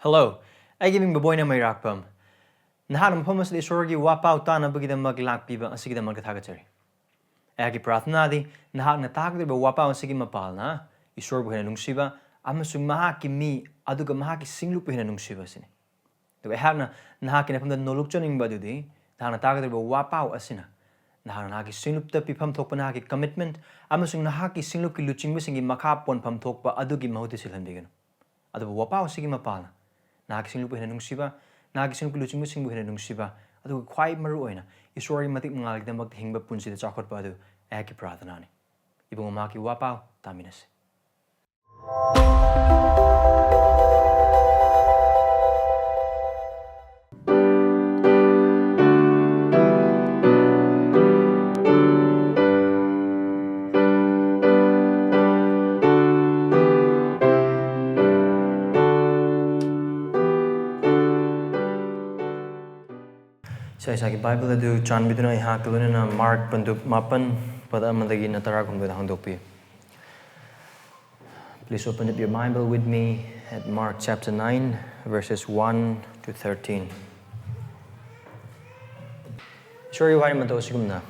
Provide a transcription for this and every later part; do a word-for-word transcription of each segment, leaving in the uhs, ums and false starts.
Hello, ꯑꯩꯒꯤ ꯃꯤꯡ ꯕꯣꯕꯣꯏꯅ ꯃꯩꯔꯥꯛꯄꯝ꯫ ꯅꯍꯥꯛꯅ ꯃꯐꯝ ꯑꯁꯤꯗ ꯏꯁꯣꯔꯒꯤ ꯋꯥꯄꯥꯎ ꯇꯥꯅꯕꯒꯤꯗꯃꯛ ꯂꯥꯛꯄꯤꯕ ꯑꯁꯤꯒꯤꯗꯃꯛꯇ ꯊꯥꯒꯠꯆꯔꯤ꯫ ꯑꯩꯍꯥꯛꯀꯤ ꯄ꯭ꯔꯥꯔꯊꯅꯥꯗꯤ ꯅꯍꯥꯛꯅ ꯇꯥꯒꯗꯧꯔꯤꯕ ꯋꯥꯄꯥꯎ ꯑꯁꯤꯒꯤ ꯃꯄꯥꯜꯅ ꯏꯁꯣꯔꯕꯨ ꯍꯦꯟꯅ ꯅꯨꯡꯁꯤꯕ ꯑꯃꯁꯨꯡ ꯃꯍꯥꯛꯀꯤ ꯃꯤ ꯑꯗꯨꯒ ꯃꯍꯥꯛꯀꯤ ꯁꯤꯡꯂꯨꯞꯄꯨ ꯍꯦꯟꯅ ꯅꯨꯡꯁꯤꯕ ꯑꯁꯤꯅꯤ꯫ ꯑꯗꯨꯒ ꯑꯩꯍꯥꯛꯅ ꯅꯍꯥꯛꯀꯤ ꯅꯐꯝꯗ ꯅꯣꯂꯨꯛꯆꯅꯤꯡꯕ ꯑꯗꯨꯗꯤ ꯅꯍꯥꯛꯅ ꯇꯥꯒꯗꯧꯔꯤꯕ ꯋꯥꯄꯥꯎ ꯑꯁꯤꯅ ꯅꯍꯥꯛꯅ ꯅꯍꯥꯛꯀꯤ ꯁꯤꯡꯂꯨꯞꯇ ꯄꯤꯐꯝ ꯊꯣꯛꯄ ꯅꯍꯥꯛꯀꯤ commitment ꯑꯃꯁꯨꯡ ꯅꯍꯥꯛꯀꯤ ꯁꯤꯡꯂꯨꯞꯀꯤ ꯂꯨꯆꯤꯡꯕꯁꯤꯡꯒꯤ ꯃꯈꯥ ꯄꯣꯟꯐꯝ ꯊꯣꯛꯄ ꯑꯗꯨꯒꯤ ꯃꯍꯨꯠꯇ ꯁꯤꯜꯍꯟꯕꯤꯒꯅꯨ꯫ ꯑꯗꯨꯕꯨ ꯋꯥꯄꯥꯎ ꯑꯁꯤꯒꯤ ꯃꯄꯥꯜꯅ ꯅꯍꯥꯛꯀꯤ ꯁꯤꯡꯂꯨꯞꯄꯨ ꯍꯦꯟꯅ ꯅꯨꯡꯁꯤꯕ, ꯅꯍꯥꯛꯀꯤ ꯁꯤꯡꯂꯨꯞꯀꯤ ꯂꯨꯆꯤꯡꯕꯁꯤꯡꯕꯨ ꯍꯦꯟꯅ ꯅꯨꯡꯁꯤꯕ, ꯑꯗꯨꯒ ꯈ꯭ꯋꯥꯏ ꯃꯔꯨ ꯑꯣꯏꯅ ꯏꯁꯣꯔꯒꯤ ꯃꯇꯤꯛ ꯃꯉꯥꯜꯒꯤꯗꯃꯛꯇ ꯍꯤꯡꯕ ꯄꯨꯟꯁꯤꯗ ꯆꯥꯎꯈꯠꯄ ꯑꯗꯨ ꯑꯩꯍꯥꯛꯀꯤ ꯄ꯭ꯔꯥꯔꯊꯅꯥꯅꯤ꯫ ꯏꯕꯨꯡꯉꯣ, ꯃꯍꯥꯛꯀꯤ ꯋꯥꯄꯥꯎ ꯇꯥꯃꯤꯟꯅꯁꯤ꯫ ꯏꯁꯥ ꯏꯁꯥꯒꯤ ꯕꯥꯏꯕꯜ ꯑꯗꯨ ꯆꯥꯟꯕꯤꯗꯨꯅ ꯑꯩꯍꯥꯛꯀ ꯂꯣꯏꯅꯅ ꯃꯥꯔꯛ ꯄꯟꯗꯨꯞ ꯃꯥꯄꯟ, ꯄꯗ ꯑꯃꯗꯒꯤꯅ ꯇꯔꯥꯍꯨꯝꯗꯣꯏꯗ ꯍꯥꯡꯗꯣꯛꯄꯤꯌꯨ꯫ Please open up your Bible with me at Mark chapter nine, verses one to thirteen. ꯏꯁꯣꯔꯒꯤ ꯋꯥꯍꯩ ꯃꯇꯧ ꯑꯁꯤꯒꯨꯝꯅ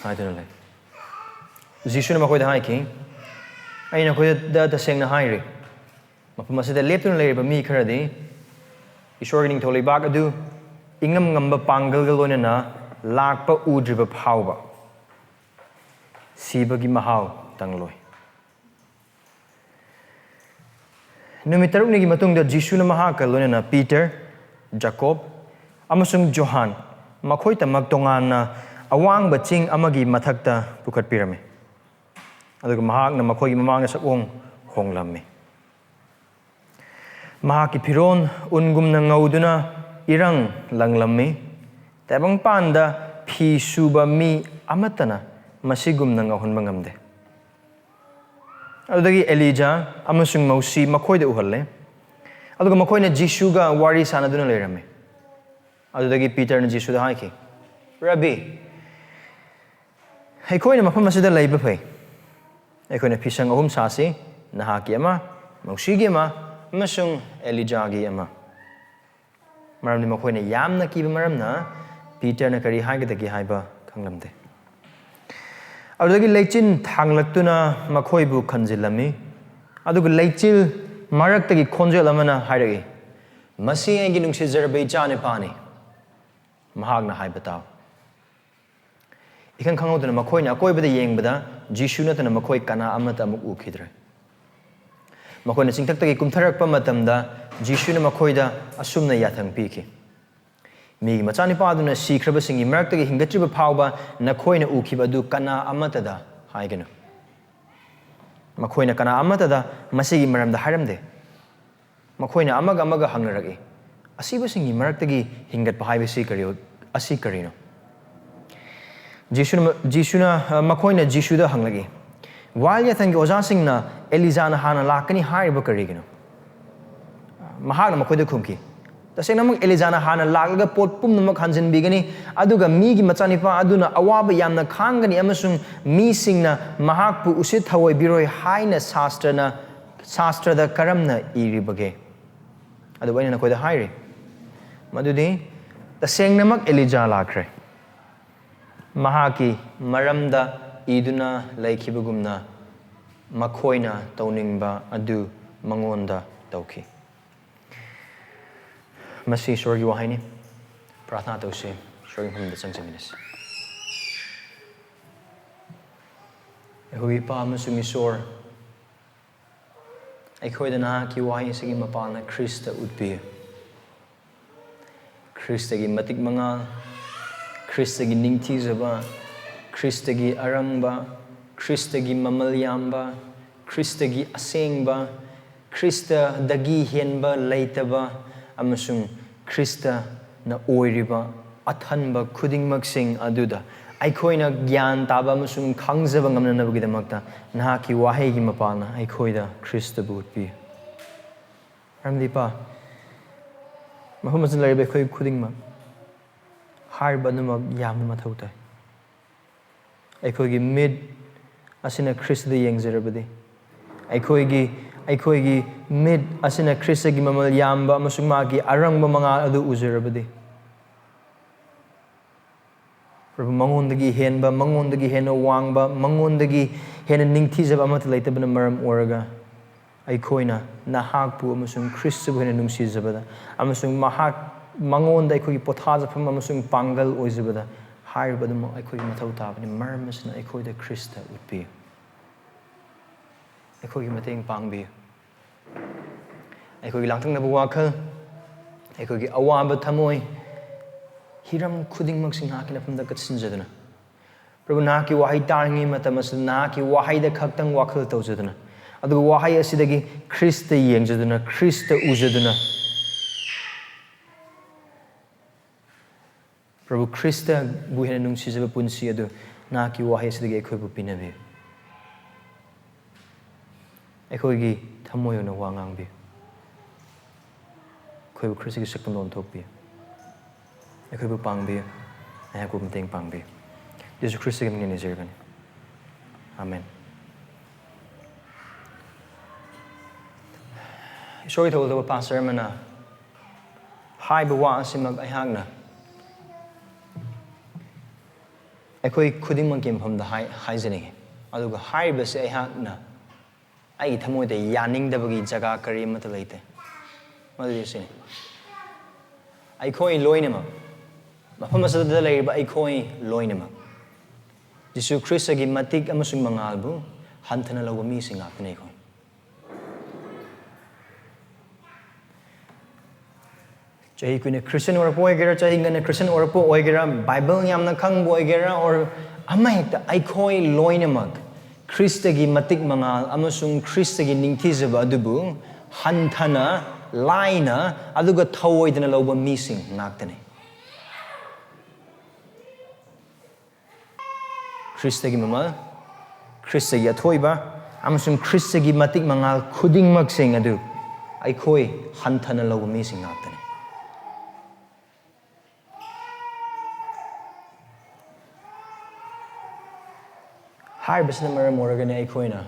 ꯍꯥꯏꯗꯨꯅ ꯂꯩ꯫ ꯖꯤꯁꯨꯅ ꯃꯈꯣꯏꯗ ꯍꯥꯏꯈꯤ, "ꯑꯩ ꯅꯈꯣꯏꯗ ꯇꯁꯦꯡꯅ ꯍꯥꯏꯔꯤ, ꯃꯐꯝ ꯑꯁꯤꯗ ꯂꯦꯞꯇꯨꯅ ꯂꯩꯔꯤꯕ ꯃꯤ ꯈꯔꯗꯤ ꯏꯁꯣꯔꯒꯤ ꯅꯤꯡꯊꯧ ꯂꯩꯕꯥꯛ ꯑꯗꯨ ꯏꯉꯝ ꯉꯝꯕ ꯄꯥꯡꯒꯜꯒ ꯂꯣꯏꯅꯅ ꯂꯥꯛꯄ ꯎꯗ꯭ꯔꯤꯕ ꯐꯥꯎꯕ ꯁꯤꯕꯒꯤ ꯃꯍꯥꯎ ꯇꯪꯂꯣꯏ꯫" ꯅꯨꯃꯤꯠ ꯇꯔꯨꯛꯅꯤꯒꯤ ꯃꯇꯨꯡꯗ ꯖꯤꯁꯨꯅ ꯃꯍꯥꯛꯀ ꯂꯣꯏꯅꯅ ꯄꯤꯇꯔ, ꯖꯥꯀꯣꯕ ꯑꯃꯁꯨꯡ ꯖꯣꯍꯥꯟ, ꯃꯈꯣꯏꯇꯃꯛ ꯇꯣꯉꯥꯟꯅ ꯑꯋꯥꯡꯕ ꯆꯤꯡ ꯑꯃꯒꯤ ꯃꯊꯛꯇ ꯄꯨꯈꯠꯄꯤꯔꯝꯃꯤ꯫ ꯑꯗꯨꯒ ꯃꯍꯥꯛꯅ ꯃꯈꯣꯏꯒꯤ ꯃꯃꯥꯡꯗ ꯁꯛꯑꯣꯡ ꯍꯣꯡꯂꯝꯃꯤ꯫ ꯃꯍꯥꯛꯀꯤ ꯐꯤꯔꯣꯜ ꯎꯟꯒꯨꯝꯅ ꯉꯧꯗꯨꯅ ꯏꯔꯪ ꯂꯪꯂꯝꯃꯤ꯫ ꯇꯥꯏꯕꯪꯄꯥꯟꯗ ꯐꯤ ꯁꯨꯕ ꯃꯤ ꯑꯃꯠꯇꯅ ꯃꯁꯤꯒꯨꯝꯅ ꯉꯧꯍꯟꯕ ꯉꯝꯗꯦ꯫ ꯑꯗꯨꯗꯒꯤ ꯑꯦꯂꯤꯖꯥ ꯑꯃꯁꯨꯡ ꯃꯧꯁꯤ ꯃꯈꯣꯏꯗ ꯎꯍꯜꯂꯦ꯫ ꯑꯗꯨꯒ ꯃꯈꯣꯏꯅ ꯖꯤꯁꯨꯒ ꯋꯥꯔꯤ ꯁꯥꯟꯅꯗꯨꯅ ꯂꯩꯔꯝꯃꯤ꯫ ꯑꯗꯨꯗꯒꯤ ꯄꯤꯇꯔꯅ ꯖꯤꯁꯨꯗ ꯍꯥꯏꯈꯤ, "ꯔꯕꯤ, ꯑꯩꯈꯣꯏꯅ ꯃꯐꯝ ꯑꯁꯤꯗ ꯂꯩꯕ ꯐꯩ꯫ ꯑꯩꯈꯣꯏꯅ ꯐꯤꯁꯪ ꯑꯍꯨꯝ ꯁꯥꯁꯤ, ꯅꯍꯥꯛꯀꯤ ꯑꯃ, ꯃꯧꯁꯤꯒꯤ ꯑꯃ, ꯑꯃꯁꯨꯡ ꯑꯦꯂꯤꯖꯥꯒꯤ ꯑꯃ꯫ ꯃꯔꯝꯗꯤ ꯃꯈꯣꯏꯅ ꯌꯥꯝꯅ ꯀꯤꯕ ꯃꯔꯝꯅ ꯄꯤꯇꯔꯅ ꯀꯔꯤ ꯍꯥꯏꯒꯗꯒꯦ ꯍꯥꯏꯕ ꯈꯪꯂꯝꯗꯦ꯫ ꯑꯗꯨꯗꯒꯤ ꯂꯩꯆꯤꯟ ꯊꯥꯡꯂꯛꯇꯨꯅ ꯃꯈꯣꯏꯕꯨ ꯈꯟꯖꯤꯜꯂꯝꯃꯤ꯫ ꯑꯗꯨꯒ ꯂꯩꯆꯤꯜ ꯃꯔꯛꯇꯒꯤ ꯈꯣꯟꯖꯦꯜ ꯑꯃꯅ ꯍꯥꯏꯔꯛꯏ, "ꯃꯁꯤ ꯑꯩꯒꯤ ꯅꯨꯡꯁꯤꯖꯔꯕ ꯏꯆꯥꯅꯤꯄꯥꯅꯤ, ꯃꯍꯥꯛꯅ ꯍꯥꯏꯕ ꯇꯥꯎ"꯫ ꯏꯈꯪ ꯈꯪꯍꯧꯗꯅ ꯃꯈꯣꯏꯅ ꯑꯀꯣꯏꯕꯗ ꯌꯦꯡꯕꯗ ꯖꯤꯁꯨ ꯅꯠꯇꯅ ꯃꯈꯣꯏ ꯀꯅꯥ ꯑꯃꯠꯇ ꯑꯃꯨꯛ ꯎꯈꯤꯗ꯭ꯔꯦ꯫ ꯃꯈꯣꯏꯅ ꯆꯤꯡꯊꯛꯇꯒꯤ ꯀꯨꯝꯊꯔꯛꯄ ꯃꯇꯝꯗ ꯖꯤꯁꯨꯅ ꯃꯈꯣꯏꯗ ꯑꯁꯨꯝꯅ ꯌꯥꯊꯪ ꯄꯤꯈꯤ, "ꯃꯤꯒꯤ ꯃꯆꯥꯅꯤꯄꯥꯗꯨꯅ ꯁꯤꯈ꯭ꯔꯕꯁꯤꯡꯒꯤ ꯃꯔꯛꯇꯒꯤ ꯍꯤꯡꯒꯠꯇ꯭ꯔꯤꯕ ꯐꯥꯎꯕ ꯅꯈꯣꯏꯅ ꯎꯈꯤꯕ ꯑꯗꯨ ꯀꯅꯥ ꯑꯃꯠꯇꯗ ꯍꯥꯏꯒꯅꯨ"꯫ ꯃꯈꯣꯏꯅ ꯀꯅꯥ ꯑꯃꯠꯇꯗ ꯃꯁꯤꯒꯤ ꯃꯔꯝꯗ ꯍꯥꯏꯔꯝꯗꯦ꯫ ꯃꯈꯣꯏꯅ ꯑꯃꯒ ꯑꯃꯒ ꯍꯪꯅꯔꯛꯏ, "ꯑꯁꯤꯕꯁꯤꯡꯒꯤ ꯃꯔꯛꯇꯒꯤ ꯍꯤꯡꯒꯠꯄ ꯍꯥꯏꯕꯁꯤ ꯀꯔꯤ, ꯑꯁꯤ ꯀꯔꯤꯅꯣ?" ꯖꯤꯁꯨꯅ, ꯖꯤꯁꯨꯅ, ꯑ, ꯃꯈꯣꯏꯅ ꯖꯤꯁꯨꯗ ꯍꯪꯂꯛꯏ, "ꯋꯥꯌꯦꯜ ꯌꯥꯊꯪꯒꯤ ꯑꯣꯖꯥꯁꯤꯡꯅ ꯑꯦꯂꯤꯖꯥꯅ ꯍꯥꯟꯅ ꯂꯥꯛꯀꯅꯤ ꯍꯥꯏꯔꯤꯕ ꯀꯔꯤꯒꯤꯅꯣ?" ꯃꯍꯥꯛꯅ ꯃꯈꯣꯏꯗ ꯈꯨꯝꯈꯤ, "ꯇꯁꯦꯡꯅꯃꯛ ꯑꯦꯂꯤꯖꯥꯅ ꯍꯥꯟꯅ ꯂꯥꯛꯂꯒ ꯄꯣꯠ ꯄꯨꯝꯅꯃꯛ ꯍꯟꯖꯤꯟꯕꯤꯒꯅꯤ, ꯑꯗꯨꯒ ꯃꯤꯒꯤ ꯃꯆꯥꯅꯤꯄꯥ ꯑꯗꯨꯅ ꯑꯋꯥꯕ ꯌꯥꯝꯅ ꯈꯥꯡꯒꯅꯤ ꯑꯃꯁꯨꯡ ꯃꯤꯁꯤꯡꯅ ꯃꯍꯥꯛꯄꯨ ꯎꯁꯤꯠ ꯊꯑꯣꯏꯕꯤꯔꯣꯏ ꯍꯥꯏꯅ ꯁꯥꯁꯇ꯭ꯔꯅ, ꯁꯥꯁꯇ꯭ꯔꯗ ꯀꯔꯝꯅ ꯏꯔꯤꯕꯒꯦ? ꯑꯗꯨꯕꯨ ꯑꯩꯅ ꯅꯈꯣꯏꯗ ꯍꯥꯏꯔꯤ, ꯃꯗꯨꯗꯤ ꯇꯁꯦꯡꯅꯃꯛ ꯑꯦꯂꯤꯖꯥ ꯂꯥꯛꯈ꯭ꯔꯦ꯫ ꯃꯍꯥꯛꯀꯤ ꯃꯔꯝꯗ ꯏꯗꯨꯅ ꯂꯩꯈꯤꯕꯒꯨꯝꯅ ꯃꯈꯣꯏꯅ ꯇꯧꯅꯤꯡꯕ ꯑꯗꯨ ꯃꯉꯣꯟꯗ ꯇꯧꯈꯤ"꯫ ꯃꯁꯤ ꯏꯁꯣꯔꯒꯤ ꯋꯥꯍꯩꯅꯤ꯫ ꯄ꯭ꯔꯥꯔꯊꯅꯥ ꯇꯧꯁꯤ꯫ ꯏꯁꯣꯔꯒꯤ ꯃꯐꯝꯗ ꯆꯪꯖꯃꯤꯟꯅꯁꯤ꯫ ꯑꯩꯈꯣꯏꯒꯤ ꯏꯄꯥ ꯑꯃꯁꯨꯡ ꯏꯁꯣꯔ, ꯑꯩꯈꯣꯏꯗ ꯅꯍꯥꯛꯀꯤ ꯋꯥꯍꯩ ꯑꯁꯤꯒꯤ ꯃꯄꯥꯟꯅ ꯈ꯭ꯔꯤꯁꯇ ꯎꯠꯄꯤꯌꯨ꯫ ꯈ꯭ꯔꯤꯁꯇꯒꯤ ꯃꯇꯤꯛ ꯃꯉꯥꯜ, ꯈ꯭ꯔꯤꯁꯇꯒꯤ ꯅꯤꯡꯊꯤꯖꯕ, ꯈ꯭ꯔꯤꯁꯇꯒꯤ ꯑꯔꯪꯕ, ꯈ꯭ꯔꯤꯁꯇꯒꯤ ꯃꯃꯜ ꯌꯥꯝꯕ, ꯈ꯭ꯔꯤꯁꯇꯒꯤ ꯑꯁꯦꯡꯕ, ꯈ꯭ꯔꯤꯁꯇꯗꯒꯤ ꯍꯦꯟꯕ ꯂꯩꯇꯕ, ꯑꯃꯁꯨꯡ ꯈ꯭ꯔꯤꯁꯇꯅ ꯑꯣꯏꯔꯤꯕ ꯑꯊꯟꯕ ꯈꯨꯗꯤꯡꯃꯛꯁꯤꯡ ꯑꯗꯨꯗ ꯑꯩꯈꯣꯏꯅ ꯒ꯭ꯌꯥꯟ ꯇꯥꯕ ꯑꯃꯁꯨꯡ ꯈꯪꯖꯕ ꯉꯝꯅꯅꯕꯒꯤꯗꯃꯛꯇ ꯅꯍꯥꯛꯀꯤ ꯋꯥꯍꯩꯒꯤ ꯃꯄꯥꯟꯅ ꯑꯩꯈꯣꯏꯗ ꯈ꯭ꯔꯤꯁꯇꯕꯨ ꯎꯠꯄꯤꯌꯨ꯫ ꯃꯔꯝꯗꯤ ꯏꯄꯥ, ꯃꯐꯝ ꯑꯁꯤꯗ ꯂꯩꯔꯤꯕ ꯑꯩꯈꯣꯏ ꯈꯨꯗꯤꯡꯃꯛ ꯍꯥꯏꯔꯤꯕ ꯑꯗꯨꯃꯛ ꯌꯥꯝꯅ ꯃꯊꯧ ꯇꯥꯏ꯫ ꯑꯩꯈꯣꯏꯒꯤ ꯃꯤꯠ ꯑꯁꯤꯅ ꯈ꯭ꯔꯤꯁꯇꯗ ꯌꯦꯡꯖꯔꯕꯗꯤ, ꯑꯩꯈꯣꯏꯒꯤ ꯑꯩꯈꯣꯏꯒꯤ ꯃꯤꯠ ꯑꯁꯤꯅ ꯈ꯭ꯔꯤꯁꯇꯒꯤ ꯃꯃꯜ ꯌꯥꯝꯕ ꯑꯃꯁꯨꯡ ꯃꯥꯒꯤ ꯑꯔꯪꯕ ꯃꯉꯥꯜ ꯑꯗꯨ ꯎꯖꯔꯕꯗꯤ, ꯄ꯭ꯔꯚꯨ, ꯃꯉꯣꯟꯗꯒꯤ ꯍꯦꯟꯕ, ꯃꯉꯣꯟꯗꯒꯤ ꯍꯦꯟꯅ ꯋꯥꯡꯕ, ꯃꯉꯣꯟꯗꯒꯤ ꯍꯦꯟꯅ ꯅꯤꯡꯊꯤꯖꯕ ꯑꯃꯠꯇ ꯂꯩꯇꯕꯅ ꯃꯔꯝ ꯑꯣꯏꯔꯒ, ꯑꯩꯈꯣꯏꯅ ꯅꯍꯥꯛꯄꯨ ꯑꯃꯁꯨꯡ ꯈ꯭ꯔꯤꯁꯇꯕꯨ ꯍꯦꯟꯅ ꯅꯨꯡꯁꯤꯖꯕꯗ ꯑꯃꯁꯨꯡ ꯃꯍꯥꯛ, ꯃꯉꯣꯟꯗ ꯑꯩꯈꯣꯏꯒꯤ ꯄꯣꯊꯥꯖꯐꯝ ꯑꯃꯁꯨꯡ ꯄꯥꯡꯒꯜ ꯑꯣꯏꯖꯕꯗ, ꯍꯥꯏꯔꯤꯕ ꯑꯗꯨꯃꯛ ꯑꯩꯈꯣꯏꯒꯤ ꯃꯊꯧ ꯇꯥꯕꯅꯤ꯫ ꯃꯔꯝ ꯑꯁꯤꯅ ꯑꯩꯈꯣꯏꯗ ꯈ꯭ꯔꯤꯁꯇ ꯎꯠꯄꯤꯌꯨ꯫ ꯑꯩꯈꯣꯏꯒꯤ ꯃꯇꯦꯡ ꯄꯥꯡꯕꯤꯌꯨ꯫ ꯑꯩꯈꯣꯏꯒꯤ ꯂꯥꯡꯇꯛꯅꯕ ꯋꯥꯈꯜ, ꯑꯩꯈꯣꯏꯒꯤ ꯑꯋꯥꯕ ꯊꯃꯣꯏ, ꯍꯤꯔꯝ ꯈꯨꯗꯤꯡꯃꯛꯁꯤ ꯅꯍꯥꯛꯀꯤ ꯅꯐꯝꯗ ꯀꯠꯁꯤꯟꯖꯗꯨꯅ, ꯄ꯭ꯔꯚꯨ, ꯅꯍꯥꯛꯀꯤ ꯋꯥꯍꯩ ꯇꯥꯔꯤꯉꯩ ꯃꯇꯝ ꯑꯁꯤꯗ ꯅꯍꯥꯛꯀꯤ ꯋꯥꯍꯩꯗ ꯈꯛꯇꯪ ꯋꯥꯈꯜ ꯇꯧꯖꯗꯨꯅ, ꯑꯗꯨꯒ ꯋꯥꯍꯩ ꯑꯁꯤꯗꯒꯤ ꯈ꯭ꯔꯤꯁꯇ ꯌꯦꯡꯖꯗꯨꯅ, ꯈ꯭ꯔꯤꯁꯇ ꯎꯖꯗꯨꯅ, ꯄ꯭ꯔꯚꯨ, ꯈ꯭ꯔꯤꯁꯇꯕꯨ ꯍꯦꯟꯅ ꯅꯨꯡꯁꯤꯖꯕ ꯄꯨꯟꯁꯤ ꯑꯗꯨ ꯅꯍꯥꯛꯀꯤ ꯋꯥꯍꯩ ꯑꯁꯤꯗꯒꯤ ꯑꯩꯈꯣꯏꯕꯨ ꯄꯤꯅꯕꯤꯌꯨ꯫ ꯑꯩꯈꯣꯏꯒꯤ ꯊꯃꯣꯏ ꯑꯣꯏꯅ ꯋꯥ ꯉꯥꯡꯕꯤꯌꯨ꯫ ꯑꯩꯈꯣꯏꯕꯨ ꯈ꯭ꯔꯤꯁꯇꯒꯤ ꯁꯛꯇꯝꯗ ꯑꯣꯟꯊꯣꯛꯄꯤꯌꯨ꯫ ꯑꯩꯈꯣꯏꯕꯨ ꯄꯥꯡꯕꯤꯌꯨ꯫ ꯑꯩꯍꯥꯛꯄꯨ ꯃꯇꯦꯡ ꯄꯥꯡꯕꯤꯌꯨ꯫ ꯌꯦꯁꯨ ꯈ꯭ꯔꯤꯁꯇꯒꯤ ꯃꯤꯡꯗ ꯅꯤꯖꯔꯕꯅꯤ꯫ ꯑꯥꯃꯦꯟ꯫ ꯏꯁꯣꯔꯒꯤ ꯊꯧꯒꯜ ꯇꯧꯕ ꯄꯥꯁꯇꯔ ꯑꯃꯅ ꯍꯥꯏꯕ ꯋꯥ ꯑꯁꯤꯃꯛ ꯑꯩꯍꯥꯛꯅ ꯑꯩꯈꯣꯏ ꯈꯨꯗꯤꯡꯃꯛꯀꯤ ꯃꯐꯝꯗ ꯍꯥꯏ-, ꯍꯥꯏꯖꯅꯤꯡꯏ꯫ ꯑꯗꯨꯒ ꯍꯥꯏꯔꯤꯕꯁꯤ ꯑꯩꯍꯥꯛꯅ ꯑꯩꯒꯤ ꯊꯃꯣꯏꯗ ꯌꯥꯅꯤꯡꯗꯕꯒꯤ ꯖꯒꯥ ꯀꯔꯤ ꯑꯃꯠꯇ ꯂꯩꯇꯦ꯫ ꯃꯗꯨꯗꯤ ꯁꯤꯅꯤ, ꯑꯩꯈꯣꯏ ꯂꯣꯏꯅꯃꯛ, ꯃꯐꯝ ꯑꯁꯤꯗ ꯂꯩꯔꯤꯕ ꯑꯩꯈꯣꯏ ꯂꯣꯏꯅꯃꯛ, ꯖꯤꯁꯨ ꯈ꯭ꯔꯤꯁꯇꯒꯤ ꯃꯇꯤꯛ ꯑꯃꯁꯨꯡ ꯃꯉꯥꯜꯕꯨ ꯍꯟꯊꯅ ꯂꯧꯕ ꯃꯤꯁꯤꯡ ꯉꯥꯛꯇꯅꯤ ꯑꯩꯈꯣꯏ꯫ ꯆꯍꯤ ꯀꯨꯏꯅ ꯈ꯭ꯔꯤꯁꯇꯤꯌꯟ ꯑꯣꯏꯔꯛꯄ ꯑꯣꯏꯒꯦꯔꯥ, ꯆꯍꯤ ꯉꯟꯅ ꯈ꯭ꯔꯤꯁꯇꯤꯌꯟ ꯑꯣꯏꯔꯛꯄ ꯑꯣꯏꯒꯦꯔꯥ, ꯕꯥꯏꯕꯜ ꯌꯥꯝꯅ ꯈꯪꯕ ꯑꯣꯏꯒꯦꯔꯥ, or ꯑꯃꯍꯦꯛꯇ, ꯑꯩꯈꯣꯏ ꯂꯣꯏꯅꯃꯛ ꯈ꯭ꯔꯤꯁꯇꯒꯤ ꯃꯇꯤꯛ ꯃꯉꯥꯜ ꯑꯃꯁꯨꯡ ꯈ꯭ꯔꯤꯁꯇꯒꯤ ꯅꯤꯡꯊꯤꯖꯕ ꯑꯗꯨꯕꯨ ꯍꯟꯊꯅ, ꯂꯥꯏꯅ, ꯑꯗꯨꯒ ꯊꯧꯑꯣꯏꯗꯅ ꯂꯧꯕ ꯃꯤꯁꯤꯡ ꯉꯥꯛꯇꯅꯤ꯫ ꯈ꯭ꯔꯤꯁꯇꯒꯤ ꯃꯃꯜ, ꯈ꯭ꯔꯤꯁꯇꯒꯤ ꯑꯊꯣꯏꯕ, ꯑꯃꯁꯨꯡ ꯈ꯭ꯔꯤꯁꯇꯒꯤ ꯃꯇꯤꯛ ꯃꯉꯥꯜ ꯈꯨꯗꯤꯡꯃꯛꯁꯤꯡ ꯑꯗꯨ ꯑꯩꯈꯣꯏ ꯍꯟꯊꯅ ꯂꯧꯕ ꯃꯤꯁꯤꯡ ꯉꯥꯛꯇꯅꯤ꯫ ꯍꯥꯏꯔꯤꯕꯁꯤꯅ ꯃꯔꯝ ꯑꯣꯏꯔꯒꯅꯤ ꯑꯩꯈꯣꯏꯅ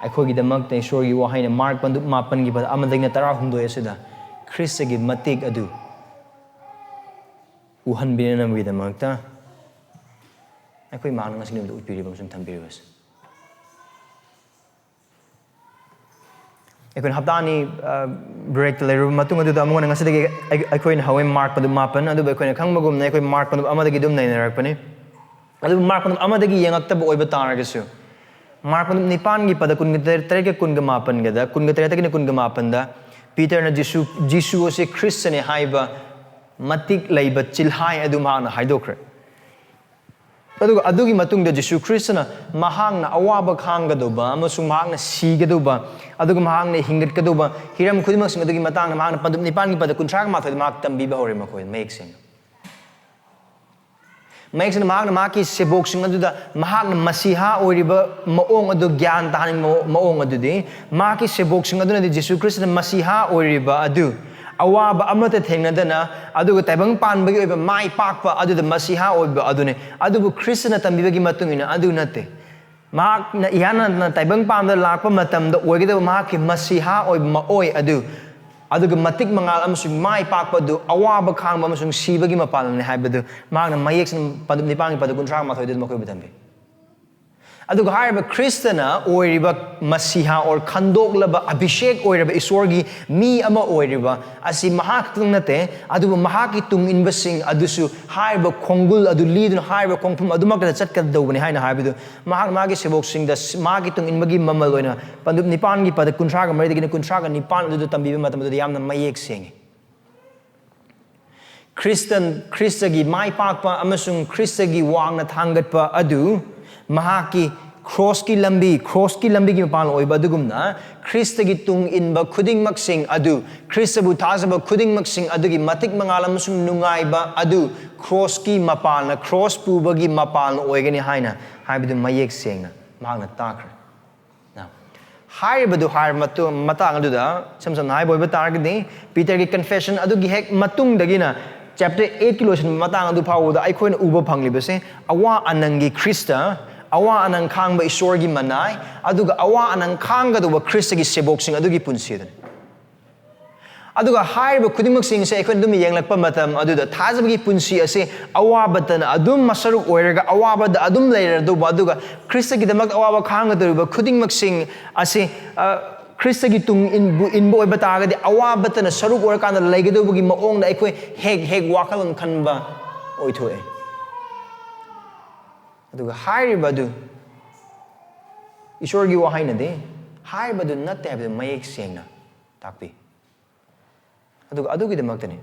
ꯑꯩꯈꯣꯏꯒꯤꯗꯃꯛꯇ ꯏꯁꯣꯔꯒꯤ ꯋꯥꯍꯩꯅ ꯃꯥꯔꯛ ꯄꯟꯗꯨꯞ ꯃꯥꯄꯟꯒꯤ ꯄꯗ ꯑꯃꯗꯒꯤꯅ ꯇꯔꯥꯍꯨꯝꯗꯣꯏ ꯑꯁꯤꯗ ꯈ꯭ꯔꯤꯁꯇꯒꯤ ꯃꯇꯤꯛ ꯑꯗꯨ ꯎꯍꯟꯕꯤꯅꯅꯕꯒꯤꯗꯃꯛꯇ ꯑꯩꯈꯣꯏ ꯃꯥꯅ ꯉꯁꯤ ꯅꯨꯃꯤꯠꯇ ꯎꯠꯄꯤꯔꯤꯕ ꯑꯃꯁꯨꯡ ꯊꯝꯕꯤꯔꯤꯕꯁꯦ꯫ ꯑꯩꯈꯣꯏꯅ ꯍꯞꯇꯥ ꯑꯅꯤ ꯕ꯭ꯔꯦꯛꯇ ꯂꯩꯔꯨꯔꯕ ꯃꯇꯨꯡ ꯑꯗꯨꯗ ꯑꯃꯨꯛ ꯍꯟꯅ ꯉꯁꯤꯗꯒꯤ ꯑꯩ- ꯑꯩꯈꯣꯏꯅ ꯍꯧꯋꯦ ꯃꯥꯔꯛ ꯄꯟꯗꯨꯞ ꯃꯥꯄꯟ꯫ ꯑꯗꯨꯕꯨ ꯑꯩꯈꯣꯏꯅ ꯈꯪꯕꯒꯨꯝꯅ ꯑꯩꯈꯣꯏ ꯃꯥꯔꯛ ꯄꯟꯗꯨꯞ ꯑꯃꯗꯒꯤ ꯑꯗꯨꯝ ꯅꯩꯅꯔꯛꯄꯅꯤ꯫ ꯑꯗꯨꯕꯨ ꯃꯥꯔꯛ ꯄꯟꯗꯨꯞ ꯑꯃꯗꯒꯤ ꯌꯦꯡꯉꯛꯇꯕ ꯑꯣꯏꯕ ꯇꯥꯔꯒꯁꯨ, ꯃꯥꯔꯛ ꯄꯟꯗꯨꯞ ꯅꯤꯄꯥꯟꯒꯤ ꯄꯗ ꯀꯨꯟꯒ ꯇꯔꯦꯠꯀ ꯀꯨꯟꯒ ꯃꯥꯄꯟꯒꯗ, ꯀꯨꯟꯒ ꯇꯔꯦꯠꯇꯒꯤꯅ ꯀꯨꯟꯒ ꯃꯥꯄꯟꯗ ꯄꯤꯇꯔꯅ ꯖꯤꯁꯨ, ꯖꯤꯁꯨ ꯑꯁꯤ ꯈ꯭ꯔꯤꯁꯇꯅꯦ ꯍꯥꯏꯕ ꯃꯇꯤꯛ ꯂꯩꯕ ꯆꯤꯜꯍꯥꯏ ꯑꯗꯨ ꯃꯍꯥꯛꯅ ꯍꯥꯏꯗꯣꯛꯈ꯭ꯔꯦ꯫ ꯑꯗꯨꯒ ꯑꯗꯨꯒꯤ ꯃꯇꯨꯡꯗ ꯖꯤꯁꯨ ꯈ꯭ꯔꯤꯁꯇꯅ ꯃꯍꯥꯛꯅ ꯑꯋꯥꯕ ꯈꯥꯡꯒꯗꯧꯕ ꯑꯃꯁꯨꯡ ꯃꯍꯥꯛꯅ ꯁꯤꯒꯗꯧꯕ, ꯑꯗꯨꯒ ꯃꯍꯥꯛꯅ ꯍꯤꯡꯒꯠꯀꯗꯧꯕ ꯍꯤꯔꯝ ꯈꯨꯗꯤꯡꯃꯛꯁꯤꯡ ꯑꯗꯨꯒꯤ ꯃꯇꯥꯡꯗ ꯃꯍꯥꯛꯅ ꯄꯟꯗꯨꯞ ꯅꯤꯄꯥꯟꯒꯤ ꯄꯗ ꯀꯨꯟꯊ꯭ꯔꯥꯒ ꯃꯥꯊꯣꯏꯗ ꯃꯍꯥꯛ ꯇꯝꯕꯤꯕ ꯍꯧꯔꯦ꯫ ꯃꯈꯣꯏ ꯃꯌꯦꯛ ꯁꯦꯡꯅ, ꯃꯌꯦꯛ ꯁꯦꯡꯅ ꯃꯍꯥꯛꯅ ꯃꯍꯥꯛꯀꯤ ꯁꯦꯕꯣꯛꯁꯤꯡ ꯑꯗꯨꯗ ꯃꯍꯥꯛꯅ ꯃꯁꯤꯍꯥ ꯑꯣꯏꯔꯤꯕ ꯃꯑꯣꯡ ꯑꯗꯨ ꯒ꯭ꯌꯥꯟ ꯇꯥꯍꯟꯅꯤꯡꯕ ꯃꯑꯣꯡ ꯑꯗꯨꯗꯤ, ꯃꯍꯥꯛꯀꯤ ꯁꯦꯕꯣꯛꯁꯤꯡ ꯑꯗꯨꯅꯗꯤ ꯖꯤꯁꯨ ꯈ꯭ꯔꯤꯁꯇꯅ ꯃꯁꯤꯍꯥ ꯑꯣꯏꯔꯤꯕ ꯑꯗꯨ, ꯑꯋꯥꯕ ꯑꯃꯠꯇ ꯊꯦꯡꯅꯗꯅ, ꯑꯗꯨꯒ ꯇꯥꯏꯕꯪ ꯄꯥꯟꯕꯒꯤ ꯑꯣꯏꯕ ꯃꯥꯏ ꯄꯥꯛꯄ ꯑꯗꯨꯗ ꯃꯁꯤꯍꯥ ꯑꯣꯏꯕ ꯑꯗꯨꯅꯤ꯫ ꯑꯗꯨꯕꯨ ꯈ꯭ꯔꯤꯁꯇꯅ ꯇꯝꯕꯤꯕꯒꯤ ꯃꯇꯨꯡ ꯏꯟꯅ ꯑꯗꯨ ꯅꯠꯇꯦ꯫ ꯃꯍꯥꯛꯅ ꯏꯍꯥꯟ ꯍꯥꯟꯅ ꯇꯥꯏꯕꯪ ꯄꯥꯟꯕꯗ ꯂꯥꯛꯄ ꯃꯇꯝꯗ ꯑꯣꯏꯒꯗꯕ ꯃꯍꯥꯛꯀꯤ ꯃꯁꯤꯍꯥ ꯑꯣꯏꯕ ꯃꯑꯣꯏ ꯑꯗꯨ, ꯑꯗꯨꯒ ꯃꯇꯤꯛ ꯃꯉꯥꯜ ꯑꯃꯁꯨꯡ ꯃꯥꯏ ꯄꯥꯛꯄ ꯑꯗꯨ, ꯑꯋꯥꯕ ꯈꯥꯡꯕ ꯑꯃꯁꯨꯡ ꯁꯤꯕꯒꯤ ꯃꯄꯥꯟꯅꯤ ꯍꯥꯏꯕꯗꯨ ꯃꯍꯥꯛꯅ ꯃꯌꯦꯛ ꯁꯦꯡꯅ ꯄꯟꯗꯨꯞ ꯅꯤꯄꯥꯟꯒꯤ ꯄꯗ ꯀꯨꯟꯊ꯭ꯔꯥ ꯃꯥꯊꯣꯏꯗ ꯃꯈꯣꯏꯕꯨ ꯊꯝꯕꯤ꯫ ꯑꯗꯨꯒ ꯍꯥꯏꯔꯤꯕ ꯈ꯭ꯔꯤꯁꯇꯅ ꯑꯣꯏꯔꯤꯕ ꯃꯁꯤꯍꯥ ꯑꯣꯔ ꯈꯟꯗꯣꯛꯂꯕ ꯑꯚꯤꯁꯦꯛ ꯑꯣꯏꯔꯕ ꯏꯁꯣꯔꯒꯤ ꯃꯤ ꯑꯃ ꯑꯣꯏꯔꯤꯕ ꯑꯁꯤ ꯃꯍꯥꯛ ꯈꯛꯇꯪ ꯅꯠꯇꯦ, ꯑꯗꯨꯕꯨ ꯃꯍꯥꯛꯀꯤ ꯇꯨꯡ ꯏꯟꯕꯁꯤꯡ ꯑꯗꯨꯁꯨ ꯍꯥꯏꯔꯤꯕ ꯈꯣꯡꯒꯨꯜ ꯑꯗꯨ ꯂꯤꯗꯨꯅ ꯍꯥꯏꯔꯤꯕ ꯈꯣꯡꯐꯝ ꯑꯗꯨꯃꯛꯇꯗ ꯆꯠꯀꯗꯧꯕꯅꯤ ꯍꯥꯏꯅ ꯍꯥꯏꯕꯗꯨ ꯃꯍꯥꯛ ꯃꯥꯒꯤ ꯁꯦꯕꯣꯛꯁꯤꯡꯗ ꯃꯥꯒꯤ ꯇꯨꯡ ꯏꯟꯕꯒꯤ ꯃꯃꯜ ꯑꯣꯏꯅ ꯄꯟꯗꯨꯞ ꯅꯤꯄꯥꯟꯒꯤ ꯄꯗ ꯀꯨꯟꯊ꯭ꯔꯥꯒ ꯃꯔꯤꯗꯒꯤꯅ ꯀꯨꯟꯊ꯭ꯔꯥꯒ ꯅꯤꯄꯥꯟ ꯑꯗꯨꯗ ꯇꯝꯕꯤꯕ ꯃꯇꯝ ꯑꯗꯨꯗ ꯌꯥꯝꯅ ꯃꯌꯦꯛ ꯁꯦꯡꯉꯤ꯫ ꯈ꯭ꯔꯤꯁꯇꯟ, ꯈ꯭ꯔꯤꯁꯇꯒꯤ ꯃꯥꯏ ꯄꯥꯛꯄ ꯑꯃꯁꯨꯡ ꯈ꯭ꯔꯤꯁꯇꯒꯤ ꯋꯥꯡꯅ ꯊꯥꯡꯒꯠꯄ ꯑꯗꯨ ꯃꯍꯥꯛꯀꯤ ꯈ꯭ꯔꯣꯁꯀꯤ ꯂꯝꯕꯤ, ꯈ꯭ꯔꯣꯁꯀꯤ ꯂꯝꯕꯤꯒꯤ ꯃꯄꯥꯟ ꯑꯣꯏꯕ ꯑꯗꯨꯒꯨꯝꯅ, ꯈ꯭ꯔꯤꯁꯇꯒꯤ ꯇꯨꯡ ꯏꯟꯕ ꯈꯨꯗꯤꯡꯃꯛꯁꯤꯡ ꯑꯗꯨ, ꯈ꯭ꯔꯤꯁꯇꯕꯨ ꯊꯥꯖꯕ ꯈꯨꯗꯤꯡꯃꯛꯁꯤꯡ ꯑꯗꯨꯒꯤ ꯃꯇꯤꯛ ꯃꯉꯥꯜ ꯑꯃꯁꯨꯡ ꯅꯨꯡꯉꯥꯏꯕ ꯑꯗꯨ ꯈ꯭ꯔꯣꯁꯀꯤ ꯃꯄꯥꯟꯅ, ꯈ꯭ꯔꯣꯁ ꯄꯨꯕꯒꯤ ꯃꯄꯥꯟꯅ ꯑꯣꯏꯒꯅꯤ ꯍꯥꯏꯅ ꯍꯥꯏꯕꯗꯨ ꯃꯌꯦꯛ ꯁꯦꯡꯅ ꯃꯍꯥꯛꯅ ꯇꯥꯛꯈ꯭ꯔꯦ꯫ Now, ꯍꯥꯏꯔꯤꯕꯗꯨ ꯍꯥꯏꯔꯕ ꯃꯇꯨꯡ, ꯃꯇꯥꯡ ꯑꯗꯨꯗ ꯏꯁꯝ ꯁꯝꯅ ꯍꯥꯏꯕ ꯑꯣꯏꯕ ꯇꯥꯔꯒꯗꯤ, ꯄꯤꯇꯔꯒꯤ ꯀꯟꯐꯦꯁꯟ ꯑꯗꯨꯒꯤ ꯍꯦꯛ ꯃꯇꯨꯡꯗꯒꯤꯅ ꯆꯦꯞꯇꯔ ꯑꯩꯠꯀꯤ ꯂꯣꯏꯁꯤꯟꯕ ꯃꯇꯥꯡ ꯑꯗꯨ ꯐꯥꯎꯕꯗ ꯑꯩꯈꯣꯏꯅ ꯎꯕ ꯐꯪꯂꯤꯕꯁꯦ, ꯑꯋꯥ ꯑꯅꯪꯒꯤ ꯈ꯭ꯔꯤꯁꯇ ꯑꯋꯥ ꯑꯅꯪ ꯈꯥꯡꯕ ꯏꯁꯣꯔꯒꯤ ꯃꯅꯥꯏ, ꯑꯗꯨꯒ ꯑꯋꯥ ꯑꯅꯪ ꯈꯥꯡꯒꯗꯧꯕ ꯈ꯭ꯔꯤꯁꯇꯒꯤ ꯁꯦꯕꯣꯛꯁꯤꯡ ꯑꯗꯨꯒꯤ ꯄꯨꯟꯁꯤ ꯑꯗꯨꯅꯤ꯫ ꯑꯗꯨꯒ ꯍꯥꯏꯔꯤꯕ ꯈꯨꯗꯤꯡꯃꯛꯁꯤꯡꯁꯦ ꯑꯩꯈꯣꯏꯅ ꯑꯗꯨꯝ ꯌꯦꯡꯂꯛꯄ ꯃꯇꯝ ꯑꯗꯨꯗ ꯊꯥꯖꯕꯒꯤ ꯄꯨꯟꯁꯤ ꯑꯁꯤ ꯑꯋꯥꯕꯗꯅ ꯑꯗꯨꯝ ꯃꯁꯔꯨꯛ ꯑꯣꯏꯔꯒ ꯑꯋꯥꯕꯗ ꯑꯗꯨꯝ ꯂꯩꯔꯗꯧꯕ, ꯑꯗꯨꯒ ꯈ꯭ꯔꯤꯁꯇꯒꯤꯗꯃꯛ ꯑꯋꯥꯕ ꯈꯥꯡꯒꯗꯧꯔꯤꯕ ꯈꯨꯗꯤꯡꯃꯛꯁꯤꯡ ꯑꯁꯤ, ꯑ, ꯈ꯭ꯔꯤꯁꯇꯒꯤ ꯇꯨꯡ ꯏꯟꯕꯨ-, ꯏꯟꯕ ꯑꯣꯏꯕ ꯇꯥꯔꯒꯗꯤ ꯑꯋꯥꯕꯇꯅ ꯁꯔꯨꯛ ꯑꯣꯏꯔꯀꯥꯟꯗ ꯂꯩꯒꯗꯧꯕꯒꯤ ꯃꯑꯣꯡꯗ ꯑꯩꯈꯣꯏ ꯍꯦꯛ ꯍꯦꯛ ꯋꯥꯈꯜꯂꯣꯟ ꯈꯟꯕ ꯑꯣꯏꯊꯣꯛꯑꯦ꯫ ꯑꯗꯨꯒ ꯍꯥꯏꯔꯤꯕ ꯑꯗꯨ ꯏꯁꯣꯔꯒꯤ ꯋꯥꯍꯩꯅꯗꯤ ꯍꯥꯏꯔꯤꯕ ꯑꯗꯨ ꯅꯠꯇꯦ ꯍꯥꯏꯕꯗꯨ ꯃꯌꯦꯛ ꯁꯦꯡꯅ ꯇꯥꯛꯄꯤ꯫ ꯑꯗꯨꯒ ꯑꯗꯨꯒꯤꯗꯃꯛꯇꯅꯤ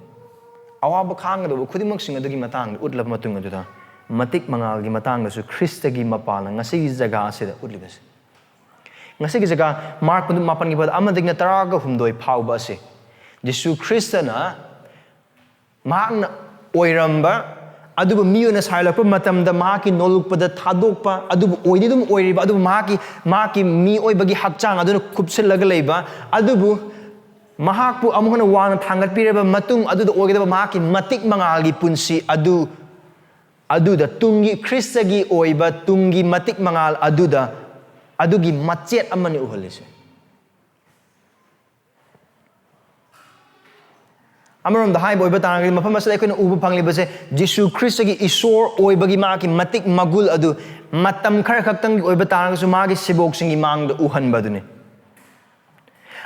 ꯑꯋꯥꯕ ꯈꯥꯡꯒꯗꯧꯕ ꯈꯨꯗꯤꯡꯃꯛꯁꯤꯡ ꯑꯗꯨꯒꯤ ꯃꯇꯥꯡꯗ ꯎꯠꯂꯕ ꯃꯇꯨꯡ ꯑꯗꯨꯗ ꯃꯇꯤꯛ ꯃꯉꯥꯜꯒꯤ ꯃꯇꯥꯡꯗꯁꯨ ꯈ꯭ꯔꯤꯁꯇꯒꯤ ꯃꯄꯥꯜꯅ ꯉꯁꯤꯒꯤ ꯖꯒꯥ ꯑꯁꯤꯗ ꯎꯠꯂꯤꯕꯁꯦ꯫ ꯉꯁꯤꯒꯤ ꯖꯒꯥ ꯃꯥꯔꯛ ꯃꯥꯄꯟꯒꯤ ꯄꯗ ꯑꯃꯗꯒꯤꯅ ꯇꯔꯥꯒ ꯍꯨꯝꯗꯣꯏ ꯐꯥꯎꯕ ꯑꯁꯤ ꯖꯤꯁꯨ ꯈ꯭ꯔꯤꯁꯇꯅ ꯃꯍꯥꯛꯅ ꯑꯣꯏꯔꯝꯕ ꯑꯗꯨꯕꯨ ꯃꯤ ꯑꯣꯏꯅ ꯁꯥꯏꯂꯛꯄ ꯃꯇꯝꯗ ꯃꯍꯥꯛꯀꯤ ꯅꯣꯂꯨꯛꯄꯗ ꯊꯥꯗꯣꯛꯄ ꯑꯗꯨꯕꯨ ꯑꯣꯏꯗꯤ ꯑꯗꯨꯝ ꯑꯣꯏꯔꯤꯕ, ꯑꯗꯨꯕꯨ ꯃꯍꯥꯛꯀꯤ, ꯃꯍꯥꯛꯀꯤ ꯃꯤꯑꯣꯏꯕꯒꯤ ꯍꯛꯆꯥꯡ ꯑꯗꯨꯅ ꯀꯨꯞꯁꯤꯜꯂꯒ ꯂꯩꯕ, ꯑꯗꯨꯕꯨ ꯃꯍꯥꯛꯄꯨ ꯑꯃꯨꯛ ꯍꯟꯅ ꯋꯥꯡꯅ ꯊꯥꯡꯒꯠꯄꯤꯔꯕ ꯃꯇꯨꯡ ꯑꯗꯨꯗ ꯑꯣꯏꯒꯗꯕ ꯃꯍꯥꯛꯀꯤ ꯃꯇꯤꯛ ꯃꯉꯥꯜꯒꯤ ꯄꯨꯟꯁꯤ ꯑꯗꯨ, ꯑꯗꯨꯗ ꯇꯨꯡꯒꯤ ꯈ꯭ꯔꯤꯁꯇꯒꯤ ꯑꯣꯏꯕ ꯇꯨꯡꯒꯤ ꯃꯇꯤꯛ ꯃꯉꯥꯜ ꯑꯗꯨꯗ, ꯑꯗꯨꯒꯤ ꯃꯆꯦꯠ ꯑꯃꯅꯤ ꯎꯍꯜꯂꯤꯁꯦ꯫ ꯑꯃꯔꯣꯝꯗ ꯍꯥꯏꯕ ꯑꯣꯏꯕ ꯇꯥꯔꯒꯗꯤ ꯃꯐꯝ ꯑꯁꯤꯗ ꯑꯩꯈꯣꯏꯅ ꯎꯕ ꯐꯪꯂꯤꯕꯁꯦ ꯖꯤꯁꯨ ꯈ꯭ꯔꯤꯁꯇꯒꯤ ꯏꯁꯣꯔ ꯑꯣꯏꯕꯒꯤ ꯃꯍꯥꯛꯀꯤ ꯃꯇꯤꯛ ꯃꯒꯨꯜ ꯑꯗꯨ ꯃꯇꯝ ꯈꯔ ꯈꯛꯇꯪꯒꯤ ꯑꯣꯏꯕ ꯇꯥꯔꯒꯁꯨ ꯃꯥꯒꯤ ꯁꯦꯕꯣꯛꯁꯤꯡꯒꯤ ꯃꯥꯡꯗ ꯎꯍꯟꯕ ꯑꯗꯨꯅꯤ꯫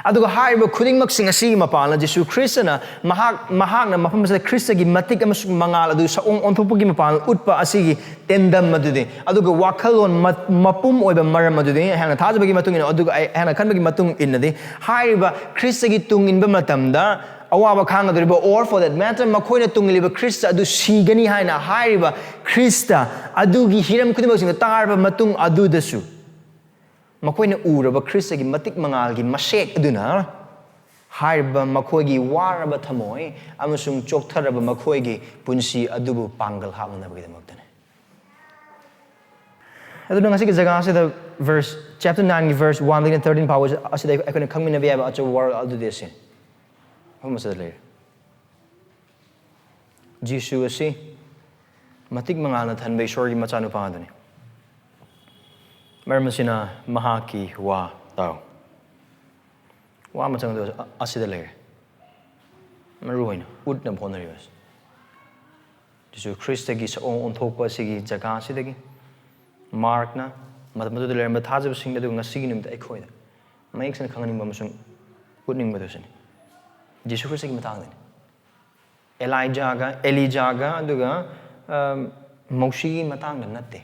ꯑꯗꯨꯒ ꯍꯥꯏꯔꯤꯕ ꯈꯨꯗꯤꯡꯃꯛꯁꯤꯡ ꯑꯁꯤꯒꯤ ꯃꯄꯥꯟꯅ ꯖꯤꯁꯨ ꯈ꯭ꯔꯤꯁꯇꯅ ꯃꯍꯥꯛ, ꯃꯍꯥꯛꯅ ꯃꯐꯝ ꯑꯁꯤꯗ ꯈ꯭ꯔꯤꯁꯇꯒꯤ ꯃꯇꯤꯛ ꯑꯃꯁꯨꯡ ꯃꯉꯥꯜ ꯑꯗꯨ ꯁꯛꯑꯣꯡ ꯑꯣꯟꯊꯣꯛꯄꯒꯤ ꯃꯄꯥꯟ ꯎꯠꯄ ꯑꯁꯤꯒꯤ ꯇꯦꯟꯗꯝ ꯑꯗꯨꯗꯤ, ꯑꯗꯨꯒ ꯋꯥꯈꯜꯂꯣꯟ ꯃ-, ꯃꯄꯨꯝ ꯑꯣꯏꯕ ꯃꯔꯝ ꯑꯗꯨꯗꯤ ꯑꯩꯍꯥꯛꯅ ꯊꯥꯖꯕꯒꯤ ꯃꯇꯨꯡ ꯏꯟꯅ, ꯑꯗꯨꯒ ꯑꯩ, ꯑꯩꯍꯥꯛꯅ ꯈꯟꯕꯒꯤ ꯃꯇꯨꯡ ꯏꯟꯅꯗꯤ, ꯍꯥꯏꯔꯤꯕ ꯈ꯭ꯔꯤꯁꯇꯒꯤ ꯇꯨꯡ ꯏꯟꯕ ꯃꯇꯝꯗ ꯑꯋꯥꯕ ꯈꯥꯡꯒꯗꯧꯔꯤꯕ, or for that matter, ꯃꯈꯣꯏꯅ ꯇꯨꯡ ꯏꯜꯂꯤꯕ ꯈ꯭ꯔꯤꯁꯇ ꯑꯗꯨ ꯁꯤꯒꯅꯤ ꯍꯥꯏꯅ ꯍꯥꯏꯔꯤꯕ ꯈ꯭ꯔꯤꯁꯇ ꯑꯗꯨꯒꯤ ꯍꯤꯔꯝ ꯈꯨꯗꯤꯡꯃꯛꯁꯤꯡꯗ ꯇꯥꯔꯕ ꯃꯇꯨꯡ ꯑꯗꯨꯗꯁꯨ ꯃꯈꯣꯏꯅ ꯎꯔꯕ ꯈ꯭ꯔꯤꯁꯇꯒꯤ ꯃꯇꯤꯛ ꯃꯉꯥꯜꯒꯤ ꯃꯁꯦꯛ ꯑꯗꯨꯅ ꯍꯥꯏꯔꯤꯕ ꯃꯈꯣꯏꯒꯤ ꯋꯥꯔꯕ ꯊꯃꯣꯏ ꯑꯃꯁꯨꯡ ꯆꯣꯛꯊꯔꯕ ꯃꯈꯣꯏꯒꯤ ꯄꯨꯟꯁꯤ ꯑꯗꯨꯕꯨ ꯄꯥꯡꯒꯜ ꯍꯥꯞꯅꯅꯕꯒꯤꯗꯃꯛꯇꯅꯤ꯫ ꯑꯗꯨꯅ ꯉꯁꯤꯒꯤ ꯖꯒꯥ ꯑꯁꯤꯗ verse, chapter nineꯒꯤ verse oneꯗꯒꯤꯅ thirteen ꯐꯥꯎꯕ ꯑꯁꯤꯗ ꯑꯩꯈꯣꯏꯅ ꯈꯪꯃꯤꯟꯅꯕ ꯌꯥꯕ ꯑꯆꯧꯕ ꯋꯥꯔꯣꯜ ꯑꯗꯨꯗꯤ ꯑꯁꯤ ꯃꯐꯝ ꯑꯁꯤꯗ ꯂꯩꯔꯦ꯫ ꯖꯤꯁꯨ ꯑꯁꯤ ꯃꯇꯤꯛ ꯃꯉꯥꯜꯅ ꯊꯟꯕ ꯏꯁꯣꯔꯒꯤ ꯃꯆꯥꯅꯨꯄꯥ ꯑꯗꯨꯅꯤ꯫ ꯃꯔꯝ ꯑꯁꯤꯅ ꯃꯍꯥꯛꯀꯤ ꯋꯥ ꯇꯥꯎ꯫ ꯋꯥ ꯑꯃ ꯆꯪꯗꯕ ꯑꯁꯤꯗ ꯂꯩꯔꯦ꯫ ꯃꯔꯨ ꯑꯣꯏꯅ ꯎꯠꯅꯕ ꯍꯣꯠꯅꯔꯤꯕ ꯑꯁꯤ꯫ ꯖꯤꯁꯨ ꯈ꯭ꯔꯤꯁꯇꯒꯤ ꯁꯛꯑꯣꯡ ꯑꯣꯟꯊꯣꯛꯄ ꯑꯁꯤꯒꯤ ꯖꯒꯥ ꯑꯁꯤꯗꯒꯤ ꯃꯥꯔꯛꯅ ꯃꯇꯝ ꯑꯗꯨꯗ ꯂꯩꯔꯝꯕ ꯊꯥꯖꯕꯁꯤꯡꯗ, ꯑꯗꯨꯒ ꯉꯁꯤꯒꯤ ꯅꯨꯃꯤꯠꯇ ꯑꯩꯈꯣꯏꯗ ꯃꯌꯦꯛ ꯁꯦꯡꯅ ꯈꯪꯍꯟꯅꯤꯡꯕ ꯑꯃꯁꯨꯡ ꯎꯠꯅꯤꯡꯕꯗꯨ ꯑꯁꯤꯅꯤ꯫ ꯖꯤꯁꯨ ꯈ꯭ꯔꯤꯁꯇꯒꯤ ꯃꯇꯥꯡꯗꯅꯤ꯫ ꯑꯦꯂꯥꯏꯖꯥꯒ, ꯑꯦꯂꯤꯖꯥꯒ, ꯑꯗꯨꯒ, ꯑꯝ, ꯃꯧꯁꯤꯒꯤ ꯃꯇꯥꯡꯗ ꯅꯠꯇꯦ꯫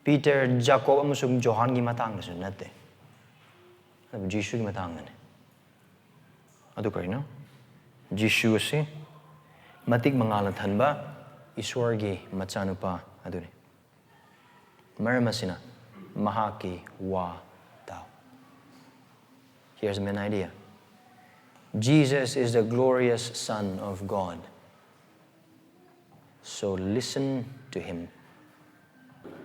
ꯄꯤꯇꯔ, ꯖꯥꯀꯣꯕ ꯑꯃꯁꯨꯡ ꯖꯣꯍꯥꯟꯒꯤ ꯃꯇꯥꯡꯗꯁꯨ ꯅꯠꯇꯦ꯫ ꯑꯗꯨꯕꯨ ꯖꯤꯁꯨꯒꯤ ꯃꯇꯥꯡꯗꯅꯤ꯫ ꯑꯗꯨ ꯀꯔꯤꯅꯣ? ꯖꯤꯁꯨ ꯑꯁꯤ ꯃꯇꯤꯛ ꯃꯉꯥꯜꯅ ꯊꯟꯕ ꯏꯁꯣꯔꯒꯤ ꯃꯆꯥꯅꯨꯄꯥ ꯑꯗꯨꯅꯤ꯫ ꯃꯔꯝ ꯑꯁꯤꯅ ꯃꯍꯥꯛꯀꯤ ꯋꯥ ꯇꯥꯎ꯫ Here's the main idea. Jesus is the glorious Son of God. So listen to him.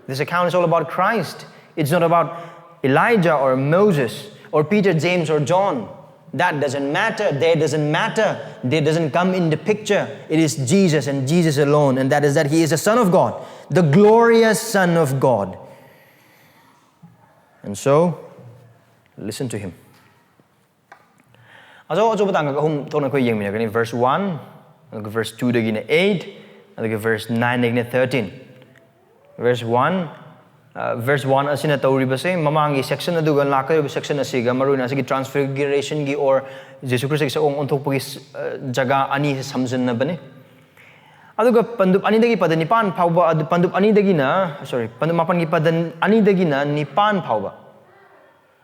This account is all about Christ. It's not about Elijah or Moses or Peter, James, or John. That doesn't matter. They doesn't matter. They doesn't come in the picture. It is Jesus and Jesus alone, and that is that he is the Son of God, the glorious Son of God. And so, listen to him. ꯑꯆꯧ ꯑꯆꯧꯕ ꯇꯥꯡꯀꯛ ꯑꯍꯨꯝ ꯊꯣꯛꯅ ꯑꯩꯈꯣꯏ ꯌꯦꯡꯃꯤꯟꯅꯒꯅꯤ꯫ Verse one, ꯑꯗꯨꯒ verse two ꯗꯒꯤꯅ eight, ꯑꯗꯨꯒ verse nine ꯗꯒꯤꯅ thirteen꯫ Verse one, ꯑ, verse one ꯑꯁꯤꯅ ꯇꯧꯔꯤꯕꯁꯦ ꯃꯃꯥꯡꯒꯤ section ꯑꯗꯨꯒ ꯂꯥꯛꯀꯗꯧꯔꯤꯕ section ꯑꯁꯤꯒ, ꯃꯔꯨꯑꯣꯏꯅ ꯑꯁꯤꯒꯤ transfiguration ꯒꯤ or ꯖꯤꯁꯨ ꯈ꯭ꯔꯤꯁꯇꯒꯤ ꯁꯛꯑꯣꯡ ꯑꯣꯟꯊꯣꯛꯄꯒꯤ ꯁ-, ꯑ, ꯖꯒꯥ ꯑꯅꯤꯁꯦ ꯁꯝꯖꯤꯟꯅꯕꯅꯤ꯫ ꯑꯗꯨꯒ ꯄꯟꯗꯨꯞ ꯑꯅꯤꯗꯒꯤ ꯄꯗ ꯅꯤꯄꯥꯟ ꯐꯥꯎꯕ, ꯑꯗꯨ ꯄꯟꯗꯨꯞ ꯑꯅꯤꯗꯒꯤꯅ, sorry, ꯄꯟꯗꯨꯞ ꯃꯥꯄꯟꯒꯤ ꯄꯗ ꯑꯅꯤꯗꯒꯤꯅ ꯅꯤꯄꯥꯟ ꯐꯥꯎꯕ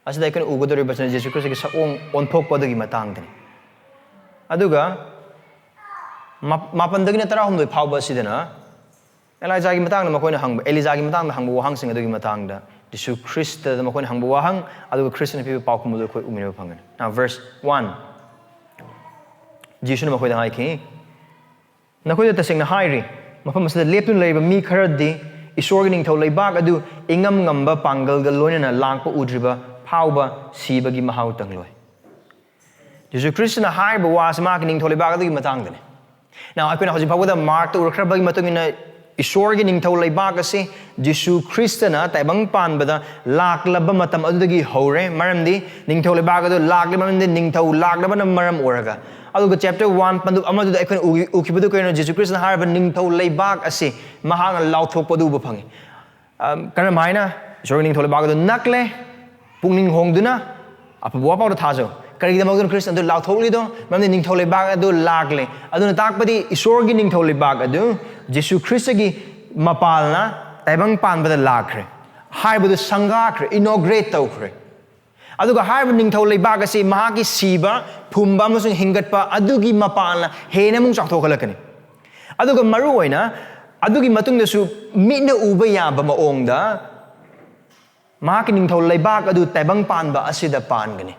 ꯑꯁꯤꯗ ꯑꯩꯈꯣꯏꯅ ꯎꯒꯗꯧꯔꯤꯕꯁꯤꯅ ꯖꯤꯁꯨ ꯈ꯭ꯔꯤꯁꯇꯒꯤ ꯁꯛꯑꯣꯡ ꯑꯣꯟꯊꯣꯛꯄ ꯑꯗꯨꯒꯤ ꯃꯇꯥꯡꯗꯅꯤ꯫ ꯑꯗꯨꯒ ꯃꯥ-, ꯃꯥꯄꯟꯗꯒꯤꯅ ꯇꯔꯥꯍꯨꯝꯗꯣꯏ ꯐꯥꯎꯕ ꯑꯁꯤꯗꯅ ꯑꯦꯂꯥꯏꯖꯥꯒꯤ ꯃꯇꯥꯡꯗ ꯃꯈꯣꯏꯅ ꯍꯪꯕ, ꯑꯦꯂꯤꯖꯥꯒꯤ ꯃꯇꯥꯡꯗ ꯍꯪꯕ ꯋꯥꯍꯪꯁꯤꯡ ꯑꯗꯨꯒꯤ ꯃꯇꯥꯡꯗ, ꯖꯤꯁꯨ ꯈ꯭ꯔꯤꯁꯇꯗ ꯃꯈꯣꯏꯅ ꯍꯪꯕ ꯋꯥꯍꯪ, ꯑꯗꯨꯒ ꯈ꯭ꯔꯤꯁꯇꯅ ꯄꯤꯕ ꯄꯥꯎꯈꯨꯝ ꯑꯗꯨ ꯑꯩꯈꯣꯏ ꯎꯃꯤꯟꯅꯕ ꯐꯪꯒꯅꯤ꯫ Now, verse one, ꯖꯤꯁꯨꯅ ꯃꯈꯣꯏꯗ ꯍꯥꯏꯈꯤ, "ꯅꯈꯣꯏꯗ ꯇꯁꯦꯡꯅ ꯍꯥꯏꯔꯤ, ꯃꯐꯝ ꯑꯁꯤꯗ ꯂꯦꯞꯇꯨꯅ ꯂꯩꯔꯤꯕ ꯃꯤ ꯈꯔꯗꯤ ꯏꯁꯣꯔꯒꯤ ꯅꯤꯡꯊꯧ ꯂꯩꯕꯥꯛ ꯑꯗꯨ ꯏꯉꯝ ꯉꯝꯕ ꯄꯥꯡꯒꯜꯒ ꯂꯣꯏꯅꯅ ꯂꯥꯛꯄ ꯎꯗ꯭ꯔꯤꯕ ꯐꯥꯎꯕ ꯁꯤꯕꯒꯤ ꯃꯍꯥꯎ ꯇꯪꯂꯣꯏ"꯫ ꯖꯤꯁꯨ ꯈ꯭ꯔꯤꯁꯇꯅ ꯍꯥꯏꯔꯤꯕ ꯋꯥꯁꯤ ꯃꯍꯥꯛꯀꯤ ꯅꯤꯡꯊꯧ ꯂꯩꯕꯥꯛ ꯑꯗꯨꯒꯤ ꯃꯇꯥꯡꯗꯅꯤ꯫ Now, ꯑꯩꯈꯣꯏꯅ ꯍꯧꯖꯤꯛ ꯐꯥꯎꯕꯗ ꯃꯥꯔꯛꯇ ꯎꯔꯛꯈ꯭ꯔꯕꯒꯤ ꯃꯇꯨꯡ ꯏꯟꯅ ꯏꯁꯣꯔꯒꯤ ꯅꯤꯡꯊꯧ ꯂꯩꯕꯥꯛ ꯑꯁꯤ ꯖꯤꯁꯨ ꯈ꯭ꯔꯤꯁꯇꯅ ꯇꯥꯏꯕꯪ ꯄꯥꯟꯕꯗ ꯂꯥꯛꯂꯕ ꯃꯇꯝ ꯑꯗꯨꯗꯒꯤ ꯍꯧꯔꯦ꯫ ꯃꯔꯝꯗꯤ ꯅꯤꯡꯊꯧ ꯂꯩꯕꯥꯛ ꯑꯗꯨ ꯂꯥꯛꯂꯤꯕ ꯃꯔꯝꯗꯤ ꯅꯤꯡꯊꯧ ꯂꯥꯛꯂꯕꯅ ꯃꯔꯝ ꯑꯣꯏꯔꯒ꯫ ꯑꯗꯨꯒ ꯆꯦꯞꯇꯔ ꯋꯥꯟ ꯄꯟꯗꯨꯞ ꯑꯃꯗꯨꯗ ꯑꯩꯈꯣꯏꯅ ꯎꯈꯤꯕꯗꯨ ꯀꯩꯅꯣ? ꯖꯤꯁꯨ ꯈ꯭ꯔꯤꯁꯇꯅ ꯍꯥꯏꯔꯤꯕ ꯅꯤꯡꯊꯧ ꯂꯩꯕꯥꯛ ꯑꯁꯤ ꯃꯍꯥꯛꯅ ꯂꯥꯎꯊꯣꯛꯄꯗꯨ ꯎꯕ ꯐꯪꯉꯤ꯫ ꯀꯔꯝ ꯍꯥꯏꯅ? ꯏꯁꯣꯔꯒꯤ ꯅꯤꯡꯊꯧ ꯂꯩꯕꯥꯛ ꯑꯗꯨ ꯅꯛꯂꯦ꯫ ꯄꯨꯛꯅꯤꯡ ꯍꯣꯡꯗꯨꯅ ꯑꯐꯕ ꯋꯥꯄꯥꯎꯗ ꯊꯥꯖꯧ꯫ ꯀꯔꯤꯒꯤꯗꯃꯛꯇꯅꯣ ꯈ꯭ꯔꯤꯁꯇ ꯑꯗꯨ ꯂꯥꯎꯊꯣꯛꯂꯤꯗꯣ? ꯃꯔꯝꯗꯤ ꯅꯤꯡꯊꯧ ꯂꯩꯕꯥꯛ ꯑꯗꯨ ꯂꯥꯛꯂꯦ꯫ ꯑꯗꯨꯅ ꯇꯥꯛꯄꯗꯤ ꯏꯁꯣꯔꯒꯤ ꯅꯤꯡꯊꯧ ꯂꯩꯕꯥꯛ ꯑꯗꯨ ꯖꯤꯁꯨ ꯈ꯭ꯔꯤꯁꯇꯒꯤ ꯃꯄꯥꯜꯅ ꯇꯥꯏꯕꯪ ꯄꯥꯟꯕꯗ ꯂꯥꯛꯈ꯭ꯔꯦ꯫ ꯍꯥꯏꯕꯗꯨ ꯁꯪꯒꯥꯈ꯭ꯔꯦ, ꯏꯅꯣꯒ꯭ꯔꯦꯠ ꯇꯧꯈ꯭ꯔꯦ꯫ ꯑꯗꯨꯒ ꯍꯥꯏꯔꯤꯕ ꯅꯤꯡꯊꯧ ꯂꯩꯕꯥꯛ ꯑꯁꯤ ꯃꯍꯥꯛꯀꯤ ꯁꯤꯕ, ꯐꯨꯝꯕ ꯑꯃꯁꯨꯡ ꯍꯤꯡꯒꯠꯄ ꯑꯗꯨꯒꯤ ꯃꯄꯥꯟꯅ ꯍꯦꯟꯅ ꯑꯃꯨꯛ ꯆꯥꯎꯊꯣꯛꯍꯜꯂꯛꯀꯅꯤ꯫ ꯑꯗꯨꯒ ꯃꯔꯨ ꯑꯣꯏꯅ ꯑꯗꯨꯒꯤ ꯃꯇꯨꯡꯗꯁꯨ ꯃꯤꯠꯅ ꯎꯕ ꯌꯥꯕ ꯃꯑꯣꯡꯗ ꯃꯍꯥꯛꯀꯤ ꯅꯤꯡꯊꯧ ꯂꯩꯕꯥꯛ ꯑꯗꯨ ꯇꯥꯏꯕꯪ ꯄꯥꯟꯕ ꯑꯁꯤꯗ ꯄꯥꯟꯒꯅꯤ꯫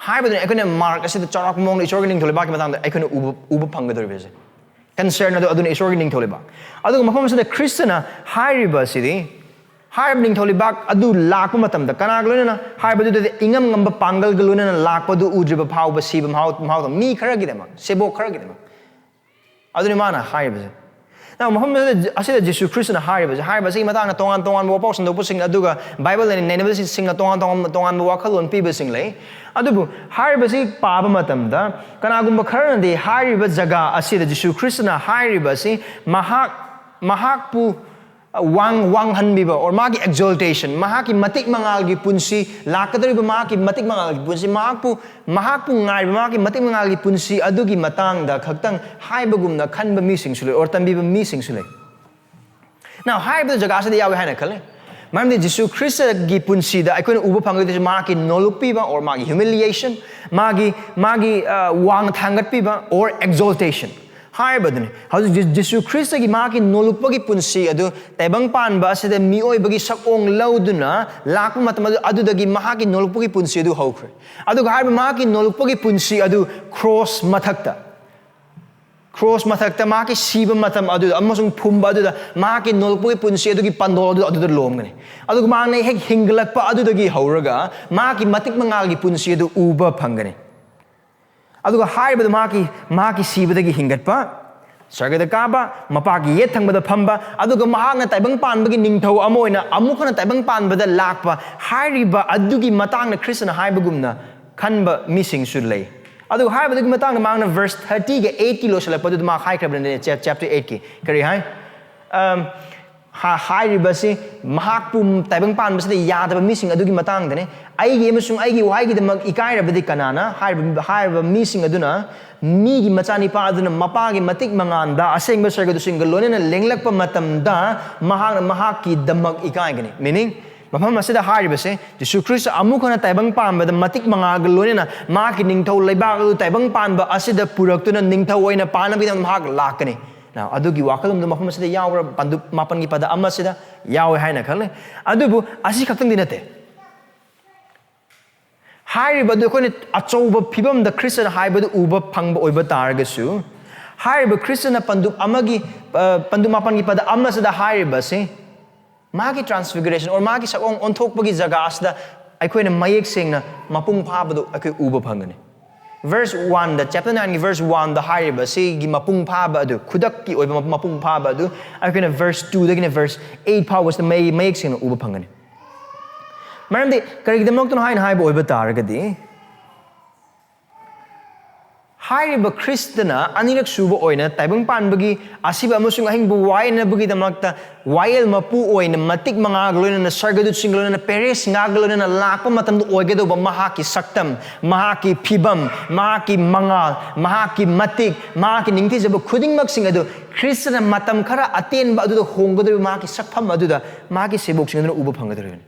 ꯍꯥꯏꯕꯗꯨꯅ ꯑꯩꯈꯣꯏꯅ ꯃꯥꯔꯛ ꯑꯁꯤꯗ ꯆꯥꯎꯔꯥꯛꯄ ꯃꯑꯣꯡꯗ ꯏꯁꯣꯔꯒꯤ ꯅꯤꯡꯊꯧ ꯂꯩꯕꯥꯛꯀꯤ ꯃꯇꯥꯡꯗ ꯑꯩꯈꯣꯏꯅ ꯎꯕ, ꯎꯕ ꯐꯪꯒꯗꯧꯔꯤꯕꯁꯦ꯫ ꯀꯟꯁꯔꯟ ꯑꯗꯨ ꯑꯗꯨꯅ ꯏꯁꯣꯔꯒꯤ ꯅꯤꯡꯊꯧ ꯂꯩꯕꯥꯛ꯫ ꯑꯗꯨꯒ ꯃꯐꯝ ꯑꯁꯤꯗ ꯈ꯭ꯔꯤꯁꯇꯅ ꯍꯥꯏꯔꯤꯕ ꯑꯁꯤꯗꯤ, ꯍꯥꯏꯔꯤꯕ ꯅꯤꯡꯊꯧ ꯂꯩꯕꯥꯛ ꯑꯗꯨ ꯂꯥꯛꯄ ꯃꯇꯝꯗ ꯀꯅꯥꯒ ꯂꯣꯏꯅꯅ? ꯍꯥꯏꯕꯗꯨꯗꯗꯤ ꯏꯉꯝ ꯉꯝꯕ ꯄꯥꯡꯒꯜꯒ ꯂꯣꯏꯅꯅ ꯂꯥꯛꯄꯗꯨ ꯎꯗ꯭ꯔꯤꯕ ꯐꯥꯎꯕ ꯁꯤꯕ ꯃꯍꯥꯎ, ꯃꯍꯥꯎ ꯇꯝ-, ꯃꯤ ꯈꯔꯒꯤꯗꯃꯛ, ꯁꯦꯕꯣꯛ ꯈꯔꯒꯤꯗꯃꯛ꯫ ꯑꯗꯨꯅꯤ ꯃꯥꯅ ꯍꯥꯏꯔꯤꯕꯁꯦ꯫ ꯅ ꯃꯐꯝ ꯑꯁꯤꯗ, ꯑꯁꯤꯗ ꯖꯤꯁꯨ ꯈ꯭ꯔꯤꯁꯇꯅ ꯍꯥꯏꯔꯤꯕꯁꯦ, ꯍꯥꯏꯔꯤꯕ ꯑꯁꯤꯒꯤ ꯃꯇꯥꯡꯗ ꯇꯣꯉꯥꯟ ꯇꯣꯉꯥꯟꯕ ꯋꯥꯄꯥꯎ ꯁꯟꯗꯣꯛꯄꯁꯤꯡ, ꯑꯗꯨꯒ ꯕꯥꯏꯕꯜꯗ ꯅꯩꯅꯕꯁꯤꯡꯅ ꯇꯣꯉꯥꯟ ꯇꯣꯉꯥꯟꯕ, ꯇꯣꯉꯥꯟꯕ ꯋꯥꯈꯜꯂꯣꯟ ꯄꯤꯕꯁꯤꯡ ꯂꯩ꯫ ꯑꯗꯨꯕꯨ ꯍꯥꯏꯔꯤꯕꯁꯤ ꯄꯥꯕ ꯃꯇꯝꯗ ꯀꯅꯥꯒꯨꯝꯕ ꯈꯔꯅꯗꯤ ꯍꯥꯏꯔꯤꯕ ꯖꯒꯥ ꯑꯁꯤꯗ ꯖꯤꯁꯨ ꯈ꯭ꯔꯤꯁꯇꯅ ꯍꯥꯏꯔꯤꯕ ꯑꯁꯤ ꯃꯍꯥꯛ, ꯃꯍꯥꯛꯄꯨ ꯋꯥꯡ, ꯋꯥꯡꯍꯟꯕꯤꯕ, or ꯃꯥꯒꯤ ꯑꯦꯛꯖꯣꯜꯇꯦꯁꯟ, ꯃꯍꯥꯛꯀꯤ ꯃꯇꯤꯛ ꯃꯉꯥꯜꯒꯤ ꯄꯨꯟꯁꯤ, ꯂꯥꯛꯀꯗꯧꯔꯤꯕ ꯃꯍꯥꯛꯀꯤ ꯃꯇꯤꯛ ꯃꯉꯥꯜꯒꯤ ꯄꯨꯟꯁꯤ, ꯃꯍꯥꯛꯄꯨ, ꯃꯍꯥꯛꯄꯨ ꯉꯥꯏꯔꯤꯕ ꯃꯍꯥꯛꯀꯤ ꯃꯇꯤꯛ ꯃꯉꯥꯜꯒꯤ ꯄꯨꯟꯁꯤ ꯑꯗꯨꯒꯤ ꯃꯇꯥꯡꯗ ꯈꯛꯇꯪ ꯍꯥꯏꯕꯒꯨꯝꯅ ꯈꯟꯕ ꯃꯤꯁꯤꯡꯁꯨ ꯂꯩ, or ꯇꯝꯕꯤꯕ ꯃꯤꯁꯤꯡꯁꯨ ꯂꯩ꯫ Now, ꯍꯥꯏꯔꯤꯕ ꯖꯒꯥꯁꯤꯗ ꯌꯥꯎꯏ ꯍꯥꯏꯅ ꯈꯜꯂꯤ꯫ ꯃꯔꯝꯗꯤ ꯖꯤꯁꯨ ꯈ꯭ꯔꯤꯁꯇꯒꯤ ꯄꯨꯟꯁꯤꯗ ꯑꯩꯈꯣꯏꯅ ꯎꯕ ꯐꯪꯒꯗꯣꯏꯁꯦ ꯃꯍꯥꯛꯀꯤ ꯅꯣꯂꯨꯛꯄꯤꯕ, or ꯃꯥꯒꯤ ꯍ꯭ꯌꯨꯃꯤꯂꯤꯌꯦꯁꯟ, ꯃꯥꯒꯤ, ꯃꯥꯒꯤ, ꯑ, ꯋꯥꯡ ꯊꯥꯡꯒꯠꯄꯤꯕ, or ꯑꯦꯛꯖꯣꯜꯇꯦꯁꯟ ꯍꯥꯏꯕꯗꯨꯅꯤ꯫ ꯍꯧꯖꯤꯛ ꯖꯤ-, ꯖꯤꯁꯨ ꯈ꯭ꯔꯤꯁꯇꯒꯤ ꯃꯍꯥꯛꯀꯤ ꯅꯣꯂꯨꯛꯄꯒꯤ ꯄꯨꯟꯁꯤ ꯑꯗꯨ ꯇꯥꯏꯕꯪ ꯄꯥꯟꯕ ꯑꯁꯤꯗ ꯃꯤꯑꯣꯏꯕꯒꯤ ꯁꯛꯑꯣꯡ ꯂꯧꯗꯨꯅ ꯂꯥꯛꯄ ꯃꯇꯝ ꯑꯗꯨ, ꯑꯗꯨꯗꯒꯤ ꯃꯍꯥꯛꯀꯤ ꯅꯣꯂꯨꯛꯄꯒꯤ ꯄꯨꯟꯁꯤ ꯑꯗꯨ ꯍꯧꯈ꯭ꯔꯦ꯫ ꯑꯗꯨꯒ ꯍꯥꯏꯔꯤꯕ ꯃꯍꯥꯛꯀꯤ ꯅꯣꯂꯨꯛꯄꯒꯤ ꯄꯨꯟꯁꯤ ꯑꯗꯨ ꯀ꯭ꯔꯣꯁ ꯃꯊꯛꯇ, ꯀ꯭ꯔꯣꯁ ꯃꯊꯛꯇ ꯃꯍꯥꯛꯀꯤ ꯁꯤꯕ ꯃꯇꯝ ꯑꯗꯨꯗ ꯑꯃꯁꯨꯡ ꯐꯨꯝꯕ ꯑꯗꯨꯗ ꯃꯍꯥꯛꯀꯤ ꯅꯣꯂꯨꯛꯄꯒꯤ ꯄꯨꯟꯁꯤ ꯑꯗꯨꯒꯤ ꯄꯥꯟꯗꯣꯜ ꯑꯗꯨ ꯑꯗꯨꯗ ꯂꯣꯝꯒꯅꯤ꯫ ꯑꯗꯨꯒ ꯃꯍꯥꯛꯅ ꯍꯦꯛ ꯍꯤꯡꯒꯠꯂꯛꯄ ꯑꯗꯨꯗꯒꯤ ꯍꯧꯔꯒ ꯃꯍꯥꯛꯀꯤ ꯃꯇꯤꯛ ꯃꯉꯥꯜꯒꯤ ꯄꯨꯟꯁꯤ ꯑꯗꯨ ꯎꯕ ꯐꯪꯒꯅꯤ꯫ ꯑꯗꯨꯒ ꯍꯥꯏꯔꯤꯕꯗꯨ ꯃꯍꯥꯛꯀꯤ, ꯃꯍꯥꯛꯀꯤ ꯁꯤꯕꯗꯒꯤ ꯍꯤꯡꯒꯠꯄ, ꯁꯔꯒꯗ ꯀꯥꯕ, ꯃꯄꯥꯒꯤ ꯌꯦꯠ ꯊꯪꯕꯗ ꯐꯝꯕ, ꯑꯗꯨꯒ ꯃꯍꯥꯛꯅ ꯇꯥꯏꯕꯪ ꯄꯥꯟꯕꯒꯤ ꯅꯤꯡꯊꯧ ꯑꯃ ꯑꯣꯏꯅ ꯑꯃꯨꯛ ꯍꯟꯅ ꯇꯥꯏꯕꯪ ꯄꯥꯟꯕꯗ ꯂꯥꯛꯄ ꯍꯥꯏꯔꯤꯕ ꯑꯗꯨꯒꯤ ꯃꯇꯥꯡꯗ ꯈ꯭ꯔꯤꯁꯇꯅ ꯍꯥꯏꯕꯒꯨꯝꯅ ꯈꯟꯕ ꯃꯤꯁꯤꯡꯁꯨ ꯂꯩ꯫ ꯑꯗꯨꯒ ꯍꯥꯏꯔꯤꯕꯗꯨꯒꯤ ꯃꯇꯥꯡꯗ ꯃꯍꯥꯛꯅ verse thirty-eight-ꯀꯤ ꯂꯣꯏꯁꯤꯜꯂꯛꯄꯗꯨꯗ ꯃꯍꯥꯛ ꯍꯥꯏꯈ꯭ꯔꯕꯅꯤꯅꯦ, chap-, chapter eight-ꯀꯤ꯫ ꯀꯔꯤ ꯍꯥꯏ? ꯑꯝ, ꯍꯥ-, ꯍꯥꯏꯔꯤꯕꯁꯤ ꯃꯍꯥꯛꯄꯨ ꯇꯥꯏꯕꯪ ꯄꯥꯟꯕꯁꯤꯗ ꯌꯥꯗꯕ ꯃꯤꯁꯤꯡ ꯑꯗꯨꯒꯤ ꯃꯇꯥꯡꯗꯅꯤ꯫ "ꯑꯩꯒꯤ ꯑꯃꯁꯨꯡ ꯑꯩꯒꯤ ꯋꯥꯍꯩꯒꯤꯗꯃꯛ ꯏꯀꯥꯏꯔꯕꯗꯤ ꯀꯅꯥꯅ?" ꯍꯥꯏꯔꯤꯕ, ꯍꯥꯏꯔꯤꯕ ꯃꯤꯁꯤꯡ ꯑꯗꯨꯅ ꯃꯤꯒꯤ ꯃꯆꯥꯅꯤꯄꯥ ꯑꯗꯨꯅ ꯃꯄꯥꯒꯤ ꯃꯇꯤꯛ ꯃꯉꯥꯜꯗ ꯑꯁꯦꯡꯕ ꯁꯔꯒꯗꯨꯁꯤꯡꯒ ꯂꯣꯏꯅꯅ ꯂꯦꯡꯂꯛꯄ ꯃꯇꯝꯗ ꯃꯍꯥꯛꯅ ꯃꯍꯥꯛꯀꯤꯗꯃꯛ ꯏꯀꯥꯏꯒꯅꯤ꯫ Meaning, ꯃꯐꯝ ꯑꯁꯤꯗ ꯍꯥꯏꯔꯤꯕꯁꯦ, ꯖꯤꯁꯨ ꯈ꯭ꯔꯤꯁꯇ ꯑꯃꯨꯛ ꯍꯟꯅ ꯇꯥꯏꯕꯪ ꯄꯥꯟꯕꯗ ꯃꯇꯤꯛ ꯃꯉꯥꯜꯒ ꯂꯣꯏꯅꯅ ꯃꯍꯥꯛꯀꯤ ꯅꯤꯡꯊꯧ ꯂꯩꯕꯥꯛ ꯑꯗꯨ ꯇꯥꯏꯕꯪ ꯄꯥꯟꯕ ꯑꯁꯤꯗ ꯄꯨꯔꯛꯇꯨꯅ ꯅꯤꯡꯊꯧ ꯑꯣꯏꯅ ꯄꯥꯟꯅꯕꯒꯤꯗꯃꯛ ꯃꯍꯥꯛ ꯂꯥꯛꯀꯅꯤ꯫ Now, ꯑꯗꯨꯒꯤ ꯋꯥꯈꯜꯂꯣꯟꯗꯨ ꯃꯐꯝ ꯑꯁꯤꯗ ꯌꯥꯎꯕ꯭ꯔꯥ? ꯄꯟꯗꯨꯞ ꯃꯥꯄꯟꯒꯤ ꯄꯗ ꯑꯃꯁꯤꯗ ꯌꯥꯎꯋꯦ ꯍꯥꯏꯅ ꯈꯜꯂꯦ꯫ ꯑꯗꯨꯕꯨ ꯑꯁꯤ ꯈꯛꯇꯪꯗꯤ ꯅꯠꯇꯦ꯫ ꯍꯥꯏꯔꯤꯕ ꯑꯗꯨ ꯑꯩꯈꯣꯏꯅ ꯑꯆꯧꯕ ꯐꯤꯕꯝꯗ ꯈ꯭ꯔꯤꯁꯇꯅ ꯍꯥꯏꯕꯗꯨ ꯎꯕ ꯐꯪꯕ ꯑꯣꯏꯕ ꯇꯥꯔꯒꯁꯨ, ꯍꯥꯏꯔꯤꯕ ꯈ꯭ꯔꯤꯁꯇꯅ ꯄꯟꯗꯨꯞ ꯑꯃꯒꯤ, ꯑ, ꯄꯟꯗꯨꯞ ꯃꯥꯄꯟꯒꯤ ꯄꯗ ꯑꯃꯁꯤꯗ ꯍꯥꯏꯔꯤꯕꯁꯤ, ꯃꯥꯒꯤ transfiguration or ꯃꯥꯒꯤ ꯁꯛꯑꯣꯡ ꯑꯣꯟꯊꯣꯛꯄꯒꯤ ꯖꯒꯥ ꯑꯁꯤꯗ ꯑꯩꯈꯣꯏꯅ ꯃꯌꯦꯛ ꯁꯦꯡꯅ ꯃꯄꯨꯡ ꯐꯥꯕꯗꯨ ꯑꯩꯈꯣꯏ ꯎꯕ ꯐꯪꯒꯅꯤ꯫ Verse one-ꯗ, chapter nine-ꯒꯤ verse one-ꯗ ꯍꯥꯏꯔꯤꯕ ꯁꯤꯒꯤ ꯃꯄꯨꯡ ꯐꯥꯕ ꯑꯗꯨ, ꯈꯨꯗꯛꯀꯤ ꯑꯣꯏꯕ ꯃꯄꯨꯡ ꯐꯥꯕ ꯑꯗꯨ ꯑꯩꯈꯣꯏꯅ verse two-ꯗꯒꯤꯅ verse eight ꯐꯥꯎꯕꯁꯤꯗ ꯃꯌꯦꯛ, ꯃꯌꯦꯛ ꯁꯦꯡꯅ ꯎꯕ ꯐꯪꯒꯅꯤ꯫ ꯃꯔꯝꯗꯤ ꯀꯔꯤꯒꯤꯗꯃꯛꯇꯅꯣ ꯍꯥꯏꯅ ꯍꯥꯏꯕ ꯑꯣꯏꯕ ꯇꯥꯔꯒꯗꯤ, ꯍꯥꯏꯔꯤꯕ ꯈ꯭ꯔꯤꯁꯇꯅ ꯑꯅꯤꯔꯛ ꯁꯨꯕ ꯑꯣꯏꯅ ꯇꯥꯏꯕꯪ ꯄꯥꯟꯕꯒꯤ, ꯑꯁꯤꯕ ꯑꯃꯁꯨꯡ ꯑꯍꯤꯡꯕ ꯋꯥꯌꯦꯜꯅꯕꯒꯤꯗꯃꯛꯇ ꯋꯥꯌꯦꯜ ꯃꯄꯨ ꯑꯣꯏꯅ ꯃꯇꯤꯛ ꯃꯉꯥꯒ ꯂꯣꯏꯅꯅ, ꯁꯔꯒꯗꯨꯠꯁꯤꯡꯒ ꯂꯣꯏꯅꯅ, ꯄꯦꯔꯦꯁ ꯉꯥꯒ ꯂꯣꯏꯅꯅ ꯂꯥꯛꯄ ꯃꯇꯝꯗ ꯑꯣꯏꯒꯗꯧꯕ ꯃꯍꯥꯛꯀꯤ ꯁꯛꯇꯝ, ꯃꯍꯥꯛꯀꯤ ꯐꯤꯕꯝ, ꯃꯍꯥꯛꯀꯤ ꯃꯉꯥꯜ, ꯃꯍꯥꯛꯀꯤ ꯃꯇꯤꯛ, ꯃꯍꯥꯛꯀꯤ ꯅꯤꯡꯊꯤꯖꯕ ꯈꯨꯗꯤꯡꯃꯛꯁꯤꯡ ꯑꯗꯨ ꯈ꯭ꯔꯤꯁꯇꯅ ꯃꯇꯝ ꯈꯔ ꯑꯇꯦꯟꯕ ꯑꯗꯨꯗ ꯍꯣꯡꯒꯗꯧꯔꯤꯕ ꯃꯍꯥꯛꯀꯤ ꯁꯛꯐꯝ ꯑꯗꯨꯗ ꯃꯍꯥꯛꯀꯤ ꯁꯦꯕꯣꯛꯁꯤꯡ ꯑꯗꯨꯅ ꯎꯕ ꯐꯪꯒꯗꯧꯔꯤꯕꯅꯤ꯫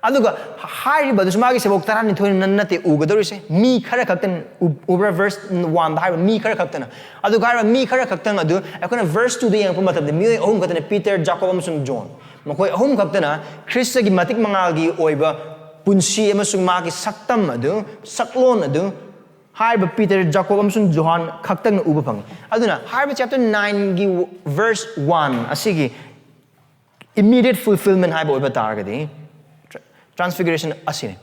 ꯑꯗꯨꯒ ꯍꯥꯏꯔꯤꯕ ꯑꯗꯨꯁꯨ ꯃꯥꯒꯤ ꯁꯦꯕꯣꯛ ꯇꯔꯥꯅꯤꯊꯣꯏꯅ ꯅꯠꯇꯦ ꯎꯒꯗꯧꯔꯤꯁꯦ, ꯃꯤ ꯈꯔ ꯈꯛꯇꯅ ꯎ-, ꯎꯕ꯭ꯔꯥ? Verse one-ꯗ ꯍꯥꯏꯔꯤꯕ ꯃꯤ ꯈꯔ ꯈꯛꯇꯅ꯫ ꯑꯗꯨꯒ ꯍꯥꯏꯔꯤꯕ ꯃꯤ ꯈꯔ ꯈꯛꯇꯪ ꯑꯗꯨ ꯑꯩꯈꯣꯏꯅ verse two-ꯗ ꯌꯦꯡꯉꯛꯄ ꯃꯇꯝꯗ ꯃꯤꯑꯣꯏ ꯑꯍꯨꯝ ꯈꯛꯇꯅ, ꯄꯤꯇꯔ, ꯖꯥꯀꯣꯕ ꯑꯃꯁꯨꯡ ꯖꯣꯟ, ꯃꯈꯣꯏ ꯑꯍꯨꯝ ꯈꯛꯇꯅ ꯈ꯭ꯔꯤꯁꯇꯒꯤ ꯃꯇꯤꯛ ꯃꯉꯥꯜꯒꯤ ꯑꯣꯏꯕ ꯄꯨꯟꯁꯤ ꯑꯃꯁꯨꯡ ꯃꯥꯒꯤ ꯁꯛꯇꯝ ꯑꯗꯨ, ꯁꯛꯂꯣꯟ ꯑꯗꯨ ꯍꯥꯏꯔꯤꯕ ꯄꯤꯇꯔ, ꯖꯥꯀꯣꯕ ꯑꯃꯁꯨꯡ ꯖꯣꯍꯥꯟ ꯈꯛꯇꯪꯅ ꯎꯕ ꯐꯪꯉꯤ꯫ ꯑꯗꯨꯅ ꯍꯥꯏꯔꯤꯕ chapter nine-ꯒꯤ verse one ꯑꯁꯤꯒꯤ immediate fulfillment ꯍꯥꯏꯕ ꯑꯣꯏꯕ ꯇꯥꯔꯒꯗꯤ, tra-, transfiguration ꯑꯁꯤꯅꯤ꯫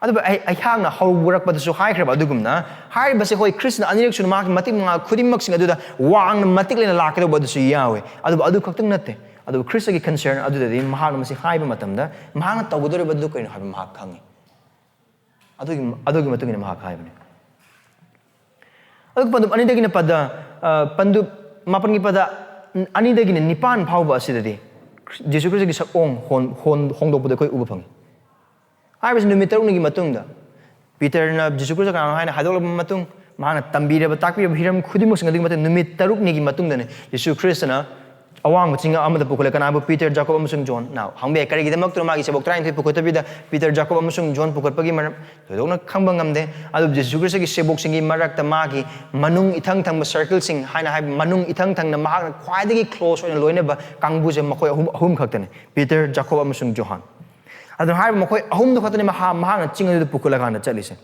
ꯑꯗꯨꯕꯨ ꯑꯩ ꯑꯩꯍꯥꯛꯅ ꯍꯧꯔꯛꯄꯗꯁꯨ ꯍꯥꯏꯈ꯭ꯔꯕ ꯑꯗꯨꯒꯨꯝꯅ, ꯍꯥꯏꯔꯤꯕꯁꯦ ꯍꯣꯏ, ꯈ꯭ꯔꯤꯁꯇꯅ ꯑꯅꯤꯔꯛ ꯁꯨꯅ ꯃꯍꯥꯛꯀꯤ ꯃꯇꯤꯛ ꯃꯉꯥꯜ ꯈꯨꯗꯤꯡꯃꯛꯁꯤꯡ ꯑꯗꯨꯗ ꯋꯥꯡꯅ ꯃꯇꯤꯛ ꯂꯩꯅ ꯂꯥꯛꯀꯗꯧꯕ ꯑꯗꯨꯁꯨ ꯌꯥꯎꯋꯦ꯫ ꯑꯗꯨꯕꯨ ꯑꯗꯨ ꯈꯛꯇꯪ ꯅꯠꯇꯦ꯫ ꯑꯗꯨꯕꯨ ꯈ꯭ꯔꯤꯁꯇꯒꯤ concern ꯑꯗꯨꯗꯗꯤ ꯃꯍꯥꯛꯅ ꯃꯁꯤ ꯍꯥꯏꯕ ꯃꯇꯝꯗ ꯃꯍꯥꯛꯅ ꯇꯧꯒꯗꯧꯔꯤꯕ ꯑꯗꯨ ꯀꯩꯅꯣ ꯍꯥꯏꯕ ꯃꯍꯥꯛ ꯈꯪꯉꯤ꯫ ꯑꯗꯨꯒꯤ, ꯑꯗꯨꯒꯤ ꯃꯇꯨꯡ ꯏꯟꯅ ꯃꯍꯥꯛ ꯍꯥꯏꯕꯅꯤ꯫ ꯑꯗꯨꯒ ꯄꯟꯗꯨꯞ ꯑꯅꯤꯗꯒꯤꯅ ꯄꯗ, ꯑ, ꯄꯟꯗꯨꯞ ꯃꯥꯄꯟꯒꯤ ꯄꯗ ꯑꯅꯤꯗꯒꯤꯅ ꯅꯤꯄꯥꯟ ꯐꯥꯎꯕ ꯑꯁꯤꯗꯗꯤ ꯖꯤꯁꯨ ꯈ꯭ꯔꯤꯁꯇꯒꯤ ꯁꯛꯑꯣꯡ ꯍꯣꯟ-, ꯍꯣꯟ-, ꯍꯣꯡꯗꯣꯛꯄꯗ ꯑꯩꯈꯣꯏ ꯎꯕ ꯐꯪꯉꯤ꯫ ꯍꯥꯏꯕꯁꯤ ꯅꯨꯃꯤꯠ ꯇꯔꯨꯛꯅꯤꯒꯤ ꯃꯇꯨꯡꯗ ꯄꯤꯇꯔꯅ ꯖꯤꯁꯨ ꯈ꯭ꯔꯤꯁꯇ ꯀꯅꯥꯅꯣ ꯍꯥꯏꯅ ꯍꯥꯏꯗꯣꯛꯂꯕ ꯃꯇꯨꯡ, ꯃꯍꯥꯛꯅ ꯇꯝꯕꯤꯔꯕ, ꯇꯥꯛꯄꯤꯔꯕ ꯍꯤꯔꯝ ꯈꯨꯗꯤꯡꯃꯛꯁꯤꯡ ꯑꯗꯨꯒꯤ ꯃꯇꯨꯡ ꯅꯨꯃꯤꯠ ꯇꯔꯨꯛꯅꯤꯒꯤ ꯃꯇꯨꯡꯗꯅꯤ ꯖꯤꯁꯨ ꯈ꯭ꯔꯤꯁꯇꯅ ꯑꯋꯥꯡꯕ ꯆꯤꯡ ꯑꯃꯗ ꯄꯨꯈꯠꯂꯦ꯫ ꯀꯅꯥꯕꯨ? ꯄꯤꯇꯔ, ꯖꯥꯀꯣꯕ ꯑꯃꯁꯨꯡ ꯖꯣꯍꯟ꯫ ꯅꯥꯎ, ꯍꯪꯕ ꯌꯥꯏ, ꯀꯔꯤꯒꯤꯗꯃꯛꯇꯅꯣ ꯃꯥꯒꯤ ꯁꯦꯕꯣꯛ ꯇꯔꯥꯅꯤꯊꯣꯏ ꯄꯨꯈꯠꯇꯕꯤꯗ ꯄꯤꯇꯔ, ꯖꯥꯀꯣꯕ ꯑꯃꯁꯨꯡ ꯖꯣꯍꯟ ꯄꯨꯈꯠꯄꯒꯤ ꯃꯔꯝ ꯊꯣꯏꯗꯣꯛꯅ ꯈꯪꯕ ꯉꯝꯗꯦ꯫ ꯑꯗꯨꯕꯨ ꯖꯤꯁꯨ ꯈ꯭ꯔꯤꯁꯇꯒꯤ ꯁꯦꯕꯣꯛꯁꯤꯡꯒꯤ ꯃꯔꯛꯇ ꯃꯥꯒꯤ ꯃꯅꯨꯡ ꯏꯊꯪ ꯊꯪꯕ circleꯁꯤꯡ ꯍꯥꯏꯅ ꯍꯥꯏꯕ, ꯃꯅꯨꯡ ꯏꯊꯪ ꯊꯪꯅ ꯃꯍꯥꯛꯅ ꯈ꯭ꯋꯥꯏꯗꯒꯤ close ꯑꯣꯏꯅ ꯂꯣꯏꯅꯕ ꯀꯥꯡꯕꯨꯁꯦ ꯃꯈꯣꯏ ꯑꯍꯨꯝ, ꯑꯍꯨꯝ ꯈꯛꯇꯅꯤ, ꯄꯤꯇꯔ, ꯖꯥꯀꯣꯕ ꯑꯃꯁꯨꯡ ꯖꯣꯍꯥꯟ꯫ ꯑꯗꯨꯅ ꯍꯥꯏꯔꯤꯕ ꯃꯈꯣꯏ ꯑꯍꯨꯝꯗꯨ ꯈꯛꯇꯅꯤ ꯃꯍꯥ-, ꯃꯍꯥꯛꯅ ꯆꯤꯡ ꯑꯗꯨꯗ ꯄꯨꯈꯠꯂꯀꯥꯟꯗ ꯆꯠꯂꯤꯁꯦ꯫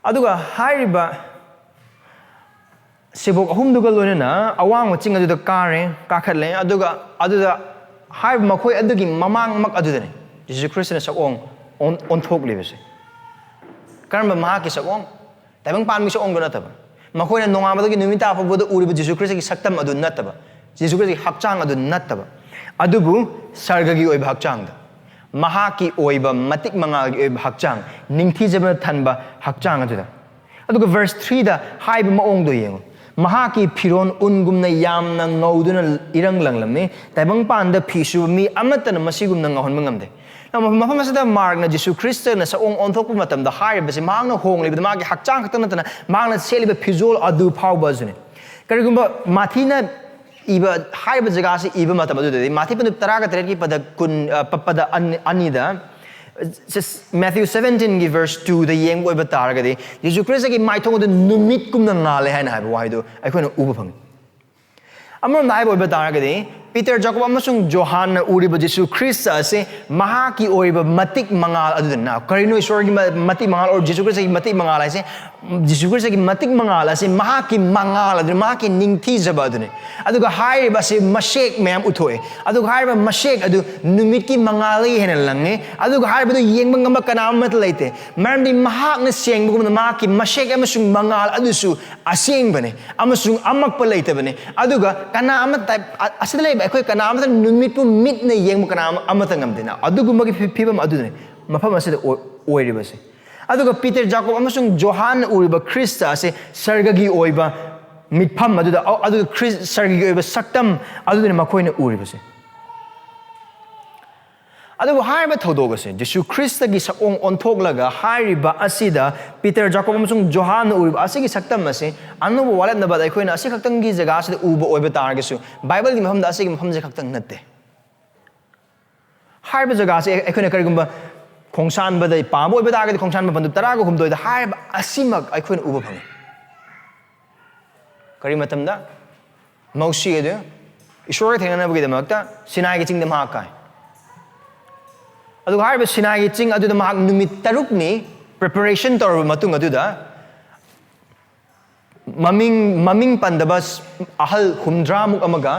ꯑꯗꯨꯒ ꯍꯥꯏꯔꯤꯕ ꯁꯦꯕꯣꯛ ꯑꯍꯨꯝꯗꯨꯒ ꯂꯣꯏꯅꯅ ꯑꯋꯥꯡꯕ ꯆꯤꯡ ꯑꯗꯨꯗ ꯀꯥꯔꯦ, ꯀꯥꯈꯠꯂꯦ꯫ ꯑꯗꯨꯒ ꯑꯗꯨꯗ ꯍꯥꯏꯔꯤꯕ ꯃꯈꯣꯏ ꯑꯗꯨꯒꯤ ꯃꯃꯥꯡꯃꯛ ꯑꯗꯨꯗꯅꯤ ꯖꯤꯁꯨ ꯈ꯭ꯔꯤꯁꯇꯅ ꯁꯛꯑꯣꯡ ꯑꯣꯟ-, ꯑꯣꯟꯊꯣꯛꯂꯤꯕꯁꯦ꯫ ꯀꯔꯝꯕ ꯃꯍꯥꯛꯀꯤ ꯁꯛꯑꯣꯡ? ꯇꯥꯏꯕꯪ ꯄꯥꯟꯕꯒꯤ ꯁꯛꯑꯣꯡꯗꯨ ꯅꯠꯇꯕ, ꯃꯈꯣꯏꯅ ꯅꯣꯡꯉꯥꯟꯕꯗꯒꯤ ꯅꯨꯃꯤꯠ ꯇꯥ ꯐꯥꯎꯕꯗ ꯎꯔꯤꯕ ꯖꯤꯁꯨ ꯈ꯭ꯔꯤꯁꯇꯒꯤ ꯁꯛꯇꯝ ꯑꯗꯨ ꯅꯠꯇꯕ, ꯖꯤꯁꯨ ꯈ꯭ꯔꯤꯁꯇꯒꯤ ꯍꯛꯆꯥꯡ ꯑꯗꯨ ꯅꯠꯇꯕ, ꯑꯗꯨꯕꯨ ꯁꯔꯒꯒꯤ ꯑꯣꯏꯕ ꯍꯛꯆꯥꯡꯗ, ꯃꯍꯥꯛꯀꯤ ꯑꯣꯏꯕ ꯃꯇꯤꯛ ꯃꯉꯥꯜꯒꯤ ꯑꯣꯏꯕ ꯍꯛꯆꯥꯡ, ꯅꯤꯡꯊꯤꯖꯕꯅ ꯊꯟꯕ ꯍꯛꯆꯥꯡ ꯑꯗꯨꯗ꯫ ꯑꯗꯨꯒ verse threeꯗ ꯍꯥꯏꯕ ꯃꯑꯣꯡꯗꯣ ꯌꯦꯡꯉꯨ, "ꯃꯍꯥꯛꯀꯤ ꯐꯤꯔꯣꯟ ꯎꯟꯒꯨꯝꯅ ꯌꯥꯝꯅ ꯉꯧꯗꯨꯅ ꯏꯔꯪ ꯂꯪꯂꯝꯃꯤ꯫ ꯇꯥꯏꯕꯪꯄꯥꯟꯗ ꯐꯤ ꯁꯨꯕ ꯃꯤ ꯑꯃꯠꯇꯅ ꯃꯁꯤꯒꯨꯝꯅ ꯉꯧꯍꯟꯕ ꯉꯝꯗꯦ"꯫ ꯃꯐꯝ ꯑꯁꯤꯗ ꯃꯥꯔꯛꯅ ꯖꯤꯁꯨ ꯈ꯭ꯔꯤꯁꯇꯅ ꯁꯛꯑꯣꯡ ꯑꯣꯟꯊꯣꯛꯄ ꯃꯇꯝꯗ ꯍꯥꯏꯔꯤꯕꯁꯤ ꯃꯍꯥꯛꯅ ꯍꯣꯡꯂꯤꯕꯗ ꯃꯥꯒꯤ ꯍꯛꯆꯥꯡ ꯈꯛꯇ ꯅꯠꯇꯅ ꯃꯍꯥꯛꯅ ꯁꯦꯠꯂꯤꯕ ꯐꯤꯖꯣꯜ ꯑꯗꯨ ꯐꯥꯎꯕ ꯑꯁꯤꯅꯤ꯫ ꯀꯔꯤꯒꯨꯝꯕ ꯃꯥꯊꯤꯅ ꯏꯕ, ꯍꯥꯏꯔꯤꯕ ꯖꯒꯥꯁꯤ ꯏꯕ ꯃꯇꯝ ꯑꯗꯨꯗꯗꯤ ꯃꯥꯊꯤ ꯄꯟꯗꯨꯞ ꯇꯔꯥꯒ ꯇꯔꯦꯠꯀꯤ ꯄꯗ ꯀꯨꯟ, ꯑ, ꯄ-, ꯄꯗ ꯑꯅꯤ-, ꯑꯅꯤꯗ, ꯁꯤꯁ-, Matthew seventeenꯒꯤ verse twoꯗ ꯌꯦꯡꯕ ꯑꯣꯏꯕ ꯇꯥꯔꯒꯗꯤ ꯖꯤꯁꯨ ꯈ꯭ꯔꯤꯁꯇꯒꯤ ꯃꯥꯏꯊꯣꯡ ꯑꯗꯨ ꯅꯨꯃꯤꯠꯀꯨꯝꯅ ꯉꯥꯜꯂꯦ ꯍꯥꯏꯅ ꯍꯥꯏꯕ ꯋꯥꯍꯩꯗꯨ ꯑꯩꯈꯣꯏꯅ ꯎꯕ ꯐꯪꯉꯤ꯫ ꯑꯃꯔꯣꯝꯗ ꯍꯥꯏꯕ ꯑꯣꯏꯕ ꯇꯥꯔꯒꯗꯤ ꯄꯤꯇꯔ, ꯖꯥꯀꯣꯕ ꯑꯃꯁꯨꯡ ꯖꯣꯍꯥꯟꯅ ꯎꯔꯤꯕ ꯖꯤꯁꯨ ꯈ꯭ꯔꯤꯁꯇ ꯑꯁꯤ ꯃꯍꯥꯛꯀꯤ ꯑꯣꯏꯕ ꯃꯇꯤꯛ ꯃꯉꯥꯜ ꯑꯗꯨꯗꯅ꯫ ꯀꯔꯤꯅꯣ ꯏꯁꯣꯔꯒꯤ ꯃ-, ꯃꯇꯤꯛ ꯃꯉꯥꯜ ꯑꯣꯏꯔ ꯖꯤꯁꯨ ꯈ꯭ꯔꯤꯁꯇꯒꯤ ꯃꯇꯤꯛ ꯃꯉꯥꯜ ꯍꯥꯏꯁꯦ? ꯖꯤꯁꯨ ꯈ꯭ꯔꯤꯁꯇꯒꯤ ꯃꯇꯤꯛ ꯃꯉꯥꯜ ꯑꯁꯤ ꯃꯍꯥꯛꯀꯤ ꯃꯉꯥꯜ ꯑꯗꯨꯅꯤ, ꯃꯍꯥꯛꯀꯤ ꯅꯤꯡꯊꯤꯖꯕ ꯑꯗꯨꯅꯤ꯫ ꯑꯗꯨꯒ ꯍꯥꯏꯔꯤꯕ ꯑꯁꯤ ꯃꯁꯦꯛ ꯃꯌꯥꯝ ꯎꯠꯊꯣꯛꯑꯦ꯫ ꯑꯗꯨꯒ ꯍꯥꯏꯔꯤꯕ ꯃꯁꯦꯛ ꯑꯗꯨ ꯅꯨꯃꯤꯠꯀꯤ ꯃꯉꯥꯜꯗꯒꯤ ꯍꯦꯟꯅ ꯂꯪꯉꯦ꯫ ꯑꯗꯨꯒ ꯍꯥꯏꯔꯤꯕꯗꯨ ꯌꯦꯡꯕ ꯉꯝꯕ ꯀꯅꯥ ꯑꯃꯠꯇ ꯂꯩꯇꯦ, ꯃꯔꯝꯗꯤ ꯃꯍꯥꯛꯅ ꯁꯦꯡꯕꯒꯨꯝꯅ ꯃꯍꯥꯛꯀꯤ ꯃꯁꯦꯛ ꯑꯃꯁꯨꯡ ꯃꯉꯥꯜ ꯑꯗꯨꯁꯨ ꯑꯁꯦꯡꯕꯅꯤ ꯑꯃꯁꯨꯡ ꯑꯃꯛꯄ ꯂꯩꯇꯕꯅꯤ꯫ ꯑꯗꯨꯒ ꯀꯅꯥ ꯑꯃꯠꯇ, ꯑ-, ꯑꯁꯤꯗ ꯂꯩꯕ ꯑꯩꯈꯣꯏ ꯀꯅꯥ ꯑꯃꯠꯇ ꯅꯨꯃꯤꯠꯄꯨ ꯃꯤꯠꯅ ꯌꯦꯡꯕ ꯀꯅꯥ ꯑꯃ-, ꯑꯃꯠꯇ ꯉꯝꯗꯦꯅ꯫ ꯑꯗꯨꯒꯨꯝꯕꯒꯤ ꯐꯤ-, ꯐꯤꯕꯝ ꯑꯗꯨꯅꯤ ꯃꯐꯝ ꯑꯁꯤꯗ ꯑꯣꯏ-, ꯑꯣꯏꯔꯤꯕꯁꯦ꯫ ꯑꯗꯨꯒ ꯄꯤꯇꯔ, ꯖꯥꯀꯣꯕ ꯑꯃꯁꯨꯡ ꯖꯣꯍꯥꯟꯅ ꯎꯔꯤꯕ ꯈ꯭ꯔꯤꯁꯇ ꯑꯁꯤ ꯁꯔꯒꯒꯤ ꯑꯣꯏꯕ ꯃꯤꯠꯐꯝ ꯑꯗꯨꯗ, ꯑ-, ꯑꯗꯨꯒ ꯈ꯭ꯔꯤꯁ-, ꯁꯔꯒꯒꯤ ꯑꯣꯏꯕ ꯁꯛꯇꯝ ꯑꯗꯨꯗꯅꯤ ꯃꯈꯣꯏꯅ ꯎꯔꯤꯕꯁꯦ꯫ ꯑꯗꯨꯕꯨ ꯍꯥꯏꯔꯤꯕ ꯊꯧꯗꯣꯛ ꯑꯁꯦ, ꯖꯤꯁꯨ ꯈ꯭ꯔꯤꯁꯇꯒꯤ ꯁꯛꯑꯣꯡ ꯑꯣꯟꯊꯣꯛꯂꯒ ꯍꯥꯏꯔꯤꯕ ꯑꯁꯤꯗ ꯄꯤꯇꯔ, ꯖꯥꯀꯣꯕ ꯑꯃꯁꯨꯡ ꯖꯣꯍꯥꯟꯅ ꯎꯔꯤꯕ ꯑꯁꯤꯒꯤ ꯁꯛꯇꯝ ꯑꯁꯤ ꯑꯅꯧꯕ ꯋꯥꯔꯦꯞꯅꯕꯗ ꯑꯩꯈꯣꯏꯅ ꯑꯁꯤ ꯈꯛꯇꯪꯒꯤ ꯖꯒꯥ ꯑꯁꯤꯗ ꯎꯕ ꯑꯣꯏꯕ ꯇꯥꯔꯒꯁꯨ, ꯕꯥꯏꯕꯜꯒꯤ ꯃꯐꯝꯗ ꯑꯁꯤꯒꯤ ꯃꯐꯝꯁꯦ ꯈꯛꯇꯪ ꯅꯠꯇꯦ꯫ ꯍꯥꯏꯔꯤꯕ ꯖꯒꯥꯁꯦ ꯑꯩꯈꯣꯏꯅ ꯀꯔꯤꯒꯨꯝꯕ ꯈꯣꯡꯁꯥꯟꯕꯗ ꯄꯥꯕ ꯑꯣꯏꯕ ꯇꯥꯔꯒꯗꯤ, ꯈꯣꯡꯁꯥꯟꯕ ꯄꯟꯗꯨꯞ ꯇꯔꯥꯒ ꯍꯨꯝꯗꯣꯏꯗ ꯍꯥꯏꯔꯤꯕ ꯑꯁꯤꯃꯛ ꯑꯩꯈꯣꯏꯅ ꯎꯕ ꯐꯪꯉꯤ꯫ ꯀꯔꯤ ꯃꯇꯝꯗ? ꯃꯧꯁꯤ ꯑꯗꯨ ꯏꯁꯣꯔꯒ ꯊꯦꯡꯅꯅꯕꯒꯤꯗꯃꯛꯇ ꯁꯤꯅꯥꯏꯒꯤ ꯆꯤꯡꯗ ꯃꯍꯥꯛ ꯀꯥꯏ꯫ ꯑꯗꯨꯒ ꯍꯥꯏꯔꯤꯕ ꯁꯤꯅꯥꯏꯒꯤ ꯆꯤꯡ ꯑꯗꯨꯗ ꯃꯍꯥꯛ ꯅꯨꯃꯤꯠ ꯇꯔꯨꯛꯅꯤ preparation ꯇꯧꯔꯕ ꯃꯇꯨꯡ ꯑꯗꯨꯗ, ꯃꯃꯤꯡ, ꯃꯃꯤꯡ ꯄꯟꯗꯕ ꯑꯍꯜ ꯍꯨꯝꯗ꯭ꯔꯥꯃꯨꯛ ꯑꯃꯒ,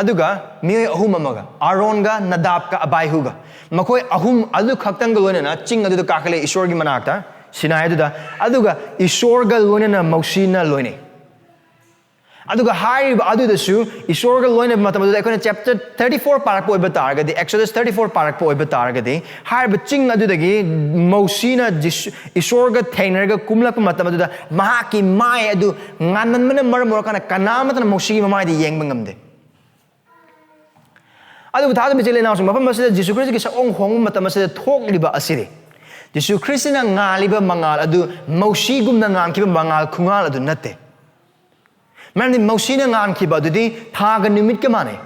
ꯑꯗꯨꯒ ꯃꯤꯑꯣꯏ ꯑꯍꯨꯝ ꯑꯃꯒ, ꯑꯥꯔꯣꯟꯒ, ꯅꯗꯥꯕꯀ, ꯑꯕꯥꯏꯍꯨꯒ, ꯃꯈꯣꯏ ꯑꯍꯨꯝ ꯑꯗꯨ ꯈꯛꯇꯪꯒ ꯂꯣꯏꯅꯅ ꯆꯤꯡ ꯑꯗꯨꯗ ꯀꯥꯈꯠꯂꯦ, ꯏꯁꯣꯔꯒꯤ ꯃꯅꯥꯛꯇ, ꯁꯤꯅꯥꯏ ꯑꯗꯨꯗ, ꯑꯗꯨꯒ ꯏꯁꯣꯔꯒ ꯂꯣꯏꯅꯅ ꯃꯧꯁꯤꯅ ꯂꯣꯏꯅꯩ꯫ ꯑꯗꯨꯒ ꯍꯥꯏꯔꯤꯕ ꯑꯗꯨꯗꯁꯨ ꯏꯁꯣꯔꯒ ꯂꯣꯏꯅꯕ ꯃꯇꯝ ꯑꯗꯨꯗ, ꯑꯩꯈꯣꯏꯅ chapter thirty four ꯄꯥꯔꯛꯄ ꯑꯣꯏꯕ ꯇꯥꯔꯒꯗꯤ, Exodus thirty four ꯄꯥꯔꯛꯄ ꯑꯣꯏꯕ ꯇꯥꯔꯒꯗꯤ, ꯍꯥꯏꯔꯤꯕ ꯆꯤꯡ ꯑꯗꯨꯗꯒꯤ ꯃꯧꯁꯤꯅ ꯖꯤꯁꯨ, ꯏꯁꯣꯔꯒ ꯊꯦꯡꯅꯔꯒ ꯀꯨꯝꯂꯛꯄ ꯃꯇꯝ ꯑꯗꯨꯗ ꯃꯍꯥꯛꯀꯤ ꯃꯥꯏ ꯑꯗꯨ ꯉꯥꯟꯃꯟꯕꯅ ꯃꯔꯝ ꯑꯣꯏꯔꯀꯥꯟꯗ ꯀꯅꯥ ꯑꯃꯠꯇꯅ ꯃꯧꯁꯤꯒꯤ ꯃꯃꯥꯏꯗ ꯌꯦꯡꯕ ꯉꯝꯗꯦ꯫ ꯑꯗꯨꯕꯨ ꯊꯥꯖꯕ ꯏꯆꯤꯜ ꯏꯅꯥꯎꯁꯤꯡ, ꯃꯐꯝ ꯑꯁꯤꯗ ꯖꯤꯁꯨ ꯈ꯭ꯔꯤꯁꯇꯒꯤ ꯁꯛꯑꯣꯡ ꯍꯣꯡꯕ ꯃꯇꯝ ꯑꯁꯤꯗ ꯊꯣꯛꯂꯤꯕ ꯑꯁꯤꯗꯤ, ꯖꯤꯁꯨ ꯈ꯭ꯔꯤꯁꯇꯅ ꯉꯥꯜꯂꯤꯕ ꯃꯉꯥꯜ ꯑꯗꯨ ꯃꯧꯁꯤꯒꯨꯝꯅ ꯉꯥꯟꯈꯤꯕ ꯃꯉꯥꯜ ꯈꯨꯉꯥꯜ ꯑꯗꯨ ꯅꯠꯇꯦ꯫ ꯃꯔꯝꯗꯤ ꯃꯧꯁꯤꯅ ꯉꯥꯟꯈꯤꯕ ꯑꯗꯨꯗꯤ ꯊꯥꯒ ꯅꯨꯃꯤꯠꯀ ꯃꯥꯟꯅꯩ꯫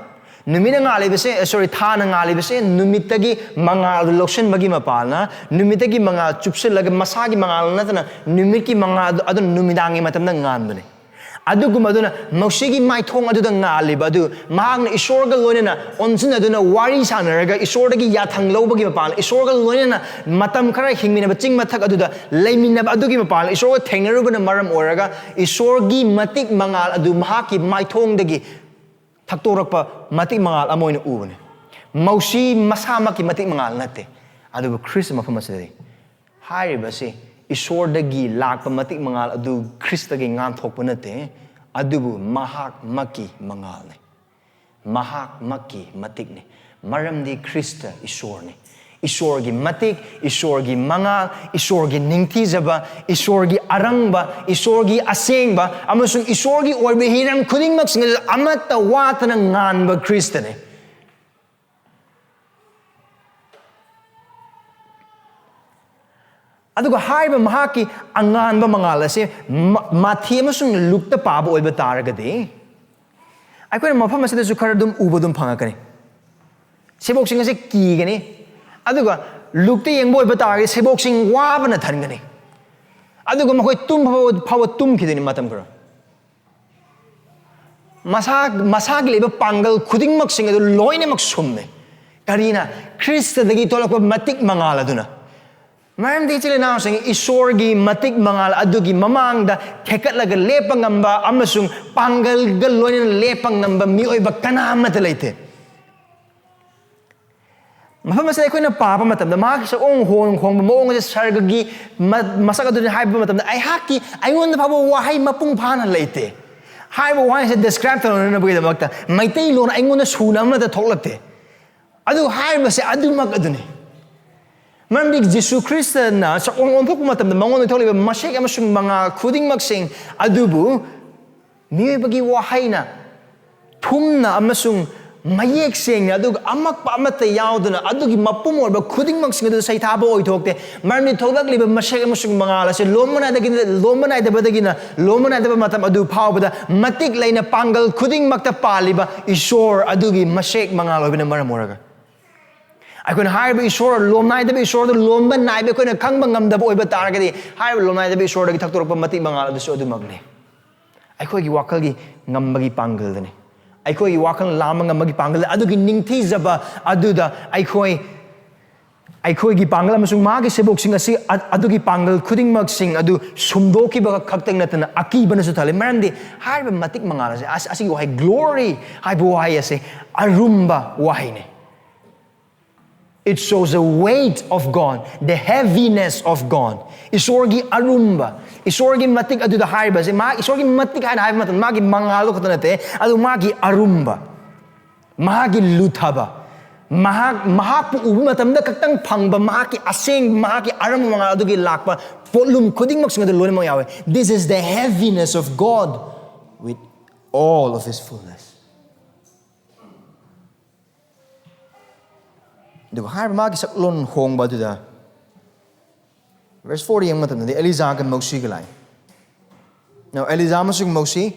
ꯅꯨꯃꯤꯠꯅ ꯉꯥꯜꯂꯤꯕꯁꯦ, ꯑꯦ, sorry, ꯊꯥꯅ ꯉꯥꯜꯂꯤꯕꯁꯦ ꯅꯨꯃꯤꯠꯇꯒꯤ ꯃꯉꯥꯜ ꯑꯗꯨ ꯂꯧꯁꯤꯟꯕꯒꯤ ꯃꯄꯥꯜꯅ, ꯅꯨꯃꯤꯠꯇꯒꯤ ꯃꯉꯥꯜ ꯆꯨꯞꯁꯤꯜꯂꯒ ꯃꯁꯥꯒꯤ ꯃꯉꯥꯜ ꯅꯠꯇꯅ ꯅꯨꯃꯤꯠꯀꯤ ꯃꯉꯥꯜ ꯑꯗꯨ, ꯑꯗꯨ ꯅꯨꯃꯤꯗꯥꯡꯒꯤ ꯃꯇꯝꯗ ꯉꯥꯟꯕꯅꯤ꯫ ꯑꯗꯨꯒꯨꯝꯕ ꯑꯗꯨꯅ ꯃꯧꯁꯤꯒꯤ ꯃꯥꯏꯊꯣꯡ ꯑꯗꯨꯗ ꯉꯥꯜꯂꯤꯕ ꯑꯗꯨ, ꯃꯍꯥꯛꯅ ꯏꯁꯣꯔꯒ ꯂꯣꯏꯅꯅ ꯑꯣꯟꯁꯤꯟꯅꯗꯨꯅ ꯋꯥꯔꯤ ꯁꯥꯟꯅꯔꯒ ꯏꯁꯣꯔꯗꯒꯤ ꯌꯥꯊꯪ ꯂꯧꯕꯒꯤ ꯃꯄꯥꯜ, ꯏꯁꯣꯔꯒ ꯂꯣꯏꯅꯅ ꯃꯇꯝ ꯈꯔ ꯍꯤꯡꯃꯤꯟꯅꯕ ꯆꯤꯡ ꯃꯊꯛ ꯑꯗꯨꯗ ꯂꯩꯃꯤꯟꯅꯕ ꯑꯗꯨꯒꯤ ꯃꯄꯥꯜ, ꯏꯁꯣꯔꯒ ꯊꯦꯡꯅꯔꯨꯕꯅ ꯃꯔꯝ ꯑꯣꯏꯔꯒ ꯏꯁꯣꯔꯒꯤ ꯃꯇꯤꯛ ꯃꯉꯥꯜ ꯑꯗꯨ ꯃꯍꯥꯛꯀꯤ ꯃꯥꯏꯊꯣꯡꯗꯒꯤ ꯊꯛꯇꯣꯔꯛꯄ ꯃꯇꯤꯛ ꯃꯉꯥꯜ ꯑꯃ ꯑꯣꯏꯅ ꯎꯕꯅꯤ꯫ ꯃꯧꯁꯤ ꯃꯁꯥꯃꯛꯀꯤ ꯃꯇꯤꯛ ꯃꯉꯥꯜ ꯅꯠꯇꯦ, ꯑꯗꯨꯕꯨ ꯈ꯭ꯔꯤꯁꯇ ꯃꯐꯝ ꯑꯁꯤꯗꯗꯤ ꯍꯥꯏꯔꯤꯕꯁꯤ ꯏꯁꯣꯔꯗꯒꯤ ꯂꯥꯛꯄ ꯃꯇꯤꯛ ꯃꯉꯥꯜ ꯑꯗꯨ ꯈ꯭ꯔꯤꯁꯇꯒꯤ ꯉꯥꯟꯊꯣꯛꯄ ꯅꯠꯇꯦ, ꯑꯗꯨꯕꯨ ꯃꯍꯥꯛꯃꯛꯀꯤ ꯃꯉꯥꯜꯅꯤ, ꯃꯍꯥꯛꯃꯛꯀꯤ ꯃꯇꯤꯛꯅꯤ꯫ ꯃꯔꯝꯗꯤ ꯈ꯭ꯔꯤꯁꯇ ꯏꯁꯣꯔꯅꯤ꯫ ꯏꯁꯣꯔꯒꯤ ꯃꯇꯤꯛ, ꯏꯁꯣꯔꯒꯤ ꯃꯉꯥꯜ, ꯏꯁꯣꯔꯒꯤ ꯅꯤꯡꯊꯤꯖꯕ, ꯏꯁꯣꯔꯒꯤ ꯑꯔꯪꯕ, ꯏꯁꯣꯔꯒꯤ ꯑꯁꯦꯡꯕ ꯑꯃꯁꯨꯡ ꯏꯁꯣꯔꯒꯤ ꯑꯣꯏꯕ ꯍꯤꯔꯝ ꯈꯨꯗꯤꯡꯃꯛꯁꯤꯡ ꯑꯗꯨ ꯑꯃꯠꯇ ꯋꯥꯠꯇꯅ ꯉꯥꯟꯕ ꯈ꯭ꯔꯤꯁꯇꯅꯤ꯫ ꯑꯗꯨꯒ ꯍꯥꯏꯔꯤꯕ ꯃꯍꯥꯛꯀꯤ ꯑꯉꯥꯟꯕ ꯃꯉꯥꯜ ꯑꯁꯤ ꯃ-, ꯃꯥꯊꯤ ꯑꯃꯁꯨꯡ ꯂꯨꯛꯇ ꯄꯥꯕ ꯑꯣꯏꯕ ꯇꯥꯔꯒꯗꯤ, ꯑꯩꯈꯣꯏꯅ ꯃꯐꯝ ꯑꯁꯤꯗꯁꯨ ꯈꯔ ꯑꯗꯨꯝ ꯎꯕ ꯑꯗꯨꯝ ꯐꯪꯉꯛꯀꯅꯤ꯫ ꯁꯦꯕꯣꯛꯁꯤꯡ ꯑꯁꯤ ꯀꯤꯒꯅꯤ, ꯑꯗꯨꯒ ꯂꯨꯛꯇ ꯌꯦꯡꯕ ꯑꯣꯏꯕ ꯇꯥꯔꯒꯗꯤ ꯁꯦꯕꯣꯛꯁꯤꯡ ꯋꯥꯕꯅ ꯊꯟꯒꯅꯤ, ꯑꯗꯨꯒ ꯃꯈꯣꯏ ꯇꯨꯝ ꯐꯥꯎꯕ, ꯐꯥꯎꯕ ꯇꯨꯝꯈꯤꯗꯣꯏꯅꯤ ꯃꯇꯝ ꯈꯔ꯫ ꯃꯁꯥ, ꯃꯁꯥꯒꯤ ꯂꯩꯕ ꯄꯥꯡꯒꯜ ꯈꯨꯗꯤꯡꯃꯛꯁꯤꯡ ꯑꯗꯨ ꯂꯣꯏꯅꯃꯛ ꯁꯨꯝꯃꯦ꯫ ꯀꯔꯤꯅ? ꯈ꯭ꯔꯤꯁꯇꯗꯒꯤ ꯊꯣꯛꯂꯛꯄ ꯃꯇꯤꯛ ꯃꯉꯥꯜ ꯑꯗꯨꯅ꯫ ꯃꯔꯝꯗꯤ ꯏꯆꯤꯜ ꯏꯅꯥꯎꯁꯤꯡ, ꯏꯁꯣꯔꯒꯤ ꯃꯇꯤꯛ ꯃꯉꯥꯜ ꯑꯗꯨꯒꯤ ꯃꯃꯥꯡꯗ ꯊꯦꯛꯀꯠꯂꯒ ꯂꯦꯞꯄ ꯉꯝꯕ ꯑꯃꯁꯨꯡ ꯄꯥꯡꯒꯜꯒ ꯂꯣꯏꯅꯅ ꯂꯦꯞꯄ ꯉꯝꯕ ꯃꯤꯑꯣꯏꯕ ꯀꯅꯥ ꯑꯃꯠꯇ ꯂꯩꯇꯦ꯫ ꯃꯐꯝ ꯑꯁꯤꯗ ꯑꯩꯈꯣꯏꯅ ꯄꯥꯕ ꯃꯇꯝꯗ ꯃꯍꯥꯛꯀꯤ ꯁꯛꯑꯣꯡ ꯍꯣꯡ ꯍꯣꯡꯕ ꯃꯑꯣꯡ ꯑꯁꯤ ꯁꯔꯒꯒꯤ ꯃ-, ꯃꯁꯛ ꯑꯗꯨꯅꯤ ꯍꯥꯏꯕ ꯃꯇꯝꯗ ꯑꯩꯍꯥꯛꯀꯤ, ꯑꯩꯉꯣꯟꯗ ꯐꯥꯎꯕ ꯋꯥꯍꯩ ꯃꯄꯨꯡ ꯐꯥꯅ ꯂꯩꯇꯦ꯫ ꯍꯥꯏꯔꯤꯕ ꯋꯥꯍꯩ ꯑꯁꯤ describe ꯇꯧꯅꯅꯕꯒꯤꯗꯃꯛꯇ ꯃꯩꯇꯩꯂꯣꯟ ꯑꯩꯉꯣꯟꯗ ꯁꯨꯅ ꯑꯃꯠꯇ ꯊꯣꯛꯂꯛꯇꯦ꯫ ꯑꯗꯨ ꯍꯥꯏꯔꯤꯕꯁꯦ ꯑꯗꯨꯃꯛ ꯑꯗꯨꯅꯤ꯫ ꯃꯔꯝꯗꯤ ꯖꯤꯁꯨ ꯈ꯭ꯔꯤꯁꯇꯅ ꯁꯛꯑꯣꯡ ꯑꯣꯟꯊꯣꯛꯄ ꯃꯇꯝꯗ ꯃꯉꯣꯟꯗ ꯊꯣꯛꯂꯤꯕ ꯃꯁꯦꯛ ꯑꯃꯁꯨꯡ ꯃꯉꯥꯜ ꯈꯨꯗꯤꯡꯃꯛꯁꯤꯡ ꯑꯗꯨꯕꯨ ꯃꯤꯑꯣꯏꯕꯒꯤ ꯋꯥꯍꯩꯅ ꯊꯨꯝꯅ ꯑꯃꯁꯨꯡ ꯃꯌꯦꯛ ꯁꯦꯡꯅ ꯑꯗꯨꯒ ꯑꯃꯛꯄ ꯑꯃꯠꯇ ꯌꯥꯎꯗꯅ ꯑꯗꯨꯒꯤ ꯃꯄꯨꯝ ꯑꯣꯏꯕ ꯈꯨꯗꯤꯡꯃꯛꯁꯤꯡ ꯑꯗꯨ ꯁꯩꯊꯥꯕ ꯑꯣꯏꯊꯣꯛꯇꯦ꯫ ꯃꯔꯝꯗꯤ ꯊꯣꯛꯂꯛꯂꯤꯕ ꯃꯁꯦꯛ ꯑꯃꯁꯨꯡ ꯃꯉꯥꯜ ꯑꯁꯤ ꯂꯣꯝꯕ ꯅꯥꯏꯗꯒꯤꯅ, ꯂꯣꯝꯕ ꯅꯥꯏꯗꯕꯗꯒꯤꯅ ꯂꯣꯝꯕ ꯅꯥꯏꯗꯕ ꯃꯇꯝ ꯑꯗꯨ ꯐꯥꯎꯕꯗ ꯃꯇꯤꯛ ꯂꯩꯅ ꯄꯥꯡꯒꯜ ꯈꯨꯗꯤꯡꯃꯛꯇ ꯄꯥꯜꯂꯤꯕ ꯏꯁꯣꯔ ꯑꯗꯨꯒꯤ ꯃꯁꯦꯛ ꯃꯉꯥꯜ ꯑꯣꯏꯕꯅ ꯃꯔꯝ ꯑꯣꯏꯔꯒ꯫ ꯑꯩꯈꯣꯏꯅ ꯍꯥꯏꯔꯤꯕ ꯏꯁꯣꯔ, ꯂꯣꯝ ꯅꯥꯏꯗꯕ ꯏꯁꯣꯔꯗꯨ ꯂꯣꯝꯕ ꯅꯥꯏꯕ ꯑꯩꯈꯣꯏꯅ ꯈꯪꯕ ꯉꯝꯗꯕ ꯑꯣꯏꯕ ꯇꯥꯔꯒꯗꯤ, ꯍꯥꯏꯔꯤꯕ ꯂꯣꯝ ꯅꯥꯏꯗꯕ ꯏꯁꯣꯔꯗꯒꯤ ꯊꯛꯇꯣꯔꯛꯄ ꯃꯇꯤꯛ ꯃꯉꯥꯜ ꯑꯗꯨꯁꯨ ꯑꯗꯨꯃꯛꯅꯤ꯫ ꯑꯩꯈꯣꯏꯒꯤ ꯋꯥꯈꯜꯒꯤ ꯉꯝꯕꯒꯤ ꯄꯥꯡꯒꯜꯗꯅꯤ꯫ ꯑꯩꯈꯣꯏꯒꯤ ꯋꯥꯈꯜ ꯂꯥꯝꯕ ꯉꯝꯕꯒꯤ ꯄꯥꯡꯒꯜ, ꯑꯗꯨꯒꯤ ꯅꯤꯡꯊꯤꯖꯕ ꯑꯗꯨꯗ ꯑꯩꯈꯣꯏ, ꯑꯩꯈꯣꯏꯒꯤ ꯄꯥꯡꯒꯜ ꯑꯃꯁꯨꯡ ꯃꯥꯒꯤ ꯁꯦꯕꯣꯛꯁꯤꯡ ꯑꯁꯤ ꯑ-, ꯑꯗꯨꯒꯤ ꯄꯥꯡꯒꯜ ꯈꯨꯗꯤꯡꯃꯛꯁꯤꯡ ꯑꯗꯨ ꯁꯨꯝꯗꯣꯛꯈꯤꯕ ꯈꯛꯇꯪ ꯅꯠꯇꯅ ꯑꯀꯤꯕꯅꯁꯨ ꯊꯜꯂꯤ꯫ ꯃꯔꯝꯗꯤ ꯍꯥꯏꯔꯤꯕ ꯃꯇꯤꯛ ꯃꯉꯥꯜ ꯑꯁꯦ, ꯑꯁ-, ꯑꯁꯤꯒꯤ ꯋꯥꯍꯩ glory ꯍꯥꯏꯕ ꯋꯥꯍꯩ ꯑꯁꯦ ꯑꯔꯨꯝꯕ ꯋꯥꯍꯩꯅꯤ꯫ It shows the weight of God, the heaviness of God. ꯏꯁꯣꯔꯒꯤ ꯑꯔꯨꯝꯕ, ꯏꯁꯣꯔꯒꯤ ꯃꯇꯤꯛ ꯑꯗꯨꯗ ꯍꯥꯏꯔꯤꯕꯁꯦ, ꯃꯥ ꯏꯁꯣꯔꯒꯤ ꯃꯇꯤꯛ ꯍꯥꯏꯅ ꯍꯥꯏꯕ ꯃꯇꯝꯗ ꯃꯥꯒꯤ ꯃꯉꯥꯜꯗꯣ ꯈꯛꯇ ꯅꯠꯇꯦ, ꯑꯗꯨ ꯃꯥꯒꯤ ꯑꯔꯨꯝꯕ, ꯃꯍꯥꯛꯀꯤ ꯂꯨꯊꯕ, ꯃꯍꯥꯛ, ꯃꯍꯥꯛꯄꯨ ꯎꯕ ꯃꯇꯝꯗ ꯈꯛꯇꯪ ꯐꯪꯕ ꯃꯍꯥꯛꯀꯤ ꯑꯁꯦꯡꯕ, ꯃꯍꯥꯛꯀꯤ ꯑꯔꯨꯝꯕ ꯃꯉꯥꯜ ꯑꯗꯨꯒꯤ ꯂꯥꯛꯄ ꯄꯣꯠꯂꯨꯝ ꯈꯨꯗꯤꯡꯃꯛꯁꯤꯡ ꯑꯗꯨ ꯂꯣꯏꯅꯃꯛ ꯌꯥꯎꯋꯦ꯫ This is the heaviness of God with all of his fullness. ꯑꯗꯨꯒ ꯍꯥꯏꯔꯤꯕ ꯃꯥꯒꯤ ꯁꯛꯂꯣꯟ ꯍꯣꯡꯕ ꯑꯗꯨꯗ verse four ꯌꯦꯡꯕ ꯃꯇꯝꯗꯗꯤ ꯑꯦꯂꯤꯖꯥꯒ ꯃꯧꯁꯤꯒ ꯂꯥꯛꯏ꯫ Now, ꯑꯦꯂꯤꯖꯥ ꯑꯃꯁꯨꯡ ꯃꯧꯁꯤ,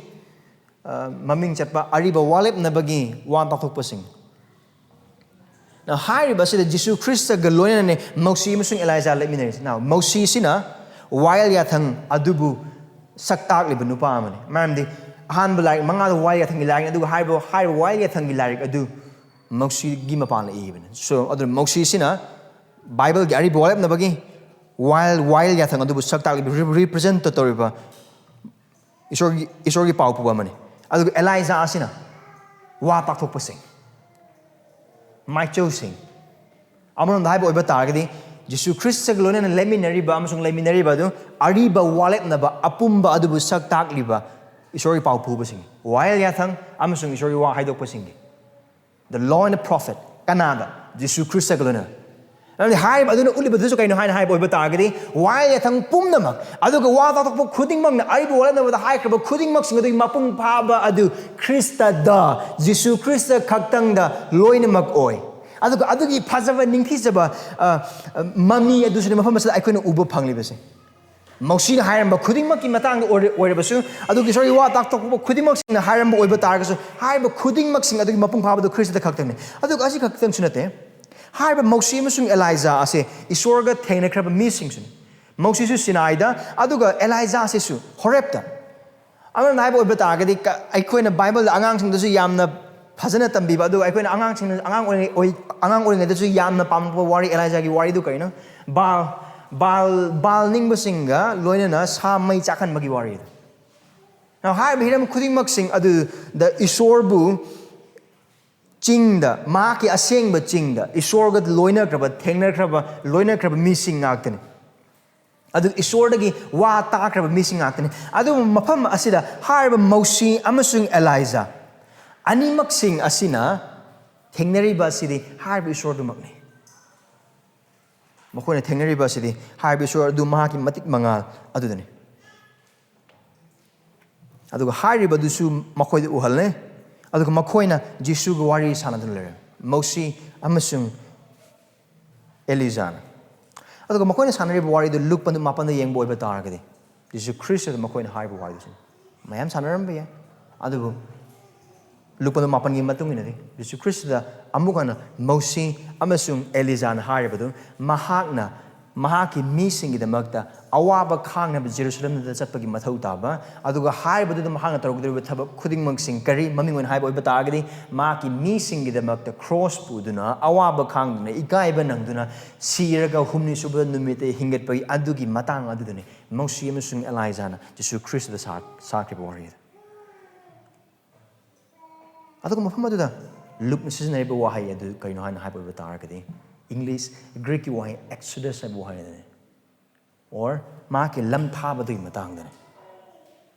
ꯑ, ꯃꯃꯤꯡ ꯆꯠꯄ ꯑꯔꯤꯕ ꯋꯥꯔꯦꯞꯅꯕꯒꯤ ꯋꯥ ꯇꯥꯊꯣꯛꯄꯁꯤꯡ꯫ Now, ꯍꯥꯏꯔꯤꯕ ꯑꯁꯤꯗ ꯖꯤꯁꯨ ꯈ꯭ꯔꯤꯁꯇꯒ ꯂꯣꯏꯅꯅꯅꯦ ꯃꯧꯁꯤ ꯑꯃꯁꯨꯡ ꯑꯦꯂꯥꯏꯖꯥ ꯂꯦꯞꯃꯤꯟꯅꯔꯤꯁꯤ꯫ Now, ꯃꯧꯁꯤꯁꯤꯅ ꯋꯥꯌꯦꯜ ꯌꯥꯊꯪ ꯑꯗꯨꯕꯨ ꯁꯛ ꯇꯥꯛꯂꯤꯕ ꯅꯨꯄꯥ ꯑꯃꯅꯤ꯫ ꯃꯔꯝꯗꯤ ꯑꯍꯥꯟꯕ ꯂꯥꯏꯔꯤꯛ ꯃꯉꯥꯗ ꯋꯥꯌꯦꯜ ꯌꯥꯊꯪꯒꯤ ꯂꯥꯏꯔꯤꯛꯅꯤ, ꯑꯗꯨꯒ ꯍꯥꯏꯔꯤꯕ, ꯍꯥꯏꯔꯤꯕ ꯋꯥꯌꯦꯜ ꯌꯥꯊꯪꯒꯤ ꯂꯥꯏꯔꯤꯛ ꯑꯗꯨ ꯃꯧꯁꯤꯒꯤ ꯃꯄꯥꯟꯅ ꯏꯕꯅꯤ꯫ So, ꯑꯗꯨꯅ ꯃꯧꯁꯤꯁꯤꯅ ꯕꯥꯏꯕꯜꯒꯤ ꯑꯔꯤꯕ ꯋꯥꯔꯦꯞꯅꯕꯒꯤ ꯋꯥꯌꯦꯜ, ꯋꯥꯌꯦꯜ ꯌꯥꯊꯪ ꯑꯗꯨꯕꯨ ꯁꯛ ꯇꯥꯛꯂꯤꯕ, ꯔꯤ-, represent ꯇꯧꯔꯤꯕ ꯏꯁꯣꯔꯒꯤ, ꯏꯁꯣꯔꯒꯤ ꯄꯥꯎ ꯄꯨꯕ ꯑꯃꯅꯤ꯫ ꯑꯗꯨꯒ ꯑꯦꯂꯥꯏꯖꯥ ꯑꯁꯤꯅ ꯋꯥ ꯇꯥꯛꯊꯣꯛꯄꯁꯤꯡ, ꯃꯥꯏꯆꯧꯁꯤꯡ꯫ ꯑꯃꯔꯣꯝꯗ ꯍꯥꯏꯕ ꯑꯣꯏꯕ ꯇꯥꯔꯒꯗꯤ, ꯖꯤꯁꯨ ꯈ꯭ꯔꯤꯁꯇꯒ ꯂꯣꯏꯅꯅ ꯂꯩꯃꯤꯟꯅꯔꯤꯕ ꯑꯃꯁꯨꯡ ꯂꯩꯃꯤꯟꯅꯔꯤꯕ ꯑꯗꯨ ꯑꯔꯤꯕ ꯋꯥꯔꯦꯞꯅꯕ ꯑꯄꯨꯝꯕ ꯑꯗꯨꯕꯨ ꯁꯛ ꯇꯥꯛꯂꯤꯕ ꯏꯁꯣꯔꯒꯤ ꯄꯥꯎ ꯄꯨꯕꯁꯤꯡ, ꯋꯥꯌꯦꯜ ꯌꯥꯊꯪ ꯑꯃꯁꯨꯡ ꯏꯁꯣꯔꯒꯤ ꯋꯥ ꯍꯥꯏꯗꯣꯛꯄꯁꯤꯡꯒꯤ, the law and the prophet, ꯀꯅꯥꯗ? ꯖꯤꯁꯨ ꯈ꯭ꯔꯤꯁꯇꯒ ꯂꯣꯏꯅꯅ꯫ ꯑꯗꯨꯗꯤ ꯍꯥꯏꯔꯤꯕ ꯑꯗꯨꯅ ꯎꯠꯂꯤꯕꯗꯨꯁꯨ ꯀꯩꯅꯣ ꯍꯥꯏꯅ ꯍꯥꯏꯕ ꯑꯣꯏꯕ ꯇꯥꯔꯒꯗꯤ, ꯋꯥꯌꯦꯜ ꯌꯥꯊꯪ ꯄꯨꯝꯅꯃꯛ, ꯑꯗꯨꯒ ꯋꯥ ꯇꯥꯊꯣꯛꯄ ꯈꯨꯗꯤꯡꯃꯛꯅ, ꯑꯔꯤꯕ ꯋꯥꯔꯦꯞꯅꯕꯗ ꯍꯥꯏꯈ꯭ꯔꯕ ꯈꯨꯗꯤꯡꯃꯛꯁꯤꯡ ꯑꯗꯨꯒꯤ ꯃꯄꯨꯡ ꯐꯥꯕ ꯑꯗꯨ ꯈ꯭ꯔꯤꯁꯇꯗ, ꯖꯤꯁꯨ ꯈ꯭ꯔꯤꯁꯇ ꯈꯛꯇꯪꯗ ꯂꯣꯏꯅꯃꯛ ꯑꯣꯏ꯫ ꯑꯗꯨꯒ ꯑꯗꯨꯒꯤ ꯐꯖꯕ, ꯅꯤꯡꯊꯤꯖꯕ, ꯑ, ꯑ, ꯃꯃꯤ ꯑꯗꯨꯁꯨꯅꯤ ꯃꯐꯝ ꯑꯁꯤꯗ ꯑꯩꯈꯣꯏꯅ ꯎꯕ ꯐꯪꯂꯤꯕꯁꯦ꯫ ꯃꯧꯁꯤꯅ ꯍꯥꯏꯔꯝꯕ ꯈꯨꯗꯤꯡꯃꯛꯀꯤ ꯃꯇꯥꯡꯗ ꯑꯣꯏꯔ-, ꯑꯣꯏꯔꯕꯁꯨ, ꯑꯗꯨꯒꯤ ꯏꯁꯣꯔꯒꯤ ꯋꯥ ꯇꯥꯛꯊꯣꯛꯄ ꯈꯨꯗꯤꯡꯃꯛꯁꯤꯡꯅ ꯍꯥꯏꯔꯝꯕ ꯑꯣꯏꯕ ꯇꯥꯔꯒꯁꯨ, ꯍꯥꯏꯔꯤꯕ ꯈꯨꯗꯤꯡꯃꯛꯁꯤꯡ ꯑꯗꯨꯒꯤ ꯃꯄꯨꯡ ꯐꯥꯕꯗꯨ ꯈ꯭ꯔꯤꯁꯇꯗ ꯈꯛꯇꯅꯤ꯫ ꯑꯗꯨꯒ ꯑꯁꯤ ꯈꯛꯇꯪꯁꯨ ꯅꯠꯇꯦ, ꯍꯥꯏꯔꯤꯕ ꯃꯧꯁꯤ ꯑꯃꯁꯨꯡ ꯑꯦꯂꯥꯏꯖꯥ ꯑꯁꯦ ꯏꯁꯣꯔꯒ ꯊꯦꯡꯅꯈ꯭ꯔꯕ ꯃꯤꯁꯤꯡꯁꯨꯅꯤ꯫ ꯃꯧꯁꯤꯁꯨ ꯁꯤꯅꯥꯏꯗ, ꯑꯗꯨꯒ ꯑꯦꯂꯥꯏꯖꯥ ꯑꯁꯤꯁꯨ ꯍꯣꯔꯦꯞꯇ꯫ ꯑꯃꯔꯣꯝꯗ ꯍꯥꯏꯕ ꯑꯣꯏꯕ ꯇꯥꯔꯒꯗꯤ, ꯀ-, ꯑꯩꯈꯣꯏꯅ ꯕꯥꯏꯕꯜꯗ ꯑꯉꯥꯡꯁꯤꯡꯗꯁꯨ ꯌꯥꯝꯅ ꯐꯖꯅ ꯇꯝꯕꯤꯕ, ꯑꯗꯨꯒ ꯑꯩꯈꯣꯏꯅ ꯑꯉꯥꯡꯁꯤꯡꯅ, ꯑꯉꯥꯡ ꯑꯣꯏꯔꯤꯉꯩ-, ꯑꯣꯏ-, ꯑꯉꯥꯡ ꯑꯣꯏꯔꯤꯉꯩꯗꯁꯨ ꯌꯥꯝꯅ ꯄꯥꯝꯕ ꯋꯥꯔꯤ, ꯑꯦꯂꯥꯏꯖꯥꯒꯤ ꯋꯥꯔꯤꯗꯨ ꯀꯔꯤꯅꯣ? ꯕꯥꯜ, ꯕꯥꯜ, ꯕꯥꯜ ꯅꯤꯡꯕꯁꯤꯡꯒ ꯂꯣꯏꯅꯅ ꯁꯥ ꯃꯩ ꯆꯥꯛꯍꯟꯕꯒꯤ ꯋꯥꯔꯤꯗꯨ꯫ Now, ꯍꯥꯏꯔꯤꯕ ꯍꯤꯔꯝ ꯈꯨꯗꯤꯡꯃꯛꯁꯤꯡ ꯑꯗꯨꯗ ꯏꯁꯣꯔꯕꯨ ꯆꯤꯡꯗ, ꯃꯍꯥꯛꯀꯤ ꯑꯁꯦꯡꯕ ꯆꯤꯡꯗ, ꯏꯁꯣꯔꯒ ꯂꯣꯏꯅꯈ꯭ꯔꯕ, ꯊꯦꯡꯅꯈ꯭ꯔꯕ, ꯂꯣꯏꯅꯈ꯭ꯔꯕ ꯃꯤꯁꯤꯡ ꯉꯥꯛꯇꯅꯤ꯫ ꯑꯗꯨ ꯏꯁꯣꯔꯗꯒꯤ ꯋꯥ ꯇꯥꯈ꯭ꯔꯕ ꯃꯤꯁꯤꯡ ꯉꯥꯛꯇꯅꯤ꯫ ꯑꯗꯨꯕꯨ ꯃꯐꯝ ꯑꯁꯤꯗ ꯍꯥꯏꯔꯤꯕ ꯃꯧꯁꯤ ꯑꯃꯁꯨꯡ ꯑꯦꯂꯥꯏꯖꯥ ꯑꯅꯤꯃꯛꯁꯤꯡ ꯑꯁꯤꯅ ꯊꯦꯡꯅꯔꯤꯕ ꯑꯁꯤꯗꯤ ꯍꯥꯏꯔꯤꯕ ꯏꯁꯣꯔꯗꯨꯃꯛꯅꯤ꯫ ꯃꯈꯣꯏꯅ ꯊꯦꯡꯅꯔꯤꯕ ꯑꯁꯤꯗꯤ ꯍꯥꯏꯔꯤꯕ ꯏꯁꯣꯔ ꯑꯗꯨ ꯃꯍꯥꯛꯀꯤ ꯃꯇꯤꯛ ꯃꯉꯥꯜ ꯑꯗꯨꯗꯅꯤ꯫ ꯑꯗꯨꯒ ꯍꯥꯏꯔꯤꯕꯗꯨꯁꯨ ꯃꯈꯣꯏꯗ ꯎꯍꯜꯂꯦ꯫ ꯑꯗꯨꯒ ꯃꯈꯣꯏꯅ ꯖꯤꯁꯨꯒ ꯋꯥꯔꯤ ꯁꯥꯟꯅꯗꯨꯅ ꯂꯩꯔꯦ, ꯃꯧꯁꯤ ꯑꯃꯁꯨꯡ ꯑꯦꯂꯤꯖꯥꯅ꯫ ꯑꯗꯨꯒ ꯃꯈꯣꯏꯅ ꯁꯥꯟꯅꯔꯤꯕ ꯋꯥꯔꯤꯗꯨ ꯂꯨꯛ ꯄꯟꯗꯨ ꯃꯥꯄꯟꯗ ꯌꯦꯡꯕ ꯑꯣꯏꯕ ꯇꯥꯔꯒꯗꯤ, ꯖꯤꯁꯨ ꯈ꯭ꯔꯤꯁꯇꯗ ꯃꯈꯣꯏꯅ ꯍꯥꯏꯔꯤꯕ ꯋꯥꯔꯤꯗꯨꯁꯨ ꯃꯌꯥꯝ ꯁꯥꯟꯅꯔꯝꯕ ꯌꯥꯏ꯫ ꯑꯗꯨꯕꯨ ꯂꯨꯛ ꯄꯟꯗꯨ ꯃꯥꯄꯟꯒꯤ ꯃꯇꯨꯡ ꯏꯟꯅꯗꯤ, ꯖꯤꯁꯨ ꯈ꯭ꯔꯤꯁꯇꯗ ꯑꯃꯨꯛ ꯍꯟꯅ ꯃꯧꯁꯤ ꯑꯃꯁꯨꯡ ꯑꯦꯂꯤꯖꯥꯅ ꯍꯥꯏꯔꯤꯕꯗꯨ, ꯃꯍꯥꯛꯅ ꯃꯍꯥꯛꯀꯤ ꯃꯤꯁꯤꯡꯒꯤꯗꯃꯛꯇ ꯑꯋꯥꯕ ꯈꯥꯡꯅꯕ ꯖꯦꯔꯨꯁꯂꯦꯝꯗ ꯆꯠꯄꯒꯤ ꯃꯊꯧ ꯇꯥꯕ, ꯑꯗꯨꯒ ꯍꯥꯏꯔꯤꯕꯗꯨꯗ ꯃꯍꯥꯛꯅ ꯇꯧꯔꯛꯀꯗꯧꯔꯤꯕ ꯊꯕꯛ ꯈꯨꯗꯤꯡꯃꯛꯁꯤꯡ ꯀꯔꯤ? ꯃꯃꯤꯡ ꯑꯣꯏꯅ ꯍꯥꯏꯕ ꯑꯣꯏꯕ ꯇꯥꯔꯒꯗꯤ, ꯃꯍꯥꯛꯀꯤ ꯃꯤꯁꯤꯡꯒꯤꯗꯃꯛꯇ ꯈ꯭ꯔꯣꯁ ꯄꯨꯗꯨꯅ, ꯑꯋꯥꯕ ꯈꯥꯡꯗꯨꯅ, ꯏꯀꯥꯏꯕ ꯅꯪꯗꯨꯅ, ꯁꯤꯔꯒ ꯍꯨꯝꯅꯤ ꯁꯨꯕ ꯅꯨꯃꯤꯠꯇ ꯍꯤꯡꯒꯠꯄꯒꯤ ꯑꯗꯨꯒꯤ ꯃꯇꯥꯡ ꯑꯗꯨꯗꯅꯤ ꯃꯧꯁꯤ ꯑꯃꯁꯨꯡ ꯑꯦꯂꯥꯏꯖꯥꯅ ꯖꯤꯁꯨ ꯈ꯭ꯔꯤꯁꯇꯗ ꯁꯥ-, ꯁꯥꯈ꯭ꯔꯤꯕ ꯋꯥꯔꯤ ꯑꯗꯨ꯫ ꯑꯗꯨꯒ ꯃꯐꯝ ꯑꯗꯨꯗ ꯂꯨꯛꯅ ꯁꯤꯖꯤꯟꯅꯔꯤꯕ ꯋꯥꯍꯩ ꯑꯗꯨ ꯀꯔꯤꯅꯣ ꯍꯥꯏꯅ ꯍꯥꯏꯕ ꯑꯣꯏꯕ ꯇꯥꯔꯒꯗꯤ, ꯏꯪꯂꯤꯁ, ꯒ꯭ꯔꯤꯛꯀꯤ ꯋꯥꯍꯩ ꯑꯦꯛꯁꯣꯗꯁ ꯍꯥꯏꯕ ꯋꯥꯍꯩ ꯑꯗꯨꯅꯤ꯫ Or ꯃꯍꯥꯛꯀꯤ ꯂꯝ ꯊꯥꯕꯗꯨꯒꯤ ꯃꯇꯥꯡꯗꯅꯤ꯫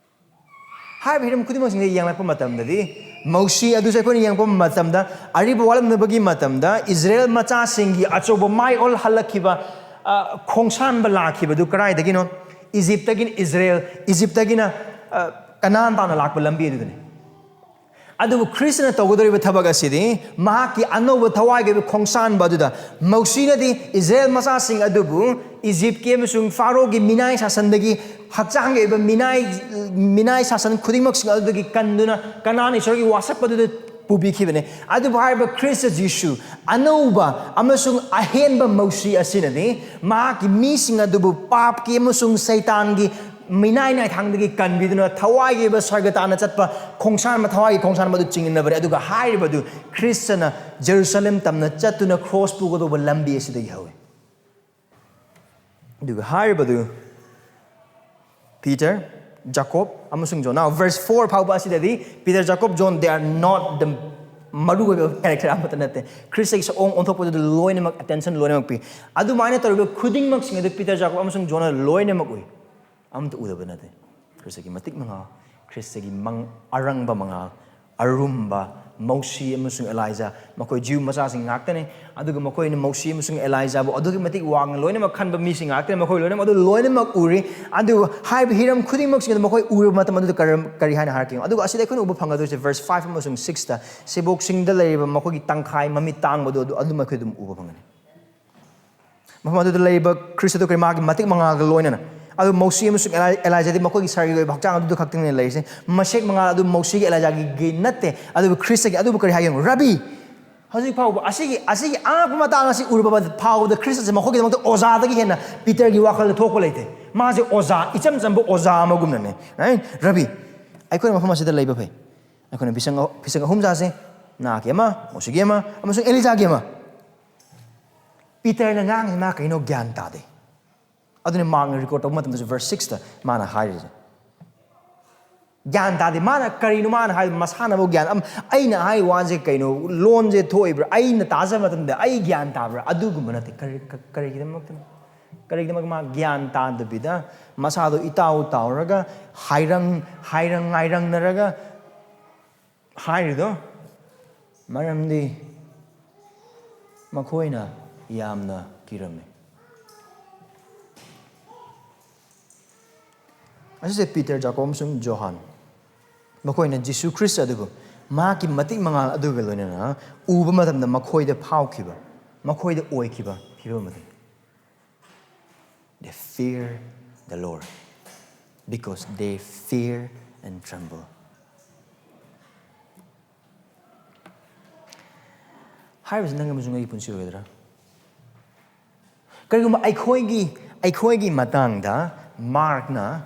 ꯍꯥꯏꯔꯤꯕ ꯍꯤꯔꯝ ꯈꯨꯗꯤꯡꯃꯛꯁꯤꯡꯗ ꯌꯦꯡꯂꯛꯄ ꯃꯇꯝꯗꯗꯤ, ꯃꯧꯁꯤ ꯑꯗꯨꯁꯨ ꯑꯩꯈꯣꯏꯅ ꯌꯦꯡꯂꯛꯄ ꯃꯇꯝꯗ, ꯑꯔꯤꯕ ꯋꯥꯠꯂꯝꯗꯕꯒꯤ ꯃꯇꯝꯗ ꯏꯖꯔꯦꯜ ꯃꯆꯥꯁꯤꯡꯒꯤ ꯑꯆꯧꯕ ꯃꯥꯏ ꯑꯣꯜꯍꯜꯂꯛꯈꯤꯕ, ꯑ, ꯈꯣꯡꯁꯥꯟꯕ ꯂꯥꯛꯈꯤꯕꯗꯨ ꯀꯗꯥꯏꯗꯒꯤꯅꯣ? ꯏꯖꯤꯞꯇꯒꯤ, ꯏꯖꯔꯦꯜ, ꯏꯖꯤꯞꯇꯒꯤꯅ, ꯑ, ꯀꯅꯥꯟ ꯇꯥꯟꯅ ꯂꯥꯛꯄ ꯂꯝꯕꯤ ꯑꯗꯨꯗꯅꯤ꯫ ꯑꯗꯨꯕꯨ ꯈ꯭ꯔꯤꯁꯇꯅ ꯇꯧꯒꯗꯧꯔꯤꯕ ꯊꯕꯛ ꯑꯁꯤꯗꯤ ꯃꯍꯥꯛꯀꯤ ꯑꯅꯧꯕ ꯊꯋꯥꯏꯒꯤ ꯑꯣꯏꯕ ꯈꯣꯡꯁꯥꯟꯕ ꯑꯗꯨꯗ ꯃꯧꯁꯤꯅꯗꯤ ꯏꯖꯔꯦꯜ ꯃꯆꯥꯁꯤꯡ ꯑꯗꯨꯕꯨ ꯏꯖꯤꯞꯀꯤ ꯑꯃꯁꯨꯡ ꯐꯥꯔꯣꯒꯤ ꯃꯤꯅꯥꯏ ꯁꯥꯁꯟꯗꯒꯤ, ꯍꯛꯆꯥꯡꯒꯤ ꯑꯣꯏꯕ ꯃꯤꯅꯥꯏ, ꯃꯤꯅꯥꯏ ꯁꯥꯁꯟ ꯈꯨꯗꯤꯡꯃꯛꯁꯤꯡ ꯑꯗꯨꯗꯒꯤ ꯀꯟꯗꯨꯅ ꯀꯅꯥꯟ ꯏꯁꯣꯔꯒꯤ ꯋꯥꯁꯛꯄ ꯑꯗꯨꯗ ꯄꯨꯕꯤꯈꯤꯕꯅꯤ꯫ ꯑꯗꯨꯕꯨ ꯍꯥꯏꯔꯤꯕ ꯈ꯭ꯔꯤꯁꯇ ꯖꯤꯁꯨ ꯑꯅꯧꯕ ꯑꯃꯁꯨꯡ ꯑꯍꯦꯟꯕ ꯃꯧꯁꯤ ꯑꯁꯤꯅꯗꯤ ꯃꯍꯥꯛꯀꯤ ꯃꯤꯁꯤꯡ ꯑꯗꯨꯕꯨ ꯄꯥꯞꯀꯤ ꯑꯃꯁꯨꯡ ꯁꯩꯇꯥꯟꯒꯤ ꯃꯤꯅꯥꯏ ꯅꯥꯏꯊꯥꯡꯗꯒꯤ ꯀꯟꯕꯤꯗꯨꯅ ꯊꯋꯥꯏꯒꯤ ꯑꯣꯏꯕ ꯁꯔꯒ ꯇꯥꯟꯅ ꯆꯠꯄ ꯈꯣꯡꯁꯥꯟꯕ, ꯊꯋꯥꯏꯒꯤ ꯈꯣꯡꯁꯥꯟꯕ ꯑꯗꯨ ꯆꯤꯡꯅꯕꯅꯤ꯫ ꯑꯗꯨꯒ ꯍꯥꯏꯔꯤꯕꯗꯨ ꯈ꯭ꯔꯤꯁꯇꯅ ꯖꯦꯔꯨꯁꯂꯦꯝ ꯇꯝꯅ ꯆꯠꯇꯨꯅ ꯀ꯭ꯔꯣꯁ ꯄꯨꯒꯗꯧꯕ ꯂꯝꯕꯤ ꯑꯁꯤꯗꯒꯤ ꯍꯧꯏ꯫ ꯑꯗꯨꯒ ꯍꯥꯏꯔꯤꯕꯗꯨ ꯄꯤꯇꯔ, ꯖꯥꯀꯣꯕ ꯑꯃꯁꯨꯡ ꯖꯣꯟ꯫ Now, verse four ꯐꯥꯎꯕ ꯑꯁꯤꯗꯗꯤ Peter, Jacob, John, they are not the ꯃꯔꯨ ꯑꯣꯏꯕ ꯀꯦꯔꯦꯛꯇꯔ ꯑꯃꯠꯇ ꯅꯠꯇꯦ꯫ ꯈ꯭ꯔꯤꯁꯇꯒꯤ ꯁꯛꯑꯣꯡ ꯑꯣꯟꯊꯣꯛꯄꯗꯨꯗ ꯂꯣꯏꯅꯃꯛ ꯑꯦꯇꯦꯟꯁꯟ ꯂꯣꯏꯅꯃꯛ ꯄꯤ꯫ ꯑꯗꯨꯃꯥꯏꯅ ꯇꯧꯔꯤꯕ ꯈꯨꯗꯤꯡꯃꯛꯁꯤꯡ ꯑꯗꯨ ꯄꯤꯇꯔ, ꯖꯥꯀꯣꯕ ꯑꯃꯁꯨꯡ ꯖꯣꯟꯅ ꯂꯣꯏꯅꯃꯛ ꯎꯏ꯫ ꯑꯃꯠꯇ ꯎꯗꯕ ꯅꯠꯇꯦ꯫ ꯈ꯭ꯔꯤꯁꯇꯒꯤ ꯃꯇꯤꯛ ꯃꯉꯥꯜ, ꯈ꯭ꯔꯤꯁꯇꯒꯤ ꯃꯪ-, ꯑꯔꯪꯕ ꯃꯉꯥꯜ, ꯑꯔꯨꯝꯕ, ꯃꯧꯁꯤ ꯑꯃꯁꯨꯡ ꯑꯦꯂꯥꯏꯖꯥ, ꯃꯈꯣꯏ ꯖꯤꯎ ꯃꯆꯥꯁꯤꯡ ꯉꯥꯛꯇꯅꯤ꯫ ꯑꯗꯨꯒ ꯃꯈꯣꯏꯅ ꯃꯧꯁꯤ ꯑꯃꯁꯨꯡ ꯑꯦꯂꯥꯏꯖꯥꯕꯨ ꯑꯗꯨꯛꯀꯤ ꯃꯇꯤꯛ ꯋꯥꯡꯅ ꯂꯣꯏꯅꯃꯛ ꯈꯟꯕ ꯃꯤꯁꯤꯡ ꯉꯥꯛꯇꯅꯤ꯫ ꯃꯈꯣꯏ ꯂꯣꯏꯅꯃꯛ ꯑꯗꯨ ꯂꯣꯏꯅꯃꯛ ꯎꯔꯤ꯫ ꯑꯗꯨꯒ ꯍꯥꯏꯔꯤꯕ ꯍꯤꯔꯝ ꯈꯨꯗꯤꯡꯃꯛꯁꯤꯡ ꯑꯗꯨ ꯃꯈꯣꯏ ꯎꯔꯕ ꯃꯇꯝ ꯑꯗꯨꯗ ꯀꯔꯝ-, ꯀꯔꯤ ꯍꯥꯏꯅ ꯍꯥꯏꯔꯛꯀꯦ? ꯑꯗꯨꯒ ꯑꯁꯤꯗ ꯑꯩꯈꯣꯏꯅ ꯎꯕ ꯐꯪꯒꯗꯣꯏꯁꯦ verse five ꯑꯃꯁꯨꯡ sixꯇ ꯁꯦꯕꯣꯛꯁꯤꯡꯗ ꯂꯩꯔꯤꯕ ꯃꯈꯣꯏꯒꯤ ꯇꯪꯈꯥꯏ ꯃꯃꯤꯠ ꯇꯥꯡꯕꯗꯣ ꯑꯗꯨ, ꯑꯗꯨꯃꯛ ꯑꯩꯈꯣꯏ ꯑꯗꯨꯝ ꯎꯕ ꯐꯪꯒꯅꯤ꯫ ꯃꯐꯝ ꯑꯗꯨꯗ ꯂꯩꯔꯤꯕ ꯈ꯭ꯔꯤꯁꯇꯗꯨ ꯀꯔꯤ, ꯃꯥꯒꯤ ꯃꯇꯤꯛ ꯃꯉꯥꯜꯒ ꯂꯣꯏꯅꯅ꯫ ꯑꯗꯨ ꯃꯧꯁꯤ ꯑꯃꯁꯨꯡ ꯑꯦꯂꯥꯏ-, ꯑꯦꯂꯥꯏꯖꯥꯗꯤ ꯃꯈꯣꯏꯒꯤ ꯁꯥꯔꯒꯤ ꯑꯣꯏꯕ ꯍꯛꯆꯥꯡ ꯑꯗꯨꯗ ꯈꯛꯇꯅꯤ ꯂꯩꯔꯤꯁꯦ꯫ ꯃꯁꯦꯛ ꯃꯉꯥꯜ ꯑꯗꯨ ꯃꯧꯁꯤꯒꯤ, ꯑꯦꯂꯥꯏꯖꯥꯒꯤ ꯅꯠꯇꯦ꯫ ꯑꯗꯨꯕꯨ ꯈ꯭ꯔꯤꯁꯇꯒꯤ꯫ ꯑꯗꯨꯕꯨ ꯀꯔꯤ ꯍꯥꯏꯒꯦ? ꯔꯕꯤ, ꯍꯧꯖꯤꯛ ꯐꯥꯎꯕ ꯑꯁꯤꯒꯤ, ꯑꯁꯤꯒꯤ ꯑꯉꯛꯄ ꯃꯇꯥꯡ ꯑꯁꯤ ꯎꯔꯕ ꯐꯥꯎꯕꯗ ꯈ꯭ꯔꯤꯁꯇꯁꯦ ꯃꯈꯣꯏꯒꯤꯗꯃꯛꯇ ꯑꯣꯖꯥꯗꯒꯤ ꯍꯦꯟꯅ ꯄꯤꯇꯔꯒꯤ ꯋꯥꯈꯜꯗ ꯊꯣꯛꯄ ꯂꯩꯇꯦ꯫ ꯃꯥꯁꯦ ꯑꯣꯖꯥ, ꯏꯆꯝ ꯆꯝꯕ ꯑꯣꯖꯥ ꯑꯃꯒꯨꯝꯅꯅꯦ꯫ ꯑꯦ, ꯔꯕꯤ, ꯑꯩꯈꯣꯏꯅ ꯃꯐꯝ ꯑꯁꯤꯗ ꯂꯩꯕ ꯐꯩ꯫ ꯑꯩꯈꯣꯏꯅ ꯐꯤꯁꯪ, ꯐꯤꯁꯪ ꯑꯍꯨꯝ ꯆꯥꯁꯦ꯫ ꯅꯥꯒꯤ ꯑꯃ, ꯃꯧꯁꯤꯒꯤ ꯑꯃ, ꯑꯃꯁꯨꯡ ꯑꯦꯂꯤꯖꯥꯒꯤ ꯑꯃ꯫ ꯄꯤꯇꯔꯅ ꯉꯥꯡꯉꯤ, ꯃꯥ ꯀꯩꯅꯣ ꯒ꯭ꯌꯥꯟ ꯇꯥꯗꯦ꯫ ꯑꯗꯨꯅ ꯃꯥꯔꯛꯅ ꯔꯦꯀꯣꯔꯗ ꯇꯧꯕ ꯃꯇꯝꯗꯁꯨ verse sixꯇ ꯃꯥꯅ ꯍꯥꯏꯔꯤꯁꯦ꯫ ꯒ꯭ꯌꯥꯟ ꯇꯥꯗꯦ꯫ ꯃꯥꯅ ꯀꯔꯤꯅꯣ ꯃꯥꯅ ꯍꯥꯏ, ꯃꯁꯥꯅꯐꯥꯎ ꯒ꯭ꯌꯥꯟ ꯑꯝ-, ꯑꯩꯅ ꯍꯥꯏ ꯋꯥꯁꯦ ꯀꯩꯅꯣ, ꯂꯣꯟꯁꯦ ꯊꯣꯛꯏꯕ꯭ꯔꯥ, ꯑꯩꯅ ꯇꯥꯖꯕ ꯃꯇꯝꯗ ꯑꯩ ꯒ꯭ꯌꯥꯟ ꯇꯥꯕ꯭ꯔꯥ? ꯑꯗꯨꯒꯨꯝꯕ ꯅꯠꯇꯦ꯫ ꯀꯔꯤ-, ꯀ-, ꯀꯔꯤꯒꯤꯗꯃꯛꯇꯅꯣ? ꯀꯔꯤꯒꯤꯗꯃꯛ ꯃꯥ ꯒ꯭ꯌꯥꯟ ꯇꯥꯗꯕꯤꯗ ꯃꯁꯥꯗꯣ ꯏꯇꯥꯎ ꯇꯥꯎꯔꯒ ꯍꯥꯏꯔꯪ-, ꯍꯥꯏꯔꯪ ꯉꯥꯏꯔꯪꯅꯔꯒ ꯍꯥꯏꯔꯤꯗꯣ? ꯃꯔꯝꯗꯤ ꯃꯈꯣꯏꯅ ꯌꯥꯝꯅ ꯀꯤꯔꯝꯃꯤ꯫ ꯑꯁꯤꯁꯦ ꯄꯤꯇꯔ, ꯖꯥꯀꯣꯕ ꯑꯃꯁꯨꯡ ꯖꯣꯍꯥꯟ, ꯃꯈꯣꯏꯅ ꯖꯤꯁꯨ ꯈ꯭ꯔꯤꯁ ꯑꯗꯨꯕꯨ ꯃꯍꯥꯛꯀꯤ ꯃꯇꯤꯛ ꯃꯉꯥꯜ ꯑꯗꯨꯒ ꯂꯣꯏꯅꯅ ꯎꯕ ꯃꯇꯝꯗ ꯃꯈꯣꯏꯗ ꯐꯥꯎꯈꯤꯕ, ꯃꯈꯣꯏꯗ ꯑꯣꯏꯈꯤꯕ ꯐꯤꯕꯝ ꯑꯗꯨꯅꯤ꯫ They fear the Lord because they fear and tremble. ꯍꯥꯏꯔꯤꯕꯁꯤ ꯅꯪ ꯑꯃꯁꯨꯡ ꯑꯩꯒꯤ ꯄꯨꯟꯁꯤ ꯑꯣꯏꯒꯗ꯭ꯔꯥ? ꯀꯔꯤꯒꯨꯝꯕ ꯑꯩꯈꯣꯏꯒꯤ, ꯑꯩꯈꯣꯏꯒꯤ ꯃꯇꯥꯡꯗ ꯃꯥꯔꯛꯅ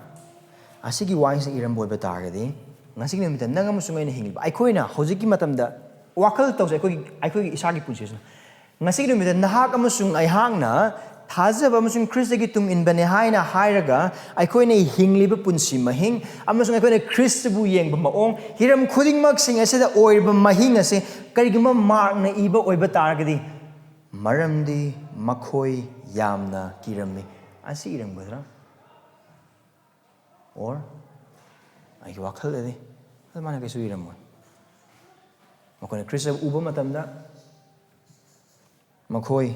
ꯑꯁꯤꯒꯤ ꯋꯥꯍꯩꯁꯤ ꯏꯔꯝꯕ ꯑꯣꯏꯕ ꯇꯥꯔꯒꯗꯤ, ꯉꯁꯤꯒꯤ ꯅꯨꯃꯤꯠꯇ ꯅꯪ ꯑꯃꯁꯨꯡ ꯑꯩꯅ ꯍꯤꯡꯂꯤꯕ, ꯑꯩꯈꯣꯏꯅ ꯍꯧꯖꯤꯛꯀꯤ ꯃꯇꯝꯗ ꯋꯥꯈꯜ ꯇꯧꯁꯦ, ꯑꯩꯈꯣꯏꯒꯤ, ꯑꯩꯈꯣꯏꯒꯤ ꯏꯁꯥꯒꯤ ꯄꯨꯟꯁꯤꯁꯤꯅ꯫ ꯉꯁꯤꯒꯤ ꯅꯨꯃꯤꯠꯇ ꯅꯍꯥꯛ ꯑꯃꯁꯨꯡ ꯑꯩꯍꯥꯛꯅ ꯊꯥꯖꯕ ꯑꯃꯁꯨꯡ ꯈ꯭ꯔꯤꯁꯇꯒꯤ ꯇꯨꯡ ꯏꯟꯕꯅꯦ ꯍꯥꯏꯅ ꯍꯥꯏꯔꯒ, ꯑꯩꯈꯣꯏꯅ ꯍꯤꯡꯂꯤꯕ ꯄꯨꯟꯁꯤ ꯃꯍꯤꯡ ꯑꯃꯁꯨꯡ ꯑꯩꯈꯣꯏꯅ ꯈ꯭ꯔꯤꯁꯇꯕꯨ ꯌꯦꯡꯕ ꯃꯑꯣꯡ, ꯍꯤꯔꯝ ꯈꯨꯗꯤꯡꯃꯛꯁꯤꯡ ꯑꯁꯤꯗ ꯑꯣꯏꯔꯤꯕ ꯃꯍꯤꯡ ꯑꯁꯤ ꯀꯔꯤꯒꯨꯝꯕ ꯃꯥꯔꯛꯅ ꯏꯕ ꯑꯣꯏꯕ ꯇꯥꯔꯒꯗꯤ, "ꯃꯔꯝꯗꯤ ꯃꯈꯣꯏ ꯌꯥꯝꯅ ꯀꯤꯔꯝꯃꯤ" ꯑꯁꯤ ꯏꯔꯝꯒꯗ꯭ꯔꯥ? Or ꯑꯩꯒꯤ ꯋꯥꯈꯜꯗꯗꯤ ꯑꯗꯨꯃꯥꯏꯅ ꯀꯩꯁꯨ ꯏꯔꯝꯃꯣꯏ꯫ ꯃꯈꯣꯏꯅ ꯈ꯭ꯔꯤꯁꯇꯕꯨ ꯎꯕ ꯃꯇꯝꯗ ꯃꯈꯣꯏ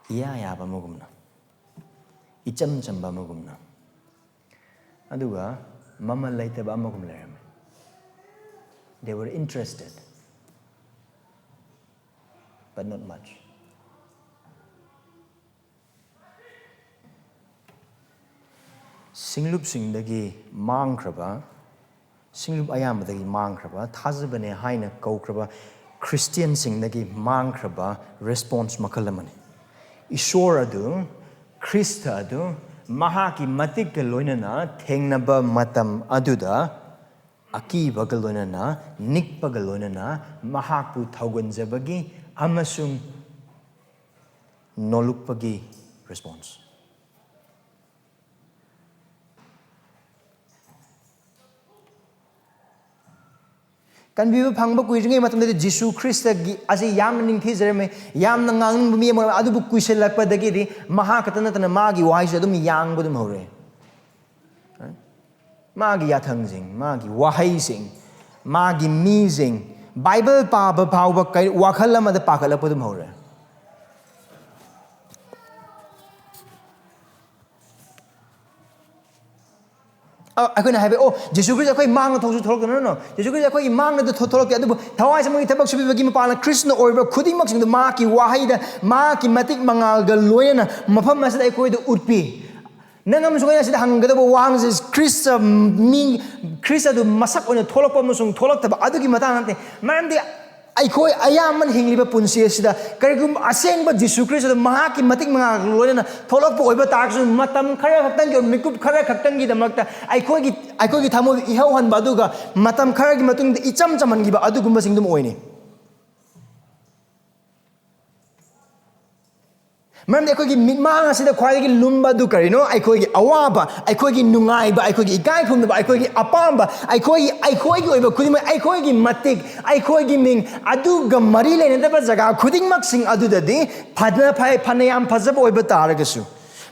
ꯏꯌꯥ ꯌꯥꯕ ꯑꯃꯒꯨꯝꯅ, ꯏꯆꯝ ꯆꯝꯕ ꯑꯃꯒꯨꯝꯅ, ꯑꯗꯨꯒ ꯃꯃꯜ ꯂꯩꯇꯕ ꯑꯃꯒꯨꯝ ꯂꯩꯔꯝꯃꯤ꯫ They were interested, but not much. ꯁꯤꯡꯂꯨꯞꯁꯤꯡꯗꯒꯤ ꯃꯥꯡꯈ꯭ꯔꯕ, ꯁꯤꯡꯂꯨꯞ ꯑꯌꯥꯝꯕꯗꯒꯤ ꯃꯥꯡꯈ꯭ꯔꯕ, ꯊꯥꯖꯕꯅꯦ ꯍꯥꯏꯅ ꯀꯧꯈ꯭ꯔꯕ ꯈ꯭ꯔꯤꯁꯇꯤꯌꯟꯁꯤꯡꯗꯒꯤ ꯃꯥꯡꯈ꯭ꯔꯕ ꯔꯦꯁꯄꯣꯟꯁ ꯃꯈꯜ ꯑꯃꯅꯤ꯫ ꯏꯁꯣꯔ ꯑꯗꯨ, ꯈ꯭ꯔꯤꯁꯇ ꯑꯗꯨ ꯃꯍꯥꯛꯀꯤ ꯃꯇꯤꯛꯀ ꯂꯣꯏꯅꯅ ꯊꯦꯡꯅꯕ ꯃꯇꯝ ꯑꯗꯨꯗ, ꯑꯀꯤꯕꯒ ꯂꯣꯏꯅꯅ, ꯅꯤꯛꯄꯒ ꯂꯣꯏꯅꯅ ꯃꯍꯥꯛꯄꯨ ꯊꯧꯒꯟꯖꯕꯒꯤ ꯑꯃꯁꯨꯡ ꯅꯣꯂꯨꯛꯄꯒꯤ ꯔꯦꯁꯄꯣꯟꯁ꯫ ꯀꯟꯕꯤꯕ ꯐꯪꯕ ꯀꯨꯏꯗ꯭ꯔꯤꯉꯩ ꯃꯇꯝꯗꯗꯤ ꯖꯤꯁꯨ ꯈ꯭ꯔꯤꯁꯇꯒꯤ ꯑꯁꯤ ꯌꯥꯝꯅ ꯅꯤꯡꯊꯤꯖꯔꯝꯃꯤ, ꯌꯥꯝꯅ ꯉꯥꯡꯅꯤꯡꯕ ꯃꯤ ꯑꯃ ꯑꯣꯏꯔꯝꯃꯤ꯫ ꯑꯗꯨꯕꯨ ꯀꯨꯏꯁꯤꯜꯂꯛꯄꯗꯒꯤꯗꯤ ꯃꯍꯥꯛ ꯈꯛꯇ ꯅꯠꯇꯅ ꯃꯥꯒꯤ ꯋꯥꯍꯩꯁꯨ ꯑꯗꯨꯝ ꯌꯥꯡꯕ ꯑꯗꯨꯝ ꯍꯧꯔꯛꯑꯦ꯫ ꯃꯥꯒꯤ ꯌꯥꯊꯪꯁꯤꯡ, ꯃꯥꯒꯤ ꯋꯥꯍꯩꯁꯤꯡ, ꯃꯥꯒꯤ ꯃꯤꯁꯤꯡ, ꯕꯥꯏꯕꯜ ꯄꯥꯕ ꯐꯥꯎꯕ ꯀꯩ-, ꯋꯥꯈꯜ ꯑꯃꯗ ꯄꯥꯈꯠꯂꯛꯄ ꯑꯗꯨꯝ ꯍꯧꯔꯦ꯫ ꯑ, ꯑꯩꯈꯣꯏꯅ ꯍꯥꯏꯕ, "ꯑꯣ, ꯖꯤꯁꯨ ꯈ꯭ꯔꯤꯁ ꯑꯩꯈꯣꯏ ꯃꯥꯡꯅ ꯊꯣꯛꯁꯨ ꯊꯣꯛꯂꯛꯇꯅ", ꯅꯣ, ꯖꯤꯁꯨ ꯈ꯭ꯔꯤꯁ ꯑꯩꯈꯣꯏꯒꯤ ꯃꯥꯡꯅꯗ ꯊꯣꯛ-, ꯊꯣꯛꯂꯛꯇꯦ, ꯑꯗꯨꯕꯨ ꯊꯋꯥꯏ ꯁꯦꯡꯕꯒꯤ ꯊꯕꯛ ꯁꯨꯕꯤꯕꯒꯤ ꯃꯄꯥꯟꯅ ꯈ꯭ꯔꯤꯁꯇꯅ ꯑꯣꯏꯔꯤꯕ ꯈꯨꯗꯤꯡꯃꯛꯁꯤꯡꯗꯨ ꯃꯍꯥꯛꯀꯤ ꯋꯥꯍꯩꯗ, ꯃꯍꯥꯛꯀꯤ ꯃꯇꯤꯛ ꯃꯉꯥꯜꯒ ꯂꯣꯏꯅꯅ ꯃꯐꯝ ꯑꯁꯤꯗ ꯑꯩꯈꯣꯏꯗ ꯎꯠꯄꯤ꯫ ꯅꯪ ꯑꯃꯁꯨꯡ ꯑꯩꯅ ꯁꯤꯗ ꯍꯪꯒꯗꯕ ꯋꯥꯍꯪꯁꯦ, ꯈ꯭ꯔꯤꯁꯇ ꯃꯤ, ꯈ꯭ꯔꯤꯁꯇ ꯑꯗꯨ ꯃꯁꯛ ꯑꯣꯏꯅ ꯊꯣꯛꯂꯛꯄ ꯑꯃꯁꯨꯡ ꯊꯣꯛꯂꯛꯇꯕ ꯑꯗꯨꯒꯤ ꯃꯇꯥꯡ ꯅꯠꯇꯦ꯫ ꯃꯔꯝꯗꯤ ꯑꯩꯈꯣꯏ ꯑꯌꯥꯝꯕꯅ ꯍꯤꯡꯂꯤꯕ ꯄꯨꯟꯁꯤ ꯑꯁꯤꯗ ꯀꯔꯤꯒꯨꯝꯕ ꯑꯁꯦꯡꯕ ꯖꯤꯁꯨ ꯈ꯭ꯔꯤꯁꯇ ꯃꯍꯥꯛꯀꯤ ꯃꯇꯤꯛ ꯃꯉꯥꯜꯒ ꯂꯣꯏꯅꯅ ꯊꯣꯛꯂꯛꯄ ꯑꯣꯏꯕ ꯇꯥꯔꯒꯁꯨ, ꯃꯇꯝ ꯈꯔ ꯈꯛꯇꯪꯒꯤ ꯑꯣꯏꯕ, ꯃꯤꯀꯨꯞ ꯈꯔ ꯈꯛꯇꯪꯒꯤꯗꯃꯛꯇ ꯑꯩꯈꯣꯏꯒꯤ, ꯑꯩꯈꯣꯏꯒꯤ ꯊꯃꯣꯏꯕꯨ ꯏꯍꯧꯍꯟꯕ, ꯑꯗꯨꯒ ꯃꯇꯝ ꯈꯔꯒꯤ ꯃꯇꯨꯡꯗ ꯏꯆꯝ ꯆꯝꯍꯟꯈꯤꯕ ꯑꯗꯨꯒꯨꯝꯕꯁꯤꯡꯗꯨꯝ ꯑꯣꯏꯅꯤ꯫ ꯃꯔꯝꯗꯤ ꯑꯩꯈꯣꯏꯒꯤ ꯃꯤꯠꯃꯥꯡ ꯑꯁꯤꯗ ꯈ꯭ꯋꯥꯏꯗꯒꯤ ꯂꯨꯝꯕ ꯑꯗꯨ ꯀꯔꯤꯅꯣ? ꯑꯩꯈꯣꯏꯒꯤ ꯑꯋꯥꯕ, ꯑꯩꯈꯣꯏꯒꯤ ꯅꯨꯡꯉꯥꯏꯕ, ꯑꯩꯈꯣꯏꯒꯤ ꯏꯀꯥꯏ ꯈꯨꯝꯅꯕ, ꯑꯩꯈꯣꯏꯒꯤ ꯑꯄꯥꯝꯕ, ꯑꯩꯈꯣꯏꯒꯤ, ꯑꯩꯈꯣꯏꯒꯤ ꯑꯣꯏꯕ ꯈꯨꯗꯤꯡꯃꯛ, ꯑꯩꯈꯣꯏꯒꯤ ꯃꯇꯤꯛ, ꯑꯩꯈꯣꯏꯒꯤ ꯃꯤꯡ, ꯑꯗꯨꯒ ꯃꯔꯤ ꯂꯩꯅꯗꯕ ꯖꯒꯥ ꯈꯨꯗꯤꯡꯃꯛꯁꯤꯡ ꯑꯗꯨꯗꯗꯤ ꯐꯅ ꯐꯩ, ꯐꯅꯌꯥꯝ ꯐꯖꯕ ꯑꯣꯏꯕ ꯇꯥꯔꯒꯁꯨ,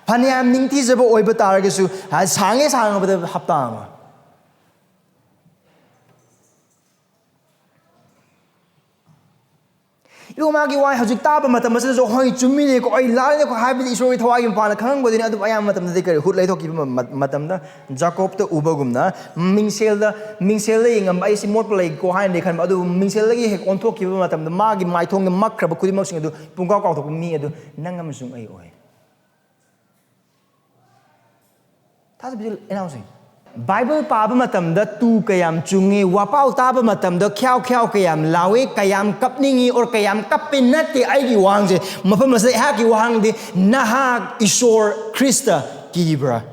ꯐꯅꯌꯥꯝ ꯅꯤꯡꯊꯤꯖꯕ ꯑꯣꯏꯕ ꯇꯥꯔꯒꯁꯨ, ꯁꯥꯡꯉꯦ ꯁꯥꯡꯉꯕꯗ ꯍꯞꯇꯥ ꯑꯃ꯫ ꯏꯕꯨꯡ, ꯃꯥꯒꯤ ꯋꯥ ꯍꯧꯖꯤꯛ ꯇꯥꯕ ꯃꯇꯝ ꯑꯁꯤꯗꯁꯨ, "ꯍꯣꯏ, ꯆꯨꯝꯃꯤꯅꯦꯀꯣ, ꯑꯩ ꯂꯥꯜꯂꯦꯀꯣ" ꯍꯥꯏꯕꯗꯤ ꯏꯁꯣꯔꯒꯤ ꯊꯋꯥꯏꯒꯤ ꯃꯄꯥꯟꯗ ꯈꯪꯉꯝꯒꯗꯣꯏꯅꯤ꯫ ꯑꯗꯨꯕꯨ ꯑꯌꯥꯝꯕ ꯃꯇꯝꯗꯗꯤ ꯀꯔꯤ, ꯍꯨꯠ ꯂꯩꯊꯣꯛꯈꯤꯕ ꯃ-, ꯃ-, ꯃꯇꯝꯗ, ꯖꯥꯀꯣꯕꯇ ꯎꯕꯒꯨꯝꯅ, ꯃꯤꯡꯁꯦꯜꯗ, ꯃꯤꯡꯁꯦꯜꯗ ꯌꯦꯡꯉꯝꯕ ꯑꯩꯁꯤ ꯃꯣꯠꯄ ꯂꯩꯀꯣ ꯍꯥꯏꯅꯗꯤ ꯈꯟꯕ, ꯑꯗꯨꯕꯨ ꯃꯤꯡꯁꯦꯜꯗꯒꯤ ꯍꯦꯛ ꯑꯣꯟꯊꯣꯛꯈꯤꯕ ꯃꯇꯝꯗ, ꯃꯥꯒꯤ ꯃꯥꯏꯊꯣꯡꯗ ꯃꯛꯈ꯭ꯔꯕ ꯈꯨꯗꯤꯡꯃꯛꯁꯤꯡ ꯑꯗꯨ ꯄꯨꯡꯀꯥꯎ ꯀꯥꯎꯊꯣꯛꯄ ꯃꯤ ꯑꯗꯨ ꯅꯪ ꯑꯃꯁꯨꯡ ꯑꯩ ꯑꯣꯏ꯫ ꯊꯥꯖꯕꯤꯗꯨ ꯏꯅꯥꯎꯁꯤꯡ, ꯕꯥꯏꯕꯜ ꯄꯥꯕ ꯃꯇꯝꯗ ꯇꯨ ꯀꯌꯥꯝ ꯆꯨꯡꯉꯤ, ꯋꯥꯄꯥꯎ ꯇꯥꯕ ꯃꯇꯝꯗ ꯈ꯭ꯌꯥꯎ ꯈ꯭ꯌꯥꯎ ꯀꯌꯥꯝ ꯂꯥꯎꯏ, ꯀꯌꯥꯝ ꯀꯞꯅꯤꯡꯉꯤ, or ꯀꯌꯥꯝ ꯀꯞꯄꯤ ꯅꯠꯇꯦ꯫ ꯑꯩꯒꯤ ꯋꯥꯍꯪꯁꯦ, ꯃꯐꯝ ꯑꯁꯤꯗ ꯑꯩꯍꯥꯛꯀꯤ ꯋꯥꯍꯪꯗꯤ, ꯅꯍꯥꯛ ꯏꯁꯣꯔ ꯈ꯭ꯔꯤꯁꯇ ꯀꯤꯕ꯭ꯔꯥ?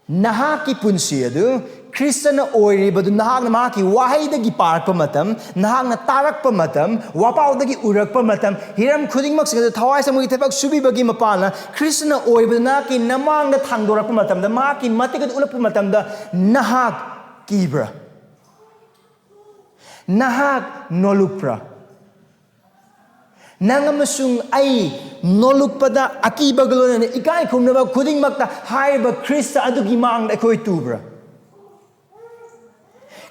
ꯅꯍꯥꯛꯀꯤ ꯄꯨꯟꯁꯤ ꯑꯗꯨ ꯈ꯭ꯔꯤꯁꯇꯅ ꯑꯣꯏꯔꯤꯕꯗꯨ ꯅꯍꯥꯛꯅ ꯃꯍꯥꯛꯀꯤ ꯋꯥꯍꯩꯗꯒꯤ ꯄꯥꯔꯛꯄ ꯃꯇꯝ, ꯅꯍꯥꯛꯅ ꯇꯥꯔꯛꯄ ꯃꯇꯝ, ꯋꯥꯄꯥꯎꯗꯒꯤ ꯎꯔꯛꯄ ꯃꯇꯝ, ꯍꯤꯔꯝ ꯈꯨꯗꯤꯡꯃꯛꯁꯤꯡ ꯑꯗꯨ ꯊꯋꯥꯏ ꯆꯪꯕꯒꯤ ꯊꯕꯛ ꯁꯨꯕꯤꯕꯒꯤ ꯃꯄꯥꯟꯅ ꯈ꯭ꯔꯤꯁꯇꯅ ꯑꯣꯏꯕꯗꯨ ꯅꯍꯥꯛꯀꯤ ꯅꯃꯥꯡꯗ ꯊꯥꯡꯗꯣꯔꯛꯄ ꯃꯇꯝꯗ, ꯃꯍꯥꯛꯀꯤ ꯃꯇꯤꯛ ꯑꯗꯨ ꯎꯠꯂꯛꯄ ꯃꯇꯝꯗ ꯅꯍꯥꯛ ꯀꯤꯕ꯭ꯔꯥ? ꯅꯍꯥꯛ ꯅꯣꯂꯨꯛꯄ꯭ꯔꯥ? ꯅꯪ ꯑꯃꯁꯨꯡ ꯑꯩ ꯅꯣꯂꯨꯛꯄꯗ, ꯑꯀꯤꯕꯒ ꯂꯣꯏꯅꯅ ꯏꯀꯥꯏ ꯈꯨꯝꯅꯕ ꯈꯨꯗꯤꯡꯃꯛꯇ ꯍꯥꯏꯔꯤꯕ ꯈ꯭ꯔꯤꯁꯇ ꯑꯗꯨꯒꯤ ꯃꯥꯡꯗ ꯑꯩꯈꯣꯏ ꯇꯨꯕ꯭ꯔꯥ?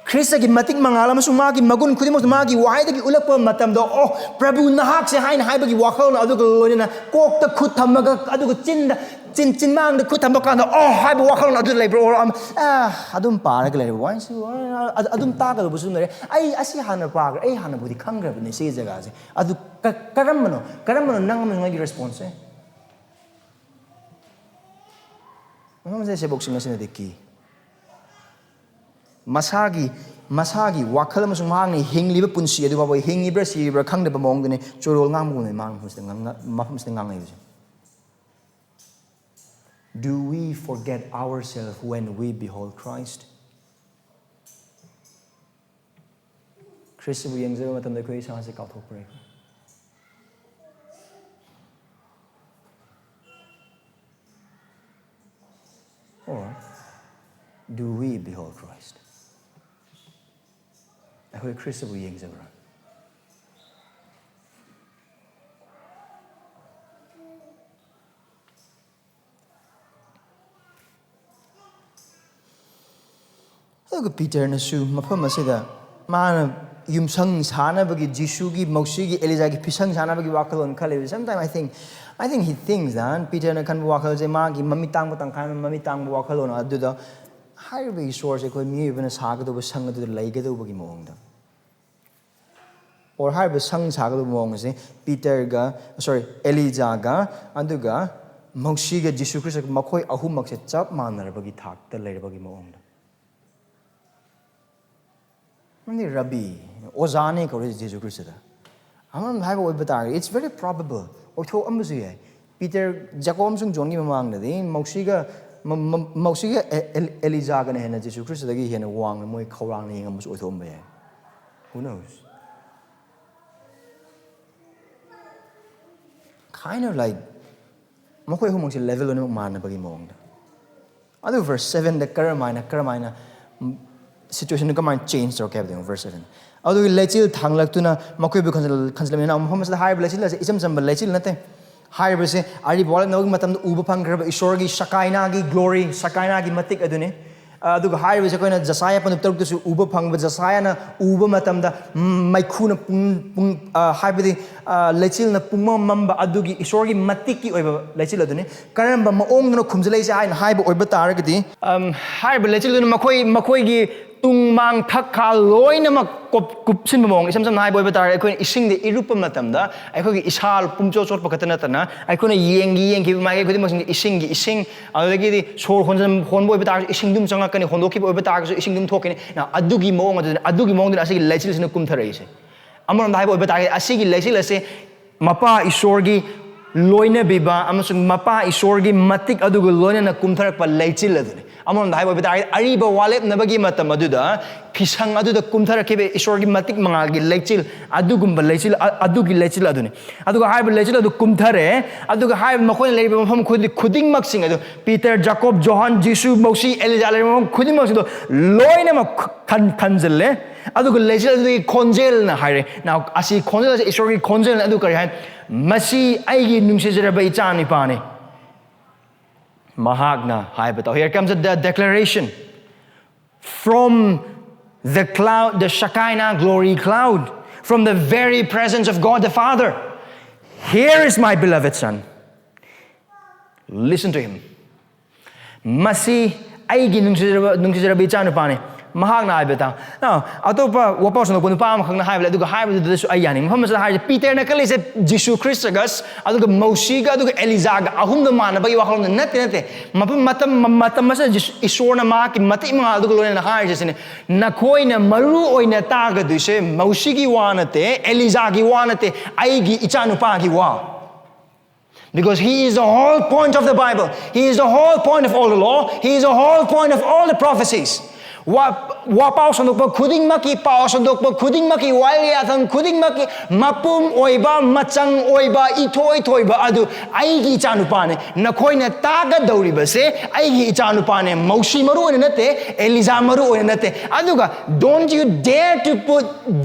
ꯈ꯭ꯔꯤꯁꯇꯒꯤ ꯃꯇꯤꯛ ꯃꯉꯥꯜ ꯑꯃꯁꯨꯡ ꯃꯥꯒꯤ ꯃꯒꯨꯟ ꯈꯨꯗꯤꯡꯃꯛꯇ ꯃꯥꯒꯤ ꯋꯥꯍꯩꯗꯒꯤ ꯎꯠꯂꯛꯄ ꯃꯇꯝꯗ, "ꯑꯣ, ꯄ꯭ꯔꯚꯨ ꯅꯍꯥꯛꯁꯦ" ꯍꯥꯏꯅ ꯍꯥꯏꯕꯒꯤ ꯋꯥꯈꯜꯅ, ꯑꯗꯨꯒ ꯂꯣꯏꯅꯅ ꯀꯣꯛꯇ ꯈꯨꯠ ꯊꯝꯃꯒ, ꯑꯗꯨꯒ ꯆꯤꯟꯗ, ꯆꯤꯟ, ꯆꯤꯟꯕꯥꯡꯗ ꯈꯨꯠ ꯊꯝꯕ ꯀꯥꯟꯗ, "ꯑꯣ" ꯍꯥꯏꯕ ꯋꯥꯈꯜꯅ ꯑꯗꯨ ꯂꯩꯕ꯭ꯔꯥ? Or ꯑꯃ, "ꯑꯥ, ꯑꯗꯨꯝ ꯄꯥꯔꯒ ꯂꯩꯔꯕ ꯋꯥꯍꯩꯁꯤꯕꯨ, ꯑꯥ, ꯑꯗꯨꯝ ꯇꯥꯒꯗꯧꯕꯁꯨ ꯑꯗꯨꯝ ꯂꯩꯔꯦ꯫ ꯑꯩ ꯑꯁꯤ ꯍꯥꯟꯅ ꯄꯥꯈ꯭ꯔꯦ, ꯑꯩ ꯍꯥꯟꯅꯕꯨꯗꯤ ꯈꯪꯈ꯭ꯔꯕꯅꯦ ꯁꯤꯒꯤ ꯖꯒꯥꯁꯦ"꯫ ꯑꯗꯨ ꯀ-, ꯀꯔꯝꯕꯅꯣ? ꯀꯔꯝꯕꯅꯣ ꯅꯪ ꯑꯃꯁꯨꯡ ꯑꯩꯒꯤ ꯔꯦꯁꯄꯣꯟꯁꯁꯦ? ꯃꯐꯝꯁꯦ ꯁꯦꯕꯣꯛꯁꯤꯡ ꯑꯁꯤꯅꯗꯤ ꯀꯤ꯫ ꯃꯁꯥꯒꯤ ꯃꯁꯥꯒꯤ ꯋꯥꯈꯜ ꯑꯃꯁꯨꯡ ꯃꯍꯥꯛꯅ ꯍꯤꯡꯂꯤꯕ ꯄꯨꯟꯁꯤ ꯑꯗꯨ ꯐꯥꯎꯕ ꯍꯤꯡꯉꯤꯕ꯭ꯔꯥ ꯁꯤꯔꯤꯕ꯭ꯔꯥ ꯈꯪꯗꯕ ꯃꯑꯣꯡꯗꯅꯤ ꯆꯣꯔꯣꯜ ꯉꯥꯡꯕꯒꯨꯝꯕꯅꯤ ꯃꯥꯅ ꯃꯐꯝꯁꯤꯗ ꯉꯥꯡꯅ-, ꯃꯐꯝꯁꯤꯗ ꯉꯥꯡꯅꯩꯕꯁꯦ꯫ Do we forget ourselves when we behold Christ? ꯈ꯭ꯔꯤꯁꯇꯕꯨ ꯌꯦꯡꯖꯕ ꯃꯇꯝꯗ ꯑꯩꯈꯣꯏ ꯏꯁꯥꯁꯦ ꯀꯥꯎꯊꯣꯛꯄ꯭ꯔꯥ? Or do we behold Christ? ꯑꯩꯈꯣꯏ ꯈ꯭ꯔꯤꯁꯇꯕꯨ ꯌꯦꯡꯖꯕ꯭ꯔꯥ? ꯑꯗꯨꯒ ꯄꯤꯇꯔꯅꯁꯨ ꯃꯐꯝ ꯑꯁꯤꯗ ꯃꯥꯅ ꯌꯨꯝꯁꯪ ꯁꯥꯅꯕꯒꯤ, ꯖꯤꯁꯨꯒꯤ, ꯃꯧꯁꯤꯒꯤ, ꯑꯦꯂꯤꯖꯥꯒꯤ ꯐꯤꯁꯪ ꯁꯥꯅꯕꯒꯤ ꯋꯥꯈꯜꯂꯣꯟ ꯈꯜꯂꯤꯕꯁꯦ, sometimes I think, I think he thinks that ꯄꯤꯇꯔꯅ ꯈꯟꯕ ꯋꯥꯈꯜꯁꯦ ꯃꯥꯒꯤ ꯃꯃꯤꯠ ꯇꯥꯡꯕ ꯇꯪꯈꯥꯏ ꯑꯃ, ꯃꯃꯤꯠ ꯇꯥꯡꯕ ꯋꯥꯈꯜꯂꯣꯟ ꯑꯗꯨꯗ ꯍꯥꯏꯔꯤꯕ ꯏꯁꯣꯔꯁꯦ ꯑꯩꯈꯣꯏ ꯃꯤꯑꯣꯏꯕꯅ ꯁꯥꯒꯗꯧꯕ ꯁꯪ ꯑꯗꯨꯗ ꯂꯩꯒꯗꯧꯕꯒꯤ ꯃꯑꯣꯡꯗ꯫ ꯑꯣꯔ ꯍꯥꯏꯔꯤꯕ ꯁꯪ ꯁꯥꯒꯗꯧꯕ ꯃꯑꯣꯡ ꯑꯁꯤ ꯄꯤꯇꯔꯒ, ꯁꯣꯔꯤ, ꯑꯦꯂꯤꯖꯥꯒ, ꯑꯗꯨꯒ ꯃꯧꯁꯤꯒ ꯖꯤꯁꯨ ꯈ꯭ꯔꯤꯁꯇ ꯃꯈꯣꯏ ꯑꯍꯨꯝꯃꯛꯁꯦ ꯆꯞ ꯃꯥꯟꯅꯔꯕꯒꯤ ꯊꯥꯛꯇ ꯂꯩꯔꯕꯒꯤ ꯃꯑꯣꯡꯗ꯫ ꯅꯪꯗꯤ ꯔꯕꯤ, ꯑꯣꯖꯥꯅꯦ ꯀꯧꯔꯤꯁꯦ ꯖꯤꯁꯨ ꯈ꯭ꯔꯤꯁꯇꯗ꯫ ꯑꯃꯔꯣꯝꯗ ꯍꯥꯏꯕ ꯑꯣꯏꯕ ꯇꯥꯔꯒꯗꯤ, it's very probable, ꯑꯣꯏꯊꯣꯛꯑꯝꯕꯁꯨ ꯌꯥꯏ꯫ ꯄꯤꯇꯔ, ꯖꯥꯀꯣꯕ ꯑꯃꯁꯨꯡ ꯖꯣꯟꯒꯤ ꯃꯃꯥꯡꯗꯗꯤ ꯃꯧꯁꯤꯒ, ꯃ-, ꯃ-, ꯃꯧꯁꯤꯒ ꯑꯦ-, ꯑꯦ-, ꯑꯦꯂꯤꯖꯥꯒꯅ ꯍꯦꯟꯅ ꯖꯤꯁꯨ ꯈ꯭ꯔꯤꯁꯇꯗꯒꯤ ꯍꯦꯟꯅ ꯋꯥꯡꯅ ꯃꯣꯏ ꯈꯧꯔꯥꯡꯅ ꯌꯦꯡꯉꯝꯕꯁꯨ ꯑꯣꯏꯊꯣꯛꯑꯝꯕ ꯌꯥꯏ꯫ Who knows? Kind of like, ꯃꯈꯣꯏ ꯑꯍꯨꯝꯃꯛꯁꯦ ꯂꯦꯚꯦꯜ ꯂꯣꯏꯅꯃꯛ ꯃꯥꯟꯅꯕꯒꯤ ꯃꯑꯣꯡꯗ꯫ ꯑꯗꯨ ꯚꯔꯁ ꯁꯚꯦꯟꯗ ꯀꯔꯝ ꯍꯥꯏꯅ, ꯀꯔꯝ ꯍꯥꯏꯅ, ꯎꯝ, ꯁꯤꯆꯨꯋꯦꯁꯟꯗꯨ ꯀꯃꯥꯏꯅ ꯆꯦꯟꯖ ꯇꯧꯔꯛꯀꯦ ꯍꯥꯏꯕꯗꯣ ꯌꯦꯡꯉꯨ, ꯚꯔꯁ ꯁꯚꯦꯟ꯫ ꯑꯗꯨꯒꯤ ꯂꯩꯆꯤꯜ ꯊꯥꯡꯂꯛꯇꯨꯅ ꯃꯈꯣꯏꯕꯨ ꯈꯟꯖꯤꯜ-, ꯈꯟꯖꯤꯜꯂꯝꯃꯤ꯫ ꯃꯐꯝ ꯑꯁꯤꯗ ꯍꯥꯏꯔꯤꯕ ꯂꯩꯆꯤꯜ ꯑꯁꯤ ꯏꯆꯝ ꯆꯝꯕ ꯂꯩꯆꯤꯜ ꯅꯠꯇꯦ꯫ ꯍꯥꯏꯔꯤꯕꯁꯤ ꯑꯔꯤꯕ ꯋꯥꯔꯣꯜ ꯅꯧꯕꯒꯤ ꯃꯇꯝꯗ ꯎꯕ ꯐꯪꯈ꯭ꯔꯕ ꯏꯁꯣꯔꯒꯤ ꯁꯀꯥꯏꯅꯥꯒꯤ ꯒ꯭ꯂꯣꯔꯤ, ꯁꯀꯥꯏꯅꯥꯒꯤ ꯃꯇꯤꯛ ꯑꯗꯨꯅꯤ꯫ ꯑꯗꯨꯒ ꯍꯥꯏꯔꯤꯕꯁꯤ ꯑꯩꯈꯣꯏꯅ ꯖꯁꯥꯌꯥ ꯄꯟꯗꯨꯞ ꯇꯔꯨꯛꯇꯁꯨ ꯎꯕ ꯐꯪꯕ, ꯖꯁꯥꯌꯥꯅ ꯎꯕ ꯃꯇꯝꯗ, ꯎꯝ, ꯃꯩꯈꯨꯅ ꯄꯨꯡ, ꯄꯨꯡ, ꯑ, ꯍꯥꯏꯕꯗꯤ, ꯑ, ꯂꯩꯆꯤꯜꯅ ꯄꯨꯡꯃꯝ ꯃꯝꯕ ꯑꯗꯨꯒꯤ ꯏꯁꯣꯔꯒꯤ ꯃꯇꯤꯛꯀꯤ ꯑꯣꯏꯕ ꯂꯩꯆꯤꯜ ꯑꯗꯨꯅꯤ꯫ ꯀꯔꯝꯕ ꯃꯑꯣꯡꯗꯅꯣ ꯈꯨꯝꯖꯤꯜꯂꯛꯏꯁꯦ ꯍꯥꯏꯅ ꯍꯥꯏꯕ ꯑꯣꯏꯕ ꯇꯥꯔꯒꯗꯤ, ꯑꯝ, ꯍꯥꯏꯔꯤꯕ ꯂꯩꯆꯤꯜꯗꯨꯅ ꯃꯈꯣꯏ, ꯃꯈꯣꯏꯒꯤ ꯇꯨꯡ ꯃꯥꯡ ꯊꯛ ꯈꯥ ꯂꯣꯏꯅꯃꯛ ꯀꯨꯞ- ꯀꯨꯞꯁꯤꯟꯕ ꯃꯑꯣꯡ꯫ ꯏꯁꯝ ꯁꯝꯅ ꯍꯥꯏꯕ ꯑꯣꯏꯕ ꯇꯥꯔꯒꯗꯤ, ꯑꯩꯈꯣꯏꯅ ꯏꯁꯤꯡꯗ ꯏꯔꯨꯞꯄ ꯃꯇꯝꯗ ꯑꯩꯈꯣꯏꯒꯤ ꯏꯁꯥ ꯄꯨꯝꯆꯣꯠ ꯆꯣꯠꯄ ꯈꯛꯇ ꯅꯠꯇꯅ, ꯑꯩꯈꯣꯏꯅ ꯌꯦꯡꯈꯤ ꯌꯦꯡꯈꯤꯕ ꯃꯥꯏꯀꯩ ꯈꯨꯗꯤꯡꯃꯛꯁꯤꯡꯗ ꯏꯁꯤꯡꯒꯤ ꯏꯁꯤꯡ, ꯑꯗꯨꯗꯒꯤꯗꯤ ꯁꯣꯔ ꯍꯣꯟꯖꯟ ꯍꯣꯟꯕ ꯑꯣꯏꯕ ꯇꯥꯔꯒꯁꯨ ꯏꯁꯤꯡꯗꯨꯝ ꯆꯪꯉꯛꯀꯅꯤ, ꯍꯣꯟꯗꯣꯛꯈꯤꯕ ꯑꯣꯏꯕ ꯇꯥꯔꯒꯁꯨ ꯏꯁꯤꯡꯗꯨꯝ ꯊꯣꯛꯀꯅꯤ꯫ ꯅ ꯑꯗꯨꯒꯤ ꯃꯑꯣꯡ ꯑꯗꯨꯗ, ꯑꯗꯨꯒꯤ ꯃꯑꯣꯡꯗꯨꯅ ꯑꯁꯤꯒꯤ ꯂꯩꯆꯤꯜꯁꯤꯅ ꯀꯨꯝꯊꯔꯛꯏꯁꯦ꯫ ꯑꯃꯔꯣꯝꯗ ꯍꯥꯏꯕ ꯑꯣꯏꯕ ꯇꯥꯔꯒꯗꯤ, ꯑꯁꯤꯒꯤ ꯂꯩꯆꯤꯜ ꯑꯁꯤ ꯃꯄꯥ ꯏꯁꯣꯔꯒꯤ ꯂꯣꯏꯅꯕꯤꯕ ꯑꯃꯁꯨꯡ ꯃꯄꯥ ꯏꯁꯣꯔꯒꯤ ꯃꯇꯤꯛ ꯑꯗꯨꯒ ꯂꯣꯏꯅꯅ ꯀꯨꯝꯊꯔꯛꯄ ꯂꯩꯆꯤꯜ ꯑꯗꯨꯅꯤ꯫ ꯑꯃꯔꯣꯝꯗ ꯍꯥꯏꯕ ꯑꯣꯏꯕ ꯇꯥꯔꯒꯗꯤ, ꯑꯔꯤꯕ ꯋꯥꯂꯦꯞꯅꯕꯒꯤ ꯃꯇꯝ ꯑꯗꯨꯗ ꯐꯤꯁꯪ ꯑꯗꯨꯗ ꯀꯨꯝꯊꯔꯛꯈꯤꯕ ꯏꯁꯣꯔꯒꯤ ꯃꯇꯤꯛ ꯃꯉꯥꯜꯒꯤ ꯂꯩꯆꯤꯜ, ꯑꯗꯨꯒꯨꯝꯕ ꯂꯩꯆꯤꯜ, ꯑ- ꯑꯗꯨꯒꯤ ꯂꯩꯆꯤꯜ ꯑꯗꯨꯅꯤ꯫ ꯑꯗꯨꯒ ꯍꯥꯏꯔꯤꯕ ꯂꯩꯆꯤꯜ ꯑꯗꯨ ꯀꯨꯝꯊꯔꯦ, ꯑꯗꯨꯒ ꯍꯥꯏꯔꯤꯕ ꯃꯈꯣꯏꯅ ꯂꯩꯔꯤꯕ ꯃꯐꯝ ꯈꯨꯗꯤꯡ- ꯈꯨꯗꯤꯡꯃꯛꯁꯤꯡ ꯑꯗꯨ, ꯄꯤꯇꯔ, ꯖꯥꯀꯣꯕ, ꯖꯣꯍꯥꯟ, ꯖꯤꯁꯨ, ꯃꯧꯁꯤ, ꯑꯦꯂꯤꯖꯥ ꯂꯩꯔꯤꯕ ꯃꯐꯝ ꯈꯨꯗꯤꯡꯃꯛꯁꯤꯡꯗꯣ ꯂꯣꯏꯅꯃꯛ ꯈꯟ- ꯈꯟꯖꯤꯜꯂꯦ꯫ ꯑꯗꯨꯒ ꯂꯩꯆꯤꯜ ꯑꯗꯨꯗꯒꯤ ꯈꯣꯟꯖꯦꯜꯅ ꯍꯥꯏꯔꯦ꯫ Now, ꯑꯁꯤ ꯈꯣꯟꯖꯦꯜ ꯑꯁꯤ ꯏꯁꯣꯔꯒꯤ ꯈꯣꯟꯖꯦꯜꯅꯤ꯫ ꯑꯗꯨ ꯀꯔꯤ ꯍꯥꯏ? "ꯃꯁꯤ ꯑꯩꯒꯤ ꯅꯨꯡꯁꯤꯖꯔꯕ ꯏꯆꯥꯅꯤꯄꯥꯅꯤ", ꯃꯍꯥꯛꯅ ꯍꯥꯏꯕ ꯇꯧ꯫ Here comes the declaration. From the cloud, the Shekinah glory cloud, from the very presence of God the Father, "Here is my beloved Son. Listen to him." "ꯃꯁꯤ ꯑꯩꯒꯤ ꯅꯨꯡꯁꯤꯖꯔꯕ, ꯅꯨꯡꯁꯤꯖꯔꯕ ꯏꯆꯥꯅꯨꯄꯥꯅꯤ", ꯃꯍꯥꯛꯅ ꯍꯥꯏꯕ ꯇꯥ꯫ Now, ꯑꯇꯣꯞꯄ ꯋꯥꯄꯥꯎ ꯁꯟꯗꯣꯛꯄ ꯅꯨꯄꯥ ꯑꯃꯈꯛꯅ ꯍꯥꯏꯕ ꯂꯩ, ꯑꯗꯨꯒ ꯍꯥꯏꯕꯗꯨꯗꯁꯨ ꯑꯩ ꯌꯥꯅꯤꯡꯉꯤ꯫ ꯃꯐꯝ ꯑꯁꯤꯗ ꯍꯥꯏꯔꯤꯁꯦ, ꯄꯤꯇꯔꯅ ꯈꯜꯂꯤꯁꯦ ꯖꯤꯁꯨ ꯈ꯭ꯔꯤꯁꯇꯒ, ꯑꯗꯨꯒ ꯃꯧꯁꯤꯒ, ꯑꯗꯨꯒ ꯑꯦꯂꯤꯖꯥꯒ ꯑꯍꯨꯝꯗꯣ ꯃꯥꯟꯅꯕꯒꯤ ꯋꯥꯈꯜꯂꯣꯟꯗ ꯅꯠꯇꯦ, ꯅꯠꯇꯦ꯫ ꯃꯐꯝ, ꯃꯇꯝ, ꯃꯇꯝ ꯑꯁꯤꯗ ꯖꯤꯁꯨ, ꯏꯁꯣꯔꯅ ꯃꯍꯥꯛꯀꯤ ꯃꯇꯤꯛ ꯃꯉꯥꯜ ꯑꯗꯨꯒ ꯂꯣꯏꯅꯅ ꯍꯥꯏꯔꯤꯁꯦ ꯁꯤꯅꯤ, "ꯅꯈꯣꯏꯅ ꯃꯔꯨ ꯑꯣꯏꯅ ꯇꯥꯒꯗꯣꯏꯁꯦ ꯃꯧꯁꯤꯒꯤ ꯋꯥ ꯅꯠꯇꯦ, ꯑꯦꯂꯤꯖꯥꯒꯤ ꯋꯥ ꯅꯠꯇꯦ, ꯑꯩꯒꯤ ꯏꯆꯥꯅꯨꯄꯥꯒꯤ ꯋꯥ." Because he is the whole point of the Bible. He is the whole point of all the law. He is the whole point of all the prophecies. ꯋꯥ-, ꯋꯥꯄꯥꯎ ꯁꯟꯗꯣꯛꯄ ꯈꯨꯗꯤꯡꯃꯛꯀꯤ, ꯄꯥꯎ ꯁꯟꯗꯣꯛꯄ ꯈꯨꯗꯤꯡꯃꯛꯀꯤ, ꯋꯥꯍꯩ ꯌꯥꯊꯪ ꯈꯨꯗꯤꯡꯃꯛꯀꯤ ꯃꯄꯨꯝ ꯑꯣꯏꯕ, ꯃꯆꯪ ꯑꯣꯏꯕ, ꯏꯊꯣꯏ ꯊꯣꯏꯕ ꯑꯗꯨ ꯑꯩꯒꯤ ꯏꯆꯥꯅꯨꯄꯥꯅꯦ꯫ ꯅꯈꯣꯏꯅ ꯇꯥꯒꯗꯧꯔꯤꯕꯁꯦ ꯑꯩꯒꯤ ꯏꯆꯥꯅꯨꯄꯥꯅꯦ꯫ ꯃꯧꯁꯤ ꯃꯔꯨ ꯑꯣꯏꯅ ꯅꯠꯇꯦ, ꯑꯦꯂꯤꯖꯥ ꯃꯔꯨ ꯑꯣꯏꯅ ꯅꯠꯇꯦ꯫ ꯑꯗꯨꯒ, don't you dare to put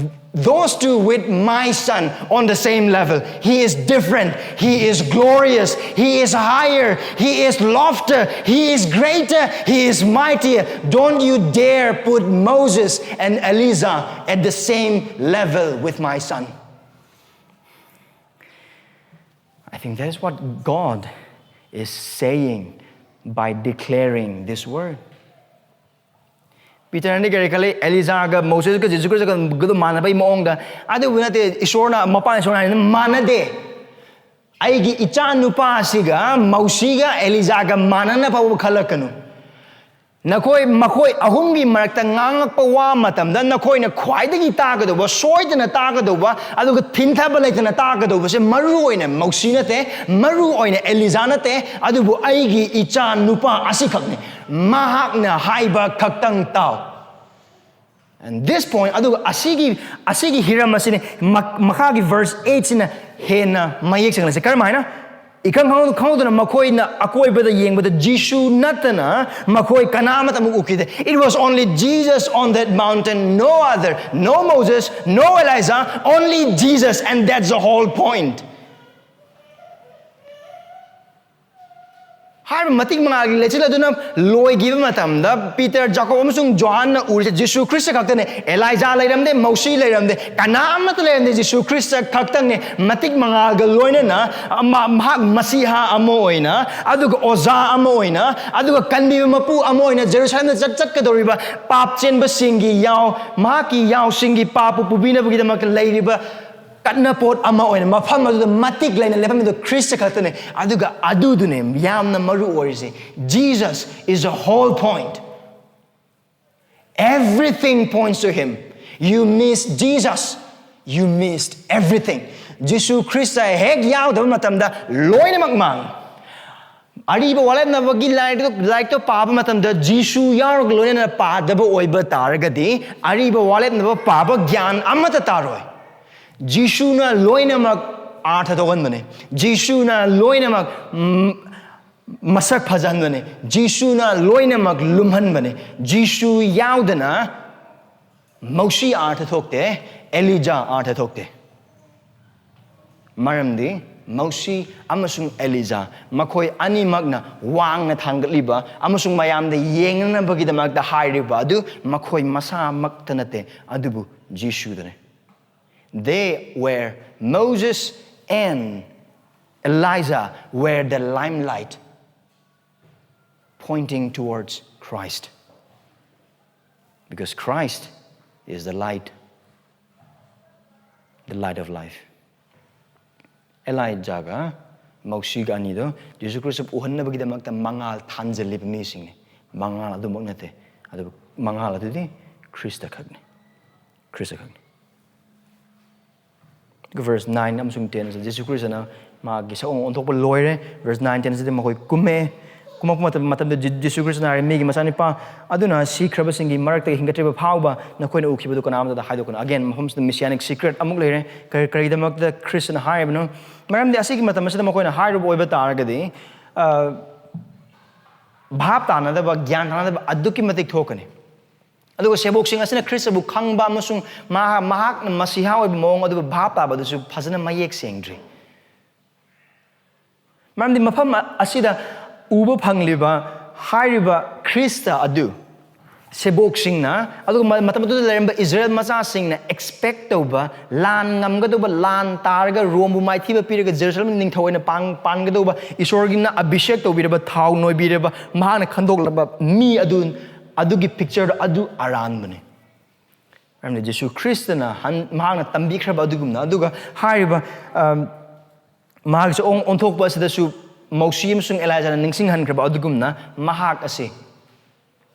those two with my son on the same level. He is different. He is glorious. He is higher. He is loftier. He is greater. He is mightier. Don't you dare put Moses and Elijah at the same level with my son. I think that is what God is saying by declaring this word. ꯄꯤꯇꯔꯅꯗꯤ ꯀꯔꯤ ꯈꯜꯂꯤ? ꯑꯦꯂꯤꯖꯥꯒ ꯃꯣꯁꯦꯁꯀ ꯖꯤꯁꯨ ꯈ꯭ꯔꯤꯁꯇꯒ ꯃꯥꯟꯅꯕꯒꯤ ꯃꯑꯣꯡꯗ꯫ ꯑꯗꯨꯕꯨ ꯅꯠꯇꯦ, ꯏꯁꯣꯔꯅ, ꯃꯄꯥꯟ ꯏꯁꯣꯔꯅ ꯍꯥꯏꯔꯤꯅ, "ꯃꯥꯟꯅꯗꯦ꯫ ꯑꯩꯒꯤ ꯏꯆꯥ ꯅꯨꯄꯥꯁꯤꯒ ꯃꯧꯁꯤꯒ ꯑꯦꯂꯤꯖꯥꯒ ꯃꯥꯟꯅꯅ ꯐꯥꯎꯕ ꯈꯜꯂꯛꯀꯅꯨ꯫ ꯅꯈꯣꯏ, ꯃꯈꯣꯏ ꯑꯍꯨꯝꯒꯤ ꯃꯔꯛꯇ ꯉꯥꯡꯉꯛꯄ ꯋꯥ ꯃꯇꯝꯗ ꯅꯈꯣꯏꯅ ꯈ꯭ꯋꯥꯏꯗꯒꯤ ꯇꯥꯒꯗꯧꯕ, ꯁꯣꯏꯗꯅ ꯇꯥꯒꯗꯧꯕ, ꯑꯗꯨꯒ ꯊꯤꯟꯊꯕ ꯂꯩꯇꯅ ꯇꯥꯒꯗꯧꯕꯁꯦ ꯃꯔꯨ ꯑꯣꯏꯅ ꯃꯧꯁꯤ ꯅꯠꯇꯦ, ꯃꯔꯨ ꯑꯣꯏꯅ ꯑꯦꯂꯤꯖꯥ ꯅꯠꯇꯦ, ꯑꯗꯨꯕꯨ ꯑꯩꯒꯤ ꯏꯆꯥ ꯅꯨꯄꯥ ꯑꯁꯤꯈꯛꯅꯤ꯫ ꯃꯍꯥꯛꯅ ꯍꯥꯏꯕ ꯈꯛꯇꯪ ꯇꯥꯎ." And this point, ꯑꯗꯨꯒ ꯑꯁꯤꯒꯤ, ꯑꯁꯤꯒꯤ ꯍꯤꯔꯝ ꯑꯁꯤꯅꯤ ꯃ-, ꯃꯈꯥꯒꯤ verse eight ꯁꯤꯅ ꯍꯦꯟꯅ ꯃꯌꯦꯛ ꯁꯦꯡꯅꯁꯦ꯫ ꯀꯔꯝꯍꯥꯏꯅ? ꯏꯈꯪ ꯈꯪꯍꯧ-, ꯈꯪꯍꯧꯗꯅ ꯃꯈꯣꯏꯅ ꯑꯀꯣꯏꯕꯗ ꯌꯦꯡꯕꯗ ꯖꯤꯁꯨ ꯅꯠꯇꯅ ꯃꯈꯣꯏ ꯀꯅꯥ ꯑꯃꯠꯇ ꯑꯃꯨꯛ ꯎꯈꯤꯗꯦ꯫ It was only Jesus on that mountain, no other, no Moses, no Elijah, only Jesus, and that's the whole point. ꯍꯥꯏꯔꯤꯕ ꯃꯇꯤꯛ ꯃꯉꯥꯜꯒꯤ ꯂꯩꯆꯤꯜ ꯑꯗꯨꯅ ꯂꯣꯏꯈꯤꯕ ꯃꯇꯝꯗ, ꯄꯤꯇꯔ, ꯖꯥꯀꯣꯕ ꯑꯃꯁꯨꯡ ꯖꯣꯍꯥꯟꯅ ꯎꯔꯤꯁꯦ ꯖꯤꯁꯨ ꯈ꯭ꯔꯤꯁꯇ ꯈꯛꯇꯅꯦ꯫ ꯑꯦꯂꯥꯏꯖꯥ ꯂꯩꯔꯝꯗꯦ, ꯃꯧꯁꯤ ꯂꯩꯔꯝꯗꯦ, ꯀꯅꯥ ꯑꯃꯠꯇ ꯂꯩꯔꯝꯗꯦ꯫ ꯖꯤꯁꯨ ꯈ꯭ꯔꯤꯁꯇ ꯈꯛꯇꯪꯅꯦ꯫ ꯃꯇꯤꯛ ꯃꯉꯥꯜꯒ ꯂꯣꯏꯅꯅ ꯃ-, ꯃꯍꯥꯛ ꯃꯁꯤꯍꯥ ꯑꯃ ꯑꯣꯏꯅ, ꯑꯗꯨꯒ ꯑꯣꯖꯥ ꯑꯃ ꯑꯣꯏꯅ, ꯑꯗꯨꯒ ꯀꯟꯕꯤꯕ ꯃꯄꯨ ꯑꯃ ꯑꯣꯏꯅ ꯖꯦꯔꯨꯁꯂꯦꯝꯗ ꯆꯠ-, ꯆꯠꯀꯗꯧꯔꯤꯕ ꯄꯥꯞ ꯆꯦꯟꯕꯁꯤꯡꯒꯤ ꯌꯥꯎ, ꯃꯍꯥꯛꯀꯤ ꯌꯥꯎꯁꯤꯡꯒꯤ ꯄꯥꯞꯄꯨ ꯄꯨꯕꯤꯅꯕꯒꯤꯗꯃꯛꯇ ꯂꯩꯔꯤꯕ ꯀꯠꯅꯄꯣꯠ ꯑꯃ ꯑꯣꯏꯅ ꯃꯐꯝ ꯑꯗꯨꯗ ꯃꯇꯤꯛ ꯂꯩꯅ ꯂꯦꯞꯐꯝꯃꯤꯗꯨ ꯈ꯭ꯔꯤꯁꯇ ꯈꯛꯇꯅꯦ꯫ ꯑꯗꯨꯒ ꯑꯗꯨꯗꯨꯅꯦ ꯌꯥꯝꯅ ꯃꯔꯨ ꯑꯣꯏꯔꯤꯁꯦ꯫ Jesus is the whole point. Everything points to him. You miss Jesus, you missed everything. Jesus Christ ꯍꯦꯛ ꯌꯥꯎꯗꯕ ꯃꯇꯝꯗ ꯂꯣꯏꯅꯃꯛ ꯃꯥꯡꯉꯤ꯫ ꯑꯔꯤꯕ ꯋꯥꯔꯦꯞꯅꯕꯒꯤ ꯂꯥꯏꯔꯤꯛꯇꯣ, ꯂꯥꯏꯔꯤꯛꯇꯣ ꯄꯥꯕ ꯃꯇꯝꯗ ꯖꯤꯁꯨ ꯌꯥꯎꯔꯒ ꯂꯣꯏꯅꯅ ꯄꯥꯗꯕ ꯑꯣꯏꯕ ꯇꯥꯔꯒꯗꯤ, ꯑꯔꯤꯕ ꯋꯥꯔꯦꯞꯅꯕ ꯄꯥꯕ ꯒ꯭ꯌꯥꯟ ꯑꯃꯠꯇ ꯇꯥꯔꯣꯏ꯫ ꯖꯤꯁꯨꯅ ꯂꯣꯏꯅꯃꯛ ꯑꯥꯔꯊ ꯊꯣꯛꯍꯟꯕꯅꯦ꯫ ꯖꯤꯁꯨꯅ ꯂꯣꯏꯅꯃꯛ, ꯎꯝ, ꯃꯁꯛ ꯐꯖꯍꯟꯕꯅꯦ꯫ ꯖꯤꯁꯨꯅ ꯂꯣꯏꯅꯃꯛ ꯂꯨꯝꯍꯟꯕꯅꯦ꯫ ꯖꯤꯁꯨ ꯌꯥꯎꯗꯅ ꯃꯧꯁꯤ ꯑꯥꯔꯊ ꯊꯣꯛꯇꯦ, ꯑꯦꯂꯤꯖꯥ ꯑꯥꯔꯊ ꯊꯣꯛꯇꯦ꯫ ꯃꯔꯝꯗꯤ ꯃꯧꯁꯤ ꯑꯃꯁꯨꯡ ꯑꯦꯂꯤꯖꯥ, ꯃꯈꯣꯏ ꯑꯅꯤꯃꯛꯅ ꯋꯥꯡꯅ ꯊꯥꯡꯒꯠꯂꯤꯕ ꯑꯃꯁꯨꯡ ꯃꯌꯥꯝꯗ ꯌꯦꯡꯅꯅꯕꯒꯤꯗꯃꯛꯇ ꯍꯥꯏꯔꯤꯕ ꯑꯗꯨ ꯃꯈꯣꯏ ꯃꯁꯥꯃꯛꯇ ꯅꯠꯇꯦ, ꯑꯗꯨꯕꯨ ꯖꯤꯁꯨꯗꯅꯦ꯫ They were, Moses and Elijah were the limelight, pointing towards Christ. Because Christ is the light, the light of life. Elijahꯒ ꯃꯧꯁꯤꯒ ꯑꯅꯤꯗꯣ ꯖꯤꯁꯨ ꯈ꯭ꯔꯤꯁꯇ ꯎꯍꯟꯅꯕꯒꯤꯗꯃꯛꯇ ꯃꯉꯥꯜ ꯊꯥꯟꯖꯜꯂꯤꯕ ꯃꯤꯁꯤꯡꯅꯤ꯫ ꯃꯉꯥꯜ ꯑꯗꯨꯃꯛ ꯅꯠꯇꯦ, ꯑꯗꯨꯕꯨ ꯃꯉꯥꯜ ꯑꯗꯨꯗꯤ ꯈ꯭ꯔꯤꯁꯇ ꯈꯛꯅꯤ, ꯈ꯭ꯔꯤꯁꯇ ꯈꯛꯅꯤ꯫ ꯑꯗꯨꯒ verse nine ꯑꯃꯁꯨꯡ ten ꯑꯁꯤ ꯖꯤꯁꯨ ꯈ꯭ꯔꯤꯁꯇꯅ ꯃꯥꯒꯤ ꯁꯛꯑꯣꯡ ꯑꯣꯟꯊꯣꯛꯄ ꯂꯣꯏꯔꯦ꯫ Verse nine, ten ꯑꯁꯤꯗ ꯃꯈꯣꯏ ꯀꯨꯝꯃꯦ꯫ ꯀꯨꯝꯃꯛꯄ ꯃꯇꯝ-, ꯃꯇꯝꯗ ꯖꯤ-, ꯖꯤꯁꯨ ꯈ꯭ꯔꯤꯁꯇꯅ ꯍꯥꯏꯔꯦ, "ꯃꯤꯒꯤ ꯃꯆꯥꯅꯤꯄꯥ ꯑꯗꯨꯅ ꯁꯤꯈ꯭ꯔꯕꯁꯤꯡꯒꯤ ꯃꯔꯛꯇꯒꯤ ꯍꯤꯡꯒꯠꯇ꯭ꯔꯤꯕ ꯐꯥꯎꯕ ꯅꯈꯣꯏꯅ ꯎꯈꯤꯕꯗꯨ ꯀꯅꯥꯃꯠꯇꯗ ꯍꯥꯏꯗꯣꯛꯀꯅꯨ꯫" Again, ꯃꯐꯝꯁꯤꯗ messianic secret ꯑꯃꯨꯛ ꯂꯩꯔꯦ꯫ ꯀꯔꯤ-, ꯀꯔꯤꯒꯤꯗꯃꯛꯇ ꯈ꯭ꯔꯤꯁꯇꯅ ꯍꯥꯏꯔꯤꯕꯅꯣ? ꯃꯔꯝꯗꯤ ꯑꯁꯤꯒꯤ ꯃꯇꯝ ꯑꯁꯤꯗ ꯃꯈꯣꯏꯅ ꯍꯥꯏꯔꯨꯕ ꯑꯣꯏꯕ ꯇꯥꯔꯒꯗꯤ, ꯑ, ꯚꯥꯞ ꯇꯥꯅꯗꯕ, ꯒ꯭ꯌꯥꯟ ꯇꯥꯅꯗꯕ ꯑꯗꯨꯛꯀꯤ ꯃꯇꯤꯛ ꯊꯣꯛꯀꯅꯤ꯫ ꯑꯗꯨꯒ ꯁꯦꯕꯣꯛꯁꯤꯡ ꯑꯁꯤꯅ ꯈ꯭ꯔꯤꯁꯇꯕꯨ ꯈꯪꯕ ꯑꯃꯁꯨꯡ ꯃꯍꯥꯛ, ꯃꯍꯥꯛꯅ ꯃꯁꯤꯍꯥ ꯑꯣꯏꯕ ꯃꯑꯣꯡ ꯑꯗꯨꯕꯨ ꯚꯥꯞ ꯇꯥꯕ ꯑꯗꯨꯁꯨ ꯐꯖꯅ ꯃꯌꯦꯛ ꯁꯦꯡꯗ꯭ꯔꯤ꯫ ꯃꯔꯝꯗꯤ ꯃꯐꯝ ꯑꯁꯤꯗ ꯎꯕ ꯐꯪꯂꯤꯕ ꯍꯥꯏꯔꯤꯕ ꯈ꯭ꯔꯤꯁꯇ ꯑꯗꯨ ꯁꯦꯕꯣꯛꯁꯤꯡꯅ, ꯑꯗꯨꯒ ꯃ-, ꯃꯇꯝ ꯑꯗꯨꯗ ꯂꯩꯔꯝꯕ ꯏꯁꯔꯥꯌꯦꯜ ꯃꯆꯥꯁꯤꯡꯅ expect ꯇꯧꯕ, ꯂꯥꯟ ꯉꯝꯒꯗꯧꯕ, ꯂꯥꯟ ꯇꯥꯔꯒ ꯔꯣꯝꯕꯨ ꯃꯥꯏꯊꯤꯕ ꯄꯤꯔꯒ ꯖꯦꯔꯨꯁꯂꯦꯝ ꯅꯤꯡꯊꯧ ꯑꯣꯏꯅ ꯄꯥꯡ-, ꯄꯥꯟꯒꯗꯧꯕ, ꯏꯁꯣꯔꯒꯤꯅ ꯑꯚꯤꯁꯦꯛ ꯇꯧꯕꯤꯔꯕ, ꯊꯥꯎ ꯅꯣꯏꯕꯤꯔꯕ, ꯃꯍꯥꯛꯅ ꯈꯟꯗꯣꯛꯂꯕ ꯃꯤ ꯑꯗꯨ, ꯑꯗꯨꯒꯤ picture ꯑꯗꯨ ꯑꯔꯥꯟꯕꯅꯤ꯫ ꯃꯔꯝꯗꯤ ꯖꯤꯁꯨ ꯈ꯭ꯔꯤꯁꯇꯅ ꯍꯟ-, ꯃꯍꯥꯛꯅ ꯇꯝꯕꯤꯈ꯭ꯔꯕ ꯑꯗꯨꯒꯨꯝꯅ, ꯑꯗꯨꯒ ꯍꯥꯏꯔꯤꯕ, ꯑꯝ, ꯃꯍꯥꯛꯁꯨ ꯑꯣꯟ-, ꯑꯣꯟꯊꯣꯛꯄ ꯑꯁꯤꯗꯁꯨ ꯃꯧꯁꯤ ꯑꯃꯁꯨꯡ ꯑꯦꯂꯥꯏꯖꯥꯅ ꯅꯤꯡꯁꯤꯡꯍꯟꯈ꯭ꯔꯕ ꯑꯗꯨꯒꯨꯝꯅ ꯃꯍꯥꯛ ꯑꯁꯤ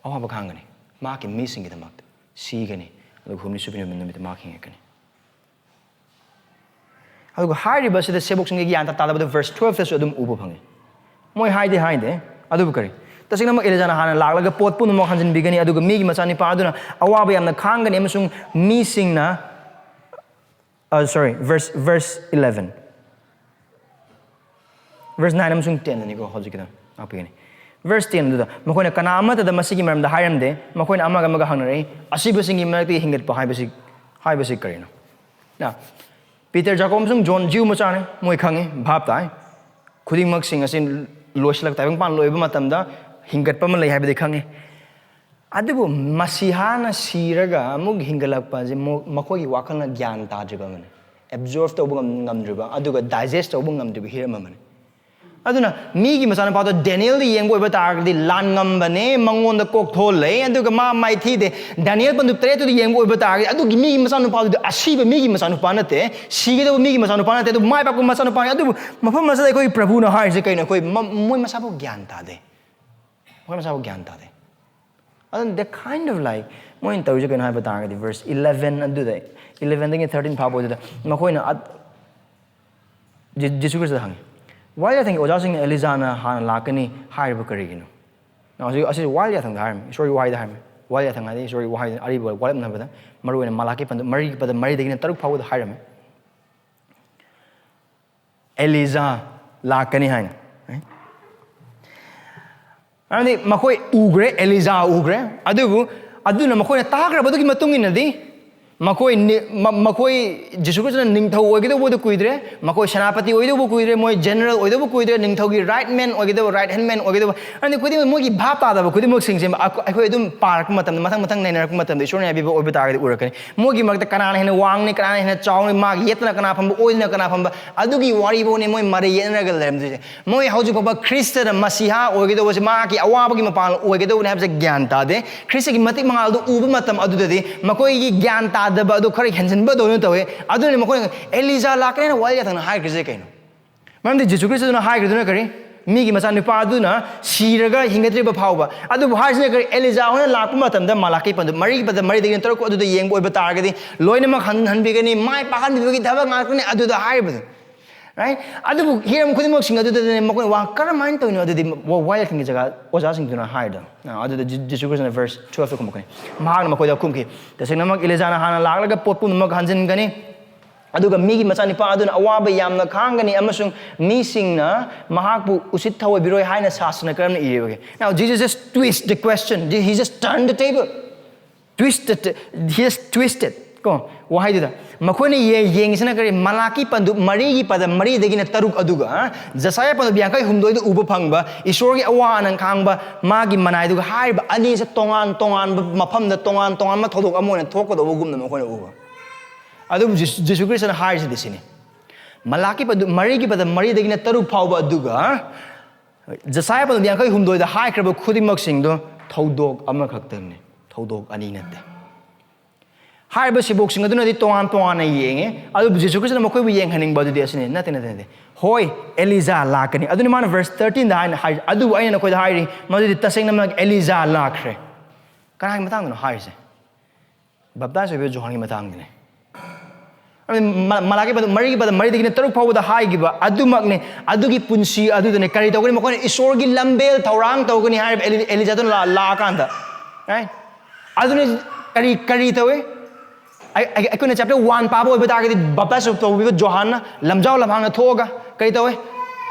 ꯑꯋꯥꯕ ꯈꯥꯡꯒꯅꯤ꯫ ꯃꯍꯥꯛꯀꯤ ꯃꯤꯁꯤꯡꯒꯤꯗꯃꯛꯇ ꯁꯤꯒꯅꯤ, ꯑꯗꯨꯒ ꯍꯨꯝꯅꯤ ꯁꯨꯕ ꯅꯨꯃꯤꯠ ꯃꯍꯥꯛ ꯍꯤꯡꯉꯛꯀꯅꯤ꯫ ꯑꯗꯨꯒ ꯍꯥꯏꯔꯤꯕ ꯑꯁꯤꯗ ꯁꯦꯕꯣꯛꯁꯤꯡꯒꯤ ꯒ꯭ꯌꯥꯟ ꯇꯥꯗꯕꯗꯨ verse twelve ꯇꯁꯨ ꯑꯗꯨꯝ ꯎꯕ ꯐꯪꯉꯤ꯫ ꯃꯣꯏ ꯍꯥꯏꯗꯤ ꯍꯥꯏꯗꯦ, ꯑꯗꯨꯕꯨ ꯀꯔꯤ? ꯇꯁꯦꯡꯅꯃꯛ ꯑꯦꯂꯤꯖꯥꯅ ꯍꯥꯟꯅ ꯂꯥꯛꯂꯒ ꯄꯣꯠ ꯄꯨꯝꯅꯃꯛ ꯍꯟꯖꯤꯟꯕꯤꯒꯅꯤ, ꯑꯗꯨꯒ ꯃꯤꯒꯤ ꯃꯆꯥꯅꯤꯄꯥ ꯑꯗꯨꯅ ꯑꯋꯥꯕ ꯌꯥꯝꯅ ꯈꯥꯡꯒꯅꯤ, ꯑꯃꯁꯨꯡ ꯃꯤꯁꯤꯡꯅ, ꯑ, sorry, verse, verse eleven꯫ Verse nine ꯑꯃꯁꯨꯡ ten ꯑꯅꯤꯀꯣ, ꯍꯧꯖꯤꯛꯀꯤꯗꯣ ꯉꯥꯛꯄꯤꯒꯅꯤ꯫ Verse ten ꯑꯗꯨꯗ ꯃꯈꯣꯏꯅ ꯀꯅꯥ ꯑꯃꯠꯇꯗ ꯃꯁꯤꯒꯤ ꯃꯔꯝꯗ ꯍꯥꯏꯔꯝꯗꯦ꯫ ꯃꯈꯣꯏꯅ ꯑꯃꯒ ꯑꯃꯒ ꯍꯪꯅꯔꯛꯏ, "ꯑꯁꯤꯕꯁꯤꯡꯒꯤ ꯃꯔꯛꯇꯒꯤ ꯍꯤꯡꯒꯠꯄ ꯍꯥꯏꯕꯁꯤ, ꯍꯥꯏꯕꯁꯤ ꯀꯔꯤꯅꯣ?" ꯅ, ꯄꯤꯇꯔ, ꯖꯥꯀꯣꯕ ꯑꯃꯁꯨꯡ ꯖꯣꯟ ꯖꯤꯎ ꯃꯆꯥꯅꯤ, ꯃꯣꯏ ꯈꯪꯉꯤ, ꯚꯥꯞ ꯇꯥꯏ꯫ ꯈꯨꯗꯤꯡꯃꯛꯁꯤꯡ ꯑꯁꯤ ꯂꯣꯏꯁꯤꯜꯂꯛ, ꯇꯥꯏꯕꯪꯄꯥꯟ ꯂꯣꯏꯕ ꯃꯇꯝꯗ ꯍꯤꯡꯒꯠꯄ ꯑꯃ ꯂꯩ ꯍꯥꯏꯕꯗꯤ ꯈꯪꯉꯤ꯫ ꯑꯗꯨꯕꯨ ꯃꯁꯤꯍꯥꯅ ꯁꯤꯔꯒ ꯑꯃꯨꯛ ꯍꯤꯡꯒꯠꯂꯛꯄ ꯑꯁꯤ ꯃꯣ-, ꯃꯈꯣꯏꯒꯤ ꯋꯥꯈꯜꯅ ꯒ꯭ꯌꯥꯟ ꯇꯥꯗ꯭ꯔꯤꯕ ꯑꯃꯅꯤ꯫ Absorb ꯇꯧꯕ ꯉꯝ-, ꯉꯝꯗ꯭ꯔꯤꯕ, ꯑꯗꯨꯒ digest ꯇꯧꯕ ꯉꯝꯗ꯭ꯔꯤꯕ ꯍꯤꯔꯝ ꯑꯃꯅꯤ꯫ ꯑꯗꯨꯅ ꯃꯤꯒꯤ ꯃꯆꯥꯅꯨꯄꯥꯗꯣ ꯗꯦꯅꯤꯌꯦꯜꯗ ꯌꯦꯡꯕ ꯑꯣꯏꯕ ꯇꯥꯔꯒꯗꯤ ꯂꯥꯟ ꯉꯝꯕꯅꯦ, ꯃꯉꯣꯟꯗ ꯀꯣꯛꯊꯣꯛ ꯂꯩ, ꯑꯗꯨꯒ ꯃꯥ ꯃꯥꯏꯊꯤꯗꯦ꯫ ꯗꯦꯅꯤꯌꯦꯜ ꯄꯟꯗꯨꯞ ꯇꯔꯦꯠꯇꯨꯗ ꯌꯦꯡꯕ ꯑꯣꯏꯕ ꯇꯥꯔꯒꯗꯤ ꯑꯗꯨꯒꯤ ꯃꯤꯒꯤ ꯃꯆꯥꯅꯨꯄꯥꯗꯨꯗꯤ ꯑꯁꯤꯕ ꯃꯤꯒꯤ ꯃꯆꯥꯅꯨꯄꯥ ꯅꯠꯇꯦ, ꯁꯤꯒꯗꯧꯕ ꯃꯤꯒꯤ ꯃꯆꯥꯅꯨꯄꯥ ꯅꯠꯇꯦ, ꯑꯗꯨ ꯃꯥꯏ ꯄꯥꯛꯄ ꯃꯆꯥꯅꯨꯄꯥꯅꯤ꯫ ꯑꯗꯨꯕꯨ ꯃꯐꯝ ꯑꯁꯤꯗ ꯑꯩꯈꯣꯏꯒꯤ ꯄ꯭ꯔꯚꯨꯅ ꯍꯥꯏꯔꯤꯁꯦ ꯀꯩꯅꯣ? ꯑꯩꯈꯣꯏ ꯃ- ꯃꯣꯏ ꯃꯁꯥꯐꯥꯎ ꯒ꯭ꯌꯥꯟ ꯇꯥꯗꯦ, ꯃꯣꯏ ꯃꯁꯥꯐꯥꯎ ꯒ꯭ꯌꯥꯟ ꯇꯥꯗꯦ꯫ ꯑꯗꯨꯅ the kind of, like, ꯃꯣꯏꯅ ꯇꯧꯔꯤꯁꯦ ꯀꯩꯅꯣ ꯍꯥꯏꯕ ꯇꯥꯔꯒꯗꯤ verse eleven ꯑꯗꯨꯗ, elevenꯗꯒꯤ thirteen ꯐꯥꯎꯕ ꯑꯗꯨꯗ ꯃꯈꯣꯏꯅ ꯑꯠ- ꯖꯤ- ꯖꯤꯁꯨ ꯈ꯭ꯔꯤꯁꯇꯗ ꯍꯪꯉꯤ, ꯋꯥꯌꯦꯜ ꯌꯥꯊꯪꯒꯤ ꯑꯣꯖꯥꯁꯤꯡꯅ ꯑꯦꯂꯤꯖꯥꯅ ꯍꯥꯟꯅ ꯂꯥꯛꯀꯅꯤ ꯍꯥꯏꯔꯤꯕ ꯀꯔꯤꯒꯤꯅꯣ? ꯅ ꯍꯧꯖꯤꯛ ꯑꯁꯤ ꯋꯥꯌꯦꯜ ꯌꯥꯊꯪꯗ ꯍꯥꯏꯔꯝꯃꯤ, ꯏꯁꯣꯔꯒꯤ ꯋꯥꯍꯩꯗ ꯍꯥꯏꯔꯝꯃꯤ꯫ ꯋꯥꯌꯦꯜ ꯌꯥꯊꯪ ꯍꯥꯏꯗꯤ ꯏꯁꯣꯔꯒꯤ ꯋꯥꯍꯩ, ꯑꯔꯤꯕ ꯋꯥꯔꯦꯞꯅꯕꯗ ꯃꯔꯨꯑꯣꯏꯅ ꯃꯥꯂꯥꯀꯤ ꯄꯟꯗꯨꯞ ꯃꯔꯤꯒꯤ ꯄꯗ ꯃꯔꯤꯗꯒꯤꯅ ꯇꯔꯨꯛ ꯐꯥꯎꯕꯗ ꯍꯥꯏꯔꯝꯃꯤ꯫ ꯑꯦꯂꯤꯖꯥ ꯂꯥꯛꯀꯅꯤ ꯍꯥꯏꯅ꯫ ꯃꯔꯝꯗꯤ ꯃꯈꯣꯏ ꯎꯈ꯭ꯔꯦ, ꯑꯦꯂꯤꯖꯥ ꯎꯈ꯭ꯔꯦ꯫ ꯑꯗꯨꯕꯨ ꯑꯗꯨꯅ ꯃꯈꯣꯏꯅ ꯇꯥꯈ꯭ꯔꯕꯗꯨꯒꯤ ꯃꯇꯨꯡ ꯏꯟꯅꯗꯤ ꯃꯈꯣꯏ ꯅꯤ- ꯃ- ꯃꯈꯣꯏ ꯖꯤꯁꯨ ꯈ꯭ꯔꯤꯁꯇꯅ ꯅꯤꯡꯊꯧ ꯑꯣꯏꯒꯗꯧꯕꯗꯨ ꯀꯨꯏꯗ꯭ꯔꯦ, ꯃꯈꯣꯏ ꯁꯦꯅꯥꯄꯇꯤ ꯑꯣꯏꯗꯧꯕ ꯀꯨꯏꯗ꯭ꯔꯦ, ꯃꯣꯏ ꯖꯦꯅꯔꯦꯜ ꯑꯣꯏꯗꯧꯕ ꯀꯨꯏꯗ꯭ꯔꯦ, ꯅꯤꯡꯊꯧꯒꯤ ꯔꯥꯏꯠ ꯃꯦꯟ ꯑꯣꯏꯒꯗꯧꯕ, ꯔꯥꯏꯠ ꯍꯦꯟ ꯃꯦꯟ ꯑꯣꯏꯒꯗꯧꯕ꯫ ꯑꯗꯨꯅ ꯈꯨꯗꯤꯡꯃꯛ ꯃꯣꯏꯒꯤ ꯚꯥꯞ ꯇꯥꯗꯕ ꯈꯨꯗꯤꯡꯃꯛꯁꯤꯡꯁꯦ ꯑꯩꯈꯣꯏ ꯑꯩꯈꯣꯏ ꯑꯗꯨꯝ ꯄꯥꯔꯛꯄ ꯃꯇꯝꯗ, ꯃꯊꯪ ꯃꯊꯪ ꯅꯩꯅꯔꯛꯄ ꯃꯇꯝꯗ ꯏꯁꯣꯔꯅ ꯌꯥꯕꯤꯕ ꯑꯣꯏꯕ ꯇꯥꯔꯒꯗꯤ ꯎꯔꯛꯀꯅꯤ꯫ ꯃꯣꯏꯒꯤ ꯃꯔꯛꯇ ꯀꯅꯥꯅ ꯍꯦꯟꯅ ꯋꯥꯡꯅꯤ, ꯀꯅꯥꯅ ꯍꯦꯟꯅ ꯆꯥꯎꯅꯤ, ꯃꯥꯒꯤ ꯌꯦꯠꯇꯅ ꯀꯅꯥ ꯐꯝꯕ, ꯑꯣꯏꯗꯅ ꯀꯅꯥ ꯐꯝꯕ, ꯑꯗꯨꯒꯤ ꯋꯥꯔꯤꯐꯥꯎꯅꯦ ꯃꯣꯏ ꯃꯔꯩ ꯌꯦꯠꯅꯔꯒ ꯂꯩꯔꯝꯗꯣꯏꯁꯦ꯫ ꯃꯣꯏ ꯍꯧꯖꯤꯛ ꯐꯥꯎꯕ ꯈ꯭ꯔꯤꯁꯇꯅ ꯃꯁꯤꯍꯥ ꯑꯣꯏꯒꯗꯧꯕꯁꯦ, ꯃꯍꯥꯛꯀꯤ ꯑꯋꯥꯕꯒꯤ ꯃꯄꯥꯡꯒꯜ ꯑꯣꯏꯒꯗꯧꯕꯅꯤ ꯍꯥꯏꯕꯁꯦ ꯒ꯭ꯌꯥꯟ ꯇꯥꯗꯦ꯫ ꯈ꯭ꯔꯤꯁꯇꯒꯤ ꯃꯇꯤꯛ ꯃꯉꯥꯜꯗꯨ ꯎꯕ ꯃꯇꯝ ꯑꯗꯨꯗꯗꯤ ꯃꯈꯣꯏꯒꯤ ꯒ꯭ꯌꯥꯟ ꯇꯥꯗꯕ ꯑꯗꯨ ꯈꯔ ꯍꯦꯟꯖꯤꯟꯕꯗꯧꯅ ꯇꯧꯋꯦ꯫ ꯑꯗꯨꯅ ꯃꯈꯣꯏꯅ ꯑꯦꯂꯤꯖꯥ ꯂꯥꯛꯀꯅꯤ ꯍꯥꯏꯅ ꯋꯥꯌꯦꯜ ꯌꯥꯊꯪꯅ ꯍꯥꯏꯈ꯭ꯔꯤꯁꯦ ꯀꯩꯅꯣ? ꯃꯔꯝꯗꯤ ꯖꯤꯁꯨ ꯈ꯭ꯔꯤꯁꯇꯗꯨꯅ ꯍꯥꯏꯈ꯭ꯔꯤꯗꯨꯅ ꯀꯔꯤ? ꯃꯤꯒꯤ ꯃꯆꯥꯅꯨꯄꯥ ꯑꯗꯨꯅ ꯁꯤꯔꯒ ꯍꯤꯡꯒꯠꯇ꯭ꯔꯤꯕ ꯐꯥꯎꯕ꯫ ꯑꯗꯨꯕꯨ ꯍꯥꯏꯔꯤꯁꯤꯅ ꯀꯔꯤ? ꯑꯦꯂꯤꯖꯥ ꯍꯣꯏꯅ ꯂꯥꯛꯄ ꯃꯇꯝꯗ ꯃꯥꯂꯥꯀꯤ ꯄꯟꯗꯨꯞ ꯃꯔꯤꯒꯤ ꯄꯗ ꯃꯔꯤꯗꯒꯤꯅ ꯇꯔꯨꯛ ꯑꯗꯨꯗ ꯌꯦꯡꯕ ꯑꯣꯏꯕ ꯇꯥꯔꯒꯗꯤ ꯂꯣꯏꯅꯃꯛ ꯍꯟ ꯍꯟꯕꯤꯒꯅꯤ, ꯃꯥꯏ ꯄꯥꯛꯍꯟꯕꯤꯕꯒꯤ ꯊꯕꯛ ꯉꯥꯛꯇꯅꯤ ꯑꯗꯨꯗ ꯍꯥꯏꯔꯤꯕꯗꯨ꯫ ꯔꯥꯏꯠ? ꯑꯗꯨꯕꯨ ꯍꯤꯔꯝ ꯈꯨꯗꯤꯡꯃꯛꯁꯤꯡ ꯑꯗꯨꯗꯅꯦ ꯃꯈꯣꯏꯅ ꯋꯥ ꯀꯔꯝꯍꯥꯏꯅ ꯇꯧꯔꯤꯅꯣ? ꯑꯗꯨꯗꯤ ꯋꯥ- ꯋꯥꯌꯦꯜ ꯌꯥꯊꯪꯒꯤ ꯖꯒꯥ ꯑꯣꯖꯥꯁꯤꯡꯗꯨꯅ ꯍꯥꯏꯔꯤꯗꯣ꯫ ꯑ, ꯑꯗꯨꯗ ꯖꯤ- ꯖꯤꯁꯨ ꯈ꯭ꯔꯤꯁꯇꯅ verse twelveꯇ ꯈꯨꯝꯃꯛꯀꯅꯤ꯫ ꯃꯍꯥꯛꯅ ꯃꯈꯣꯏꯗ ꯈꯨꯝꯈꯤ, "ꯇꯁꯦꯡꯅꯃꯛ ꯏꯂꯤꯖꯥꯅ ꯍꯥꯟꯅ ꯂꯥꯛꯂꯒ ꯄꯣꯠ ꯄꯨꯝꯅꯃꯛ ꯍꯟꯖꯤꯟꯒꯅꯤ, ꯑꯗꯨꯒ ꯃꯤꯒꯤ ꯃꯆꯥꯅꯨꯄꯥ ꯑꯗꯨꯅ ꯑꯋꯥꯕ ꯌꯥꯝꯅ ꯈꯥꯡꯒꯅꯤ ꯑꯃꯁꯨꯡ ꯃꯤꯁꯤꯡꯅ ꯃꯍꯥꯛꯄꯨ ꯎꯁꯤꯠ ꯊꯑꯣꯏꯕꯤꯔꯣꯏ ꯍꯥꯏꯅ ꯁꯥꯁꯅ ꯀꯔꯝꯅ ꯏꯔꯤꯕꯒꯦ?" Now, Jesus just twist the question. He just turned the table. Twisted, he just twisted. ꯀꯣ, ꯋꯥꯍꯩꯗꯨꯗ ꯃꯈꯣꯏꯅ ꯌꯦ- ꯌꯦꯡꯉꯤꯁꯤꯅ ꯀꯔꯤ? ꯃꯥꯂꯥꯀꯤ ꯄꯟꯗꯨꯞ ꯃꯔꯤꯒꯤ ꯄꯗ ꯃꯔꯤꯗꯒꯤꯅ ꯇꯔꯨꯛ ꯑꯗꯨꯒ, ꯑ, ꯖꯁꯥꯌꯥ ꯄꯟꯗꯨꯞ ꯌꯥꯡꯈꯩ ꯍꯨꯝꯗꯣꯏꯗ ꯎꯕ ꯐꯪꯕ ꯏꯁꯣꯔꯒꯤ ꯑꯋꯥ ꯑꯅꯥ ꯈꯥꯡꯕ ꯃꯥꯒꯤ ꯃꯅꯥꯏꯗꯨꯒ ꯍꯥꯏꯔꯤꯕ ꯑꯅꯤꯁꯦ ꯇꯣꯉꯥꯟ ꯇꯣꯉꯥꯟꯕ ꯃꯐꯝꯗ ꯇꯣꯉꯥꯟ ꯇꯣꯉꯥꯟꯕ ꯊꯧꯗꯣꯛ ꯑꯃ ꯑꯣꯏꯅ ꯊꯣꯛꯀꯗꯧꯕꯒꯨꯝꯅ ꯃꯈꯣꯏꯅ ꯎꯕ꯫ ꯑꯗꯨꯕꯨ ꯖꯤꯁꯨ, ꯖꯤꯁꯨ ꯈ꯭ꯔꯤꯁꯇꯅ ꯍꯥꯏꯔꯤꯁꯤꯗꯤ ꯁꯤꯅꯤ, ꯃꯂꯥꯀꯤ ꯄꯟꯗꯨꯞ ꯃꯔꯤꯒꯤ ꯄꯗ ꯃꯔꯤꯗꯒꯤꯅ ꯇꯔꯨꯛ ꯐꯥꯎꯕ, ꯑꯗꯨꯒ ꯖꯦꯁꯥꯌꯥ ꯄꯟꯗꯨꯞ ꯌꯥꯡꯈꯩ ꯍꯨꯝꯗꯣꯏꯗ ꯍꯥꯏꯈ꯭ꯔꯕ ꯈꯨꯗꯤꯡꯃꯛꯁꯤꯡꯗꯣ ꯊꯧꯗꯣꯛ ꯑꯃꯈꯛꯇꯅꯤ, ꯊꯧꯗꯣꯛ ꯑꯅꯤ ꯅꯠꯇꯦ꯫ ꯍꯥꯏꯔꯤꯕ ꯁꯦꯕꯣꯛꯁꯤꯡ ꯑꯗꯨꯅꯗꯤ ꯇꯣꯉꯥꯟ ꯇꯣꯉꯥꯟꯅ ꯌꯦꯡꯉꯦ, ꯑꯗꯨꯕꯨ ꯖꯤꯁꯨ ꯈ꯭ꯔꯤꯁꯇꯅ ꯃꯈꯣꯏꯕꯨ ꯌꯦꯡꯍꯟꯅꯤꯡꯕ ꯑꯗꯨꯗꯤ ꯑꯁꯤꯅꯤ, ꯅꯠꯇꯦ, ꯅꯠꯇꯦ, ꯅꯠꯇꯦ꯫ ꯍꯣꯏ, ꯑꯦꯂꯤꯖꯥ ꯂꯥꯛꯀꯅꯤ꯫ ꯑꯗꯨꯅ ꯃꯥꯅ verse thirteenꯗ ꯍꯥꯏꯅ ꯍꯥꯏ, "ꯑꯗꯨꯕꯨ ꯑꯩꯅ ꯅꯈꯣꯏꯗ ꯍꯥꯏꯔꯤ, ꯃꯗꯨꯗꯤ ꯇꯁꯦꯡꯅꯃꯛ ꯑꯦꯂꯤꯖꯥ ꯂꯥꯛꯈ꯭ꯔꯦ"꯫ ꯀꯅꯥꯒꯤ ꯃꯇꯥꯡꯗꯅꯣ ꯍꯥꯏꯔꯤꯁꯦ? ꯕꯞꯇꯥꯏꯖ ꯑꯣꯏꯕ ꯖꯣꯍꯥꯟꯒꯤ ꯃꯇꯥꯡꯗꯅꯦ꯫ ꯑꯗꯨ ꯃ-, ꯃꯂꯥꯀꯤ ꯄꯟꯗꯨꯞ ꯃꯔꯤꯒꯤ ꯄꯗ ꯃꯔꯤꯗꯒꯤꯅ ꯇꯔꯨꯛ ꯐꯥꯎꯕꯗ ꯍꯥꯏꯈꯤꯕ ꯑꯗꯨꯃꯛꯅꯤ꯫ ꯑꯗꯨꯒꯤ ꯄꯨꯟꯁꯤ ꯑꯗꯨꯗꯅꯦ꯫ ꯀꯔꯤ ꯇꯧꯒꯅꯤ? ꯃꯈꯣꯏꯅ ꯏꯁꯣꯔꯒꯤ ꯂꯝꯕꯦꯜ ꯊꯧꯔꯥꯡ ꯇꯧꯒꯅꯤ ꯍꯥꯏꯔꯤꯕ ꯑꯦꯂꯤ-, ꯑꯦꯂꯤꯖꯥꯗꯨꯅ ꯂꯥ-, ꯂꯥꯛꯑꯀꯥꯟꯗ꯫ Right? ꯑꯗꯨꯅ ꯀꯔꯤ, ꯀꯔꯤ ꯇꯧꯏ? ꯑꯩ-, ꯑꯩ-, ꯑꯩꯈꯣꯏꯅ chapter one ꯄꯥꯕ ꯑꯣꯏꯕ ꯇꯥꯔꯒꯗꯤ, ꯕꯞꯇꯥꯏꯖ ꯇꯧꯕꯤꯕ ꯖꯣꯍꯥꯟꯅ ꯂꯝꯖꯥꯎ ꯂꯝꯍꯥꯡꯅ ꯊꯣꯛꯑꯒ ꯀꯔꯤ ꯇꯧꯏ?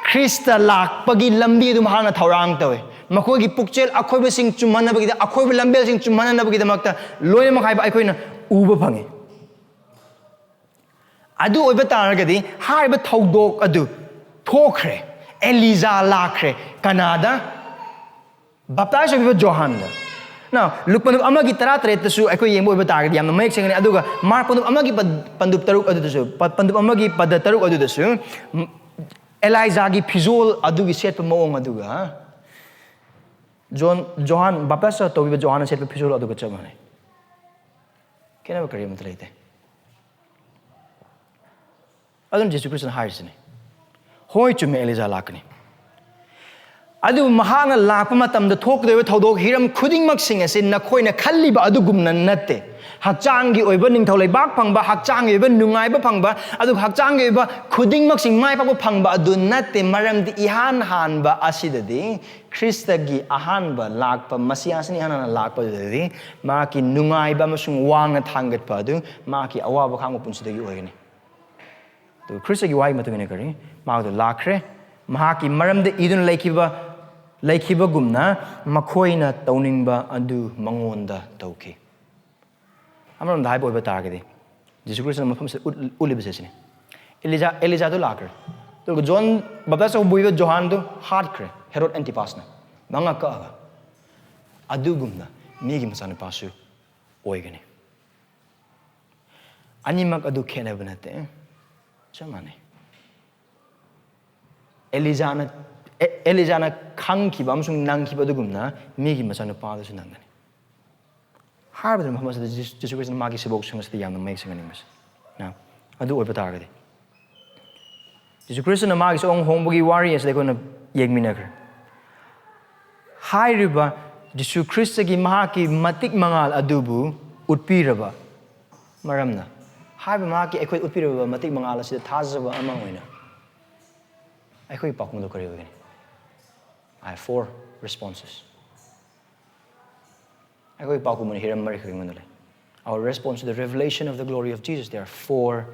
ꯈ꯭ꯔꯤꯁꯇ ꯂꯥꯛꯄꯒꯤ ꯂꯝꯕꯤ ꯑꯗꯨ ꯃꯍꯥꯛꯅ ꯊꯧꯔꯥꯡ ꯇꯧꯏ꯫ ꯃꯈꯣꯏꯒꯤ ꯄꯨꯛꯆꯦꯜ ꯑꯈꯣꯏꯕꯁꯤꯡ ꯆꯨꯝꯍꯟꯅꯕꯒꯤꯗ-, ꯑꯈꯣꯏꯕ ꯂꯝꯕꯦꯜꯁꯤꯡ ꯆꯨꯝꯍꯟꯅꯕꯒꯤꯗꯃꯛꯇ ꯂꯣꯏꯅꯃꯛ ꯍꯥꯏꯕ ꯑꯩꯈꯣꯏꯅ ꯎꯕ ꯐꯪꯉꯤ꯫ ꯑꯗꯨ ꯑꯣꯏꯕ ꯇꯥꯔꯒꯗꯤ, ꯍꯥꯏꯔꯤꯕ ꯊꯧꯗꯣꯛ ꯑꯗꯨ ꯊꯣꯛꯈ꯭ꯔꯦ꯫ ꯑꯦꯂꯤꯖꯥ ꯂꯥꯛꯈ꯭ꯔꯦ꯫ ꯀꯅꯥꯗ? ꯕꯞꯇꯥꯏꯖ ꯑꯣꯏꯕ ꯖꯣꯍꯥꯟꯗ꯫ Now, ꯂꯨꯛ ꯄꯟꯗꯨꯞ ꯑꯃꯒꯤ ꯇꯔꯥꯇꯔꯦꯠꯇꯁꯨ ꯑꯩꯈꯣꯏ ꯌꯦꯡꯕ ꯑꯣꯏꯕ ꯇꯥꯔꯒꯗꯤ ꯌꯥꯝꯅ ꯃꯌꯦꯛ ꯁꯦꯡꯒꯅꯤ꯫ ꯑꯗꯨꯒ ꯃꯥꯔꯛ ꯄꯟꯗꯨꯞ ꯑꯃꯒꯤ ꯄꯟ-, ꯄꯟꯗꯨꯞ ꯇꯔꯨꯛ ꯑꯗꯨꯗꯁꯨ, ꯄ-, ꯄꯟꯗꯨꯞ ꯑꯃꯒꯤ ꯄꯗ ꯇꯔꯨꯛ ꯑꯗꯨꯗꯁꯨ, ꯎꯝ, ꯑꯦꯂꯥꯏꯖꯥꯒꯤ ꯐꯤꯖꯣꯜ ꯑꯗꯨꯒꯤ ꯁꯦꯠꯄ ꯃꯑꯣꯡ ꯑꯗꯨꯒ ꯖꯣꯟ, ꯖꯣꯍꯥꯟ, ꯕꯞꯇꯥꯏꯖ ꯇꯧꯕꯤꯕ ꯖꯣꯍꯥꯟꯅ ꯁꯦꯠꯄ ꯐꯤꯖꯣꯜ ꯑꯗꯨꯒ ꯆꯞ ꯃꯥꯟꯅꯩ꯫ ꯈꯦꯠꯅꯕ ꯀꯔꯤ ꯑꯃꯠꯇ ꯂꯩꯇꯦ꯫ ꯑꯗꯨꯅ ꯖꯤꯁꯨ ꯈ꯭ꯔꯤꯁꯇꯅ ꯍꯥꯏꯔꯤꯁꯤꯅꯤ, "ꯍꯣꯏ, ꯆꯨꯝꯃꯦ, ꯑꯦꯂꯤꯖꯥ ꯂꯥꯛꯀꯅꯤ꯫ ꯑꯗꯨꯕꯨ ꯃꯍꯥꯛꯅ ꯂꯥꯛꯄ ꯃꯇꯝꯗ ꯊꯣꯛꯀꯗꯧꯔꯤꯕ ꯊꯧꯗꯣꯛ ꯍꯤꯔꯝ ꯈꯨꯗꯤꯡꯃꯛꯁꯤꯡ ꯑꯁꯤ ꯅꯈꯣꯏꯅ ꯈꯜꯂꯤꯕ ꯑꯗꯨꯒꯨꯝꯅ ꯅꯠꯇꯦ꯫ ꯍꯛꯆꯥꯡꯒꯤ ꯑꯣꯏꯕ ꯅꯤꯡꯊꯧ ꯂꯩꯕꯥꯛ ꯐꯪꯕ, ꯍꯛꯆꯥꯡꯒꯤ ꯑꯣꯏꯕ ꯅꯨꯡꯉꯥꯏꯕ ꯐꯪꯕ, ꯑꯗꯨꯒ ꯍꯛꯆꯥꯡꯒꯤ ꯑꯣꯏꯕ ꯈꯨꯗꯤꯡꯃꯛꯁꯤꯡ ꯃꯥꯏ ꯄꯥꯛꯄ ꯐꯪꯕ ꯑꯗꯨ ꯅꯠꯇꯦ꯫ ꯃꯔꯝꯗꯤ ꯏꯍꯥꯟ ꯍꯥꯟꯕ ꯑꯁꯤꯗꯗꯤ ꯈ꯭ꯔꯤꯁꯇꯒꯤ ꯑꯍꯥꯟꯕ ꯂꯥꯛꯄ, ꯃꯁꯤꯌꯥꯁꯤꯅ ꯏꯍꯥꯟ ꯍꯥꯟꯅ ꯂꯥꯛꯄꯗꯨꯗꯗꯤ ꯃꯍꯥꯛꯀꯤ ꯅꯨꯡꯉꯥꯏꯕ ꯑꯃꯁꯨꯡ ꯋꯥꯡꯅ ꯊꯥꯡꯒꯠꯄ ꯑꯗꯨ ꯃꯍꯥꯛꯀꯤ ꯑꯋꯥꯕ ꯈꯥꯡꯕ ꯄꯨꯟꯁꯤꯗꯒꯤ ꯑꯣꯏꯒꯅꯤ"꯫ ꯑꯗꯨ ꯈ꯭ꯔꯤꯁꯇꯒꯤ ꯋꯥꯍꯩ ꯃꯇꯨꯡ ꯏꯟꯅ ꯀꯔꯤ? ꯃꯍꯥꯛꯇꯣ ꯂꯥꯛꯈ꯭ꯔꯦ, ꯃꯍꯥꯛꯀꯤ ꯃꯔꯝꯗ ꯏꯗꯨꯅ ꯂꯩꯈꯤꯕ, ꯂꯩꯈꯤꯕꯒꯨꯝꯅ ꯃꯈꯣꯏꯅ ꯇꯧꯅꯤꯡꯕ ꯑꯗꯨ ꯃꯉꯣꯟꯗ ꯇꯧꯈꯤ꯫ ꯑꯃꯔꯣꯝꯗ ꯍꯥꯏꯕ ꯑꯣꯏꯕ ꯇꯥꯔꯒꯗꯤ, ꯖꯤꯁꯨ ꯈ꯭ꯔꯤꯁꯇꯅ ꯃꯐꯝꯁꯤꯗ ꯎꯠ-, ꯎꯠꯂꯤꯕꯁꯦ ꯁꯤꯅꯤ꯫ ꯑꯦꯂꯤꯖꯥ, ꯑꯦꯂꯤꯖꯥꯗꯨ ꯂꯥꯛꯈ꯭ꯔꯦ, ꯑꯗꯨꯒ ꯖꯣꯟ ꯕꯞꯇꯥꯏꯖ ꯇꯧꯕꯤꯕ ꯖꯣꯍꯥꯟꯗꯨ ꯍꯥꯠꯈ꯭ꯔꯦ ꯍꯦꯔꯣꯗ ꯑꯦꯟꯇꯤꯄꯥꯁꯅ ꯃꯉꯛ ꯀꯛꯑꯒ꯫ ꯑꯗꯨꯒꯨꯝꯅ ꯃꯤꯒꯤ ꯃꯆꯥꯅꯨꯄꯥꯁꯨ ꯑꯣꯏꯒꯅꯤ꯫ ꯑꯅꯤꯃꯛ ꯑꯗꯨ ꯈꯦꯠꯅꯕ ꯅꯠꯇꯦ, ꯆꯞ ꯃꯥꯟꯅꯩ꯫ ꯑꯦꯂꯤꯖꯥꯅ, ꯑꯦ-, ꯑꯦꯂꯤꯖꯥꯅ ꯈꯪꯈꯤꯕ ꯑꯃꯁꯨꯡ ꯅꯪꯈꯤꯕ ꯑꯗꯨꯒꯨꯝꯅ ꯃꯤꯒꯤ ꯃꯆꯥꯅꯨꯄꯥꯗꯨꯁꯨ ꯅꯪꯒꯅꯤ꯫ ꯍꯥꯏꯔꯕꯗ ꯃꯐꯝ ꯑꯁꯤꯗ ꯖꯤꯁꯨ, ꯖꯤꯁꯨ ꯈ꯭ꯔꯤꯁꯇꯅ ꯃꯥꯒꯤ ꯁꯦꯕꯣꯛꯁꯤꯡ ꯑꯁꯤꯗ ꯌꯥꯝꯅ ꯃꯌꯦꯛ ꯁꯦꯡꯍꯟꯅꯤꯡꯕꯁꯦ꯫ ꯅ, ꯑꯗꯨ ꯑꯣꯏꯕ ꯇꯥꯔꯒꯗꯤ, ꯖꯤꯁꯨ ꯈ꯭ꯔꯤꯁꯇꯅ ꯃꯥꯒꯤ ꯁꯑꯣꯡ ꯍꯣꯡꯕꯒꯤ ꯋꯥꯔꯤ ꯑꯁꯤꯗ ꯑꯩꯈꯣꯏꯅ ꯌꯦꯡꯃꯤꯟꯅꯈ꯭ꯔꯦ꯫ ꯍꯥꯏꯔꯤꯕ ꯖꯤꯁꯨ ꯈ꯭ꯔꯤꯁꯇꯒꯤ ꯃꯍꯥꯛꯀꯤ ꯃꯇꯤꯛ ꯃꯉꯥꯜ ꯑꯗꯨꯕꯨ ꯎꯠꯄꯤꯔꯕ ꯃꯔꯝꯅ, ꯍꯥꯏꯔꯤꯕ ꯃꯍꯥꯛꯀꯤ ꯑꯩꯈꯣꯏ ꯎꯠꯄꯤꯔꯕ ꯃꯇꯤꯛ ꯃꯉꯥꯜ ꯑꯁꯤꯗ ꯊꯥꯖꯕ ꯑꯃ ꯑꯣꯏꯅ ꯑꯩꯈꯣꯏꯒꯤ ꯄꯥꯎꯈꯨꯝꯗꯣ ꯀꯔꯤ ꯑꯣꯏꯒꯅꯤ? I have four responses. ꯑꯩꯈꯣꯏ ꯄꯥꯎꯈꯨꯝ ꯑꯣꯏꯅ ꯍꯤꯔꯝ ꯃꯔꯤꯈꯛ ꯑꯩꯉꯣꯟꯗ ꯂꯩ꯫ Our response to the revelation of the glory of Jesus, there are four,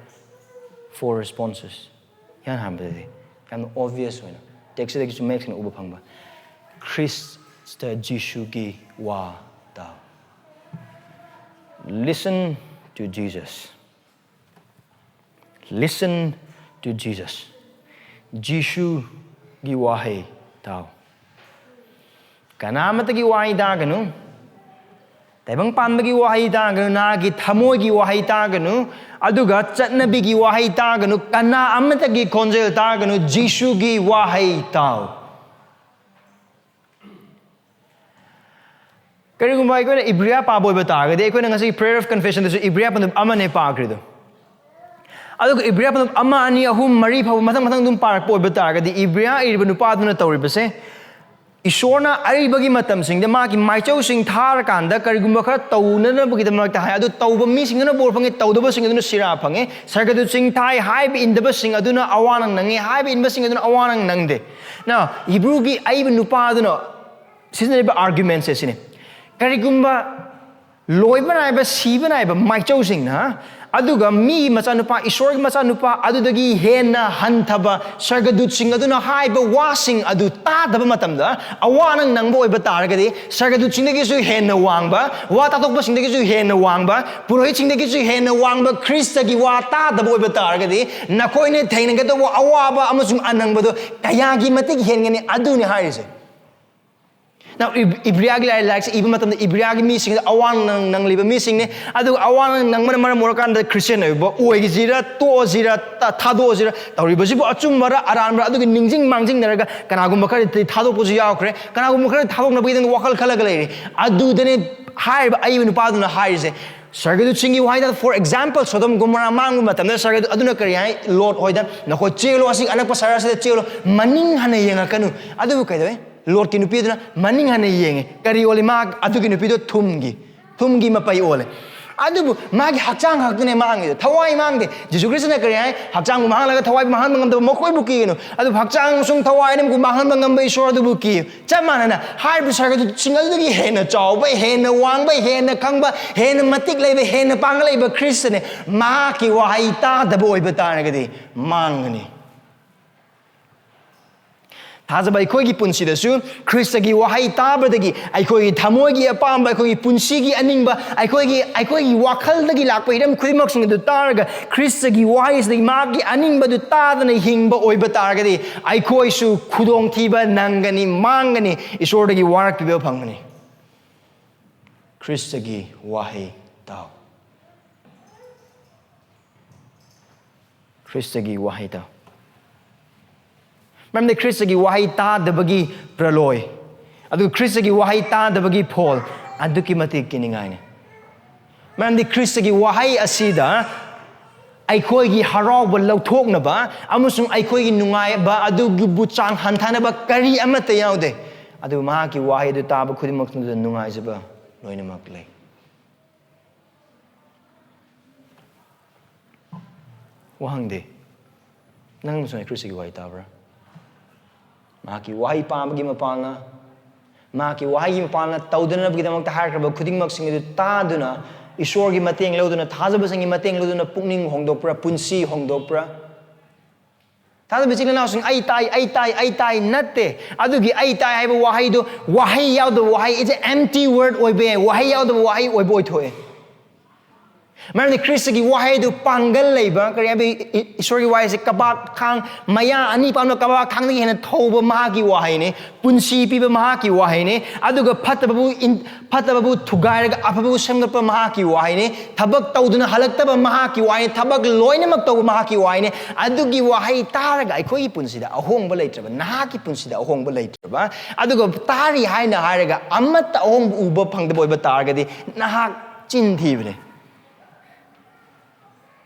four responses. ꯏꯍꯥꯟ ꯍꯥꯟꯕꯗꯗꯤ ꯌꯥꯝꯅ obvious ꯑꯣꯏꯅ text ꯁꯤꯗꯒꯤꯁꯨ ꯃꯌꯦꯛ ꯁꯦꯡꯅ ꯎꯕ ꯐꯪꯕ, ꯈ꯭ꯔꯤꯁꯇ ꯖꯤꯁꯨꯒꯤ ꯋꯥ ꯇꯥꯎ꯫ Listen to Jesus. Listen to Jesus. ꯖꯤꯁꯨꯒꯤ ꯋꯥꯍꯩ ꯇꯥꯎ꯫ ꯀꯅꯥ ꯑꯃꯠꯇꯒꯤ ꯋꯥꯍꯩ ꯇꯥꯒꯅꯨ꯫ ꯇꯥꯏꯕꯪ ꯄꯥꯟꯕꯒꯤ ꯋꯥꯍꯩ ꯇꯥꯒꯅꯨ, ꯅꯥꯒꯤ ꯊꯃꯣꯏꯒꯤ ꯋꯥꯍꯩ ꯇꯥꯒꯅꯨ, ꯑꯗꯨꯒ ꯆꯠꯅꯕꯤꯒꯤ ꯋꯥꯍꯩ ꯇꯥꯒꯅꯨ, ꯀꯅꯥ ꯑꯃꯠꯇꯒꯤ ꯈꯣꯟꯖꯦꯜ ꯇꯥꯒꯅꯨ, ꯖꯤꯁꯨꯒꯤ ꯋꯥꯍꯩ ꯇꯥꯎ꯫ ꯀꯔꯤꯒꯨꯝꯕ ꯑꯩꯈꯣꯏꯅ ꯏꯕ꯭ꯔꯤꯌꯥ ꯄꯥꯕ ꯑꯣꯏꯕ ꯇꯥꯔꯒꯗꯤ, ꯑꯩꯈꯣꯏꯅ ꯉꯁꯤ prayer of confession ꯗꯁꯨ ꯏꯕ꯭ꯔꯤꯌꯥ ꯄꯟꯗꯨꯞ ꯑꯃꯅꯦ ꯄꯥꯈ꯭ꯔꯤꯗꯣ꯫ ꯑꯗꯨꯒ ꯏꯕ꯭ꯔꯤꯌꯥ ꯄꯟꯗꯨꯞ ꯑꯃ, ꯑꯅꯤ, ꯑꯍꯨꯝ, ꯃꯔꯤ ꯐꯥꯎꯕ ꯃꯊꯪ ꯃꯊꯪ ꯑꯗꯨꯝ ꯄꯥꯔꯛꯄ ꯑꯣꯏꯕ ꯇꯥꯔꯒꯗꯤ, ꯏꯕ꯭ꯔꯤꯌꯥ ꯏꯔꯤꯕ ꯅꯨꯄꯥꯗꯨꯅ ꯇꯧꯔꯤꯕꯁꯦ, ꯏꯁꯣꯔꯅ ꯑꯔꯤꯕꯒꯤ ꯃꯇꯝꯁꯤꯡꯗ ꯃꯥꯒꯤ ꯃꯥꯏꯆꯧꯁꯤꯡ ꯊꯥꯔꯀꯥꯟꯗ ꯀꯔꯤꯒꯨꯝꯕ ꯈꯔ ꯇꯧꯅꯅꯕꯒꯤꯗꯃꯛꯇ ꯍꯥꯏ, ꯑꯗꯨ ꯇꯧꯕ ꯃꯤꯁꯤꯡꯗꯨꯅ ꯕꯣꯔ ꯐꯪꯉꯤ, ꯇꯧꯗꯕꯁꯤꯡ ꯑꯗꯨꯅ ꯁꯤꯔꯥ ꯐꯪꯉꯤ, ꯁꯔꯒꯗꯨꯠꯁꯤꯡ ꯊꯥꯏ, ꯍꯥꯏꯕ ꯏꯟꯗꯕꯁꯤꯡ ꯑꯗꯨꯅ ꯑꯋꯥꯅ ꯅꯪꯉꯤ, ꯍꯥꯏꯕ ꯏꯟꯕꯁꯤꯡ ꯑꯗꯨꯅ ꯑꯋꯥꯅ ꯅꯪꯗꯦ꯫ Now, ꯍꯤꯕ꯭ꯔꯨꯒꯤ ꯑꯏꯕ ꯅꯨꯄꯥ ꯑꯗꯨꯅ ꯁꯤꯖꯤꯟꯅꯔꯤꯕ argument ꯁꯦ ꯁꯤꯅꯤ꯫ ꯀꯔꯤꯒꯨꯝꯕ ꯂꯣꯏꯕ ꯅꯥꯏꯕ, ꯁꯤꯕ ꯅꯥꯏꯕ ꯃꯥꯏꯆꯧꯁꯤꯡꯅ, ꯑꯗꯨꯒ ꯃꯤꯒꯤ ꯃꯆꯥꯅꯨꯄꯥ, ꯏꯁꯣꯔꯒꯤ ꯃꯆꯥꯅꯨꯄꯥ ꯑꯗꯨꯗꯒꯤ ꯍꯦꯟꯅ ꯍꯟꯊꯕ ꯁꯔꯒꯗꯨꯠꯁꯤꯡ ꯑꯗꯨꯅ ꯍꯥꯏꯕ ꯋꯥꯁꯤꯡ ꯑꯗꯨ ꯇꯥꯗꯕ ꯃꯇꯝꯗ, ꯑꯋꯥꯅ ꯅꯪꯕ ꯑꯣꯏꯕ ꯇꯥꯔꯒꯗꯤ, ꯁꯔꯒꯗꯨꯠꯁꯤꯡꯗꯒꯤꯁꯨ ꯍꯦꯟꯅ ꯋꯥꯡꯕ, ꯋꯥ ꯇꯥꯊꯣꯛꯄꯁꯤꯡꯗꯒꯤꯁꯨ ꯍꯦꯟꯅ ꯋꯥꯡꯕ, ꯄꯨꯔꯣꯍꯤꯠꯁꯤꯡꯗꯒꯤꯁꯨ ꯍꯦꯟꯅ ꯋꯥꯡꯕ ꯈ꯭ꯔꯤꯁꯇꯒꯤ ꯋꯥ ꯇꯥꯗꯕ ꯑꯣꯏꯕ ꯇꯥꯔꯒꯗꯤ, ꯅꯈꯣꯏꯅ ꯊꯦꯡꯅꯒꯗꯧꯕ ꯑꯋꯥꯕ ꯑꯃꯁꯨꯡ ꯑꯅꯪꯕꯗꯨ ꯀꯌꯥꯒꯤ ꯃꯇꯤꯛ ꯍꯦꯟꯒꯅꯤ? ꯑꯗꯨꯅꯤ ꯍꯥꯏꯔꯤꯁꯦ꯫ Now, Ib- ꯏꯕ꯭ꯔꯤꯌꯥꯒꯤ ꯂꯥꯏ- ꯂꯥꯏꯔꯤꯛꯁꯦ ꯏꯕ ꯃꯇꯝꯗ ꯏꯕ꯭ꯔꯤꯌꯥꯒꯤ ꯃꯤꯁꯤꯡꯗ ꯑꯋꯥ ꯅꯪ- ꯅꯪꯂꯤꯕ ꯃꯤꯁꯤꯡꯅꯤ꯫ ꯑꯗꯨꯒ ꯑꯋꯥ ꯅꯪ- ꯅꯪꯕꯅ ꯃꯔꯝ ꯑꯣꯏꯔꯀꯥꯟꯗ ꯈ꯭ꯔꯤꯁꯇꯤꯌꯟ ꯑꯣꯏꯕ ꯑꯣꯏꯒꯤꯁꯤꯔ, ꯇꯣꯛꯑꯁꯤꯔ, ꯇ- ꯊꯥꯗꯣꯛꯑꯁꯤꯔ ꯇꯧꯔꯤꯕꯁꯤꯕꯨ ꯑꯆꯨꯝꯕꯔ ꯑꯔꯥꯟꯕꯔ ꯑꯗꯨꯒꯤ ꯅꯤꯡꯁꯤꯡ ꯃꯥꯡꯖꯤꯡꯅꯔꯒ ꯀꯅꯥꯒꯨꯝꯕ ꯈꯔꯗꯤ ꯊꯥꯗꯣꯛꯄꯁꯨ ꯌꯥꯎꯈ꯭ꯔꯦ, ꯀꯅꯥꯒꯨꯝꯕ ꯈꯔꯗꯤ ꯊꯥꯗꯣꯛꯅꯕꯒꯤꯗꯃꯛ ꯋꯥꯈꯜ ꯈꯜꯂꯒ ꯂꯩꯔꯤ꯫ ꯑꯗꯨꯗꯅꯦ ꯍꯥꯏꯔꯤꯕ ꯑꯏꯕ ꯅꯨꯄꯥꯗꯨꯅ ꯍꯥꯏꯔꯤꯁꯦ, ꯁꯔꯒꯗꯨ ꯆꯤꯡꯒꯤ ꯋꯥꯍꯩꯗ, for example, ꯁꯣꯗꯣꯝ ꯒꯣꯃꯣꯔꯥ ꯃꯥꯡꯕ ꯃꯇꯝꯗ ꯁꯔꯒꯗꯨ ꯑꯗꯨꯅ ꯀꯔꯤ ꯍꯥꯏ? ꯂꯣꯠ ꯍꯣꯏꯗ, "ꯅꯈꯣꯏ ꯆꯦꯜꯂꯣ, ꯑꯁꯤ ꯑꯅꯛꯄ ꯁꯍꯔ ꯑꯁꯤꯗ ꯆꯦꯜꯂꯣ, ꯃꯅꯤꯡ ꯍꯟꯅ ꯌꯦꯡꯉꯛꯀꯅꯨ"꯫ ꯑꯗꯨꯕꯨ ꯀꯩꯗꯧꯋꯤ? ꯂꯣꯠꯀꯤ ꯅꯨꯄꯤ ꯑꯗꯨꯅ ꯃꯅꯤꯡ ꯍꯟꯅ ꯌꯦꯡꯉꯦ꯫ ꯀꯔꯤ ꯑꯣꯜꯂꯤ? ꯃꯥ ꯑꯗꯨꯒꯤ ꯅꯨꯄꯤꯗꯣ ꯊꯨꯝꯒꯤ, ꯊꯨꯝꯒꯤ ꯃꯄꯩ ꯑꯣꯜꯂꯦ꯫ ꯑꯗꯨꯕꯨ ꯃꯥꯒꯤ ꯍꯛꯆꯥꯡ ꯈꯛꯇꯅꯦ ꯃꯥꯡꯉꯤꯗꯣ, ꯊꯋꯥꯏ ꯃꯥꯡꯗꯦ꯫ ꯖꯤꯁꯨ ꯈ꯭ꯔꯤꯁꯇꯅ ꯀꯔꯤ ꯍꯥꯏ? ꯍꯛꯆꯥꯡꯕꯨ ꯃꯥꯡꯍꯜꯂꯒ ꯊꯋꯥꯏꯕꯨ ꯃꯥꯡꯍꯟꯕ ꯉꯝꯗꯕ ꯃꯈꯣꯏꯕꯨ ꯀꯤꯒꯅꯨ, ꯑꯗꯨꯕꯨ ꯍꯛꯆꯥꯡ ꯑꯃꯁꯨꯡ ꯊꯋꯥꯏ ꯑꯅꯤꯃꯛꯄꯨ ꯃꯥꯡꯍꯟꯕ ꯉꯝꯕ ꯏꯁꯣꯔ ꯑꯗꯨꯕꯨ ꯀꯤꯌꯨ꯫ ꯆꯞ ꯃꯥꯟꯅꯅ ꯍꯥꯏꯔꯤꯕ ꯁꯔꯒꯗꯨ ꯆꯤꯡ ꯑꯗꯨꯗꯒꯤ ꯍꯦꯟꯅ ꯆꯥꯎꯕ, ꯍꯦꯟꯅ ꯋꯥꯡꯕ, ꯍꯦꯟꯅ ꯈꯪꯕ, ꯍꯦꯟꯅ ꯃꯇꯤꯛ ꯂꯩꯕ, ꯍꯦꯟꯅ ꯄꯥꯡꯒꯜ ꯂꯩꯕ ꯈ꯭ꯔꯤꯁꯇꯅꯦ꯫ ꯃꯍꯥꯛꯀꯤ ꯋꯥꯍꯩ ꯇꯥꯗꯕ ꯑꯣꯏꯕ ꯇꯥꯔꯒꯗꯤ ꯃꯥꯡꯒꯅꯤ꯫ ꯊꯥꯖꯕ ꯑꯩꯈꯣꯏꯒꯤ ꯄꯨꯟꯁꯤꯗꯁꯨ ꯈ꯭ꯔꯤꯁꯇꯒꯤ ꯋꯥꯍꯩ ꯇꯥꯕꯗꯒꯤ ꯑꯩꯈꯣꯏꯒꯤ ꯊꯃꯣꯏꯒꯤ ꯑꯄꯥꯝꯕ, ꯑꯩꯈꯣꯏꯒꯤ ꯄꯨꯟꯁꯤꯒꯤ ꯑꯅꯤꯡꯕ, ꯑꯩꯈꯣꯏꯒꯤ, ꯑꯩꯈꯣꯏꯒꯤ ꯋꯥꯈꯜꯗꯒꯤ ꯂꯥꯛꯄ ꯍꯤꯔꯝ ꯈꯨꯗꯤꯡꯃꯛꯁꯤꯡ ꯑꯗꯨ ꯇꯥꯔꯒ ꯈ꯭ꯔꯤꯁꯇꯒꯤ ꯋꯥꯍꯩꯁꯤꯗꯒꯤ ꯃꯍꯥꯛꯀꯤ ꯑꯅꯤꯡꯕꯗꯨ ꯇꯥꯗꯅ ꯍꯤꯡꯕ ꯑꯣꯏꯕ ꯇꯥꯔꯒꯗꯤ ꯑꯩꯈꯣꯏꯁꯨ ꯈꯨꯗꯣꯡꯊꯤꯕ ꯅꯪꯒꯅꯤ, ꯃꯥꯡꯒꯅꯤ, ꯏꯁꯣꯔꯗꯒꯤ ꯋꯥꯔꯛ ꯄꯤꯕ ꯐꯪꯒꯅꯤ꯫ ꯈ꯭ꯔꯤꯁꯇꯒꯤ ꯋꯥꯍꯩ ꯇꯥꯎ꯫ ꯈ꯭ꯔꯤꯁꯇꯒꯤ ꯋꯥꯍꯩ ꯇꯥꯎ꯫ ꯃꯔꯝꯗꯤ ꯈ꯭ꯔꯤꯁꯇꯒꯤ ꯋꯥꯍꯩ ꯇꯥꯗꯕꯒꯤ ꯄ꯭ꯔꯂꯣꯏ, ꯑꯗꯨꯒ ꯈ꯭ꯔꯤꯁꯇꯒꯤ ꯋꯥꯍꯩ ꯇꯥꯗꯕꯒꯤ ꯐꯣꯜ ꯑꯗꯨꯛꯀꯤ ꯃꯇꯤꯛ ꯀꯤꯅꯤꯡꯉꯥꯏꯅꯤ꯫ ꯃꯔꯝꯗꯤ ꯈ꯭ꯔꯤꯁꯇꯒꯤ ꯋꯥꯍꯩ ꯑꯁꯤꯗ ꯑꯩꯈꯣꯏꯒꯤ ꯍꯔꯥꯎꯕ ꯂꯧꯊꯣꯛꯅꯕ ꯑꯃꯁꯨꯡ ꯑꯩꯈꯣꯏꯒꯤ ꯅꯨꯡꯉꯥꯏꯕ ꯑꯗꯨꯕꯨ ꯆꯥꯡ ꯍꯟꯊꯅꯕ ꯀꯔꯤ ꯑꯃꯠꯇ ꯌꯥꯎꯗꯦ꯫ ꯑꯗꯨꯕꯨ ꯃꯍꯥꯛꯀꯤ ꯋꯥꯍꯩ ꯑꯗꯨ ꯇꯥꯕ ꯈꯨꯗꯤꯡꯃꯛꯇꯨꯗ ꯅꯨꯡꯉꯥꯏꯖꯕ ꯂꯣꯏꯅꯃꯛ ꯂꯩ꯫ ꯋꯥꯍꯪꯗꯤ, ꯅꯪ ꯑꯃꯁꯨꯡ ꯑꯩ ꯈ꯭ꯔꯤꯁꯇꯒꯤ ꯋꯥꯍꯩ ꯇꯥꯕ꯭ꯔꯥ? ꯃꯍꯥꯛꯀꯤ ꯋꯥꯍꯩ ꯄꯥꯕꯒꯤ ꯃꯄꯥꯡꯅ, ꯃꯍꯥꯛꯀꯤ ꯋꯥꯍꯩꯒꯤ ꯃꯄꯥꯡꯅ ꯇꯧꯗꯅꯕꯒꯤꯗꯃꯛꯇ ꯍꯥꯏꯈ꯭ꯔꯕ ꯈꯨꯗꯤꯡꯃꯛꯁꯤꯡ ꯑꯗꯨ ꯇꯥꯗꯨꯅ, ꯏꯁꯣꯔꯒꯤ ꯃꯇꯦꯡ ꯂꯧꯗꯨꯅ, ꯊꯥꯖꯕꯁꯤꯡꯒꯤ ꯃꯇꯦꯡ ꯂꯧꯗꯨꯅ ꯄꯨꯛꯅꯤꯡ ꯍꯣꯡꯗꯣꯛꯄ꯭ꯔꯥ, ꯄꯨꯟꯁꯤ ꯍꯣꯡꯗꯣꯛꯄ꯭ꯔꯥ? ꯊꯥꯖꯕ ꯏꯆꯤꯜ ꯏꯅꯥꯎꯁꯤꯡ, "ꯑꯩ ꯇꯥꯏ, ꯑꯩ ꯇꯥꯏ, ꯑꯩ ꯇꯥꯏ" ꯅꯠꯇꯦ꯫ ꯑꯗꯨꯒꯤ "ꯑꯩ ꯇꯥꯏ" ꯍꯥꯏꯕ ꯋꯥꯍꯩꯗꯨ ꯋꯥꯍꯩ ꯌꯥꯎꯗꯕ ꯋꯥꯍꯩ, it's an empty word ꯑꯣꯏꯕ ꯌꯥꯏ, ꯋꯥꯍꯩ ꯌꯥꯎꯗꯕ ꯋꯥꯍꯩ ꯑꯣꯏꯕ ꯑꯣꯏꯊꯣꯛꯑꯦ꯫ ꯃꯔꯝꯗꯤ ꯈ꯭ꯔꯤꯁꯇꯒꯤ ꯋꯥꯍꯩꯗꯨ ꯄꯥꯡꯒꯜ ꯂꯩꯕ, ꯀꯔꯤ ꯍꯥꯏꯕ, ꯏ-, ꯏꯁꯣꯔꯒꯤ ꯋꯥꯍꯩꯁꯦ ꯀꯕꯥꯛ ꯈꯥꯡ, ꯃꯌꯥ ꯑꯅꯤ ꯄꯥꯟꯕ ꯀꯕꯥꯛ ꯈꯥꯡꯗꯒꯤ ꯍꯦꯟꯅ ꯊꯧꯕ ꯃꯍꯥꯛꯀꯤ ꯋꯥꯍꯩꯅꯤ, ꯄꯨꯟꯁꯤ ꯄꯤꯕ ꯃꯍꯥꯛꯀꯤ ꯋꯥꯍꯩꯅꯤ, ꯑꯗꯨꯒ ꯐꯠꯇꯕꯕꯨ ꯏꯟ-, ꯐꯠꯇꯕꯕꯨ ꯊꯨꯒꯥꯏꯔꯒ ꯑꯐꯕꯕꯨ ꯁꯦꯝꯒꯠꯄ ꯃꯍꯥꯛꯀꯤ ꯋꯥꯍꯩꯅꯤ, ꯊꯕꯛ ꯇꯧꯗꯨꯅ ꯍꯜꯂꯛꯇꯕ ꯃꯍꯥꯛꯀꯤ ꯋꯥꯍꯩꯅꯤ, ꯊꯕꯛ ꯂꯣꯏꯅꯃꯛ ꯇꯧꯕ ꯃꯍꯥꯛꯀꯤ ꯋꯥꯍꯩꯅꯤ꯫ ꯑꯗꯨꯒꯤ ꯋꯥꯍꯩ ꯇꯥꯔꯒ ꯑꯩꯈꯣꯏꯒꯤ ꯄꯨꯟꯁꯤꯗ ꯑꯍꯣꯡꯕ ꯂꯩꯇ꯭ꯔꯕ, ꯅꯍꯥꯛꯀꯤ ꯄꯨꯟꯁꯤꯗ ꯑꯍꯣꯡꯕ ꯂꯩꯇ꯭ꯔꯕ, ꯑꯗꯨꯒ ꯇꯥꯔꯤ ꯍꯥꯏꯅ ꯍꯥꯏꯔꯒ ꯑꯃꯠꯇ ꯑꯍꯣꯡꯕ ꯎꯕ ꯐꯪꯗꯕ ꯑꯣꯏꯕ ꯇꯥꯔꯒꯗꯤ ꯅꯍꯥꯛ ꯆꯤꯟ ꯊꯤꯕꯅꯤ꯫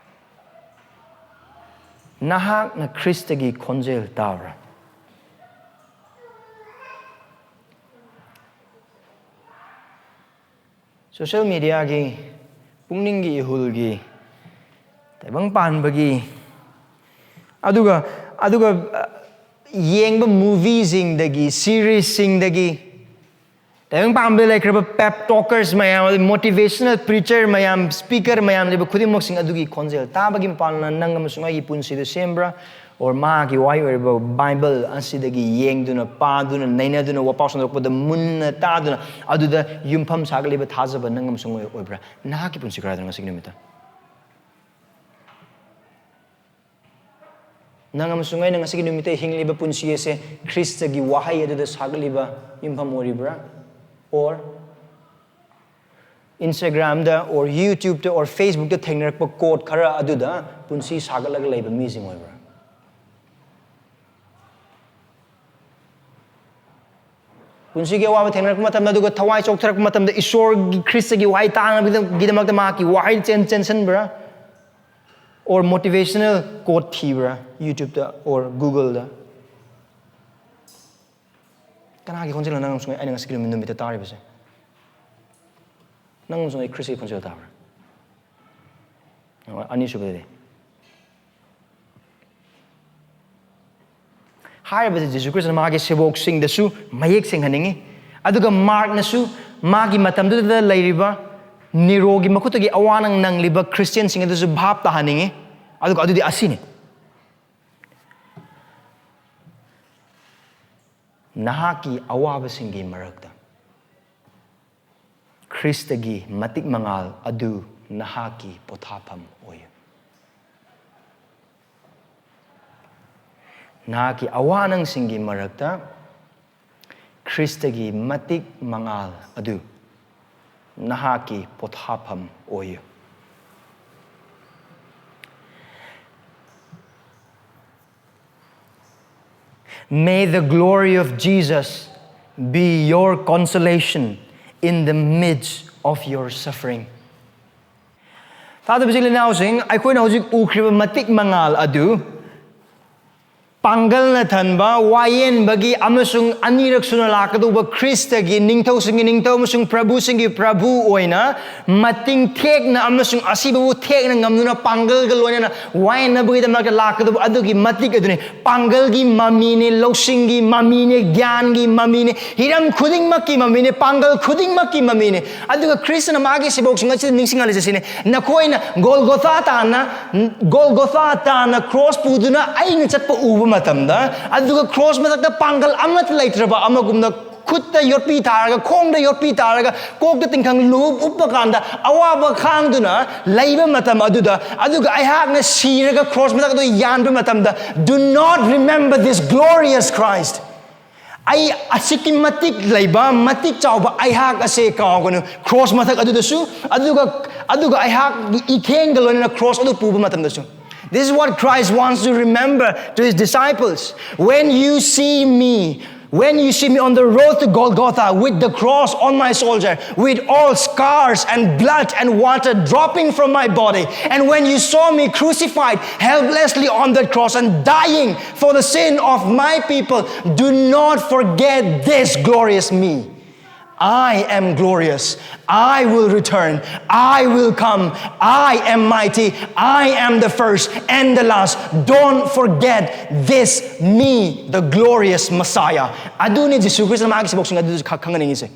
ꯅꯍꯥꯛꯅ ꯈ꯭ꯔꯤꯁꯇꯒꯤ ꯈꯣꯟꯖꯦꯜ ꯇꯥꯕ꯭ꯔꯥ? ꯁꯣꯁꯤꯌꯦꯜ ꯃꯤꯗꯤꯌꯥꯒꯤ, ꯄꯨꯛꯅꯤꯡꯒꯤ ꯏꯍꯨꯜꯒꯤ, ꯇꯥꯏꯕꯪ ꯄꯥꯟꯕꯒꯤ, ꯑꯗꯨꯒ, ꯑꯗꯨꯒ, ꯑ, ꯌꯦꯡꯕ movieꯁꯤꯡꯗꯒꯤ, seriesꯁꯤꯡꯗꯒꯤ, ꯇꯥꯏꯕꯪ ꯄꯥꯟꯕꯗ ꯂꯩꯈ꯭ꯔꯕ pep talkers ꯃꯌꯥꯝ, ꯑꯗꯩ motivational preacher ꯃꯌꯥꯝ, speaker ꯃꯌꯥꯝ ꯂꯩꯕ ꯈꯨꯗꯤꯡꯃꯛꯁꯤꯡ ꯑꯗꯨꯒꯤ ꯈꯣꯟꯖꯦꯜ ꯇꯥꯕꯒꯤ ꯃꯄꯥꯟꯅ ꯅꯪ ꯑꯃꯁꯨꯡ ꯑꯩꯒꯤ ꯄꯨꯟꯁꯤꯗ ꯁꯦꯝꯕ꯭ꯔꯥ? Or ꯃꯥꯒꯤ ꯋꯥꯍꯩ ꯑꯣꯏꯔꯤꯕ ꯕꯥꯏꯕꯜ ꯑꯁꯤꯗꯒꯤ ꯌꯦꯡꯗꯨꯅ, ꯄꯥꯗꯨꯅ, ꯅꯩꯅꯗꯨꯅ, ꯋꯥꯄꯥꯎ ꯁꯟꯗꯣꯛꯄꯗ ꯃꯨꯟꯅ ꯇꯥꯗꯨꯅ, ꯑꯗꯨꯗ ꯌꯨꯝꯐꯝ ꯁꯥꯒꯠꯂꯤꯕ ꯊꯥꯖꯕ ꯅꯪ ꯑꯃꯁꯨꯡ ꯑꯩ ꯑꯣꯏꯕ꯭ꯔꯥ? ꯅꯍꯥꯛꯀꯤ ꯄꯨꯟꯁꯤ ꯀꯗꯥꯏꯗꯅꯣ ꯉꯁꯤꯒꯤ ꯅꯨꯃꯤꯠꯇ? ꯅꯪ ꯑꯃꯁꯨꯡ ꯑꯩꯅ ꯉꯁꯤꯒꯤ ꯅꯨꯃꯤꯠꯇ ꯍꯤꯡꯂꯤꯕ ꯄꯨꯟꯁꯤ ꯑꯁꯦ ꯈ꯭ꯔꯤꯁꯇꯒꯤ ꯋꯥꯍꯩ ꯑꯗꯨꯗ ꯁꯥꯒꯠꯂꯤꯕ ꯌꯨꯝꯐꯝ ꯑꯣꯏꯔꯤꯕ꯭ꯔꯥ? Or Instagramꯗ, or YouTubeꯇ, or Facebookꯇ ꯊꯦꯡꯅꯔꯛꯄ quote ꯈꯔ ꯑꯗꯨꯗ ꯄꯨꯟꯁꯤ ꯁꯥꯒꯠꯂꯒ ꯂꯩꯕ ꯃꯤꯁꯤꯡ ꯑꯣꯏꯕ꯭ꯔꯥ? ꯄꯨꯟꯁꯤꯒꯤ ꯑꯋꯥꯕ ꯊꯦꯡꯅꯔꯛꯄ ꯃꯇꯝꯗ, ꯑꯗꯨꯒ ꯊꯋꯥꯏ ꯆꯣꯛꯊꯔꯛꯄ ꯃꯇꯝꯗ, ꯏꯁꯣꯔꯒꯤ, ꯈ꯭ꯔꯤꯁꯇꯒꯤ ꯋꯥꯍꯩ ꯇꯥꯅꯕꯒꯤꯗꯃꯛꯇ ꯃꯍꯥꯛꯀꯤ ꯋꯥꯍꯩ ꯆꯦꯟ-, ꯆꯦꯟꯁꯤꯟꯕ꯭ꯔꯥ? Or motivational quote ꯊꯤꯕ꯭ꯔꯥ YouTubeꯇ or Googleꯗ? ꯀꯅꯥꯒꯤ ꯈꯣꯟꯖꯦꯜꯅꯣ ꯅꯪ ꯑꯃꯁꯨꯡ ꯑꯩꯅ ꯉꯁꯤꯒꯤ ꯅꯨꯃꯤꯠ, ꯅꯨꯃꯤꯠꯇ ꯇꯥꯔꯤꯕꯁꯦ? ꯅꯪ ꯑꯃꯁꯨꯡ ꯑꯩ ꯈ꯭ꯔꯤꯁꯇꯒꯤ ꯈꯣꯟꯖꯦꯜ ꯇꯥꯕ꯭ꯔꯥ? ꯑꯅꯤꯁꯨꯕꯗꯗꯤ, ꯍꯥꯏꯔꯤꯕꯁꯦ ꯖꯤꯁꯨ ꯈ꯭ꯔꯤꯁꯇꯅ ꯃꯥꯒꯤ ꯁꯦꯕꯣꯛꯁꯤꯡꯗꯁꯨ ꯃꯌꯦꯛ ꯁꯦꯡꯍꯟꯅꯤꯡꯉꯤ, ꯑꯗꯨꯒ ꯃꯥꯔꯛꯅꯁꯨ ꯃꯥꯒꯤ ꯃꯇꯝꯗꯨꯗ ꯂꯩꯔꯤꯕ ꯅꯤꯔꯣꯒꯤ ꯃꯈꯨꯠꯇꯒꯤ ꯑꯋꯥ ꯅꯪ ꯅꯪꯂꯤꯕ ꯈ꯭ꯔꯤꯁꯇꯤꯌꯥꯟꯁꯤꯡ ꯑꯗꯨꯁꯨ ꯚꯥꯞ ꯇꯥꯍꯟꯅꯤꯡꯉꯤ꯫ ꯑꯗꯨꯒ ꯑꯗꯨꯗꯤ ꯑꯁꯤꯅꯤ, ꯅꯍꯥꯛꯀꯤ ꯑꯋꯥꯕꯁꯤꯡꯒꯤ ꯃꯔꯛꯇ ꯈ꯭ꯔꯤꯁꯇꯒꯤ ꯃꯇꯤꯛ ꯃꯉꯥꯜ ꯑꯗꯨ ꯅꯍꯥꯛꯀꯤ ꯄꯣꯊꯥꯐꯝ ꯑꯣꯏꯌꯨ꯫ ꯅꯍꯥꯛꯀꯤ ꯑꯋꯥ ꯑꯅꯪꯁꯤꯡꯒꯤ ꯃꯔꯛꯇ ꯈ꯭ꯔꯤꯁꯇꯒꯤ ꯃꯇꯤꯛ ꯃꯉꯥꯜ ꯑꯗꯨ ꯅꯍꯥꯛꯀꯤ ꯄꯣꯊꯥꯐꯝ ꯑꯣꯏꯌꯨ꯫ May the glory of Jesus be your consolation in the midst of your suffering. ꯇꯥꯗꯕ ꯏꯆꯤꯜ ꯏꯅꯥꯎꯁꯤꯡ, ꯑꯩꯈꯣꯏꯅ ꯍꯧꯖꯤꯛ ꯎꯈ꯭ꯔꯤꯕ ꯃꯇꯤꯛ ꯃꯉꯥꯜ ꯑꯗꯨ ꯄꯥꯡꯒꯜꯅ ꯊꯟꯕ, ꯋꯥꯌꯦꯟꯕꯒꯤ ꯑꯃꯁꯨꯡ ꯑꯅꯤꯔꯛ ꯁꯨꯅ ꯂꯥꯛꯀꯗꯧꯕ ꯈ꯭ꯔꯤꯁꯇꯒꯤ, ꯅꯤꯡꯊꯧꯁꯤꯡꯒꯤ ꯅꯤꯡꯊꯧ ꯑꯃꯁꯨꯡ ꯄ꯭ꯔꯚꯨꯁꯤꯡꯒꯤ ꯄ꯭ꯔꯚꯨ ꯑꯣꯏꯅ ꯃꯇꯤꯡ ꯊꯦꯛꯅ ꯑꯃꯁꯨꯡ ꯑꯁꯤꯕꯕꯨ ꯊꯦꯛꯅ ꯉꯝꯗꯨꯅ ꯄꯥꯡꯒꯜꯒ ꯂꯣꯏꯅꯅ ꯋꯥꯌꯦꯟꯅꯕꯒꯤꯗꯃꯛꯇ ꯂꯥꯛꯀꯗꯧꯕ ꯑꯗꯨꯒꯤ ꯃꯇꯤꯛ ꯑꯗꯨꯅꯤ꯫ ꯄꯥꯡꯒꯜꯒꯤ ꯃꯃꯤꯅꯦ, ꯂꯧꯁꯤꯡꯒꯤ ꯃꯃꯤꯅꯦ, ꯒ꯭ꯌꯥꯟꯒꯤ ꯃꯃꯤꯅꯦ, ꯍꯤꯔꯝ ꯈꯨꯗꯤꯡꯃꯛꯀꯤ ꯃꯃꯤꯅꯦ, ꯄꯥꯡꯒꯜ ꯈꯨꯗꯤꯡꯃꯛꯀꯤ ꯃꯃꯤꯅꯦ꯫ ꯑꯗꯨꯒ ꯈ꯭ꯔꯤꯁꯇꯅ ꯃꯥꯒꯤ ꯁꯤꯕꯧꯁꯤꯡ ꯑꯁꯤꯗ ꯅꯤꯡꯁꯤꯡꯍꯜꯂꯤꯁꯦ ꯁꯤꯅꯦ, "ꯅꯈꯣꯏꯅ ꯒꯣꯜꯒꯣꯊꯥ ꯇꯥꯅ, ꯒꯣꯜꯒꯣꯊꯥ ꯇꯥꯅ ꯀ꯭ꯔꯣꯁ ꯄꯨꯗꯨꯅ ꯑꯩꯅ ꯆꯠꯄ ꯎꯕ ꯃꯇꯝꯗ, ꯑꯗꯨꯒ ꯀ꯭ꯔꯣꯁ ꯃꯊꯛꯇ ꯄꯥꯡꯒꯜ ꯑꯃꯠꯇ ꯂꯩꯇ꯭ꯔꯕ ꯑꯃꯒꯨꯝꯅ ꯈꯨꯠꯇ ꯌꯣꯠꯄꯤ ꯊꯥꯔꯒ, ꯈꯣꯡꯗ ꯌꯣꯠꯄꯤ ꯊꯥꯔꯒ, ꯀꯣꯛꯇ ꯇꯤꯡꯈꯪ ꯂꯨꯞ ꯎꯞꯄ ꯀꯥꯟꯗ ꯑꯋꯥꯕ ꯈꯥꯡꯗꯨꯅ ꯂꯩꯕ ꯃꯇꯝ ꯑꯗꯨꯗ, ꯑꯗꯨꯒ ꯑꯩꯍꯥꯛꯅ ꯁꯤꯔꯒ ꯀ꯭ꯔꯣꯁ ꯃꯊꯛꯇ ꯌꯥꯟꯕ ꯃꯇꯝꯗ, do not remember this glorious Christ." ꯑꯩ ꯑꯁꯨꯛꯀꯤ ꯃꯇꯤꯛ ꯂꯩꯕ, ꯃꯇꯤꯛ ꯆꯥꯎꯕ ꯑꯩꯍꯥꯛ ꯑꯁꯦ ꯀꯥꯎꯒꯅꯨ꯫ ꯀ꯭ꯔꯣꯁ ꯃꯊꯛ ꯑꯗꯨꯗꯁꯨ, ꯑꯗꯨꯒ, ꯑꯗꯨꯒ ꯑꯩꯍꯥꯛ ꯏꯈꯦꯡꯒ ꯂꯣꯏꯅꯅ ꯀ꯭ꯔꯣꯁ ꯑꯗꯨ ꯄꯨꯕ ꯃꯇꯝꯗꯁꯨ. This is what Christ wants to remember to his disciples. When you see me, when you see me on the road to Golgotha with the cross on my shoulder, with all scars and blood and water dropping from my body, and when you saw me crucified helplessly on that cross and dying for the sin of my people, do not forget this glorious me. I am glorious. I will return. I will come. I am mighty. I am the first and the last. Don't forget this me, the glorious Messiah. ꯑꯗꯨꯅꯤ Jesus Christ ꯃꯥꯒꯤ ꯁꯤꯕꯣꯛꯁꯤꯡ ꯑꯗꯨ ꯈ-, ꯈꯪꯍꯟꯅꯤꯡꯉꯤꯁꯦ꯫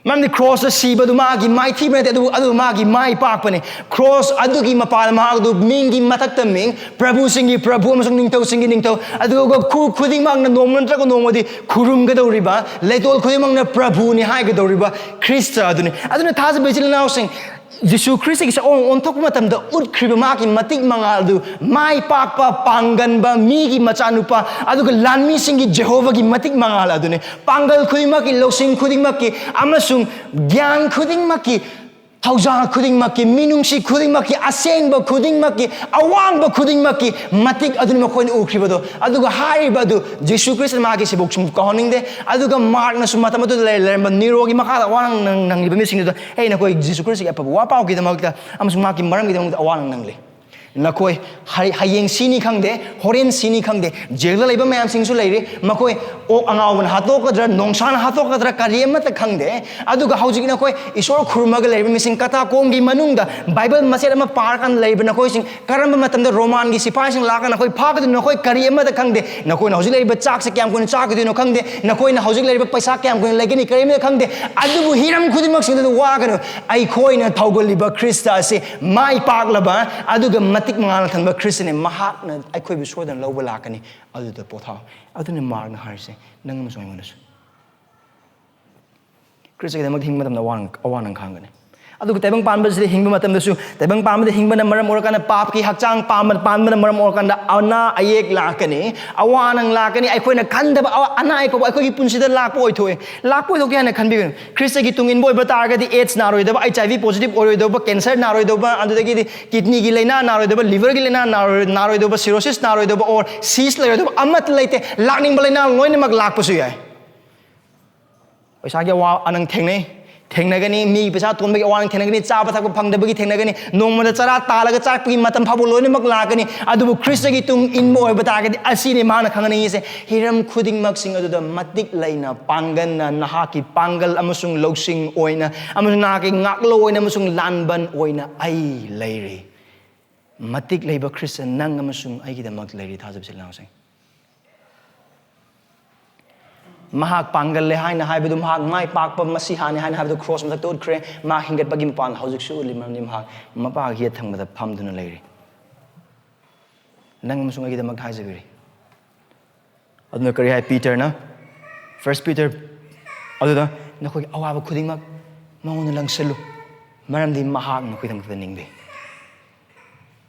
ꯃꯔꯝꯗꯤ ꯀ꯭ꯔꯣꯁꯇ ꯁꯤꯕꯗꯨ ꯃꯥꯒꯤ ꯃꯥꯏꯊꯤꯕ ꯅꯠꯇꯦ, ꯑꯗꯨꯕꯨ ꯑꯗꯨ ꯃꯥꯒꯤ ꯃꯥꯏ ꯄꯥꯛꯄꯅꯤ꯫ ꯀ꯭ꯔꯣꯁ ꯑꯗꯨꯒꯤ ꯃꯄꯥꯟ ꯃꯍꯥꯛ ꯑꯗꯨ ꯃꯤꯡꯒꯤ ꯃꯊꯛꯇ ꯃꯤꯡ, ꯄ꯭ꯔꯚꯨꯁꯤꯡꯒꯤ ꯄ꯭ꯔꯚꯨ ꯑꯃꯁꯨꯡ ꯅꯤꯡꯊꯧꯁꯤꯡꯒꯤ ꯅꯤꯡꯊꯧ, ꯑꯗꯨꯒ ꯈꯨ ꯈꯨꯗꯤꯡꯃꯛꯅ ꯅꯣꯡꯃ ꯅꯠꯇ꯭ꯔꯒ ꯅꯣꯡꯃꯗꯤ ꯈꯨꯔꯨꯝꯒꯗꯧꯔꯤꯕ, ꯂꯩꯇꯣꯜ ꯈꯨꯗꯤꯡꯃꯛꯅ ꯄ꯭ꯔꯚꯨꯅꯤ ꯍꯥꯏꯒꯗꯧꯔꯤꯕ ꯈ꯭ꯔꯤꯁꯇ ꯑꯗꯨꯅꯤ꯫ ꯑꯗꯨꯅ ꯊꯥꯖꯕ ꯏꯆꯤꯜ ꯏꯅꯥꯎꯁꯤꯡ, ꯖꯤꯁꯨ ꯈ꯭ꯔꯤꯁꯇꯒꯤ ꯁꯛꯑꯣꯡ ꯑꯣꯟꯊꯣꯛꯄ ꯃꯇꯝꯗ ꯎꯠꯈ꯭ꯔꯤꯕ ꯃꯍꯥꯛꯀꯤ ꯃꯇꯤꯛ ꯃꯉꯥꯜ ꯑꯗꯨ ꯃꯥꯏ ꯄꯥꯛꯄ, ꯄꯥꯡꯒꯟꯕ, ꯃꯤꯒꯤ ꯃꯆꯥꯅꯨꯄꯥ, ꯑꯗꯨꯒ ꯂꯥꯟꯃꯤꯁꯤꯡꯒꯤ ꯖꯦꯍꯣꯚꯥꯒꯤ ꯃꯇꯤꯛ ꯃꯉꯥꯜ ꯑꯗꯨꯅꯤ꯫ ꯄꯥꯡꯒꯜ ꯈꯨꯗꯤꯡꯃꯛꯀꯤ, ꯂꯧꯁꯤꯡ ꯈꯨꯗꯤꯡꯃꯛꯀꯤ, ꯑꯃꯁꯨꯡ ꯒ꯭ꯌꯥꯟ ꯈꯨꯗꯤꯡꯃꯛꯀꯤ, ꯊꯧꯖꯥꯜ ꯈꯨꯗꯤꯡꯃꯛꯀꯤ, ꯃꯤꯅꯨꯡꯁꯤ ꯈꯨꯗꯤꯡꯃꯛꯀꯤ, ꯑꯁꯦꯡꯕ ꯈꯨꯗꯤꯡꯃꯛꯀꯤ, ꯑꯋꯥꯡꯕ ꯈꯨꯗꯤꯡꯃꯛꯀꯤ ꯃꯇꯤꯛ ꯑꯗꯨꯅꯤ ꯃꯈꯣꯏꯅ ꯎꯈ꯭ꯔꯤꯕꯗꯣ꯫ ꯑꯗꯨꯒ ꯍꯥꯏꯔꯤꯕ ꯑꯗꯨ ꯖꯤꯁꯨ ꯈ꯭ꯔꯤꯁꯇꯅ ꯃꯍꯥꯛꯀꯤ ꯁꯤꯕꯨꯛ ꯁꯨꯝ ꯀꯥꯎꯍꯟꯅꯤꯡꯗꯦ꯫ ꯑꯗꯨꯒ ꯃꯥꯔꯛꯅꯁꯨ ꯃꯇꯝ ꯑꯗꯨꯗ ꯂꯩ-, ꯂꯩꯔꯝꯕ ꯅꯤꯔꯣꯒꯤ ꯃꯈꯥꯗ ꯑꯋꯥ ꯅꯪ-, ꯅꯪꯂꯤꯕ ꯃꯤꯁꯤꯡꯗꯨꯗ, "ꯑꯩ ꯅꯈꯣꯏ ꯖꯤꯁꯨ ꯈ꯭ꯔꯤꯁꯇꯒꯤ ꯑꯐꯕ ꯋꯥ ꯄꯥꯎꯒꯤꯗꯃꯛꯇ ꯑꯃꯁꯨꯡ ꯃꯍꯥꯛꯀꯤ ꯃꯔꯝꯒꯤꯗꯃꯛꯇ ꯑꯋꯥ ꯅꯪ ꯅꯪꯂꯤ꯫ ꯅꯈꯣꯏ ꯍ-, ꯍꯌꯦꯡ ꯁꯤꯅꯤ ꯈꯪꯗꯦ, ꯍꯣꯔꯦꯟ ꯁꯤꯅꯤ ꯈꯪꯗꯦ, ꯖꯦꯜꯗ ꯂꯩꯕ ꯃꯌꯥꯝꯁꯤꯡꯁꯨ ꯂꯩꯔꯤ꯫ ꯃꯈꯣꯏ ꯑꯣꯛ ꯑꯉꯥꯎꯕꯅ ꯍꯥꯠꯇꯣꯛꯀꯗ꯭ꯔꯥ, ꯅꯣꯡꯁꯥꯅ ꯍꯥꯠꯇꯣꯛꯀꯗ꯭ꯔꯥ, ꯀꯔꯤ ꯑꯃꯠꯇ ꯈꯪꯗꯦ꯫ ꯑꯗꯨꯒ ꯍꯧꯖꯤꯛ ꯅꯈꯣꯏ ꯏꯁꯣꯔ ꯈꯨꯔꯨꯝꯃꯒ ꯂꯩꯔꯤꯕ ꯃꯤꯁꯤꯡ, ꯀꯇꯥꯀꯣꯝꯒꯤ ꯃꯅꯨꯡꯗ ꯕꯥꯏꯕꯜ ꯃꯆꯦꯠ ꯑꯃ ꯄꯥꯔꯀꯥꯟꯗ ꯂꯩꯔꯤꯕ ꯅꯈꯣꯏꯁꯤꯡ, ꯀꯔꯝꯕ ꯃꯇꯝꯗ ꯔꯣꯃꯥꯟꯒꯤ ꯁꯤꯐꯥꯏꯁꯤꯡ ꯂꯥꯛꯑꯒ ꯅꯈꯣꯏ ꯐꯥꯒꯗꯣꯏꯅꯣ, ꯅꯈꯣꯏ ꯀꯔꯤ ꯑꯃꯠꯇ ꯈꯪꯗꯦ꯫ ꯅꯈꯣꯏꯅ ꯍꯧꯖꯤꯛ ꯂꯩꯔꯤꯕ ꯆꯥꯛꯁꯦ ꯀꯌꯥꯝ ꯀꯨꯏꯅ ꯆꯥꯒꯗꯣꯏꯅꯣ ꯈꯪꯗꯦ꯫ ꯅꯈꯣꯏꯅ ꯍꯧꯖꯤꯛ ꯂꯩꯔꯤꯕ ꯄꯩꯁꯥ ꯀꯌꯥꯝ ꯀꯨꯏꯅ ꯂꯩꯒꯅꯤ, ꯀꯔꯤ ꯑꯃꯠꯇ ꯈꯪꯗꯦ꯫ ꯑꯗꯨꯕꯨ ꯍꯤꯔꯝ ꯈꯨꯗꯤꯡꯃꯛꯁꯤꯡꯗꯨꯗ ꯋꯥꯒꯅꯨ꯫ ꯑꯩꯈꯣꯏꯅ ꯊꯧꯒꯜꯂꯤꯕ ꯈ꯭ꯔꯤꯁꯇ ꯑꯁꯤ ꯃꯥꯏ ꯄꯥꯛꯂꯕ ꯑꯗꯨꯒ ꯃꯇꯤꯛ ꯃꯉꯥꯜꯅ ꯊꯟꯕ ꯈ꯭ꯔꯤꯁꯇꯅꯤ꯫ ꯃꯍꯥꯛꯅ ꯑꯩꯈꯣꯏꯕꯨ ꯁꯣꯏꯗꯅ ꯂꯧꯕ ꯂꯥꯛꯀꯅꯤ꯫ ꯑꯗꯨꯗ ꯄꯣꯊꯥꯎ꯫ ꯑꯗꯨꯅ ꯃꯥꯔꯛꯅ ꯍꯥꯏꯔꯤꯁꯦ, ꯅꯪ ꯑꯃꯁꯨꯡ ꯑꯩꯉꯣꯟꯗꯁꯨ꯫ ꯈ꯭ꯔꯤꯁꯇꯒꯤꯗꯃꯛ ꯍꯤꯡꯕ ꯃꯇꯝꯗ ꯑꯋꯥ ꯅꯪ, ꯑꯋꯥ ꯅꯪ ꯈꯥꯡꯒꯅꯤ꯫ ꯑꯗꯨꯒ ꯇꯥꯏꯕꯪ ꯄꯥꯟꯕꯁꯤꯗ ꯍꯤꯡꯕ ꯃꯇꯝꯗꯁꯨ, ꯇꯥꯏꯕꯪ ꯄꯥꯟꯕꯗ ꯍꯤꯡꯕꯅ ꯃꯔꯝ ꯑꯣꯏꯔꯀꯥꯟꯗ, ꯄꯥꯞꯀꯤ ꯍꯛꯆꯥꯡ ꯄꯥꯟꯕ, ꯄꯥꯟꯕꯅ ꯃꯔꯝ ꯑꯣꯏꯔꯀꯥꯟꯗ ꯑꯅꯥ ꯑꯌꯦꯛ ꯂꯥꯛꯀꯅꯤ, ꯑꯋꯥ ꯅꯪ ꯂꯥꯛꯀꯅꯤ꯫ ꯑꯩꯈꯣꯏꯅ ꯈꯟꯗꯕ ꯑꯋꯥ-, ꯑꯅꯥ ꯑꯌꯦꯛ ꯐꯥꯎꯕ ꯑꯩꯈꯣꯏꯒꯤ ꯄꯨꯟꯁꯤꯗ ꯂꯥꯛꯄ ꯑꯣꯏꯊꯣꯛꯑꯦ꯫ ꯂꯥꯛꯄ ꯑꯣꯏꯊꯣꯛꯀꯦ ꯍꯥꯏꯅ ꯈꯟꯕꯤꯒꯅꯨ꯫ ꯈ꯭ꯔꯤꯁꯇꯒꯤ ꯇꯨꯡ ꯏꯟꯕ ꯑꯣꯏꯕ ꯇꯥꯔꯒꯗꯤ AIDS ꯅꯥꯔꯣꯏꯗꯕ, HIV positive ꯑꯣꯏꯔꯣꯏꯗꯧꯕ, cancer ꯅꯥꯔꯣꯏꯗꯧꯕ, ꯑꯗꯨꯗꯒꯤꯗꯤ kidneyꯒꯤ ꯂꯥꯏꯅꯥ ꯅꯥꯔꯣꯏꯗꯕ, liverꯒꯤ ꯂꯥꯏꯅꯥ ꯅꯥꯔꯣꯏ-, ꯅꯥꯔꯣꯏꯗꯧꯕ, cirrhosis ꯅꯥꯔꯣꯏꯗꯧꯕ, or cyst ꯂꯩꯔꯣꯏꯗꯧꯕ ꯑꯃꯠꯇ ꯂꯩꯇꯦ꯫ ꯂꯥꯛꯅꯤꯡꯕ ꯂꯥꯏꯅꯥ ꯂꯣꯏꯅꯃꯛ ꯂꯥꯛꯄꯁꯨ ꯌꯥꯏ꯫ ꯄꯩꯁꯥꯒꯤ ꯑꯋꯥ ꯑꯅꯪ ꯊꯦꯡꯅꯩ, ꯊꯦꯡꯅꯒꯅꯤ꯫ ꯃꯤꯒꯤ ꯄꯩꯁꯥ ꯇꯣꯟꯕꯒꯤ ꯑꯋꯥ ꯑꯅꯪ ꯊꯦꯡꯅꯒꯅꯤ, ꯆꯥꯕ ꯊꯛꯄ ꯐꯪꯗꯕꯒꯤ ꯊꯦꯡꯅꯒꯅꯤ, ꯅꯣꯡꯃꯗ ꯆꯔꯥ ꯇꯥꯜꯂꯒ ꯆꯥꯔꯛꯄꯒꯤ ꯃꯇꯝ ꯐꯥꯎꯕ ꯂꯣꯏꯅꯃꯛ ꯂꯥꯛꯀꯅꯤ꯫ ꯑꯗꯨꯕꯨ ꯈ꯭ꯔꯤꯁꯇꯒꯤ ꯇꯨꯡ ꯏꯟꯕ ꯑꯣꯏꯕ ꯇꯥꯔꯒꯗꯤ, ꯑꯁꯤꯅꯤ ꯃꯥꯅ ꯈꯪꯍꯟꯅꯤꯡꯉꯤꯁꯦ, ꯍꯤꯔꯝ ꯈꯨꯗꯤꯡꯃꯛꯁꯤꯡ ꯑꯗꯨꯗ ꯃꯇꯤꯛ ꯂꯩꯅ, ꯄꯥꯡꯒꯟꯅ, ꯅꯍꯥꯛꯀꯤ ꯄꯥꯡꯒꯜ ꯑꯃꯁꯨꯡ ꯂꯧꯁꯤꯡ ꯑꯣꯏꯅ, ꯑꯃꯁꯨꯡ ꯅꯍꯥꯛꯀꯤ ꯉꯥꯛꯂꯧ ꯑꯣꯏꯅ ꯑꯃꯁꯨꯡ ꯂꯥꯟꯕꯟ ꯑꯣꯏꯅ ꯑꯩ ꯂꯩꯔꯤ꯫ ꯃꯇꯤꯛ ꯂꯩꯕ ꯈ꯭ꯔꯤꯁꯇ ꯅꯪ ꯑꯃꯁꯨꯡ ꯑꯩꯒꯤꯗꯃꯛ ꯂꯩꯔꯤ, ꯊꯥꯖꯕꯁꯤ ꯂꯥꯎꯁꯦ꯫ ꯃꯍꯥꯛ ꯄꯥꯡꯒꯜꯂꯦ ꯍꯥꯏꯅ ꯍꯥꯏꯕꯗꯨ, ꯃꯍꯥꯛ ꯃꯥꯏ ꯄꯥꯛꯄ ꯃꯁꯤꯍꯥꯅꯤ ꯍꯥꯏꯅ ꯍꯥꯏꯕꯗꯨ ꯀ꯭ꯔꯣꯁ ꯃꯊꯛꯇ ꯎꯠꯈ꯭ꯔꯦ꯫ ꯃꯍꯥꯛ ꯍꯤꯡꯒꯠꯄꯒꯤ ꯃꯄꯥꯟ ꯍꯧꯖꯤꯛꯁꯨ ꯎꯠꯂꯤ, ꯃꯔꯝꯗꯤ ꯃꯍꯥꯛ ꯃꯄꯥꯒꯤ ꯌꯦꯠ ꯊꯪꯕꯗ ꯐꯝꯗꯨꯅ ꯂꯩꯔꯤ꯫ ꯅꯪ ꯑꯃꯁꯨꯡ ꯑꯩꯒꯤꯗꯃꯛ ꯍꯥꯏꯖꯕꯤꯔꯤ꯫ ꯑꯗꯨꯅ ꯀꯔꯤ ꯍꯥꯏ ꯄꯤꯇꯔꯅ? ꯐꯥꯔꯁ ꯄꯤꯇꯔ ꯑꯗꯨꯗ, "ꯅꯈꯣꯏꯒꯤ ꯑꯋꯥꯕ ꯈꯨꯗꯤꯡꯃꯛ ꯃꯉꯣꯟꯗ ꯂꯪꯁꯤꯜꯂꯨ, ꯃꯔꯝꯗꯤ ꯃꯍꯥꯛ ꯅꯈꯣꯏꯒꯤꯗꯃꯛꯇ ꯅꯤꯡꯕꯤ꯫"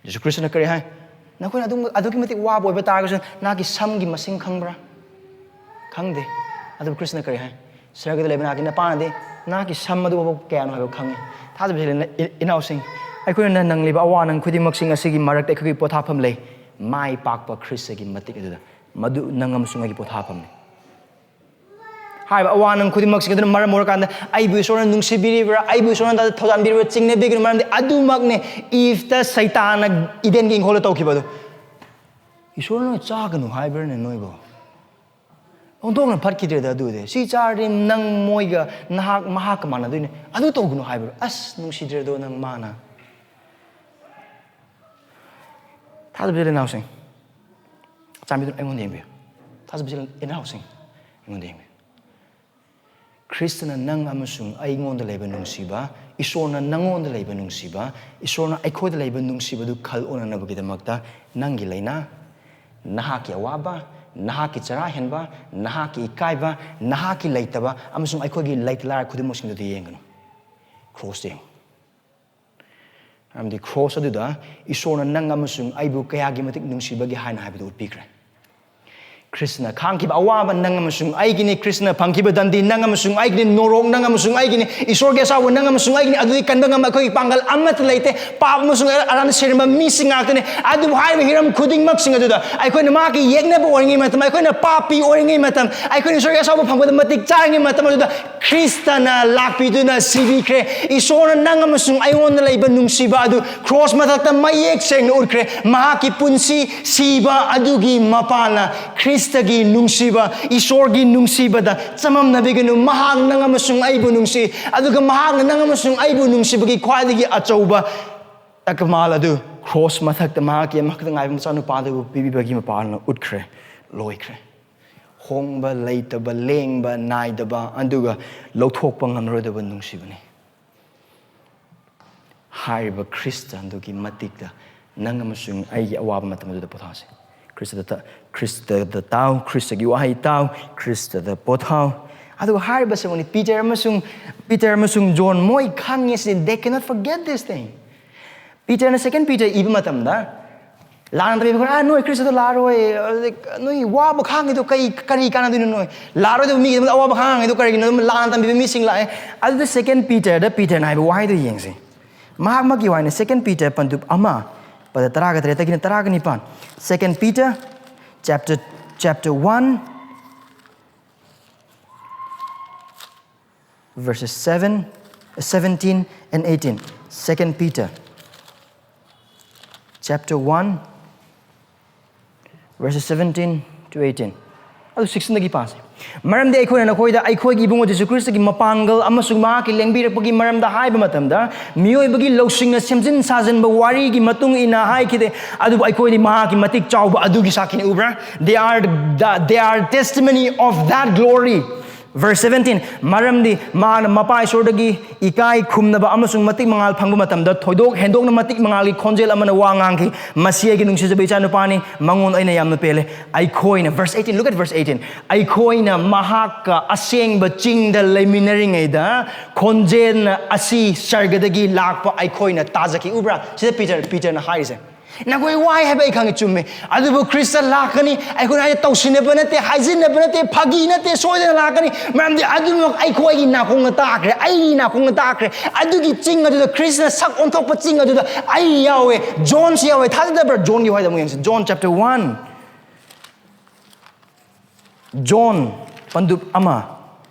ꯌꯦꯁꯨ ꯈ꯭ꯔꯤꯁꯇꯅ ꯀꯔꯤ ꯍꯥꯏ? "ꯅꯈꯣꯏꯅ ꯑꯗꯨꯝ, ꯑꯗꯨꯛꯀꯤ ꯃꯇꯤꯛ ꯋꯥꯕ ꯑꯣꯏꯕ ꯇꯥꯔꯒꯁꯨ, ꯅꯍꯥꯛꯀꯤ ꯁꯝꯒꯤ ꯃꯁꯤꯡ ꯈꯪꯕ꯭ꯔꯥ?" ꯈꯪꯗꯦ꯫ ꯑꯗꯨꯕꯨ ꯈ꯭ꯔꯤꯁꯇꯅ ꯀꯔꯤ ꯍꯥꯏ? "ꯁꯔꯒꯗ ꯂꯩꯕ ꯅꯍꯥꯛꯀꯤ ꯅꯄꯥꯅꯗꯤ ꯅꯍꯥꯛꯀꯤ ꯁꯝ ꯑꯗꯨꯐꯥꯎ ꯀꯌꯥꯅꯣ ꯍꯥꯏꯕ ꯈꯪꯉꯤ꯫" ꯊꯥꯖꯕꯁꯤ ꯂꯩꯅ-, ꯏ-, ꯏꯅꯥꯎꯁꯤꯡ, ꯑꯩꯈꯣꯏꯅ ꯅꯪꯂꯤꯕ ꯑꯋꯥ ꯅꯪ ꯈꯨꯗꯤꯡꯃꯛꯁꯤꯡ ꯑꯁꯤꯒꯤ ꯃꯔꯛꯇ ꯑꯩꯈꯣꯏꯒꯤ ꯄꯣꯊꯥꯐꯝ ꯂꯩ꯫ ꯃꯥꯏ ꯄꯥꯛꯄ ꯈ꯭ꯔꯤꯁꯇꯒꯤ ꯃꯇꯤꯛ ꯑꯗꯨꯗ꯫ ꯃꯗꯨ ꯅꯪ ꯑꯃꯁꯨꯡ ꯑꯩꯒꯤ ꯄꯣꯊꯥꯐꯝꯅꯤ꯫ ꯍꯥꯏꯔꯤꯕ ꯑꯋꯥ ꯅꯪ ꯈꯨꯗꯤꯡꯃꯛꯁꯤꯡ ꯑꯗꯨꯅ ꯃꯔꯝ ꯑꯣꯏꯔꯀꯥꯟꯗ, ꯑꯩꯕꯨ ꯏꯁꯣꯔꯅ ꯅꯨꯡꯁꯤꯕꯤꯔꯤꯕ꯭ꯔꯥ, ꯑꯩꯕꯨ ꯏꯁꯣꯔꯅ ꯊꯧꯖꯥꯟꯕꯤꯔꯤꯕ꯭ꯔꯥ, ꯆꯤꯡꯅꯕꯤꯒꯅꯨ, ꯃꯔꯝꯗꯤ ꯑꯗꯨꯃꯛꯅꯦ ꯏꯐꯇ ꯁꯩꯇꯥꯟꯅ ꯏꯗꯦꯟꯒꯤ ꯏꯪꯈꯣꯜꯗ ꯇꯧꯈꯤꯕꯗꯣ꯫ "ꯏꯁꯣꯔꯅ ꯆꯥꯒꯅꯨ ꯍꯥꯏꯕ꯭ꯔꯅꯦ ꯅꯣꯏꯕꯨ? ꯑꯣꯟꯊꯣꯛꯅ ꯐꯠꯈꯤꯗ꯭ꯔꯦꯗ ꯑꯗꯨꯗꯤ꯫ ꯁꯤ ꯆꯥꯔꯗꯤ ꯅꯪ ꯃꯣꯏꯒ ꯅꯍꯥꯛ ꯃꯍꯥꯛꯀ ꯃꯥꯟꯅꯗꯣꯏꯅꯦ꯫ ꯑꯗꯨ ꯇꯧꯒꯅꯨ ꯍꯥꯏꯕ꯭ꯔꯣ? ꯑꯁ, ꯅꯨꯡꯁꯤꯗ꯭ꯔꯦꯗꯣ ꯅꯪ ꯃꯥꯅ꯫" ꯊꯥꯖꯕ ꯏꯆꯤꯜ ꯏꯅꯥꯎꯁꯤꯡ, ꯆꯥꯟꯕꯤꯗꯨꯅ ꯑꯩꯉꯣꯟꯗ ꯌꯦꯡꯕꯤꯌꯨ꯫ ꯊꯥꯖꯕ ꯏꯆꯤꯜ ꯏꯅꯥꯎꯁꯤꯡ, ꯑꯩꯉꯣꯟꯗ ꯌꯦꯡꯕꯤꯌꯨ꯫ ꯈ꯭ꯔꯤꯁꯇꯅ ꯅꯪ ꯑꯃꯁꯨꯡ ꯑꯩꯉꯣꯟꯗ ꯂꯩꯕ ꯅꯨꯡꯁꯤꯕ, ꯏꯁꯣꯔꯅ ꯅꯪꯉꯣꯟꯗ ꯂꯩꯕ ꯅꯨꯡꯁꯤꯕ, ꯏꯁꯣꯔꯅ ꯑꯩꯈꯣꯏꯗ ꯂꯩꯕ ꯅꯨꯡꯁꯤꯕꯗꯨ ꯈꯜ ꯑꯣꯟꯅꯅꯕꯒꯤꯗꯃꯛꯇ, ꯅꯪꯒꯤ ꯂꯥꯏꯅꯥ, ꯅꯍꯥꯛꯀꯤ ꯑꯋꯥꯕ, ꯅꯍꯥꯛꯀꯤ ꯆꯔꯥ ꯍꯦꯟꯕ, ꯅꯍꯥꯛꯀꯤ ꯏꯀꯥꯏꯕ, ꯅꯍꯥꯛꯀꯤ ꯂꯩꯇꯕ, ꯑꯃꯁꯨꯡ ꯑꯩꯈꯣꯏꯒꯤ ꯂꯩꯇ ꯂꯥꯏꯔ ꯈꯨꯗꯤꯡꯃꯛꯁꯤꯡꯗꯨꯗ ꯌꯦꯡꯒꯅꯨ꯫ ꯀ꯭ꯔꯣꯁꯇ ꯌꯦꯡꯉꯨ꯫ ꯃꯔꯝꯗꯤ ꯀ꯭ꯔꯣꯁ ꯑꯗꯨꯗ ꯏꯁꯣꯔꯅ ꯅꯪ ꯑꯃꯁꯨꯡ ꯑꯩꯕꯨ ꯀꯌꯥꯒꯤ ꯃꯇꯤꯛ ꯅꯨꯡꯁꯤꯕꯒꯦ ꯍꯥꯏꯅ ꯍꯥꯏꯕꯗꯨ ꯎꯠꯄꯤꯈ꯭ꯔꯦ꯫ ꯈ꯭ꯔꯤꯁꯇꯅ ꯈꯥꯡꯈꯤꯕ ꯑꯋꯥꯕ ꯅꯪ ꯑꯃꯁꯨꯡ ꯑꯩꯒꯤꯅꯤ, ꯈ꯭ꯔꯤꯁꯇꯅ ꯐꯪꯈꯤꯕ ꯗꯟꯗꯤ ꯅꯪ ꯑꯃꯁꯨꯡ ꯑꯩꯒꯤꯅꯤ, ꯅꯣꯔꯣꯛ ꯅꯪ ꯑꯃꯁꯨꯡ ꯑꯩꯒꯤꯅꯤ, ꯏꯁꯣꯔꯒꯤ ꯑꯁꯥꯎꯕ ꯅꯪ ꯑꯃꯁꯨꯡ ꯑꯩꯒꯤꯅꯤ, ꯑꯗꯨꯗꯤ ꯀꯟꯕ ꯉꯝꯕ ꯑꯩꯈꯣꯏꯒꯤ ꯄꯥꯡꯒꯜ ꯑꯃꯠꯇ ꯂꯩꯇꯦ꯫ ꯄꯥꯞ ꯑꯃꯁꯨꯡ ꯑꯔꯥꯟꯕ ꯁꯤꯔꯝꯕ ꯃꯤꯁꯤꯡ ꯉꯥꯛꯇꯅꯤ꯫ ꯑꯗꯨꯕꯨ ꯍꯥꯏꯔꯤꯕ ꯍꯤꯔꯝ ꯈꯨꯗꯤꯡꯃꯛꯁꯤꯡ ꯑꯗꯨꯗ ꯑꯩꯈꯣꯏꯅ ꯃꯍꯥꯛꯀꯤ ꯌꯦꯛꯅꯕ ꯑꯣꯏꯔꯤꯉꯩ ꯃꯇꯝ, ꯑꯩꯈꯣꯏꯅ ꯄꯥꯄꯤ ꯑꯣꯏꯔꯤꯉꯩ ꯃꯇꯝ, ꯑꯩꯈꯣꯏꯅ ꯏꯁꯣꯔꯒꯤ ꯑꯁꯥꯎꯕ ꯐꯪꯕꯗ ꯃꯇꯤꯛ ꯆꯥꯔꯤꯉꯩ ꯃꯇꯝ ꯑꯗꯨꯗ ꯈ꯭ꯔꯤꯁꯇꯅ ꯂꯥꯛꯄꯤꯗꯨꯅ ꯁꯤꯕꯤꯈ꯭ꯔꯦ꯫ ꯏꯁꯣꯔꯅ ꯅꯪ ꯑꯃꯁꯨꯡ ꯑꯩꯉꯣꯟꯗ ꯂꯩꯕ ꯅꯨꯡꯁꯤꯕ ꯑꯗꯨ ꯀ꯭ꯔꯣꯁ ꯃꯊꯛꯇ ꯃꯌꯦꯛ ꯁꯦꯡꯅ ꯎꯠꯈ꯭ꯔꯦ꯫ ꯃꯍꯥꯛꯀꯤ ꯄꯨꯟꯁꯤ ꯁꯤꯕ ꯑꯗꯨꯒꯤ ꯃꯄꯥꯟꯅ ꯈ꯭ꯔꯤꯁꯇꯒꯤ ꯅꯨꯡꯁꯤꯕ, ꯏꯁꯣꯔꯒꯤ ꯅꯨꯡꯁꯤꯕꯗ ꯆꯃꯝꯅꯕꯤꯒꯅꯨ꯫ ꯃꯍꯥꯛ ꯅꯪ ꯑꯃꯁꯨꯡ ꯑꯩꯕꯨ ꯅꯨꯡꯁꯤ, ꯑꯗꯨꯒ ꯃꯍꯥꯛꯅ ꯅꯪ ꯑꯃꯁꯨꯡ ꯑꯩꯕꯨ ꯅꯨꯡꯁꯤꯕꯒꯤ ꯈ꯭ꯋꯥꯏꯗꯒꯤ ꯑꯆꯧꯕ ꯇꯀꯃꯥꯜ ꯑꯗꯨ ꯀ꯭ꯔꯣꯁ ꯃꯊꯛꯇ ꯃꯍꯥꯛꯀꯤ ꯑꯃꯈꯛꯇ ꯉꯥꯏꯕ ꯃꯆꯥꯅꯨꯄꯥꯗꯨꯕꯨ ꯄꯤꯕꯤꯕꯒꯤ ꯃꯄꯥꯟꯅ ꯎꯠꯈ꯭ꯔꯦ꯫ ꯂꯣꯏꯈ꯭ꯔꯦ꯫ ꯍꯣꯡꯕ ꯂꯩꯇꯕ, ꯂꯦꯡꯕ ꯅꯥꯏꯗꯕ, ꯑꯗꯨꯒ ꯂꯧꯊꯣꯛꯄ ꯉꯝꯂꯔꯣꯏꯗꯕ ꯅꯨꯡꯁꯤꯕꯅꯤ꯫ ꯍꯥꯏꯔꯤꯕ ꯈ꯭ꯔꯤꯁꯇ ꯑꯗꯨꯒꯤ ꯃꯇꯤꯛꯇ ꯅꯪ ꯑꯃꯁꯨꯡ ꯑꯩꯒꯤ ꯑꯋꯥꯕ ꯃꯇꯝ ꯑꯗꯨꯗ ꯄꯣꯊꯥꯁꯦ꯫ ꯈ꯭ꯔꯤꯁꯇꯗ ꯈ꯭ꯔꯤꯁꯇꯗ ꯇꯥꯎ, ꯈ꯭ꯔꯤꯁꯇꯒꯤ ꯋꯥꯍꯩ ꯇꯥꯎ, ꯈ꯭ꯔꯤꯁꯇꯗ ꯄꯣꯊꯥꯎ꯫ ꯑꯗꯨꯒ ꯍꯥꯏꯔꯤꯕꯁꯤꯡ ꯄꯤꯇꯔ ꯑꯃꯁꯨꯡ ꯄꯤꯇꯔ ꯑꯃꯁꯨꯡ ꯖꯣꯟ ꯃꯣꯏ ꯈꯪꯉꯦ ꯁꯤ, they cannot forget this thing. ꯄꯤꯇꯔꯅ, ꯁꯦꯀꯦꯟ ꯄꯤꯇꯔ ꯏꯕ ꯃꯇꯝꯗ ꯂꯥꯟꯗ ꯂꯩꯕ ꯈꯔ, "ꯑꯥ, ꯅꯣꯏ ꯈ꯭ꯔꯤꯁꯇꯗ ꯂꯥꯛꯑꯔꯣꯏ, ꯑꯗꯨꯗꯤ ꯅꯣꯏ ꯋꯥꯕ ꯈꯥꯡꯉꯤꯗꯣ ꯀꯩ, ꯀꯔꯤ ꯀꯥꯟꯅꯗꯣꯏꯅꯣ? ꯅꯣꯏ ꯂꯥꯛꯑꯔꯣꯏꯗꯕ ꯃꯤ ꯑꯃꯗ ꯑꯋꯥꯕ ꯈꯥꯡꯉꯤꯗꯣ ꯀꯔꯤꯒꯤꯅꯣ?" ꯑꯗꯨꯝ ꯂꯥꯟꯅ ꯇꯝꯕꯤꯕ ꯃꯤꯁꯤꯡ ꯂꯥꯛꯑꯦ꯫ ꯑꯗꯨꯗ ꯁꯦꯀꯦꯟ ꯄꯤꯇꯔꯗ ꯄꯤꯇꯔꯅ ꯍꯥꯏꯕ ꯋꯥꯍꯩꯗꯣ ꯌꯦꯡꯁꯤ꯫ ꯃꯍꯥꯛꯃꯛꯀꯤ ꯋꯥꯍꯩꯅꯤ, ꯁꯦꯀꯦꯟ ꯄꯤꯇꯔ ꯄꯟꯗꯨꯞ ꯑꯃ, ꯄꯗ ꯇꯔꯥꯒ ꯇꯔꯦꯠꯇꯒꯤꯅ ꯇꯔꯥꯒ ꯅꯤꯄꯥꯟ꯫ Second Peter chapter, chapter one, verses seven, seventeen and eighteen. Second Peter chapter one, verses seventeen to eighteen. ꯑꯗꯨ sixteenꯗꯒꯤ ꯄꯥꯁꯦ꯫ "ꯃꯔꯝꯗꯤ ꯑꯩꯈꯣꯏꯅ ꯅꯈꯣꯏꯗ ꯑꯩꯈꯣꯏꯒꯤ ꯏꯕꯨꯡꯉꯣ ꯖꯤꯁꯨ ꯈ꯭ꯔꯤꯁꯇꯒꯤ ꯃꯄꯥꯡꯒꯜ ꯑꯃꯁꯨꯡ ꯃꯍꯥꯛꯀꯤ ꯂꯦꯡꯕꯤꯔꯛꯄꯒꯤ ꯃꯔꯝꯗ ꯍꯥꯏꯕ ꯃꯇꯝꯗ, ꯃꯤꯑꯣꯏꯕꯒꯤ ꯂꯧꯁꯤꯡꯅ ꯁꯦꯝꯖꯤꯟ ꯁꯥꯖꯤꯟꯕ ꯋꯥꯔꯤꯒꯤ ꯃꯇꯨꯡ ꯏꯟꯅ ꯍꯥꯏꯈꯤꯗꯦ, ꯑꯗꯨꯕꯨ ꯑꯩꯈꯣꯏꯗꯤ ꯃꯍꯥꯛꯀꯤ ꯃꯇꯤꯛ ꯆꯥꯎꯕ ꯑꯗꯨꯒꯤ ꯁꯥꯈꯤꯅꯤ꯫" ꯎꯕ꯭ꯔꯥ? They are the, they are testimony of that glory. Verse seventeen, "ꯃꯔꯝꯗꯤ ꯃꯥꯅ ꯃꯄꯥ ꯏꯁꯣꯔꯗꯒꯤ ꯏꯀꯥꯏ ꯈꯨꯝꯅꯕ ꯑꯃꯁꯨꯡ ꯃꯇꯤꯛ ꯃꯉꯥꯜ ꯐꯪꯕ ꯃꯇꯝꯗ, ꯊꯣꯏꯗꯣꯛ ꯍꯦꯟꯗꯣꯛꯅ ꯃꯇꯤꯛ ꯃꯉꯥꯜꯒꯤ ꯈꯣꯟꯖꯦꯜ ꯑꯃꯅ ꯋꯥ ꯉꯥꯡꯈꯤ, 'ꯃꯁꯤ ꯑꯩꯒꯤ ꯅꯨꯡꯁꯤꯖꯕ ꯏꯆꯥꯅꯨꯄꯥꯅꯤ, ꯃꯉꯣꯟꯗ ꯑꯩꯅ ꯌꯥꯝꯅ ꯄꯦꯜꯂꯦ.'" ꯑꯩꯈꯣꯏꯅ, verse eighteen, look at verse eighteen. "ꯑꯩꯈꯣꯏꯅ ꯃꯍꯥꯛꯀ ꯑꯁꯦꯡꯕ ꯆꯤꯡꯗ ꯂꯩꯃꯤꯟꯅꯔꯤꯉꯩꯗ ꯈꯣꯟꯖꯦꯜꯅ ꯑꯁꯤ ꯁꯔꯒꯗꯒꯤ ꯂꯥꯛꯄ ꯑꯩꯈꯣꯏꯅ ꯇꯥꯖꯈꯤ꯫" ꯎꯕ꯭ꯔꯥ? ꯁꯤꯗ ꯄꯤꯇꯔ, ꯄꯤꯇꯔꯅ ꯍꯥꯏꯔꯤꯁꯦ꯫ ꯅꯈꯣꯏ ꯋꯥꯏ ꯍꯥꯏꯕ ꯑꯩ ꯈꯪꯉꯤ, ꯆꯨꯝꯃꯦ꯫ ꯑꯗꯨꯕꯨ ꯈ꯭ꯔꯤꯁꯇ ꯂꯥꯛꯀꯅꯤ꯫ ꯑꯩꯈꯣꯏꯅ ꯍꯥꯏꯁꯦ ꯇꯧꯁꯤꯟꯅꯕ ꯅꯠꯇꯦ, ꯍꯥꯏꯖꯤꯟꯅꯕ ꯅꯠꯇꯦ, ꯐꯥꯒꯤ ꯅꯠꯇꯦ, ꯁꯣꯏꯗꯅ ꯂꯥꯛꯀꯅꯤ꯫ ꯃꯔꯝꯗꯤ ꯑꯗꯨꯃꯛ ꯑꯩꯈꯣꯏꯒꯤ ꯅꯥꯀꯣꯡꯅ ꯇꯥꯈ꯭ꯔꯦ, ꯑꯩꯒꯤ ꯅꯥꯀꯣꯡꯅ ꯇꯥꯈ꯭ꯔꯦ꯫ ꯑꯗꯨꯒꯤ ꯆꯤꯡ ꯑꯗꯨꯗ, ꯈ꯭ꯔꯤꯁꯇꯅ ꯁꯛ ꯑꯣꯟꯊꯣꯛꯄ ꯆꯤꯡ ꯑꯗꯨꯗ ꯑꯩ ꯌꯥꯎꯋꯦ, ꯖꯣꯟꯁꯨ ꯌꯥꯎꯋꯦ꯫ ꯊꯥꯖꯗꯕ꯭ꯔꯥ? ꯖꯣꯟꯒꯤ ꯋꯥꯍꯩꯗ ꯑꯃꯨꯛ ꯌꯦꯡꯁꯤ꯫ John chapter one. ꯖꯣꯟ ꯄꯟꯗꯨꯞ ꯑꯃ,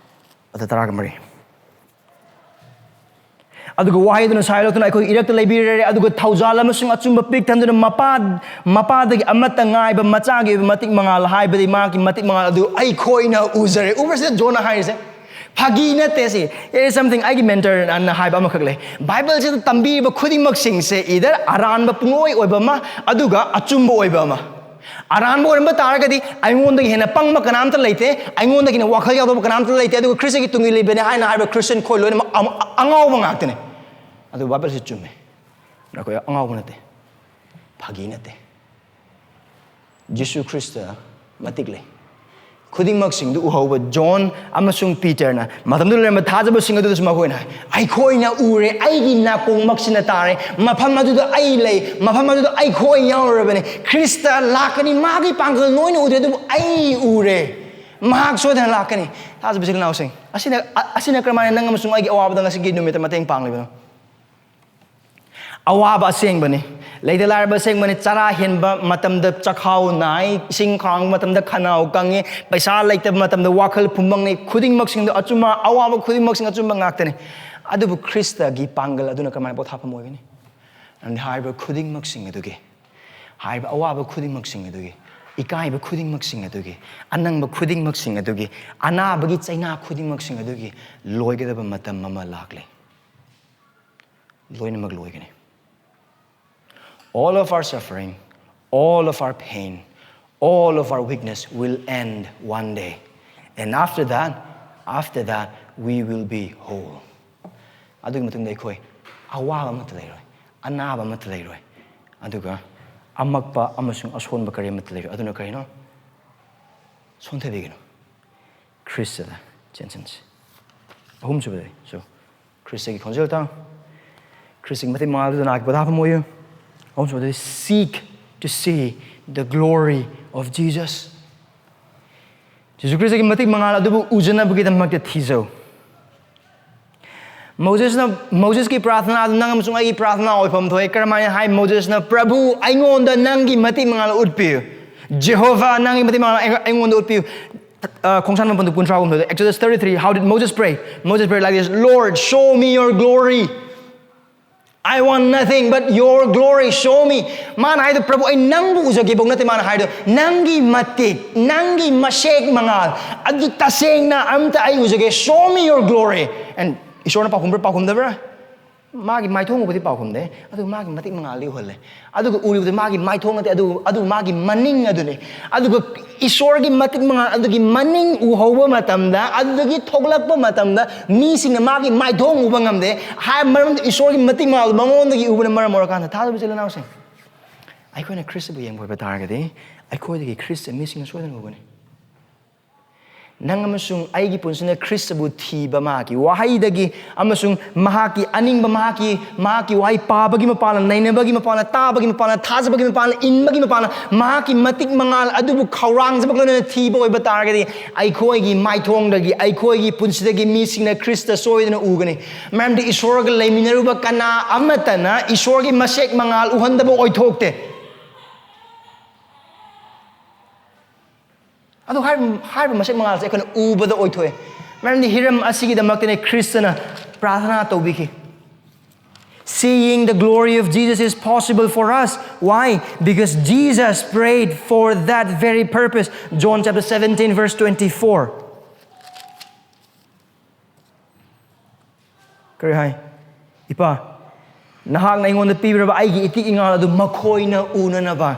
ꯑꯗ ꯇꯔꯥꯒ ꯃꯔꯤ꯫ "ꯑꯗꯨꯒ ꯋꯥꯍꯩꯗꯨꯅ ꯁꯥꯏ ꯂꯧꯇꯨꯅ ꯑꯩꯈꯣꯏꯒꯤ ꯏꯔꯛꯇ ꯂꯩꯕꯤꯔꯦ, ꯑꯗꯨꯒ ꯊꯧꯖꯥꯜ ꯑꯃꯁꯨꯡ ꯑꯆꯨꯝꯕ ꯄꯤꯛ ꯊꯟꯗꯨꯅ ꯃꯄꯥ, ꯃꯄꯥꯗꯒꯤ ꯑꯃꯠꯇ ꯉꯥꯏꯕ ꯃꯆꯥꯒꯤ ꯑꯣꯏꯕ ꯃꯇꯤꯛ ꯃꯉꯥꯜ, ꯍꯥꯏꯕꯗꯤ ꯃꯍꯥꯛꯀꯤ ꯃꯇꯤꯛ ꯃꯉꯥꯜ ꯑꯗꯨ ꯑꯩꯈꯣꯏꯅ ꯎꯖꯔꯦ꯫" ꯎꯕ꯭ꯔꯥ ꯁꯤꯗ ꯖꯣꯟꯅ ꯍꯥꯏꯔꯤꯁꯦ? ꯐꯥꯒꯤ ꯅꯠꯇꯦ ꯁꯤ꯫ It is something ꯑꯩꯒꯤ mentor ꯅ ꯍꯥꯏꯕ ꯑꯃꯈꯛ ꯂꯩ꯫ ꯕꯥꯏꯕꯜꯁꯤꯗ ꯇꯝꯕꯤꯔꯤꯕ ꯈꯨꯗꯤꯡꯃꯛꯁꯤꯡꯁꯦ either ꯑꯔꯥꯟꯕ ꯄꯨꯡꯑꯣꯏ ꯑꯣꯏꯕ ꯑꯃ, ꯑꯗꯨꯒ ꯑꯆꯨꯝꯕ ꯑꯣꯏꯕ ꯑꯃ꯫ ꯑꯔꯥꯟꯕ ꯑꯣꯏꯔꯝꯕ ꯇꯥꯔꯒꯗꯤ ꯑꯩꯉꯣꯟꯗꯒꯤ ꯍꯦꯟꯅ ꯄꯪꯕ ꯀꯅꯥꯝꯇ ꯂꯩꯇꯦ, ꯑꯩꯉꯣꯟꯗꯒꯤ ꯍꯦꯟꯅ ꯋꯥꯈꯜ ꯌꯥꯎꯗꯕ ꯀꯅꯥꯝꯇ ꯂꯩꯇꯦ, ꯑꯗꯨꯒ ꯈ꯭ꯔꯤꯁꯇꯒꯤ ꯇꯨꯡ ꯏꯜꯂꯤꯕꯅꯦ ꯍꯥꯏꯅ ꯍꯥꯏꯕ ꯈ꯭ꯔꯤꯁꯇꯤꯌꯟ ꯈꯣꯏ ꯂꯣꯏꯅꯃꯛ ꯑꯃ-, ꯑꯉꯥꯎꯕ ꯉꯥꯛꯇꯅꯦ꯫ ꯑꯗꯨ ꯕꯥꯏꯕꯜꯁꯤ ꯆꯨꯝꯃꯦ꯫ ꯑꯩꯈꯣꯏ ꯑꯉꯥꯎꯕ ꯅꯠꯇꯦ, ꯐꯥꯒꯤ ꯅꯠꯇꯦ꯫ ꯖꯤꯁꯨ ꯈ꯭ꯔꯤꯁꯇ ꯃꯇꯤꯛ ꯂꯩ꯫ ꯈꯨꯗꯤꯡꯃꯛꯁꯤꯡꯗꯨ ꯎꯍꯧꯕ ꯖꯣꯟ ꯑꯃꯁꯨꯡ ꯄꯤꯇꯔꯅ ꯃꯇꯝꯗꯨꯗ ꯂꯩꯔꯝꯕ ꯊꯥꯖꯕꯁꯤꯡ ꯑꯗꯨꯗꯁꯨ ꯃꯈꯣꯏꯅ ꯍꯥꯏ, "ꯑꯩꯈꯣꯏꯅ ꯎꯔꯦ, ꯑꯩꯒꯤ ꯅꯥꯀꯣꯡꯃꯛꯁꯤꯅ ꯇꯥꯔꯦ, ꯃꯐꯝ ꯑꯗꯨꯗ ꯑꯩ ꯂꯩ, ꯃꯐꯝ ꯑꯗꯨꯗ ꯑꯩꯈꯣꯏ ꯌꯥꯎꯔꯕꯅꯤ꯫ ꯈ꯭ꯔꯤꯁꯇ ꯂꯥꯛꯀꯅꯤ, ꯃꯥꯒꯤ ꯄꯥꯡꯒꯜ ꯅꯣꯏꯅ ꯎꯗ꯭ꯔꯦ, ꯑꯗꯨꯕꯨ ꯑꯩ ꯎꯔꯦ, ꯃꯍꯥꯛ ꯁꯣꯏꯗꯅ ꯂꯥꯛꯀꯅꯤ꯫" ꯊꯥꯖꯕ ꯏꯆꯤꯜ ꯏꯅꯥꯎꯁꯤꯡ, ꯑꯁꯤꯅ, ꯑ-, ꯑꯁꯤꯅ ꯀꯔꯝꯍꯥꯏꯅ ꯅꯪ ꯑꯃꯁꯨꯡ ꯑꯩꯒꯤ ꯑꯋꯥꯕꯗ ꯉꯁꯤꯒꯤ ꯅꯨꯃꯤꯠꯇ ꯃꯇꯦꯡ ꯄꯥꯡꯂꯤꯕꯅꯣ? ꯑꯋꯥꯕ ꯑꯁꯦꯡꯕꯅꯤ꯫ ꯂꯩꯇ ꯂꯥꯏꯔꯕ ꯑꯁꯦꯡꯕꯅꯤ꯫ ꯆꯔꯥ ꯍꯦꯟꯕ ꯃꯇꯝꯗ ꯆꯈꯥꯎ ꯅꯥꯏ, ꯏꯁꯤꯡ ꯈꯧꯔꯥꯡꯕ ꯃꯇꯝꯗ ꯈꯅꯥꯎ ꯀꯪꯉꯤ, ꯄꯩꯁꯥ ꯂꯩꯇꯕ ꯃꯇꯝꯗ ꯋꯥꯈꯜ ꯐꯨꯝꯕꯪꯅꯤ꯫ ꯈꯨꯗꯤꯡꯃꯛꯁꯤꯡꯗꯣ ꯑꯆꯨꯝꯕ, ꯑꯋꯥꯕ ꯈꯨꯗꯤꯡꯃꯛꯁꯤꯡ ꯑꯆꯨꯝꯕ ꯉꯥꯛꯇꯅꯤ꯫ ꯑꯗꯨꯕꯨ ꯈ꯭ꯔꯤꯁꯇꯒꯤ ꯄꯥꯡꯒꯜ ꯑꯗꯨꯅ ꯀꯃꯥꯏꯅ ꯄꯣꯊꯥꯐꯝ ꯑꯣꯏꯒꯅꯤ? ꯅꯪꯗꯤ ꯍꯥꯏꯔꯤꯕ ꯈꯨꯗꯤꯡꯃꯛꯁꯤꯡ ꯑꯗꯨꯒꯤ, ꯍꯥꯏꯔꯤꯕ ꯑꯋꯥꯕ ꯈꯨꯗꯤꯡꯃꯛꯁꯤꯡ ꯑꯗꯨꯒꯤ, ꯏꯀꯥꯏꯕ ꯈꯨꯗꯤꯡꯃꯛꯁꯤꯡ ꯑꯗꯨꯒꯤ, ꯑꯅꯪꯕ ꯈꯨꯗꯤꯡꯃꯛꯁꯤꯡ ꯑꯗꯨꯒꯤ, ꯑꯅꯥꯕꯒꯤ ꯆꯩꯅꯥ ꯈꯨꯗꯤꯡꯃꯛꯁꯤꯡ ꯑꯗꯨꯒꯤ ꯂꯣꯏꯒꯗꯕ ꯃꯇꯝ ꯑꯃ ꯂꯥꯛꯂꯦ꯫ ꯂꯣꯏꯅꯃꯛ ꯂꯣꯏꯒꯅꯤ꯫ All of our suffering, all of our pain, all of our weakness will end one day. And after that, after that, we will be whole. ꯑꯗꯨꯒꯤ ꯃꯇꯨꯡꯗ ꯑꯩꯈꯣꯏ ꯑꯋꯥꯕ ꯑꯃꯠꯇ ꯂꯩꯔꯣꯏ, ꯑꯅꯥꯕ ꯑꯃꯠꯇ ꯂꯩꯔꯣꯏ, ꯑꯗꯨꯒ ꯑꯃꯛꯄ ꯑꯃꯁꯨꯡ ꯑꯁꯣꯟꯕ ꯀꯔꯤ ꯑꯃꯠꯇ ꯂꯩꯔꯣꯏ꯫ ꯑꯗꯨꯅ ꯀꯔꯤꯅꯣ? ꯁꯣꯟꯊꯕꯤꯒꯅꯨ, ꯈ꯭ꯔꯤꯁꯇꯗ ꯆꯦꯟꯁꯤꯟꯁꯤ꯫ ꯑꯍꯨꯝꯁꯨꯕꯗꯗꯤ, so, ꯈ꯭ꯔꯤꯁꯇꯒꯤ ꯈꯣꯟꯖꯦꯜ ꯇꯥꯎ꯫ ꯈ꯭ꯔꯤꯁꯇꯒꯤ ꯃꯇꯤꯛ ꯃꯉꯥꯜꯗꯨꯗ ꯅꯍꯥꯛꯀꯤ ꯄꯣꯊꯥꯐꯝ ꯑꯣꯏꯌꯨ꯫ ꯑꯍꯨꯝꯁꯨꯕꯗꯗꯤ, seek to see the glory of Jesus. ꯖꯤꯁꯨ ꯈ꯭ꯔꯤꯁꯇꯒꯤ ꯃꯇꯤꯛ ꯃꯉꯥꯜ ꯑꯗꯨꯕꯨ ꯎꯖꯅꯕꯒꯤꯗꯃꯛꯇ ꯊꯤꯖꯧ꯫ ꯃꯣꯖꯦꯁꯅ, ꯃꯣꯖꯦꯁꯀꯤ ꯄ꯭ꯔꯥꯊꯅꯥ ꯑꯗꯨ ꯅꯪ ꯑꯃꯁꯨꯡ ꯑꯩꯒꯤ ꯄ꯭ꯔꯥꯊꯅꯥ ꯑꯣꯏꯐꯝ ꯊꯣꯛꯑꯦ꯫ ꯀꯔꯝꯍꯥꯏꯅ ꯍꯥꯏ ꯃꯣꯖꯦꯁꯅ? "ꯄ꯭ꯔꯚꯨ, ꯑꯩꯉꯣꯟꯗ ꯅꯪꯒꯤ ꯃꯇꯤꯛ ꯃꯉꯥꯜ ꯎꯠꯄꯤꯌꯨ꯫ ꯖꯦꯍꯣꯚꯥ, ꯅꯪꯒꯤ ꯃꯇꯤꯛ ꯃꯉꯥꯜ ꯑꯩꯉ-, ꯑꯩꯉꯣꯟꯗ ꯎꯠꯄꯤꯌꯨ꯫" ꯑ, ꯈꯣꯡꯁꯥꯟ ꯃꯥꯄꯟꯗꯨ ꯀꯨꯟꯊ꯭ꯔꯥꯍꯨꯝꯗꯣꯏꯗ, Exodus thirty-three, how did Moses pray? Moses prayed like this, "Lord, show me your glory. I want nothing but your glory, show me." ꯃꯥꯅ ꯍꯥꯏꯗꯣ, "ꯄ꯭ꯔꯚꯨ, ꯑꯩ ꯅꯪꯕꯨ ꯎꯖꯒꯦꯐꯧ ꯅꯠꯇꯦ", ꯃꯥꯅ ꯍꯥꯏꯗꯣ, "ꯅꯪꯒꯤ ꯃꯇꯤꯛ, ꯅꯪꯒꯤ ꯃꯁꯦꯛ ꯃꯉꯥꯜ ꯑꯗꯨ ꯇꯁꯦꯡꯅ ꯑꯝꯇ ꯑꯩ ꯎꯖꯒꯦ, show me your glory." And ꯏꯁꯣꯔꯅ ꯄꯥꯎꯈꯨꯝꯕ꯭ꯔꯥ, ꯄꯥꯎꯈꯨꯝꯗꯕ꯭ꯔꯥ? ꯃꯥꯒꯤ ꯃꯥꯏꯊꯣꯡ ꯎꯕꯗꯤ ꯄꯥꯎꯈꯨꯝꯗꯦ, ꯑꯗꯨꯒ ꯃꯥꯒꯤ ꯃꯇꯤꯛ ꯃꯉꯥꯜꯗꯤ ꯎꯍꯜꯂꯦ꯫ ꯑꯗꯨꯒ ꯎꯔꯤꯕꯗꯤ ꯃꯥꯒꯤ ꯃꯥꯏꯊꯣꯡ ꯅꯠꯇꯦ, ꯑꯗꯨ ꯑꯗꯨ ꯃꯥꯒꯤ ꯃꯅꯤꯡ ꯑꯗꯨꯅꯤ꯫ ꯑꯗꯨꯒ ꯏꯁꯣꯔꯒꯤ ꯃꯇꯤꯛ ꯃꯉꯥꯜ ꯑꯗꯨꯒꯤ ꯃꯅꯤꯡ ꯎꯍꯧꯕ ꯃꯇꯝꯗ, ꯑꯗꯨꯗꯒꯤ ꯊꯣꯛꯂꯛꯄ ꯃꯇꯝꯗ, ꯃꯤꯁꯤꯡꯅ ꯃꯥꯒꯤ ꯃꯥꯏꯊꯣꯡ ꯎꯕ ꯉꯝꯗꯦ꯫ ꯍꯥꯏ ꯃꯔꯝꯗꯤ ꯏꯁꯣꯔꯒꯤ ꯃꯇꯤꯛ ꯃꯉꯥꯜ ꯃꯉꯣꯟꯗꯒꯤ ꯎꯕꯅ ꯃꯔꯝ ꯑꯣꯏꯔꯀꯥꯟꯗ, ꯊꯥꯖꯕ ꯏꯆꯤꯜ ꯏꯅꯥꯎꯁꯤꯡ, ꯑꯩꯈꯣꯏꯅ ꯈ꯭ꯔꯤꯁꯇꯕꯨ ꯌꯦꯡꯕ ꯑꯣꯏꯕ ꯇꯥꯔꯒꯗꯤ, ꯑꯩꯈꯣꯏꯗꯒꯤ ꯈ꯭ꯔꯤꯁꯇ ꯃꯤꯁꯤꯡꯅ ꯁꯣꯏꯗꯅ ꯎꯒꯅꯤ꯫ ꯅꯪ ꯑꯃꯁꯨꯡ ꯑꯩꯒꯤ ꯄꯨꯟꯁꯤꯅ ꯈ꯭ꯔꯤꯁꯇꯕꯨ ꯊꯤꯕ, ꯃꯍꯥꯛꯀꯤ ꯋꯥꯍꯩꯗꯒꯤ ꯑꯃꯁꯨꯡ ꯃꯍꯥꯛꯀꯤ ꯑꯅꯤꯡꯕ, ꯃꯍꯥꯛꯀꯤ, ꯃꯍꯥꯛꯀꯤ ꯋꯥꯍꯩ ꯄꯥꯕꯒꯤ ꯃꯄꯥꯟꯅ, ꯅꯩꯅꯕꯒꯤ ꯃꯄꯥꯟꯅ, ꯇꯥꯕꯒꯤ ꯃꯄꯥꯟꯅ, ꯊꯥꯖꯕꯒꯤ ꯃꯄꯥꯟꯅ, ꯏꯟꯕꯒꯤ ꯃꯄꯥꯟꯅ, ꯃꯍꯥꯛꯀꯤ ꯃꯇꯤꯛ ꯃꯉꯥꯜ ꯑꯗꯨꯕꯨ ꯈꯧꯔꯥꯡꯖꯕꯒ ꯂꯣꯏꯅꯅ ꯊꯤꯕ ꯑꯣꯏꯕ ꯇꯥꯔꯒꯗꯤ, ꯑꯩꯈꯣꯏꯒꯤ ꯃꯥꯏꯊꯣꯡꯗꯒꯤ, ꯑꯩꯈꯣꯏꯒꯤ ꯄꯨꯟꯁꯤꯗꯒꯤ ꯃꯤꯁꯤꯡꯅ ꯈ꯭ꯔꯤꯁꯇ ꯁꯣꯏꯗꯅ ꯎꯒꯅꯤ꯫ ꯃꯔꯝꯗꯤ ꯏꯁꯣꯔꯒ ꯂꯩꯃꯤꯟꯅꯔꯨꯕ ꯀꯅꯥ ꯑꯃꯠꯇꯅ ꯏꯁꯣꯔꯒꯤ ꯃꯁꯦꯛ ꯃꯉꯥꯜ ꯎꯍꯟꯗꯕ ꯑꯣꯏꯊꯣꯛꯇꯦ꯫ ꯑꯗꯨ ꯍꯥꯏꯔꯤꯕ, ꯍꯥꯏꯔꯤꯕ ꯃꯁꯦꯛ ꯃꯉꯥꯜꯁꯦ ꯑꯩꯈꯣꯏꯅ ꯎꯕꯗ ꯑꯣꯏꯊꯣꯛꯑꯦ꯫ ꯃꯔꯝꯗꯤ ꯍꯤꯔꯝ ꯑꯁꯤꯒꯤꯗꯃꯛꯇꯅꯦ ꯈ꯭ꯔꯤꯁꯇꯅ ꯄ꯭ꯔꯥꯊꯅꯥ ꯇꯧꯕꯤꯈꯤ꯫ Seeing the glory of Jesus is possible for us. Why? Because Jesus prayed for that very purpose. John chapter seventeen, verse twenty-four. ꯀꯔꯤ ꯍꯥꯏ? "ꯏꯄꯥ, ꯅꯍꯥꯛꯅ ꯑꯩꯉꯣꯟꯗ ꯄꯤꯕꯤꯔꯕ ꯑꯩꯒꯤ ꯏꯇꯤꯛ ꯏꯉꯥꯜ ꯑꯗꯨ ꯃꯈꯣꯏꯅ ꯎꯅꯅꯕ,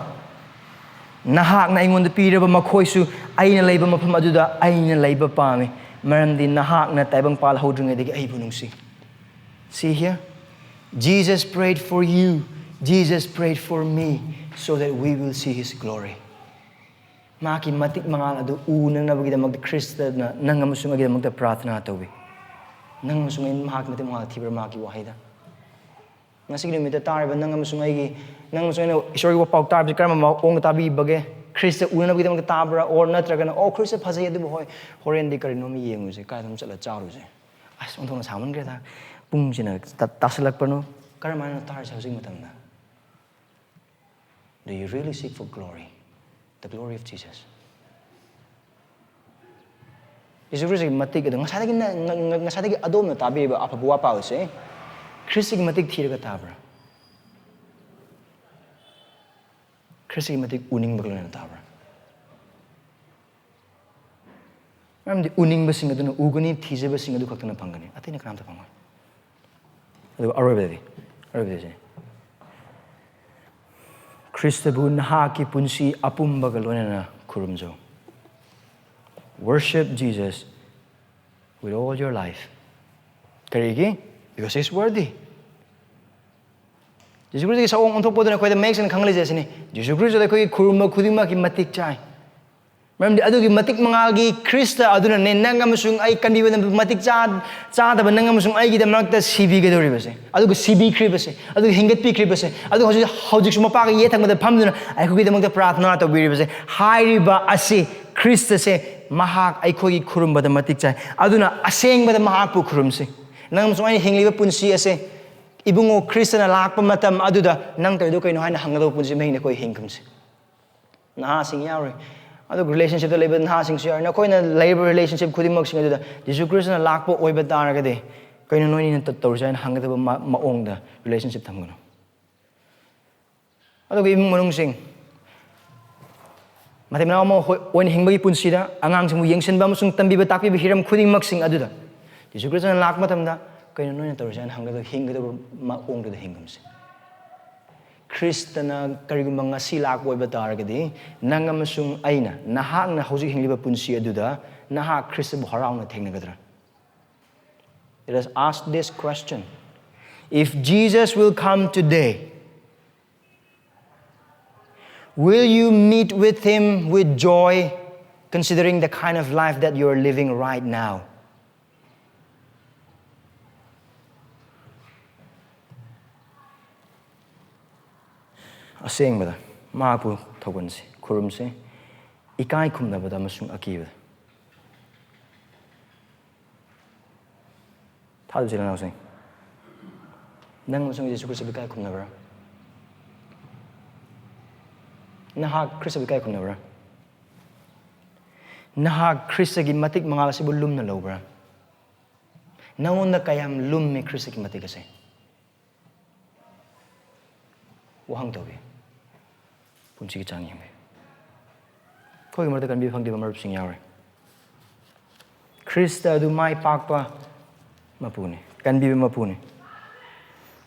ꯅꯍꯥꯛꯅ ꯑꯩꯉꯣꯟꯗ ꯄꯤꯔꯕ ꯃꯈꯣꯏꯁꯨ ꯑꯩꯅ ꯂꯩꯕ ꯃꯐꯝ ꯑꯗꯨꯗ ꯑꯩꯅ ꯂꯩꯕ ꯄꯥꯝꯃꯤ, ꯃꯔꯝꯗꯤ ꯅꯍꯥꯛꯅ ꯇꯥꯏꯕꯪꯄꯥꯜ ꯍꯧꯗ꯭ꯔꯤꯉꯩꯗꯒꯤ ꯑꯩꯕꯨ ꯅꯨꯡꯁꯤ." See here? Jesus prayed for you. Jesus prayed for me so that we will see his glory. ꯃꯍꯥꯛꯀꯤ ꯃꯇꯤꯛ ꯃꯉꯥꯜ ꯑꯗꯨ ꯎꯅꯅꯕꯒꯤꯗꯃꯛꯇ ꯈ꯭ꯔꯤꯁꯇꯅ ꯅꯪ ꯑꯃꯁꯨꯡ ꯑꯩꯒꯤꯗꯃꯛꯇ ꯄ꯭ꯔꯥꯊꯅꯥ ꯇꯧꯏ꯫ ꯅꯪ ꯑꯃꯁꯨꯡ ꯑꯩ ꯃꯍꯥꯛꯀꯤ ꯃꯇꯤꯛ ꯃꯉꯥꯜ ꯊꯤꯕ꯭ꯔꯥ ꯃꯍꯥꯛꯀꯤ ꯋꯥꯍꯩꯗ? ꯉꯁꯤꯒꯤ ꯅꯨꯃꯤꯠꯇ ꯇꯥꯔꯤꯕ ꯅꯪ ꯑꯃꯁꯨꯡ ꯑꯩꯒꯤ, ꯅꯪ ꯑꯃꯁꯨꯡ ꯑꯩꯅ ꯏꯁꯣꯔꯒꯤ ꯄꯥꯎ ꯇꯥꯕꯁꯤ ꯀꯔꯝꯕ ꯃꯑꯣꯡꯗ ꯇꯥꯕꯤꯕꯒꯦ? ꯈ꯭ꯔꯤꯁꯇ ꯎꯅꯅꯕꯒꯤꯗꯃꯛꯇ ꯇꯥꯕ꯭ꯔꯥ? Or ꯅꯠꯇ꯭ꯔꯒꯅ, "ꯑꯣ, ꯈ꯭ꯔꯤꯁꯇ ꯐꯖꯩ, ꯑꯗꯨꯕꯨ ꯍꯣꯏ, ꯍꯣꯔꯦꯟꯗꯤ ꯀꯔꯤꯅꯣꯝ ꯌꯦꯡꯉꯨꯁꯦ, ꯀꯥꯏꯗꯅꯣꯝ ꯆꯠꯂ ꯆꯥꯔꯨꯁꯦ꯫ ꯑꯁ, ꯑꯣꯟꯊꯣꯛꯅ ꯁꯥꯃꯟꯈ꯭ꯔꯦꯗ, ꯄꯨꯡꯁꯤꯅ ꯇꯥ-, ꯇꯥꯁꯜꯂꯛꯄꯅꯣ"? ꯀꯔꯝ ꯍꯥꯏꯅ ꯇꯥꯔꯤꯁꯦ ꯍꯧꯖꯤꯛ ꯃꯇꯝꯗ? Do you really seek for glory? The glory of Jesus. ꯌꯦꯁꯨ ꯈ꯭ꯔꯤꯁꯇꯒꯤ ꯃꯇꯤꯛ ꯑꯗꯣ ꯉꯁꯥꯏꯗꯒꯤ ꯅ-, ꯉ-, ꯉ-, ꯉꯁꯥꯏꯗꯒꯤ ꯑꯗꯣꯝꯅ ꯇꯥꯕꯤꯔꯤꯕ ꯑꯐꯕ ꯋꯥ ꯄꯥꯎꯁꯦ, ꯈ꯭ꯔꯤꯁꯇꯒꯤ ꯃꯇꯤꯛ ꯊꯤꯔꯒ ꯇꯥꯕ꯭ꯔꯥ? ꯈ꯭ꯔꯤꯁꯇꯒꯤ ꯃꯇꯤꯛ ꯎꯅꯤꯡꯕꯒ ꯂꯣꯏꯅꯅ ꯇꯥꯕ꯭ꯔꯥ? ꯃꯔꯝꯗꯤ ꯎꯅꯤꯡꯕꯁꯤꯡ ꯑꯗꯨꯅ ꯎꯒꯅꯤ, ꯊꯤꯖꯕꯁꯤꯡ ꯑꯗꯨ ꯈꯛꯇꯅ ꯐꯪꯒꯅꯤ, ꯑꯇꯩꯅ ꯀꯅꯥꯝꯇ ꯐꯪꯉꯣꯏ꯫ ꯑꯗꯨꯒ ꯑꯔꯣꯏꯕꯗꯗꯤ, ꯑꯔꯣꯏꯕꯗꯗꯤ ꯁꯤꯅꯤ, ꯈ꯭ꯔꯤꯁꯇꯕꯨ ꯅꯍꯥꯛꯀꯤ ꯄꯨꯟꯁꯤ ꯑꯄꯨꯝꯕꯒ ꯂꯣꯏꯅꯅ ꯈꯨꯔꯨꯝꯖꯧ. Worship Jesus with all your life. ꯀꯔꯤꯒꯤ? Because he's worthy. ꯖꯤꯁꯨ ꯈ꯭ꯔꯤꯁꯇꯒꯤ ꯁꯛꯑꯣꯡ ꯑꯣꯟꯊꯣꯛꯄꯗꯨꯅ ꯑꯩꯈꯣꯏꯗ ꯃꯌꯦꯛ ꯁꯦꯡꯅ ꯈꯪꯍꯜꯂꯤꯁꯦ ꯑꯁꯤꯅꯤ. ꯖꯤꯁꯨ ꯈ꯭ꯔꯤꯁꯇꯗ ꯑꯩꯈꯣꯏꯒꯤ ꯈꯨꯔꯨꯝꯕ ꯈꯨꯗꯤꯡꯃꯛꯀꯤ ꯃꯇꯤꯛ ꯆꯥꯏ. ꯃꯔꯝꯗꯤ ꯑꯗꯨꯒꯤ ꯃꯇꯤꯛ ꯃꯉꯥꯜꯒꯤ ꯈ꯭ꯔꯤꯁꯇ ꯑꯗꯨꯅꯅꯦ ꯅꯪ ꯑꯃꯁꯨꯡ ꯑꯩ ꯀꯟꯕꯤꯕꯗ ꯃꯇꯤꯛ ꯆꯥ-, ꯆꯥꯗꯕ ꯅꯪ ꯑꯃꯁꯨꯡ ꯑꯩꯒꯤꯗꯃꯛꯇ ꯁꯤꯕꯤꯒꯗꯧꯔꯤꯕꯁꯦ, ꯑꯗꯨꯒ ꯁꯤꯕꯤꯈ꯭ꯔꯤꯕꯁꯦ, ꯑꯗꯨꯒ ꯍꯤꯡꯒꯠꯄꯤꯈ꯭ꯔꯤꯕꯁꯦ, ꯑꯗꯨꯒ ꯍꯧꯖꯤꯛ, ꯍꯧꯖꯤꯛꯁꯨ ꯃꯄꯥꯒꯤ ꯌꯦꯠ ꯊꯪꯕꯗ ꯐꯝꯗꯨꯅ ꯑꯩꯈꯣꯏꯒꯤꯗꯃꯛꯇ ꯄ꯭ꯔꯥꯔꯊꯅꯥ ꯇꯧꯕꯤꯔꯤꯕꯁꯦ, ꯍꯥꯏꯔꯤꯕ ꯑꯁꯤ ꯈ꯭ꯔꯤꯁꯇꯁꯦ ꯃꯍꯥꯛ ꯑꯩꯈꯣꯏꯒꯤ ꯈꯨꯔꯨꯝꯕꯗ ꯃꯇꯤꯛ ꯆꯥꯏ. ꯑꯗꯨꯅ ꯑꯁꯦꯡꯕꯗ ꯃꯍꯥꯛꯄꯨ ꯈꯨꯔꯨꯝꯁꯤ. ꯅꯪ ꯑꯃꯁꯨꯡ ꯑꯩꯅ ꯍꯤꯡꯂꯤꯕ ꯄꯨꯟꯁꯤ ꯑꯁꯦ, ꯏꯕꯨꯡꯉꯣ ꯈ꯭ꯔꯤꯁꯇꯅ ꯂꯥꯛꯄ ꯃꯇꯝ ꯑꯗꯨꯗ ꯅꯪ ꯇꯧꯔꯤꯗꯣ ꯀꯩꯅꯣ ꯍꯥꯏꯅ ꯍꯪꯒꯗꯧꯕ ꯄꯨꯟꯁꯤ ꯃꯍꯤꯡꯅꯤ ꯑꯩꯈꯣꯏ ꯍꯤꯡꯒꯨꯝꯁꯤ. ꯅꯍꯥꯁꯤꯡ ꯌꯥꯎꯔꯤ, ꯑꯗꯨꯒ relationshipꯇ ꯂꯩꯕ ꯅꯍꯥꯁꯤꯡꯁꯨ ꯌꯥꯎꯔꯤ. ꯅꯈꯣꯏꯅ ꯂꯩꯔꯤꯕ relationship ꯈꯨꯗꯤꯡꯃꯛꯁꯤꯡ ꯑꯗꯨꯗ ꯖꯤꯁꯨ ꯈ꯭ꯔꯤꯁꯇꯅ ꯂꯥꯛꯄ ꯑꯣꯏꯕ ꯇꯥꯔꯒꯗꯤ ꯀꯩꯅꯣ ꯅꯣꯏꯅꯤꯅ ꯇ-, ꯇꯧꯔꯤꯁꯦ ꯍꯥꯏꯅ ꯍꯪꯒꯗꯕ ꯃ-, ꯃꯑꯣꯡꯗ relationship ꯊꯝꯒꯅꯨ. ꯑꯗꯨꯒ ꯏꯃꯨꯡ ꯃꯅꯨꯡꯁꯤꯡ, ꯃꯇꯩ ꯃꯅꯥꯎ ꯑꯃ ꯍꯣꯏ-, ꯑꯣꯏꯅ ꯍꯤꯡꯕꯒꯤ ꯄꯨꯟꯁꯤꯗ ꯑꯉꯥꯡꯁꯤꯡꯕꯨ ꯌꯦꯡꯁꯤꯟꯕ ꯑꯃꯁꯨꯡ ꯇꯝꯕꯤꯕ ꯇꯥꯛꯄꯤꯕ ꯍꯤꯔꯝ ꯈꯨꯗꯤꯡꯃꯛꯁꯤꯡ ꯑꯗꯨꯗ ꯖꯤꯁꯨ ꯈ꯭ꯔꯤꯁꯇꯅ ꯂꯥꯛꯄ ꯃꯇꯝꯗ ꯀꯩꯅꯣ ꯅꯣꯏꯅ ꯇꯧꯔꯤꯁꯦ ꯍꯥꯏꯅ ꯍꯪꯒꯗꯕ, ꯍꯤꯡꯒꯗꯕ ꯃꯑꯣꯡꯗꯨꯗ ꯍꯤꯡꯒꯨꯝꯁꯤ. ꯈ꯭ꯔꯤꯁꯇꯅ ꯀꯔꯤꯒꯨꯝꯕ ꯉꯁꯤ ꯂꯥꯛꯄ ꯑꯣꯏꯕ ꯇꯥꯔꯒꯗꯤ, ꯅꯪ ꯑꯃꯁꯨꯡ ꯑꯩꯅ, ꯅꯍꯥꯛꯅ ꯍꯧꯖꯤꯛ ꯍꯤꯡꯂꯤꯕ ꯄꯨꯟꯁꯤ ꯑꯗꯨꯗ ꯅꯍꯥꯛ ꯈ꯭ꯔꯤꯁꯇꯕꯨ ꯍꯔꯥꯎꯅ ꯊꯦꯡꯅꯒꯗ꯭ꯔꯥ? Let us ask this question. If Jesus will come today, will you meet with him with joy, considering the kind of life that you are living right now? ꯑꯁꯦꯡꯕꯗ ꯃꯍꯥꯛꯄꯨ ꯊꯧꯒꯟꯁꯤ, ꯈꯨꯔꯨꯝꯁꯤ, ꯏꯀꯥꯏ ꯈꯨꯝꯅꯕꯗ ꯑꯃꯁꯨꯡ ꯑꯀꯤꯕꯗ꯫ ꯊꯥꯖꯕ ꯏꯆꯤꯜ ꯏꯅꯥꯎꯁꯤꯡ, ꯅꯪ ꯑꯃꯁꯨꯡ ꯖꯤꯁꯨ ꯈ꯭ꯔꯤꯁꯇꯕꯨ ꯏꯀꯥꯏ ꯈꯨꯝꯅꯕ꯭ꯔꯥ? ꯅꯍꯥꯛ ꯈ꯭ꯔꯤꯁꯇꯕꯨ ꯏꯀꯥꯏ ꯈꯨꯝꯅꯕ꯭ꯔꯥ? ꯅꯍꯥꯛ ꯈ꯭ꯔꯤꯁꯇꯒꯤ ꯃꯇꯤꯛ ꯃꯉꯥꯜ ꯑꯁꯤꯕꯨ ꯂꯨꯝꯅ ꯂꯧꯕ꯭ꯔꯥ? ꯅꯉꯣꯟꯗ ꯀꯌꯥꯝ ꯂꯨꯝꯃꯤ ꯈ꯭ꯔꯤꯁꯇꯒꯤ ꯃꯇꯤꯛ ꯑꯁꯦ? ꯋꯥꯍꯪ ꯇꯧꯕꯤꯌꯨ꯫ ꯄꯨꯟꯁꯤꯒꯤ ꯆꯥꯡ ꯌꯦꯡꯕꯤꯌꯨ꯫ ꯑꯩꯈꯣꯏꯒꯤ ꯃꯔꯛꯇ ꯀꯟꯕꯤꯕ ꯐꯪꯗ꯭ꯔꯤꯕ ꯃꯔꯨꯞꯁꯤꯡ ꯌꯥꯎꯔꯦ꯫ ꯈ꯭ꯔꯤꯁꯇ ꯑꯗꯨ ꯃꯥꯏ ꯄꯥꯛꯄ ꯃꯄꯨꯅꯤ, ꯀꯟꯕꯤꯕ ꯃꯄꯨꯅꯤ꯫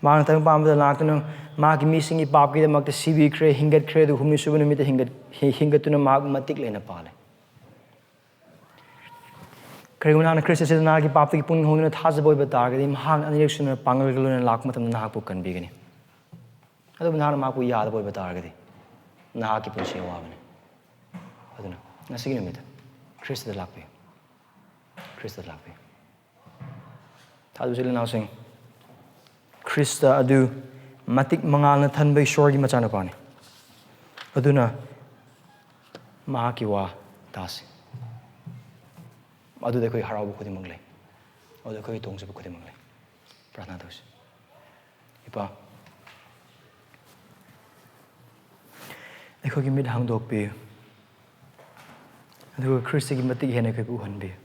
ꯃꯍꯥꯛꯅ ꯇꯥꯏꯕꯪ ꯄꯥꯟꯕꯗ ꯂꯥꯛꯇꯨꯅ ꯃꯍꯥꯛꯀꯤ ꯃꯤꯁꯤꯡꯒꯤ ꯄꯥꯞꯀꯤꯗꯃꯛꯇ ꯁꯤꯕꯤꯈ꯭ꯔꯦ, ꯍꯤꯡꯒꯠꯈ꯭ꯔꯦ, ꯑꯗꯨꯒ ꯍꯨꯝꯅꯤ ꯁꯨꯕ ꯅꯨꯃꯤꯠꯇ ꯍꯤꯡꯒꯠ-, ꯍꯤ-, ꯍꯤꯡꯒꯠꯇꯨꯅ ꯃꯍꯥꯛ ꯃꯇꯤꯛ ꯂꯩꯅ ꯄꯥꯜꯂꯦ꯫ ꯀꯔꯤꯒꯨꯝꯕ ꯅꯍꯥꯛꯅ ꯈ꯭ꯔꯤꯁꯇ ꯑꯁꯤꯗ ꯅꯍꯥꯛꯀꯤ ꯄꯥꯞꯇꯒꯤ ꯄꯨꯛꯅꯤꯡ ꯍꯣꯡꯗꯨꯅ ꯊꯥꯖꯕ ꯑꯣꯏꯕ ꯇꯥꯔꯒꯗꯤ, ꯃꯍꯥꯛꯅ ꯑꯅꯤꯔꯛ ꯁꯨꯅ ꯄꯥꯡꯒꯜꯒ ꯂꯣꯏꯅꯅ ꯂꯥꯛꯄ ꯃꯇꯝꯗ ꯅꯍꯥꯛꯄꯨ ꯀꯟꯕꯤꯒꯅꯤ꯫ ꯑꯗꯨꯕꯨ ꯅꯍꯥꯛꯅ ꯃꯍꯥꯛꯄꯨ ꯌꯥꯗꯕ ꯑꯣꯏꯕ ꯇꯥꯔꯒꯗꯤ, ꯅꯍꯥꯛꯀꯤ ꯄꯨꯟꯁꯤ ꯑꯋꯥꯕꯅꯤ꯫ ꯑꯗꯨꯅ ꯉꯁꯤꯒꯤ ꯅꯨꯃꯤꯠꯇ ꯈ꯭ꯔꯤꯁꯇꯗ ꯂꯥꯛꯄꯤꯌꯨ꯫ ꯈ꯭ꯔꯤꯁꯇꯗ ꯂꯥꯛꯄꯤꯌꯨ꯫ ꯊꯥꯖꯕ ꯏꯆꯤꯜ ꯏꯅꯥꯎꯁꯤꯡ, ꯈ꯭ꯔꯤꯁꯇ ꯑꯗꯨ ꯃꯇꯤꯛ ꯃꯉꯥꯜꯅ ꯊꯟꯕ ꯏꯁꯣꯔꯒꯤ ꯃꯆꯥꯅꯨꯄꯥꯅꯤ꯫ ꯑꯗꯨꯅ ꯃꯍꯥꯛꯀꯤ ꯋꯥ ꯇꯥꯁꯤ꯫ ꯑꯗꯨꯗ ꯑꯩꯈꯣꯏ ꯍꯔꯥꯎꯕ ꯈꯨꯗꯤꯡꯃꯛ ꯂꯩ꯫ ꯑꯗꯨꯗ ꯑꯩꯈꯣꯏꯒꯤ ꯇꯣꯡꯖꯕ ꯈꯨꯗꯤꯡꯃꯛ ꯂꯩ꯫ ꯄ꯭ꯔꯥꯔꯊꯅꯥ ꯇꯧꯁꯤ꯫ ꯏꯄꯥ, ꯑꯩꯈꯣꯏꯒꯤ ꯃꯤꯠ ꯍꯥꯡꯗꯣꯛꯄꯤꯌꯨ, ꯑꯗꯨꯒ ꯈ꯭ꯔꯤꯁꯇꯒꯤ ꯃꯇꯤꯛ ꯍꯦꯟꯅ ꯑꯩꯈꯣꯏꯕꯨ ꯎꯍꯟꯕꯤꯌꯨ꯫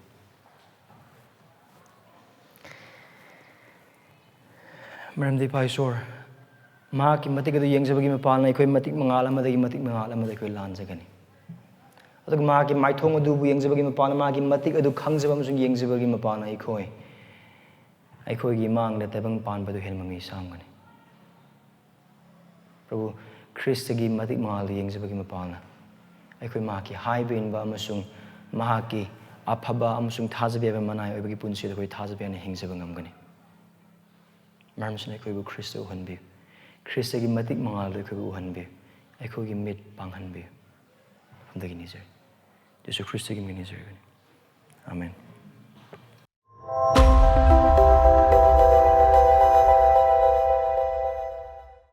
ꯃꯔꯝꯗꯤ ꯏꯄꯥ ꯏꯁꯣꯔ, ꯃꯍꯥꯛꯀꯤ ꯃꯇꯤꯛ ꯑꯗꯨ ꯌꯦꯡꯖꯕꯒꯤ ꯃꯄꯥꯟꯅ ꯑꯩꯈꯣꯏ ꯃꯇꯤꯛ ꯃꯉꯥꯜ ꯑꯃꯗꯒꯤ ꯃꯇꯤꯛ ꯃꯉꯥꯜ ꯑꯃꯗ ꯑꯩꯈꯣꯏ ꯂꯥꯟꯖꯒꯅꯤ꯫ ꯑꯗꯨꯒ ꯃꯍꯥꯛꯀꯤ ꯃꯥꯏꯊꯣꯡ ꯑꯗꯨꯕꯨ ꯌꯦꯡꯖꯕꯒꯤ ꯃꯄꯥꯟꯅ, ꯃꯍꯥꯛꯀꯤ ꯃꯇꯤꯛ ꯑꯗꯨ ꯈꯪꯖꯕ ꯑꯃꯁꯨꯡ ꯌꯦꯡꯖꯕꯒꯤ ꯃꯄꯥꯟꯅ ꯑꯩꯈꯣꯏ, ꯑꯩꯈꯣꯏꯒꯤ ꯃꯥꯡꯗ ꯇꯥꯏꯕꯪ ꯄꯥꯟꯕꯗꯨ ꯍꯦꯟꯅ ꯃꯃꯤ ꯁꯥꯝꯒꯅꯤ꯫ ꯄ꯭ꯔꯚꯨ, ꯈ꯭ꯔꯤꯁꯇꯒꯤ ꯃꯇꯤꯛ ꯃꯉꯥꯜꯗ ꯌꯦꯡꯖꯕꯒꯤ ꯃꯄꯥꯟꯅ ꯑꯩꯈꯣꯏ ꯃꯍꯥꯛꯀꯤ ꯍꯥꯏꯕ ꯏꯟꯕ ꯑꯃꯁꯨꯡ ꯃꯍꯥꯛꯀꯤ ꯑꯐꯕ ꯑꯃꯁꯨꯡ ꯊꯥꯖꯕ ꯌꯥꯕ ꯃꯅꯥꯏ ꯑꯣꯏꯕꯒꯤ ꯄꯨꯟꯁꯤꯗ ꯑꯩꯈꯣꯏ ꯊꯥꯖꯕ ꯌꯥꯅ ꯍꯤꯡꯖꯕ ꯉꯝꯒꯅꯤ꯫ ꯃꯔꯝꯁꯤꯅ ꯑꯩꯈꯣꯏꯕꯨ ꯈ꯭ꯔꯤꯁꯇ ꯎꯍꯟꯕꯤꯌꯨ꯫ ꯈ꯭ꯔꯤꯁꯇꯒꯤ ꯃꯇꯤꯛ ꯃꯉꯥꯜꯗ ꯑꯩꯈꯣꯏꯕꯨ ꯎꯍꯟꯕꯤꯌꯨ꯫ ꯑꯩꯈꯣꯏꯒꯤ ꯃꯤꯠ ꯄꯥꯡꯍꯟꯕꯤꯌꯨ꯫ ꯑꯗꯨꯒꯤ ꯅꯤꯖꯔꯤ꯫ ꯌꯦꯁꯨ ꯈ꯭ꯔꯤꯁꯇꯒꯤ ꯃꯤꯡ ꯅꯤꯖꯔꯤꯕꯅꯤ꯫ ꯑꯥꯃꯦꯟ꯫